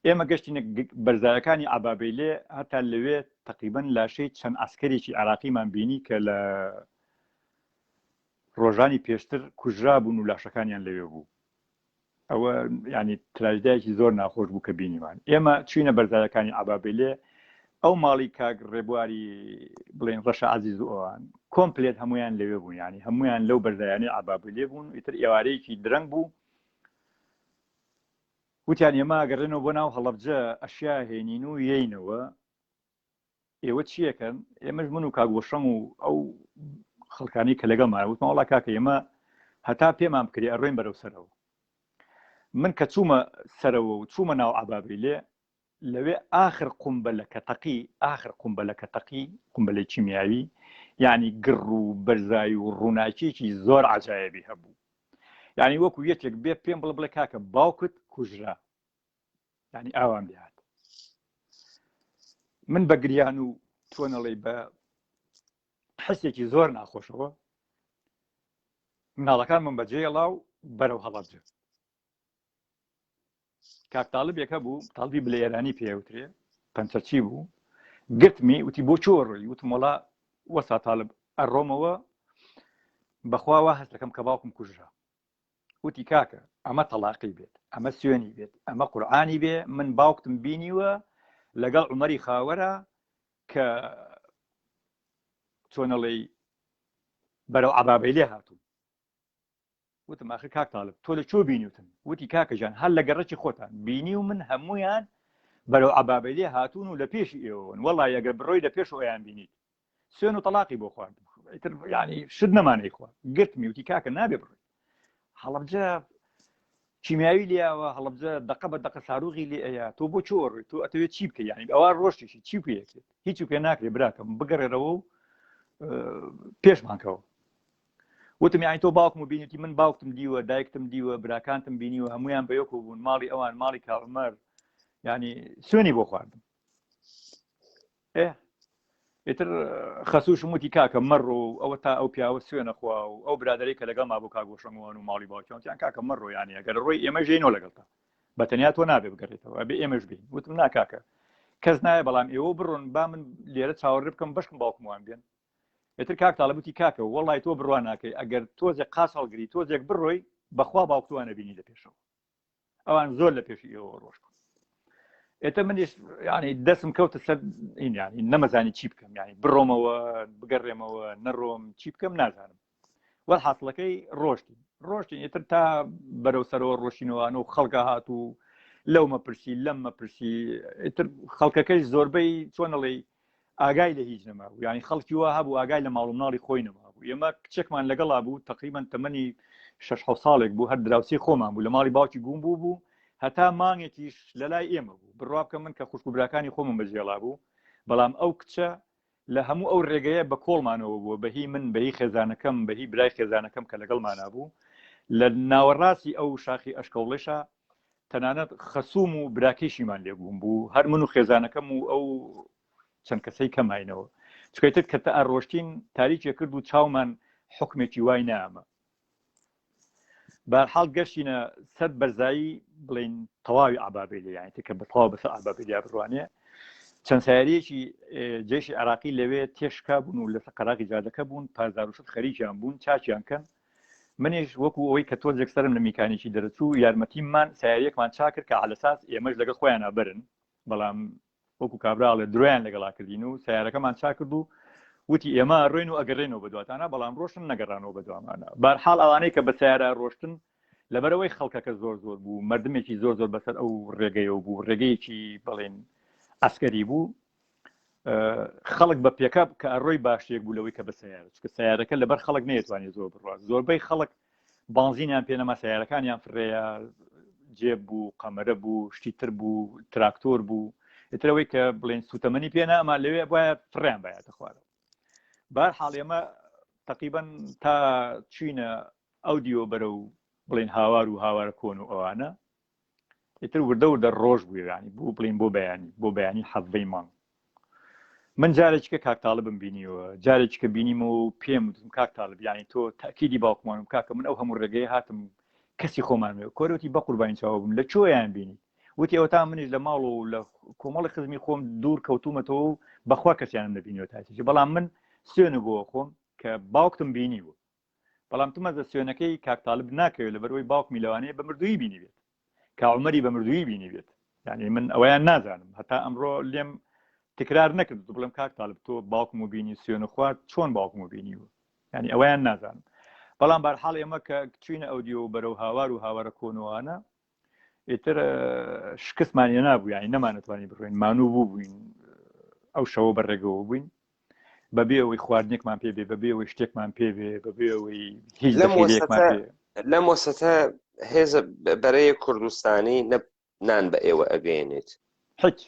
ئێمە گەشتینە بەرزایەکانی عبابەیلێ هەتا لەوێ تقریبن لاشەی چەند ئەسکەرێکی عراقیمان بینی کە لە ڕۆژانی پێشتر کوژرابوون و لاشەکانیان لەوێ بوو ئەوە ینی تراژدایەکی زۆر ناخۆش بوو کە بینیمان ئێمە چوینە بەرزایەکانی عبابێلێ ئەو ماڵی کاک ڕێبواری بڵێن ڕەشە عزیز و ئەوان کۆمپلێت هەمویان لەوێ بوون ینی هەمویان لەو بەرزایانی عبابلێ بوون ئیتر ئێوارەیەکی درەنگ بوو وتیان ئێمە گەڕێنەوە بۆ ناو هەڵەبجە ئەشیا هێنین و یینەوە ئێوە چیەکەن ئێمەش من و کاک وەشەم و ئەو خەڵکانی کە لەگەڵمان وتمان وڵا کاکە ئێمە هەتا پێمان بکرێ ئەڕۆین بەرەو سەرەوە من کە چوومە سەرەوە و چوومە ناو عبابیلێ لەوێ ئاخر قومبەلە کە تەقی ئاخر قومبەلە کە تەقی قومبەلەی کیمیاوی یعنی گڕ و بەرزایی و ڕووناکیەکی زۆر عجایبی هەبوو یعنی وەکو یەکێک بێ پێم بڵێ بڵێ کاکە باوکت کوژرا ینی ئاوام لێهات من بە گریان و تۆنەڵی بە حسێکی زۆر ناخۆشەوە مناڵەکان من بەجێڵا و بەرەو هەڵەبجە کاک تاالبێک هەبوو تاالبی بلە ئێرانی پێوترێ پەنچەچی بوو گرتمی وتی بۆ چۆ ڕۆی وتم وڵا وەسا تاالب ئەڕۆمەوە بەخواوە هەست دەکەم کە باوکم کوژرا وتی کاکە. ئەمە تەڵاقی بێت ئەمە سوێنی بێت ئەمە قورعانی بێ من باوکتم بینیوە لەگەڵ عومەری خاوەرە کە چۆنەڵێی بەرەو عەبابەی لێ هاتوون وتم ئاخر کاک تاالب تۆ لە چۆ بینیوتن وتی کاکە ژان هەر لە گەڕەکی خۆتان بینی و من هەمویان بەرەو عەبابەی لێ هاتوون و لە پێشی ئێوەن وەڵی ئەگەر بڕۆی لە پێش ئەویان بینیت سوێن و تەلاقی بۆ خوارد ئیتر ینی شت نەمانەی خوارد گرتمی وتی کاکە نابێ بڕۆی هەڵەبجە کیمیاوی لیاوە هەڵەبجە دقە بە دقە ساروغی لێ ئەیا تۆ بۆ چۆ ڕۆی تۆ ئەتەوێت چی بکە یعنی ئەوە ڕۆشتیشی چی پێکرێت هیچ پێ ناکرێ براکەم بگەڕێرەوە و پێشمانکەوە وتم یعنی تۆ باوکم و بینیتی من باوکتم دیوە دایکتم دیوە براکانتم بینیوە هەمویان بە یەکەوە بوون ماڵی ئەوان ماڵی کاعمەر ینی سوێنی بۆ خواردم ئێ ئیتر خەسووشم وتی کاکە مەڕۆ و ئەوە تا ئەو پیاوە سوێنە خوا و ئەو برادەرەی کە لەگەڵ ما بوو کاک وەشەنگوان و ماڵی باوکیان وتیان کاکە مەڕۆ یانی ئەگەر ڕۆی ئێمە ژێینەوە لەگەڵتا بە تەنیا تۆ نابێ بگەڕێتەوە ئەبێ ئێمەش بین وتم نا کاکە کەس نایە بەڵام ئێوە بڕۆن با من لێرە چاوەڕێ بکەم بەشکم باوکم وان بێن ئیتر کاک تاڵب وتی کاکە وەڵی تۆ بڕوا ناکەی ئەگەر تۆزێک قاچ هەڵگری تۆزێک بڕۆی بەخوا باوکتوانە بینی لە پێشەوە ئەوان زۆر لە پێشی ئێوە ڕۆشتن ئێتە منیش ینی دەستم کەوتە سەر ینی نەمەزانی چی بکەم ینی بڕۆمەوە بگەڕێمەوە نەڕۆم چی بکەم نازانم وەل حاصلەکەی ڕۆشتین ڕۆشتین ئێتر تا بەرەو سەرەوە ڕۆشینەوەوانە و خەڵکە هات و لەو مەپرسی لەم مەپرسی ئیتر خەڵکەکەی زۆربەی چۆنەڵی ئاگای لە هیچ نەمابوو یانی خەڵکی وا هەبوو ئاگای لە ماڵ و مناڵی خۆی نەمابوو ئێمە کچێکمان لەگەڵا بوو تقریبان تەمەنی شەش حەوت ساڵێک بوو هەر دراوسێی خۆمان بوو لە ماڵی باوکی گوم بوو بوو هەتا مانگێکیش لە لای ئێمە بوو بڕوا بکە من کە خوشک و براکانی خۆمم بەجێڵا بوو بەڵام ئەو کچە لە هەموو ئەو ڕێگەیە بە کۆڵمانەوە بووە بەهی من بەهی خێزانەکەم بەهی برای خێزانەکەم کە لەگەڵمانا بوو لە ناوەڕاستی ئەو شاخی ئەشکەوڵێشە تەنانەت خەسوم و براکەیشیمان لێ گوم بوو هەر من و خێزانەکەم و ئەو چەند کەسەی کەماینەوە چکەیتر کە تا ڕۆشتین تاریکێ کرد و چاومان حکمێکی وای نامە بارحاڵ گەشتینە سەر بەرزایی بڵین تەواوی ئابابێلی یانی کە بە تەواو بەسەر ئابابێلیا بڕوانێ چەند سیارەیەکی جێشی عراقی لەوێ تێشکا بوون و لەسەر قەراغی جادەکە بوون پازدار خەریکیان بوون چاکیان کەن منیش وەکو ئەوەی کە تۆزێک سەرم لە میکانیکی دەرەچوو یارمەتیمان سیارەیەکمان چاکرد کە عەلەساس ئێمەش لەگەڵ خۆیانا بەرن بەڵام وەکو کابراڵێ درۆیان لەگەڵا کردین و سیارەکەمان چاکرد و وتی ئێمە ڕۆین و ئەگەڕێنەوە بەدواتانە بەڵام ڕۆشتن نەگەڕانەوە بەدوامانە بارحاڵ ئەوانەی کە بە سیارە ڕۆشتن لەبەرەوەی خەڵکەکە زۆر زۆر بوو مردمێکی زۆر زۆر بەسەر ئەو ڕێگەیەوە بوو ڕێگەیەکی بڵێن ئەسکەری بوو خەڵک بە پێکەپ کە ئەڕۆی باشترێک بوو لەوەی کە بە سەیارە چکە سیارەکە لەبەر خەڵک نەیەتوانێت زۆر بڕات زۆربەی خەڵک بانزینیان پێ نەما سیارەکانیان فڕێیە جێب بوو قەمەرە بوو شتی تر بوو تراکتۆر بوو ئیترەوەی کە بڵێن سوتەمەنی پێ نەما لەوێ وایە فڕیان باەتە خوارەوە بار حاڵ ئێمە تقریبا تا چینە ئەو دیوە بەرە و بڵێن هاوار و هاوارە کۆن و ئەوانە ئیتر وردە وردە ڕۆژ بوو یانی بوو بڵین بۆ بەیانی بۆ بەیانی حەڤەی مانگ من جارێکی کە کاک تاڵبم بینیوە جارێکی کە بینیم و پێم وتم کاک تاڵب یانی تۆ تاکیدی باوکمانم کاکە من ئەو هەموو ڕێگەی هاتم کەسی خۆمان وێ کۆرەوتی بە قوربانی چاوە بووم لە چۆیان بینی وتی ئەوە تا منیش لە ماڵ و لە کۆمەڵی خزمی خۆم دوور کەوتومەتەوە و بەخوا کەسیانم نەبینیوە تاچی بەڵام من سوێن بۆ خۆم کە باوکتم بینیوە بەڵام تمەزە سوێنەکەی کاک تاالب ناکەوێت لەبەرەوەی باوکمی لەوانەیە بە مردووی بینی بێت کا عمەری بە مردووی بینی بێت یعنی من ئەوەیان نازانم هەتا ئەمڕۆ لێم تکرار نەکرد بڵێم کاک تاالب تۆ باوکم و بینی سوێن و خوارد چۆن باوکم و بینیوە یعنی ئەوەیان نازانم بەڵام بارحاڵ ئێمە کە چوینە ئەودیو بەرەو هاوار و هاوارە کۆنوانە ئیتر شکستمان نابوو یعنی نەمانەتوانی بڕۆین مانوو بوو بووین ئەو شەوە بەڕێگەوە بووین بەبێ ئەوەی خواردنێکمان پێ بێ بەبێ ئەوەی شتێکمان پێ بێ بەبێ ئەوەی هیچ لەم وەسەتە لەم وەسەتە هێزە بەرەیە کوردستانی نە نان بە ئێوە ئەگەیەنێت هیچ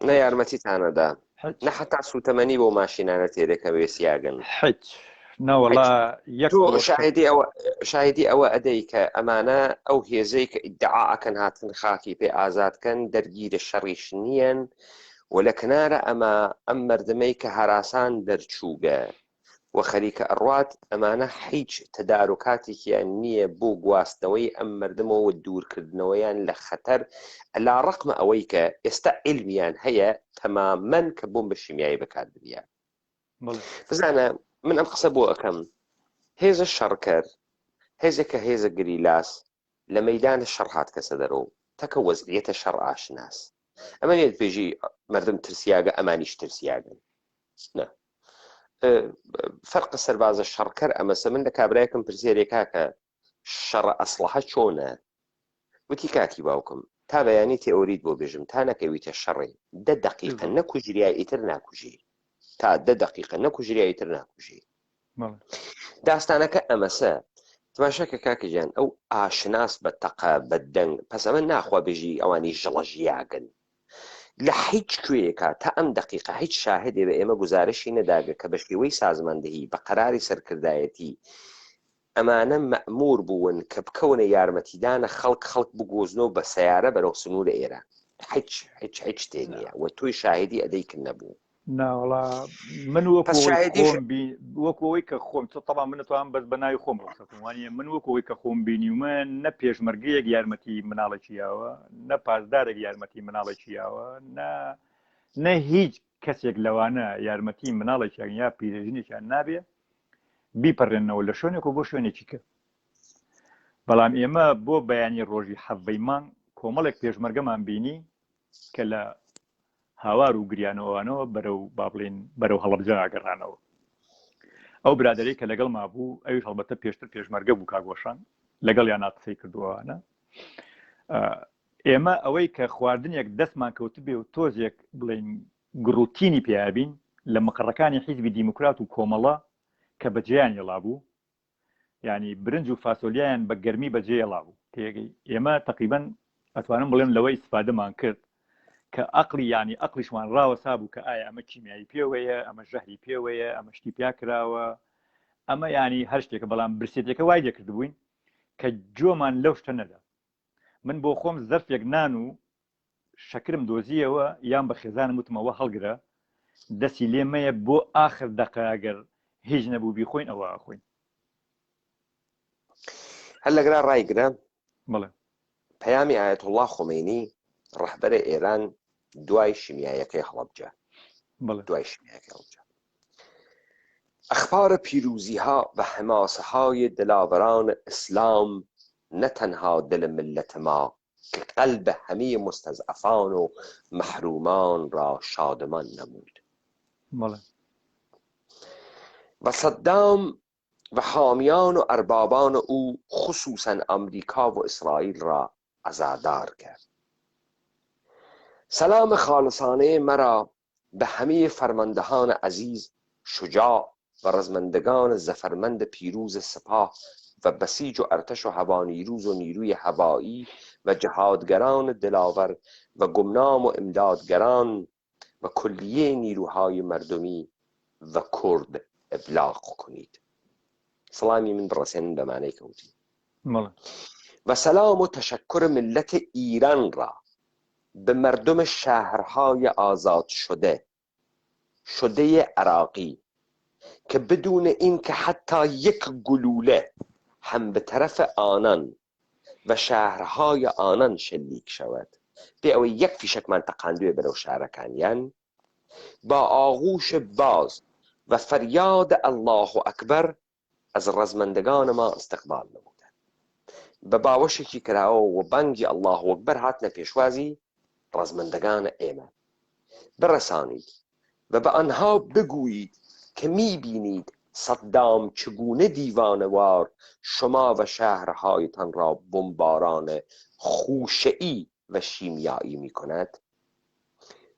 نە یارمەتیتانەدا نە حتا سوتەمەنی بۆ ماشینانە تێدەکە وێسیاگەن هیچ نەوەڵا یەک شاهدی ئەوە شاهدی ئەوە ئەدەی کە ئەمانە ئەو هێزەی کە ئیدعا ئەکەن هاتن خاکی پێ ئازادکەن دەرگیرە شەڕیش نییەن و لە کنارە ئەمە ئەم مەردمەی کە هەراسان دەرچووگە و خەریکە ئەڕوات ئەمانە حیچ تەداروکاتێکیان نییە بۆ گواستنەوەی ئەم مەردمەوە و دوورکردنەوەیان لە خەتەر عەلا ڕەقمە ئەوەی کە ئێستا عیلمیان هەیە تەمامەن کە بۆمبە شیمیایی بەکار بریا. بزانە من ئەم قسە بۆ ئەکەم هێزە شەڕکەر هێزێکە هێزە گریلاس. لە مەیدانە شەڕ هاتکەسە دەرەوە تەکە وەزعیەتە شەڕ ئاشناس. ئەمە نێت بێژی مردم ترسیاگە ئەمانیش ترسیاگەن. نا. فەرق سەربازە شەڕکەر ئەمەسە من لە کابرایەکم پرسیارێ کاکە شەڕە ئەسڵەحە چۆنە؟ وتی کاکی باوکم تا بەیانی تێئۆریت بۆ بێژم تا نەکەویتە شەڕێ دە دەقیقە نەکوژریای ئیتر ناکوژی تا دە دەقیقە نەکوژریای ئیتر ناکوژی داستانەکە ئەمەسە تماشاکە کاکە گیان ئەو ئاشناس بە تەقە بە دەنگ پەس ئەمە ناخوا بێژی ئەوانی ژڵەژیاگن لە هیچ کوێیەکا تا ئەم دەقیقە هیچ شاهدێ بە ئێمە گوزارشی نەداگە کە بە شێوەی سازماندهی بە قەراری سەرکردایەتی ئەمانە مەئموور بوون کە بکەونە یارمەتیدانە خەڵک خەڵک بگۆزنەوە بە سەیارە بەرەو سنوورە ئێران هیچ هیچ هیچ شتێ نییە و تۆی شاهدی ئەدەی کە نەبوو. نا وەڵا من وەکو پس ئەوەی شاهدیش خۆم بی وەکو ئەوەی کە خۆم چ تەبا من نەتوانم بەس بە ناوی خۆم ڕخسە بکەم وانیە من وەکو ئەوەی کە خۆم بینیومە نە پێشمەرگەیەک یارمەتی مناڵێکی یاوە نە پاسدارێک یارمەتی مناڵێکی یاوە نە نە هیچ کەسێک لەوانە یارمەتی مناڵێکیان یا پیرێژنێکیان نابێ بیپەڕێنەوە لە شوێنێک و بۆ شوێنێکی کە بەڵام ئێمە بۆ بەیانی ڕۆژی حەڤەی مانگ کۆمەڵێک پێشمەرگەمان بینی کە لە هاوار و گریانەوەوانەوە بەرەو با بڵین بەرەو هەڵەبجە ئاگەڕانەوە ئەو برادەرەی کە لەگەڵ ما بوو ئەویش هەڵبەتە پێشتر پێشمەرگە بوو کاگۆشان لەگەڵ یان قسەی کردووانە ئێمە ئەوەی کە خواردنێک دەستمان کەوتبێ و تۆزێک بڵین گڕوتینی پیابین لە مقڕەکانی حیزبی دیموکرات و کۆمەڵە کە بەجێیان هێڵا بوو یانی برنج و فاسۆلیایان بە گەرمی بەجێ هێڵابوو تێگەی ئێمە تەقریبەن ئەتوانم بڵێم لەوە ئیسفادەمان کرد کە ئەقلی یانی ئەقلیشمان ڕاوەسا بوو کە ئایا ئەمە کیمیایی پێوەیە ئەمە ژەهری پێوەیە ئەمە شتی پیا کراوە ئەمە ینی هەر شتێکە بەڵام برسێتەکە وای لێکردبووین کە جۆمان لەو شتە نەدا من بۆ خۆم زەرفێک نان و شەکرم دۆزیەوە یان بە خێزانم وتمەوە هەڵگرە دەسی لێ مەیە بۆ ئاخر دەقە ئەگەر هیچ نەبوو بیخۆین ئەوە ئەخۆین. هەر لەگرا ڕایگرە بەڵێ. پەیامی ئایەتوڵڵا خومەینی ڕەهبەرە ئێران دوای شیمیایەکەی هەڵەبجە بەڵێ. دوای شیمیایەکەی هەڵەبجە اخبار پیروزیها و حماسههای دلاوران اسلام نه تنها دل ملت ما که قلب همه مستضعفان و محرومان را شادمان نمود. بەڵێ. و صدام و حامیان و اربابان او خصوصا آمریکا و اسرائیل را عزادار کرد. سلام خالصانه مرا به همه فرماندهان عزیز شجاع و رزمندگان ظفرمند پیروز سپاه و بسیج و ارتش و هوانیروز و نیروی هوایی و جهادگران دلاور و گمنام و امدادگران و کلیه نیروهای مردمی و کرد ابلاغ کنید. سڵامی من بڕەسێنن بەمانەی کەوتی. بەڵێ. و سلام و تشکر ملت ایران را به مردم شهرهای آزاد شده شده عراقی که بدون اینکه حتی یک گلوله هم به طرف آنان و شهرهای آنان شلیک شود بێ ئەوەی یەک فیشەکمان تەقاندوێ بەرەو شارەکانیان با آغوش باز و فریاد الله اکبر از رزمندگان ما استقبال نمودند بە باوەشێکی کراوە و بانگی اللە اکبر هاتنە پێشوازی ڕەزمەندەگان ئێمە برسانید و به آنها بگویید که میبینید صدام چگونه دیوانه وار شما و شهرهایتان را بمباران خوشه‌ای و شیمیایی میکند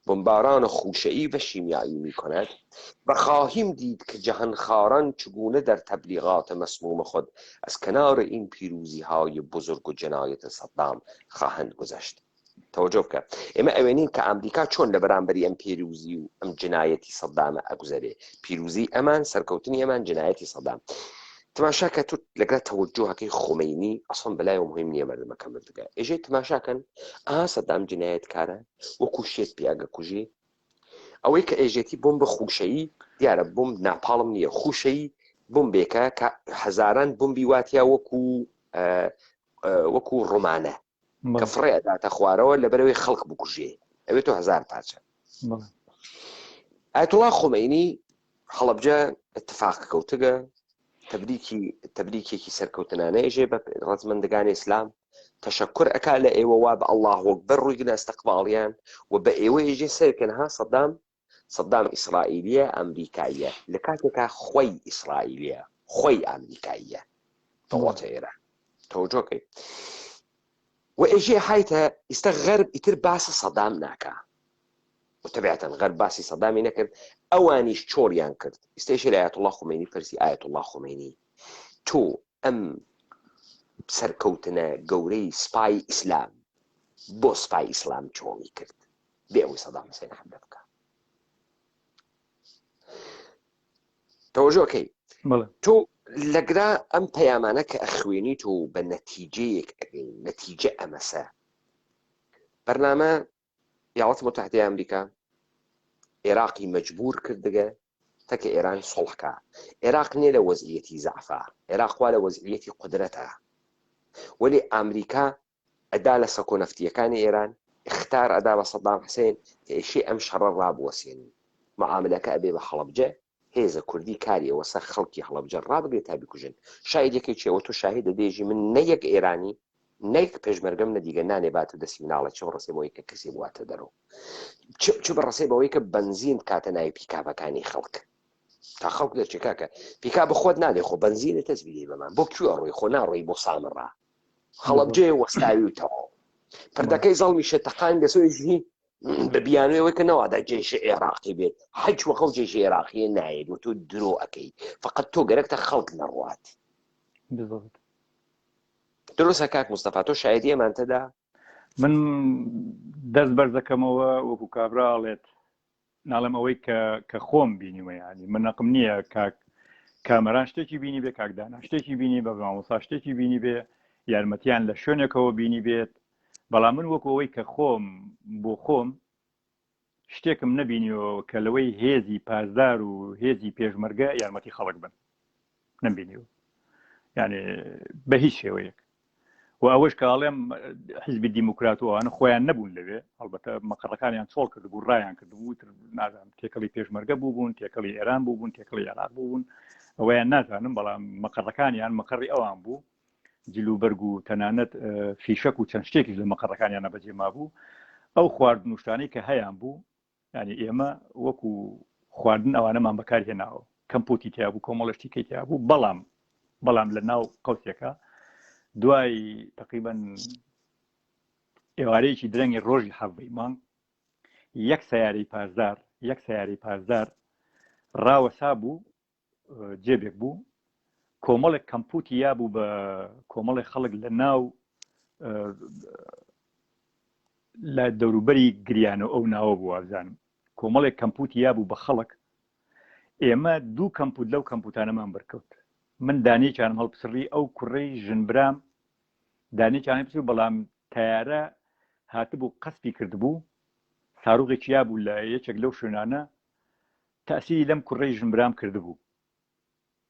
بمباران خوشه‌ای و شیمیایی میکند و خواهیم دید که جهانخواران چگونه در تبلیغات مسموم خود از کنار این پیروزی‌های بزرگ و جنایت صدام خواهند گذشت. تەوەجۆ بکە ئێمە ئەوێنین کە ئەمریکا چۆن لە بەرامبەری ئەم پیروزی و ئەم جنایەتی سەدامە ئەگوزەرێ پیروزی ئەمان سەرکەوتنی ئەمان جنایەتی سەدام تماشا کە تو لەگەڵ تەوەجوهەکەی خومەینی ئەسڵەن بەلایەوە مهم نییە مەردمەکە مردگە ئێژێ تماشاکەن ئا سەدام جنایەتکارە وەکو شێت پیاگە کوژێ ئەوەی کە ئێژێتی بۆم بە خوشەیی دیارە بۆم ناپاڵم نییە خوشەیی بۆمبێکە کە هەزاران بۆمبی واتیا وەکو وەکو ڕۆمانە کە فڕێ ئەداتە خوارەوە لەبەرەوەی خەڵک بکوژێ ئەوێت تۆ هەزار پارچە ئایەتوڵا خومەینی هەڵەبجە اتفاق کەوتگە تەبریکی تەبریکێکی سەرکەوتنانەیەژێ بە ڕەزمەندگانی ئیسلام. تەشەکور ئەکا لە ئێوە وا بە اللە اکبر ڕووی گنە استقباڵیان و بە ئێوە ئێژێ سەیرکەن ها سەدام سەدام ئیسرائیلیە ئەمریکاییە لە کاتێکا خۆی ئیسرائیلیە خۆی ئەمریکاییە دەوڵەتە ئێران تەوجۆکەی و ئێژێ هایتە ئیستا غەرب ئیتر باسە سەدام ناکا وتەبعەتەن غەرب باسی سەدامی نەکرد ئەوانیش چۆڵیان کرد ئیستێشی لە ئایەتوڵڵا خومەینی پرسی ئایەتوڵڵا خومەینی تۆ ئەم سەرکەوتنە گەورەی سپای ئیسلام بۆ سپای ئیسلام چۆڵی کرد بێ ئەوەی سەدام حسێن حەملە بکا تەوەجۆکەی تۆ لەگرا ئەم پەیامانە کە ئەخوێنیت و بە نەتیجەیەک ئەگەین نەتیجە ئەمەسە بەرنامە ایالات متحدە ئەمریکا عێراقی مەجبور کردگە تەکە ئێران سوڵح کا. عێراق نیە لە وەزعیەتی زەعفا، عێراق وا لە وەزعیەتی قودرەتە. وەلێ ئامریکا ئەدا لە سەکۆ نەفتییەکانی ئێران، ئیختار ئەدا بە سەدام حسێن کە ئێشێ ئەم شەڕە ڕابوەسێنن. معاملەکە ئەبێ بە هەڵەبجە، هێزە کوردی کاری ئەوەسە خەڵکی هەڵەبجە ڕابگرێ تا بیکوژن. شاهیدەکەی چیە؟ وە تۆ شاهیدە دێژی من نە یەک ئێرانی نەک پێشمەرگەم نەدیگە نانێ باتە دەستی مناڵێ چ بڕەسێ بەوەی کە کەسێ بواتە دەرەوە چ بڕەسێ بەوەی کە بەنزین بکاتە ناوی پیکابەکانی خەڵک تا خەڵک دەچێ کاکە پیکا بخۆت نادێ خۆ بەنزینە تەزبیری بەمان بۆ کوێ ئەڕۆی خۆ ناڕۆی بۆ سامەڕا هەڵەبجەیە وەستاوی و تەواو پردەکەی زەڵمیشە تەقان دەسۆیژی بە بیانوێەوەی کە نەوادا جێشی عێراقی بێت حەج وەخەو جێشی عێراقیە نایێت و تۆ درۆ ئەەکەی فقط تۆ گەرەکتە خەڵک نەڕوات بالضبط دروستە کاک مستەفا تۆ شایدی ئەمانتەدا؟ من دەست بەرزەکەمەوە وەکو کابرا ئەڵێت ناڵێم ئەوەی کە کە خۆم بینیوە ینی من نەقم نییە کاک کامەران شتێکی بینی بێ کاکدانا شتێکی بینی بە مامۆسا شتێکی بینی بێ یارمەتیان لە شوێنێکەوە بینی بێت بەڵام من وەکو ئەوەی کە خۆم بۆ خۆم شتێکم نەبینیەوە کە لەوەی هێزی پاسدار و هێزی پێشمەرگە یارمەتی خەڵک بن نەمبینیوە یعنی بە هیچ شێوەیەک و ئەوەش کە ئاڵێم حیزبی دیموکرات و ئەوانە خۆیان نەبوون لەوێ هەڵبەتە مەقڕەکانیان چۆڵ کردبوو ڕایان کردبوو تر نازانم تێکەڵی پێشمەرگە بوو بوون تێکەڵی ئێران بوو بوون تێکەڵی عێراق بوو بوون ئەوەیان نازانم بەڵام مەقڕەکانیان مەقڕی ئەوان بوو جل و بەرگ و تەنانەت فیشەک و چەند شتێکیش لە مەقەڕەکانیانە بەجێ مابوو ئەو خواردن و شتانەی کە هەیان بوو ینی ئێمە وەکو خواردن ئەوانەمان بەکار هێناوە کەمپوتی تیا بوو کۆمەڵشتی کەی تیا بوو بەڵام بەڵام لە ناو قوتێکە دوای تقریبا ئێوارەیەکی درەنگی ڕۆژی حەڤەی مانگ یەک سیارەی پاسدار یەک سیارەی پاسدار ڕاوەسا بوو جێبێک بوو کۆمەڵێک کەمپوتی یابوو بە کۆمەڵێک خەڵک لە ناو لە دەوروبەری گریانە ئەو ناوە بوو وابزانم کۆمەڵێک کەمپوتی یابوو بە خەڵک ئێمە دوو کەمپوت لەو کەمپوتانەمان بەرکەوت من دانێکیانم هەڵپچڕی ئەو کوڕەی ژنبرام دانێکیان پچڕی بەڵام تەیارە هاتبوو قەسپی کردبوو ساروغێکی یابوو لە یەکێک لەو شوێنانە تەئسیری لەم کوڕەی ژنبرام کردبوو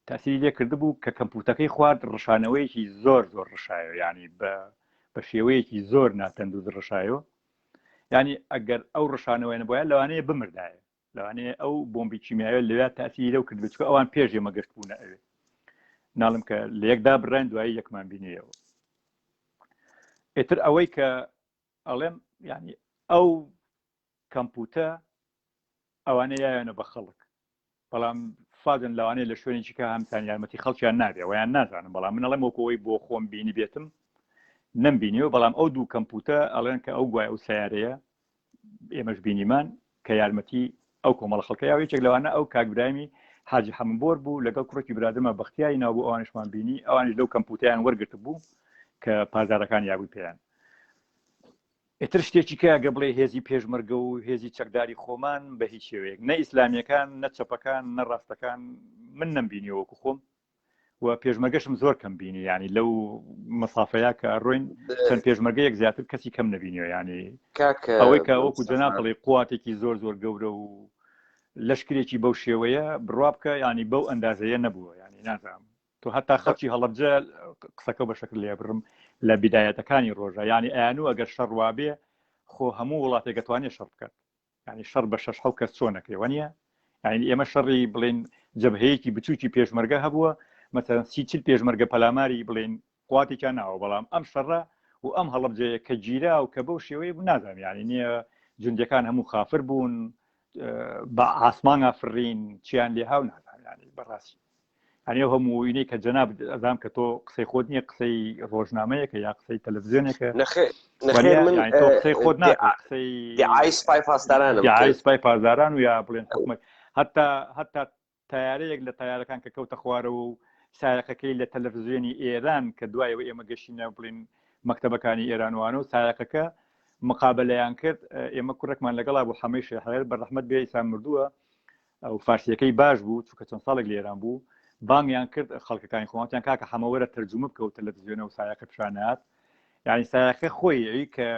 تەئسیری لێ کردبوو کە کەمپوتەکەی خوارد ڕشانەوەیەکی زۆر زۆر ڕشایەوە یعنی بە بە شێوەیەکی زۆر ناتەندروست ڕشایەوە یعنی ئەگەر ئەو ڕشانەوەی نەبوایە لەوانەیە بمردایە لەوانەیە ئەو بۆمبی کیمیایە لەوێ تاسیری لەو کرد چکە ئەوان پێش ئێمە گەشت بوونە ئەوێ ناڵم کە لە یەکدا بڕین دوایی یەکمان بینیەوە ئێتر ئەوەی کە ئەڵێم یعنی ئەو کەمپوتە ئەوانە یایانە بە خەڵک بەڵام فادن لەوانەیە لە شوێنێکی کە هەمتان یارمەتی خەڵکیان نابێ ویان نازانم بەڵام من ئەڵێم وەکەوەی بۆ خۆم بینی بێتم نەم بینیوە بەڵام ئەو دوو کەمپوتە ئەڵێن کە ئەو گوای ئەو سیارەیە ئێمەش بینیمان کە یارمەتی ئەو کۆمەڵە خەڵکە یاوە یەکێک لەوانە ئەو کاک برایمی حاجی حەمبۆر بوو لەگەڵ کوڕێکی برادرمە بەختیاری ناوبوو ئەوانشمان بینی ئەوانیش لەو کەمپوتیان وەرگرت بوو کە پازارەکان یابوو پێیان ئیتر شتێکی کە گە بڵێ هێزی پێشمەرگە و هێزی چەکداری خۆمان بە هیچ شێوەیەک نە ئیسلامیەکان نە چەپەکان نە ڕاستەکان من نەمبینیەوە وەکو خۆم و پێشمەرگەشم زۆر کەم بینی ینی لەو مەسافەیە کە ئەڕۆین چەند پێشمەرگەیەک زیاتر کەسی کەم نەبینیەوە ینی ئەوەی کە وەکو جەناب قواتێکی زۆر زۆر گەورە و لەشکرێکی بەو شێوەیە بڕوا بکە ینی بەو ئەندازەیە نەبووە ینی نازانم تۆ هەتا خەڵکی هەڵەبجە قسەکە بە شەکر لێ بڕم لە بیدایەتەکانی ڕۆژە یعنی ئەیان و ئەگەر شەڕ وابێ خۆ هەموو وڵاتێک دەتوانێت شەڕ بکات یعنی شەڕ بە شەش حەو کەس چۆن نەکرێ وانە یعنی ئێمە شەڕی بڵێن جەبهەیەکی بچووکی پێشمەرگە هەبووە مەسەلەن سی چل پێشمەرگە پەلاماری بڵێن قواتێکیان ناوە بەڵام ئەم شەڕە و ئەم هەڵەبجەیە کە گیرا و کە بەو شێوەیە بوو نازانم یعنی نییە جوندەکان هەموو خافر بوون بە ئاسمانگا فڕین چیان لێ هاو نازانم یعنی بەڕاستی یعنی ئەو هەموو ئینەی کە جەناب ئەزام کە تۆ قسەی خۆت نییە قسەی ڕۆژنامەیەکە یا قسەی تەلەڤزیۆنێکە نەخێر نەخێر من یعنی تۆ قسەی خۆت ناکەی قسەی دعای سپای پاسدارانم دعای سپای پاسداران و یا بڵێن حکومەت هەتا هەتا تەیارەیەک لە تەیارەکان کە کەوتە خوارەوە و سایەقەکەی لە تەلەفزیۆنی ئێران کە دوایەوە ئێمە گەشتینە بڵین مەکتەبەکانی ئێران وانە و سایەقەکە مقابلەیان کرد ئێمە کوڕێکمان لەگەڵا بوو حەمەی شێحێر بە ڕەحمەت بێ ئیسان مردووە ئەو فارسیەکەی باش بوو چونکە چەند ساڵێک لە ئێران بوو بانگیان کرد خەڵکەکانی خۆمانیان کاکە حەمە وەرە تەرجومە بکە و تەلەفزیۆنە و سایەقە پیشانات یعنی سایەقە خۆی ئەوی کە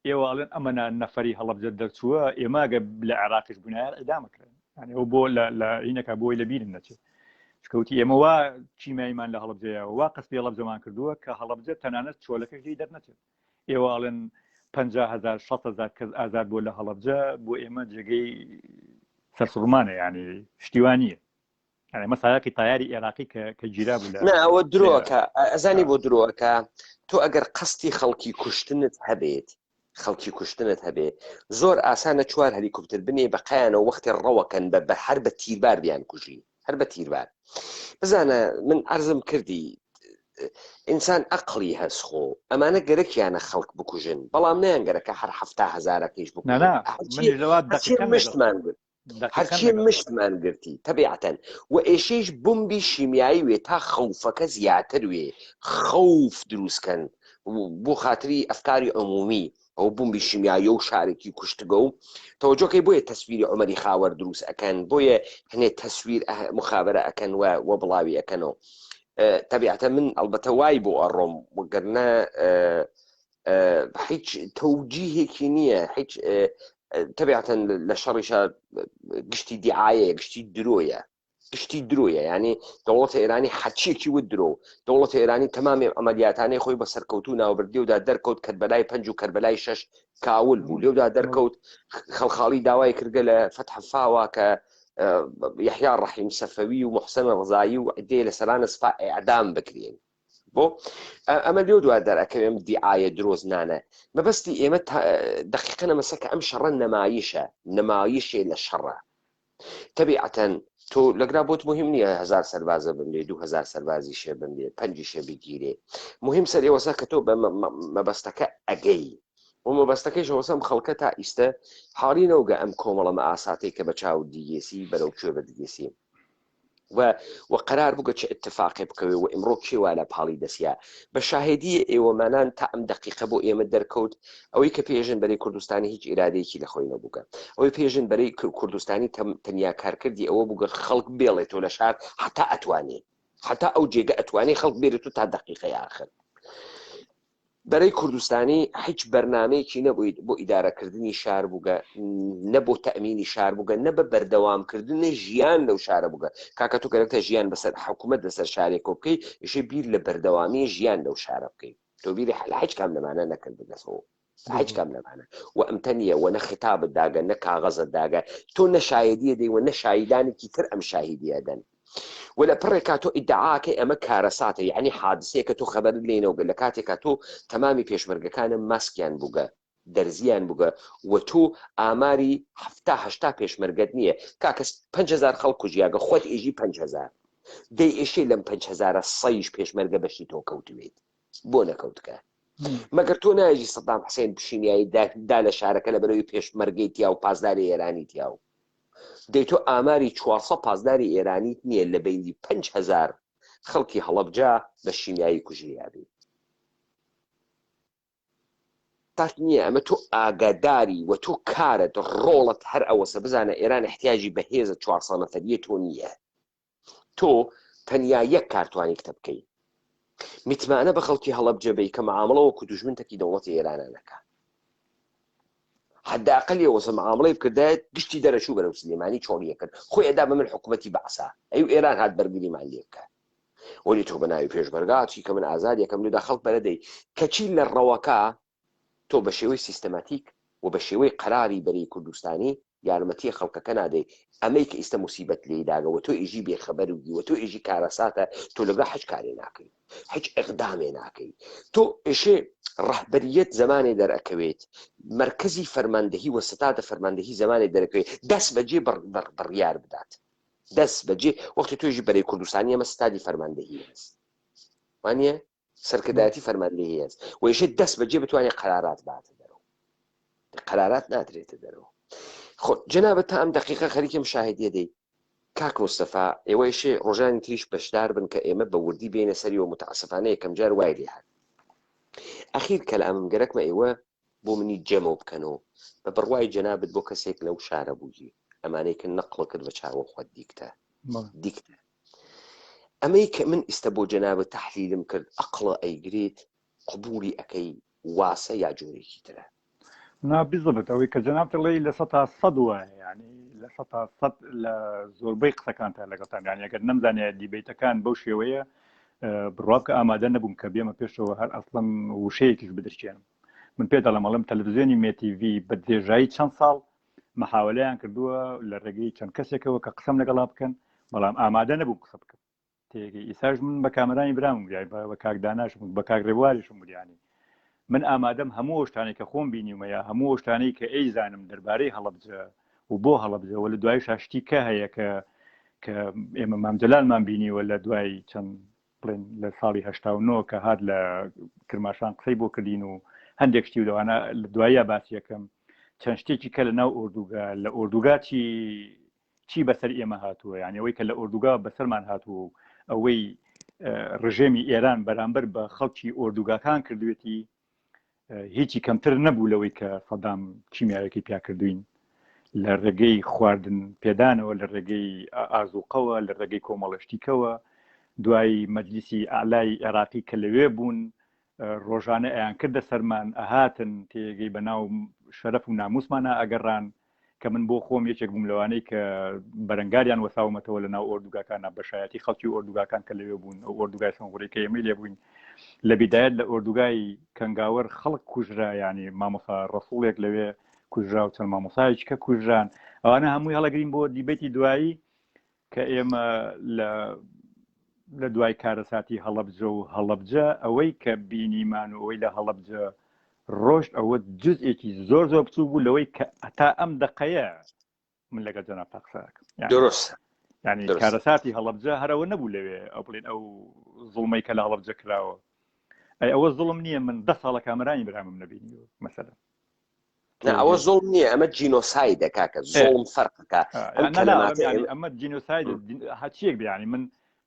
ئێوە ئەڵێن ئەمەنا نەفەری هەڵەبجە دەرچووە ئێمە ئەگەر لە عێراقیش بوونایە ئیدامە کرێن یعنی ئەو بۆ لە هینەکە بۆی لە بیرم نەچێت چکەوتی ئێمە وا کیمیاییمان لە هەڵەبجەیە وا قەسپی هەڵەبجەمان کردووە کە هەڵەبجە تەنانەت چۆلەکەش لێی دەرنەچێت ئێوە ئەڵێن 50هزار 6هزار کەس ئازاد بۆ لە هەڵەبجە بۆ ئێمە جێگەی سەرسوڕمانە یعنی شتیوان نییە یعنی ئەمە سایەقی تایاری عێراقی کە کە گیرا بوو لە نا ئەوە درۆکە ئەزانی بۆ درۆکە تۆ ئەگەر قەستی خەڵکی کوشتنت هەبێت خەڵکی کوشتنت هەبێ زۆر ئاسانە چوار هەلیکوپتر بنێ بە قەیانەوە وەختێ ڕەوەکەن بە بە هەر بە تیربار بیان کوژی هەر بە تیربار بزانە من عەرزم کردی ئینسان ئەقڵی هەس خۆ ئەمانە گەرەکیانە خەڵک بکوژن بەڵام نیان گەرەکە هەر 70 هەزارەکەیش بکوژن نا نا منیش لەوە هەرچی دەقیقەن لەگەڵ مشتمان گرت دەقیقەن هەرچی لەگەڵ مشتمان گرتی تەبیعەتەن و ئێشەیش بومبی شیمیایی وێ تا خەوفەکە زیاتر وێ خەوف دروست کەن بۆ خاتری ئەفکاری عمومی ئەو بومبی شیمیایی و شارێکی کوشتگە و تەوەجۆکەی بۆیە تەسویری عومەری خاوەر دروست ئەکەن بۆیە هەنێ تەسویر مخابرە ئەکەن و وە بڵاوی ئەکەنەوە تەبیعەتە من ئەڵبەتە وای بۆ ئەڕۆم وەگەرنە هیچ تەوجیهێکی نییە هیچ تەبیعەتەن لە شەڕیشە گشتی دیعاەیە گشتی درۆیە گشتی درۆیە ینی دەوڵەت ئێرانی حەچیەکی وت درۆ دەوڵەت ئێرانی تەمامی ئەمەلیاتانەی خۆی بە سەرکەوتو ناوبردی ودا دەرکەوت کەربەلای پنج و کەربەلای شەش کاول بوو لێودا دەرکەوت خەڵخاڵی داوای کردگە لە فەتح فاوا کە یحیا ڕەحیم سەفەوی و محسن ڕزایی و عدەیە لە سەرانە سپا ئەعدام بکرێن بۆ ئەمە لێو دوا دەرەکەوێم دیعاە درۆزنانە مەبەستی ئێمە دقیقە نەمەسە کە ئەم شەڕە نەمایشە نەمایشێ لە شەڕە تەبیعەتەن تۆ لەگرا بۆت مهم نییە هزار سەربازە بمرێ 2000 سەربازی شێ بمرێ پەنجی شێ بگیرێ مهم سەر ئێوەسە کە تۆ بە مەبەستەکە ئەگەی و مەبەستەکەی ژەوەسەم خەڵکە تا ئیستە حاڵی نەوگە ئەم کۆمەڵە مەئاساتەی کە بە چاو دیگێسی بەرەو کوێ بەدگێسی و و قەرار بووگە چ ئیتفاقێ بکەوێ و ئیمڕۆ کێ وا لە پاڵی دەسیا بە شاهێدییە ئێوەمانان تا ئەم دەقیقە بۆ ئێمە دەرکەوت ئەوەی کە پێژن بەرەی کوردستانی هیچ ئیرادەیەکی لە خۆی نەبووگە ئەوەی پێژن بەرەی کوردستانی تەنیا کارکردی ئەوە بووگە خەڵک بێڵێتەوە لە شار هەتا ئەتوانێ هەتا ئەو جێگە ئەتوانێ خەڵک بێرێت و تا دەقیقەی ئاخر بەرەی کوردستانی هیچ بەرنامەیەکی نەبوویت بۆ ئیدارەکردنی شار بووگە نە بۆ تەئمینی شار بووگە نە بە بەردەوامکردنی ژیان لەو شارە بووگە کاکە تۆ گەرەکتە ژیان بەسەر حکوومەت لەسەر شارێکۆ بکەی ئیشێ بیر لە بەردەوامی ژیان لەو شارە بکەی تۆ بیری لە هیچ کام لەمانە نەکردگەسەوە هیچ کام لەمانە و ئەمتە نییە و نە خیتابت داگە نە کاغەزت داگە تۆ نە شایدیە دەی و نە شایدانێکی تر ئەم شاهیدیە دەن و لە پڕێکا تۆ ئیدعاکەی ئەمە کارەساتە یعنی حادسەیەکە تۆ خەبەرت لێ نەوگە لە کاتێکا تۆ تەمامی پێشمەرگەکانم ماسکیان بووگە دەرزیان بووگە و تۆ ئاماری هەفتا هەشتا پێشمەرگەت نییە کاکە 5هزار خەڵک کوژیاگە خۆت ئێژی 5هزار دەی ئێشێ لەم 5هزارە سەیش پێشمەرگە بەشی تۆ کەوتوێت بۆ نەکەوتکە مەگەر تۆ نایژی سەدام حسێن پشینیایی دا لە شارەکە لە بەرەوەی پێشمەرگەی تیا و پاسداری ئێرانی تیا و دەی تۆ ئاماری 400 پاسداری ئێرانیت نییە لە بینی 5000 خەڵکی هەڵەبجە بە شیمیایی کوژریابی تات نییە ئەمە تۆ ئاگاداری و تۆ کارت ڕۆڵت هەر ئەوەسە بزانە ئێران احتیاجی بە هێزە 400 نەفەریە تۆ نییە تۆ تەنیا یەک کار توانیتە بکەی متمانە بە خەڵکی هەڵەبجە بەی کە معامڵە وەکو دوژمن تەکی دەوڵەتی ئێرانە نەکا حدا ئەقلی وەسە معامڵەی بکردایەت گشتی دەرەچوو بەرەو سلێمانی چۆڵیە کرد خۆی ئەدا بە من حکوومەتی بەعسا ئەی و ئێران هات بەرگریمان لێ بکە وەلی تۆ بە ناوی پێشمەرگا چی کە من ئازاد یەکەم لێدا خەڵک بەرەدەی کەچی لە ڕەوەکە تۆ بە شێوەی سیستەماتیک و بە شێوەی قەراری بەرەی کوردستانی. یارمەتی خەڵکەکە نادەی ئەمەی کە ئیستە موسیبەت لێی داگە وە تۆ ئیژی بێ خەبەروگی وە تۆ ئیژی کارەساتە تۆ لەگە حچ کارێ ناکەی حچ ئقدامێ ناکەی تۆ ئێشێ ڕەهبەریەت زەمانێ دەرئەکەوێت مەرکەزی فەرماندەهی وە ستادە فەرماندەهی زەمانێ دەرەکەوێت دەست بەجێ بڕیار بدات دەست بەجێ وەختی تۆژی بەرەی کوردستانی ئەمە ستادی فەرماندەهی هەست وانە سەرکردایەتی فەرماندەهی هەست وەیشێ دەست بەجێ بتوانێت قەرارات باتە دەرەوە قەرارات نادرێتە دەرەوە خۆ جەنابەت تا ئەم دقیقە خەریکم شاهدیە دەی کاک مستەفا ئێوەیشێ ڕۆژانی تریش بەشدار بن کە ئێمە بە وردی بێنە سەری و متاسفانە یەکەم جار وای لێ هات ئەخیر کەلامم گەرەکمە ئێوە بۆ منی جەمەو بکەنەوە بە بڕوای جەنابت بۆ کەسێک لەو شارە بووی ئەمانەی کە نەقڵ کرد بە چاوە خۆت دیکتە دیکتە ئەمەی کە من ئیستە بۆ جەنابت تەحلیلم کرد ئەقڵە ئەیگریت قبولی ئەکەی واسە یا جۆرێکی ترە؟ نا بزبت ئەوەی کە جەنابت ئەڵێی 100% وایە یعنی 100% لە زۆربەی قسەکانتا لەگەڵتان یعنی ئەگەر نەمزانایە دیبەیتەکان بەو شێوەیە بڕوا بکە ئامادە نەبووم کە بێمە پێشەوە هەر ئەسڵەن وشەیەکیش بدرکێنم من پێ دەڵێم ئەڵێم تەلەڤزیۆنی مێتیڤی بە درێژایی چەند ساڵ محاولەیان کردووە لە ڕێگەی چەند کەسێکەوە کە قسەم لەگەڵا بکەن بەڵام ئامادە نەبووم قسە بکەم تێگەی ئیساش من بە کامەرانی برام وریای بە کاک داناشم بە کاک ڕێبواریشم وریانی من ئامادەم هەموو ئەو شتانەی کە خۆم بینیومە یا هەموو ئەو شتانەی کە ئەیزانم دەربارەی هەڵەبجە و بۆ هەڵەبجە وە لە دوای شاشتی کە هەیە کە کە ئێمە مام جەلالمان بینیوە لە دوای چەند بڵێن لە ساڵی 89 کە هات لە کرماشان قسەی بۆ کردین و هەندێک شتی و لەوانە لە دوایە باسیەکەم چەند شتێکی کە لە ناو ئۆردوگا لە ئۆردوگا چی چی بەسەر ئێمە هاتووە یعنی ئەوەی کە لە ئۆردوگا بەسەرمان هاتووە و ئەوەی ڕژێمی ئێران بەرامبەر بە خەڵکی ئۆردوگاکان کردوێتی هیچی کەمتر نەبوو لەوەی کە سەدام کیمیاوەکەی پیاکردوین لە ڕێگەی خواردن پێدانەوە لە ڕێگەی ئازوقەوە لە ڕێگەی کۆمەڵشتیکەوە دوای مەجلیسی ئالای عێراقی کە لەوێ بوون ڕۆژانە ئەیان کردە سەرمان ئەهاتن تێگەی بە ناو شەرەف و ناموسمانە ئەگەڕان کە من بۆ خۆم یەکێک بووم لەوانەی کە بەرەنگاریان وەساومەتەوە لە ناو ئۆردوگاکانە بە شایەتی خەڵکی ئۆردوگاکان کە لەوێ بوون ئەو ئۆردوگای سەنغوری کە ئێمەی لێ بووین لە بیدایەت لە ئۆردوگای کەنگاوەر خەڵک کوژرا یعنی مامۆسا ڕەسوڵێک لەوێ کوژرا و چەند مامۆسایەکی کە کوژران ئەوانە هەمووی هەڵەگرین بۆ دیبەتی دوایی کە ئێمە لە لە دوای کارەساتی هەڵەبجە و هەڵەبجە ئەوەی کە بینیمان و ئەوەی لە هەڵەبجە ڕۆشت ئەوە جزئێکی زۆر زۆر بچوو بوو لەوەی کە هەتا ئەم دەقەیە من لەگەڵ جەناب تا قسە ئەکەم دروست یعنی کارەساتی هەڵەبجە هەرەوە نەبوو لەوێ ئەو بڵێن ئەو زوڵمەی کە لە هەڵەبجە کراوە ئەی ئەوە زوڵم نییە من دە ساڵە کامەرانی برامم نەبینیوە مەسەلەن نا ئەوە زوڵم نییە ئەمە جینۆسایدە کاکە زوڵم فەرقەکە ئەمە جینۆساید هەچیەک بیانی من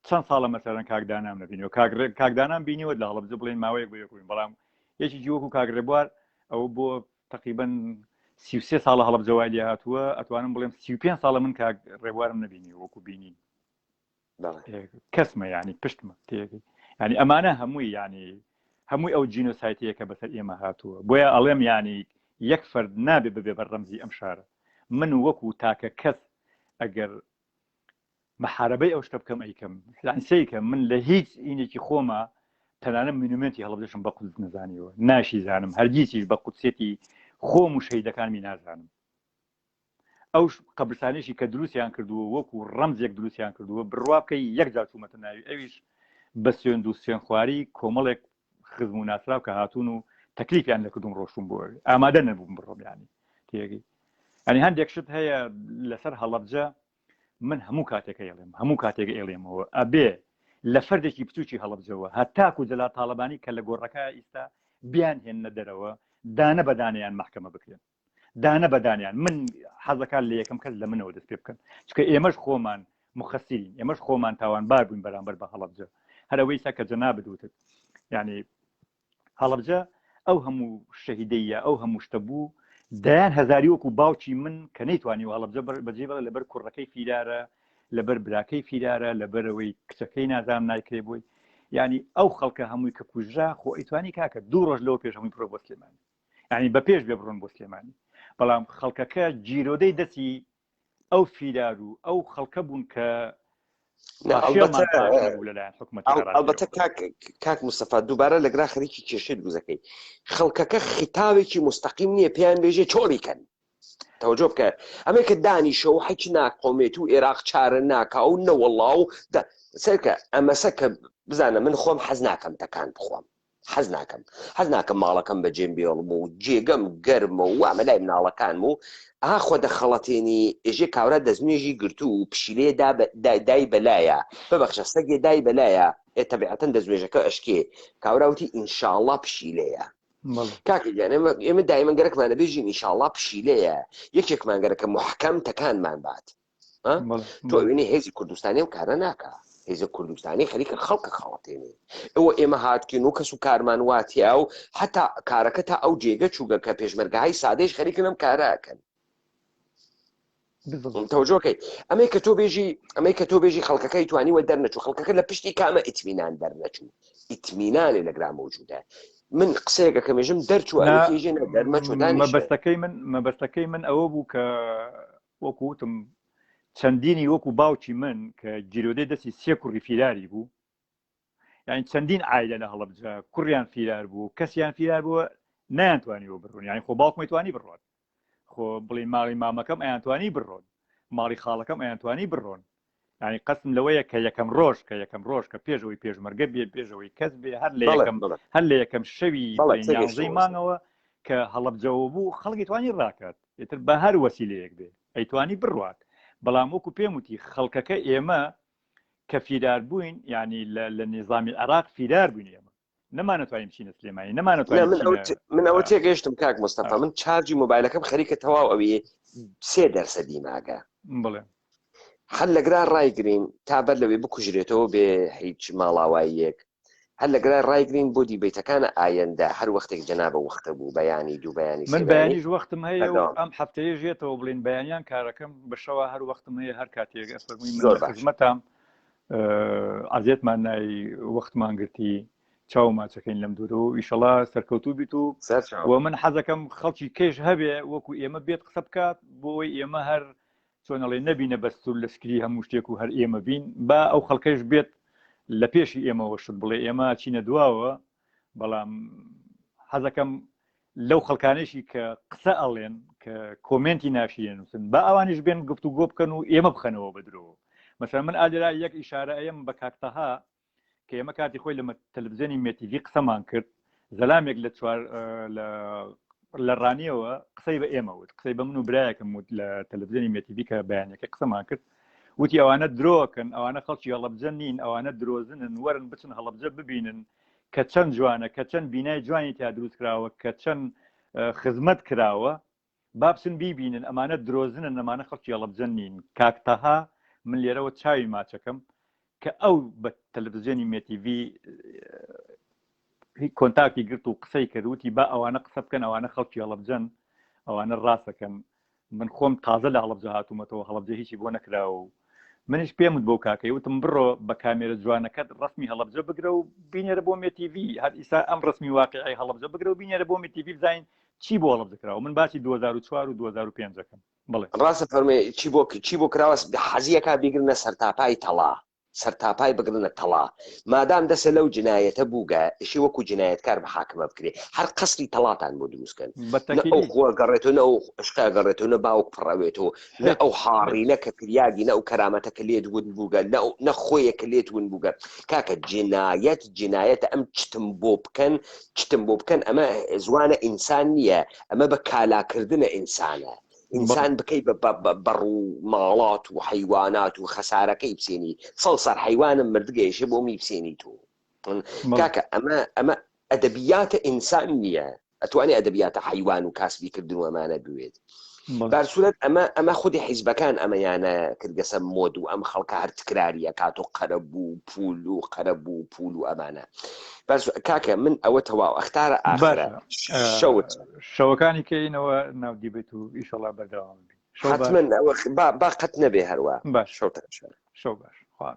چەند ساڵە مەسەرەن کاکدانام نبینەوە کاکدانام بینیوە لە هەڵبجە بڵێن ماوەیەک بۆ یەکوین بەڵام یەکی وەکو کاک ڕێبوار ئەو بۆ تقریبا 33 ساڵە هەڵبجە وای لێ هاتووە ئەتوانم بڵێم 35 ساڵە من کاک ڕێبوارم نبینی وەکو بینین کەسمە ینی پشتمە تێگەی ینی ئەمانە هەمووی ینی هەمووی ئەو جینۆسایتەیە کە بەسەر ئێمە هاتووە بۆیە ئەڵێم ینی یەک فەرد نابێ ببێ بە ڕەمزی ئەم شارە من وەکو تاکە کەس ئەگەر محاربەی ئەو شتە بکەم ئەیکەم سەیکە من لە هیچ ئینێکی خۆمە تەنانە مونومێنتی هەڵبجەشم بە قودس نەزانیوە ناشی زانم هەرگیزیش بە قودسێتی خۆم و شەهیدەکانمی نازانم ئەو قەبرستانێکی کە دروستیان کردووە وەکو ڕەمزێک دروستیان کردووە بڕوا بکەی یەک جار چوومەتە ناوی ئەویش بە سوێند و سوێنخواری کۆمەڵێک خزم و ناسراو کە هاتوون و تەکلیفیان لە کردوم ڕۆشتوم بۆ ئەوێ ئامادە نەبووم بڕۆم ینی تێگەی ئەنی هەندێک شت هەیە لەسەر هەڵەبجە من هەموو کاتێک ئەیڵێم هەموو کاتێک ئەیڵێمەوە ئەبێ لە فەردێکی بچوکی هەڵەبجەوە هەتاکو جەلال تاڵەبانی کە لە گۆڕەکە ئیستا بیان هێننە دەرەوە دانە بە دانەیان مەحکەمە بکرێن دانە بە دانیان من حەزەکان لە یەکەم کەس لە منەوە دەست پێ بکەن چکە ئێمەش خۆمان مخەسیرین ئێمەش خۆمان تاوانبار بووین بەرامبەر بە هەڵەبجە هەرەوەی سا کە جەنابت وتت یعنی هەڵەبجە ئەو هەموو شەهیدەیە ئەو هەموو شتە بوو دەیان هەزاری وەکو باوکی من کە نەیتوانی و هەڵەبجە بەجێ بڵێ لەبەر کوڕەکەی فیرارە لەبەر براکەی فیرارە لەبەرەوەی کچەکەی نازام نایکرێ بۆی یعنی ئەو خەڵکە هەمووی کە کوژرا خۆ ئەیتوانی کاکە دوو ڕۆژ لەوە پێش هەمووی بڕۆ بۆ سلێمانی یعنی بە پێش بێ بڕۆن بۆ سلێمانی بەڵام خەڵکەکە گیرۆدەی دەستی ئەو فیرار و ئەو خەڵکە بوون کە ئەلبەتە کاک مستەفا دووبارە لەگرا خەریکی کێشەی دروزەکەی خەڵکەکە خیتاوێکی مستەقیم نییە پێیان بێژێ چۆڵی کەن. تەوەجۆ بکە ئەمەی کە دانیشە و حەچ ناقۆمێت و ئێراق چارە ناکا و نەوەڵا و سەرکە ئەمەسە کە بزانە من خۆم حەز ناکەم تەکان بخۆم حەز ناکەم حەز ناکەم ماڵەکەم بەجێم بێڵم و جێگەم گەرمە و وامە لای مناڵەکانم و ئا خۆ دەخەڵەتێنی ئێژێ کاورا دەستنوێژی گرتوو و پشیلەیە دای بەلایە ببەخشە سەگێ دای بەلایە ئێ تەبیعەتەن دەستنوێژەکە ئەشکێ کاورا وتی ئینشاڵڵا پشیلەیە کاکە گیان ئێمە دایمەن گەرەکمانە بێژین ئینشاڵڵا پشیلەیە یەکێکمان گەرەکە محکەم تەکانمان بات تۆ ئەوێنی هێزی کوردستانی ئەم کارە ناکا هێزە کوردستانی خەریکە خەڵکە خەڵەتێنێ ئەوە ئێمە هاتکین و کەس و کارمان واتیا و حتا کارەکە تا ئەو جێگە چووگە کە پێشمەرگەهای سادەیش خەریکن ئەم کارەکەن تەوجۆکەی ئەمەی کە تۆ بێژی ئەمەی کە تۆ بێژی خەڵکەکەی توانیوە دەرنەچوو خەڵکەکە لە پشتی کامە ئیتمینان دەرنەچوو ئیتمینانێ لەگرا مەوجودە من قسەیەکە کە مێژم دەرچوو ئەوێژێ دەرمەچوو مەبەستەکەی من مەبەستەکەی من ئەوە بوو کە وەکو وتم چەندینی وەکو باوکی من کە گیرۆدەی دەستی سێ کوڕی فیراری بوو یعنی چەندین عایلە لە هەڵەبجە کوڕیان فیرار بوو کەسیان فیرار بووە نەیانتوانیوە بڕۆن یعنی خۆ باوکمی توانی بڕۆن خۆ بڵێ ماڵی مامەکەم ئەیانتوانی بڕۆن ماڵی خاڵەکەم ئەیانتوانی بڕۆن یعنی قەسم لەوەیە کە یەکەم ڕۆژ کە یەکەم ڕۆژ کە پێشەوەی پێشمەرگە بێ پێشەوەی کەس بێ هەر لە یەکەم هەر لە یەکەم شەوی یانزەی مانگەوە کە هەڵەبجەوە بوو خەڵکی توانی ڕاکات ئیتر بە هەر وەسیلەیەک بێ ئەیتوانی بڕوات بەڵام وەکو پێم وتی خەڵکەکە ئێمە کە فیرار بووین یعنی لە نیزامی عێراق فیرار بووین ئێمە نەمانەتوانی بچینە سلێمانی نەمانەتوانی من ئەوە تێگەیشتم کاک مستەفا من چارجی مۆبایلەکەم خەریکە تەواو ئەوی سێ دەرسەدی ماگە بڵێ هەر لەگرا ڕایگرین تا بەر لەوەی بکوژرێتەوە بێ هیچ ماڵاواییەک هەر لەگرا ڕایگرین بۆ دیبەیتەکانە ئایەندە هەر وەختێک جەنابە وەختە بوو بەیانی دوو بەیانی من بەیانیش وەختم هەیە و ئەم هەفتەیە ژێتەوە بڵین بەیانیان کارەکەم بەشەوە هەر وەختم هەیە هەر کاتێک ئەفەرمووی من زۆر خزمەتام عەزێتمان نای وەختمان گرتی چاو ماچەکەین لەم دوورەوە و ئیشەڵا سەرکەوتوو بیت و و من حەزەکەم خەڵکی کێش هەبێ وەکو ئێمە بێت قسە بکات بۆ ئەوەی ئێمە هەر چۆن ئەڵێ نەبینە بەستور لەشکری هەموو شتێک و هەر ئێمە بین با ئەو خەڵکەش بێت لە پێشی ئێمەوە شت بڵێ ئێمە چینە دواوە بەڵام حەزەکەم لەو خەڵکانێکی کە قسە ئەڵێن کە کۆمێنتی ناشیرێن نووسن با ئەوانیش بێن گفت و گۆ بکەن و ئێمە بخەنەوە بە درۆ مەسەر من ئالێرا یەک ئیشارە ئەیەم بە کاک تەها کە ئێمە کاتی خۆی لە تەلەڤزیۆنی مێتیڤی قسەمان کرد زەلامێک لە چوار لە ڕانیەوە قسەی بە ئێمە وت قسەی بە من و برایەکم وت لە تەلەڤزیۆنی مێتیڤی کە بەیانەکە قسەمان کرد وتی ئەوانە درۆکەن ئەوانە خەڵکی هەڵەبجە نین ئەوانە درۆزنن وەرن بچن هەڵەبجە ببینن کە چەند جوانە کە چەند بینای جوانی تیا دروست کراوە کە چەند خزمەت کراوە با بچن بیبینن ئەمانە درۆزنن ئەمانە خەڵکی هەڵەبجە نین کاک تەها من لێرەوە چاوی ماچەکەم کە ئەو بە تەلەڤزیۆنی مێتیڤی کۆنتاکتی گرت و قسەی کرد وتی با ئەوانە قسە بکەن ئەوانە خەڵکی هەڵەبجەن ئەوانە ڕاستەکەن من خۆم تازە لە هەڵەبجە هاتوومەتەوە هەڵەبجە هیچی بۆ نەکراوە و منیش پێم وت بەو کاکەی وتم بڕۆ بە کامێرە جوانەکەت ڕسمی هەڵەبجە بگرە و بینێرە بۆ مێتیڤی هەر ئیسا ئەم ڕسمی واقعی هەڵەبجە بگرە و بینێرە بۆ مێتیڤی بزانین چی بۆ هەڵەبجە کراوە من باسی 2004 و 2005 دەکەم بڵێ ڕاستە فەرمێ چی بۆ چی بۆ کراوە حەزیەکە بیگرنە سەرتاپای تەڵا سەرتاپای بگرنە تەڵا مادام دەسە لەو جنایەتە بووگە ئشی وەکو جنایەتکار محاکمە بکرێ هەر قەسری تەڵاتان بۆ دروست کەن نە ئەو خۆ گەڕێتەوە نە ئەو عشقە گەڕێتەوە نە باوک پڕەوێتەوە نە ئەو حاڕینە کە کریاگی نە ئەو کەرامەتە کە لێت ون بووگە نە ئەو نە خۆیە کە لێت ون بووگە کاکە جنایەت جنایەتە ئەم چتم بۆ بکەن چتم بۆ بکەن ئەمە زوانە ئینسان نییە ئەمە بە کالاکردنە ئینسانە ئینسان بکەی بە بەڕ و ماڵات و حەیوانات و خەسارەکەی بسێنی سەڵ سەر حەیوانم مردگەیشە بۆ می بسێنی تۆ کاکە ئەمە ئەمە ئەدەبیاتە ئینسان نییە ئەتوانێ ئەدەبیاتە حەیوان و کاسبی کردن و ئەمانە بوێت بارسوورەت ئەمە ئەمە خودی حیزبەکان ئەمەیانە کردگەسە مۆد و ئەم خەڵکە هەر تکراریە کات و قەرەبوو پول و قەرەبوو پول و ئەمانە بەس کاکە من ئەوە تەواو ئەختارە ئاخرە شەوت شەوەکانی کەینەوە ناو دیبێت و ئیشەڵا بەردەوام بین حتمما با قەت نەبێ هەروە باش شەوتان شەو باش خوا.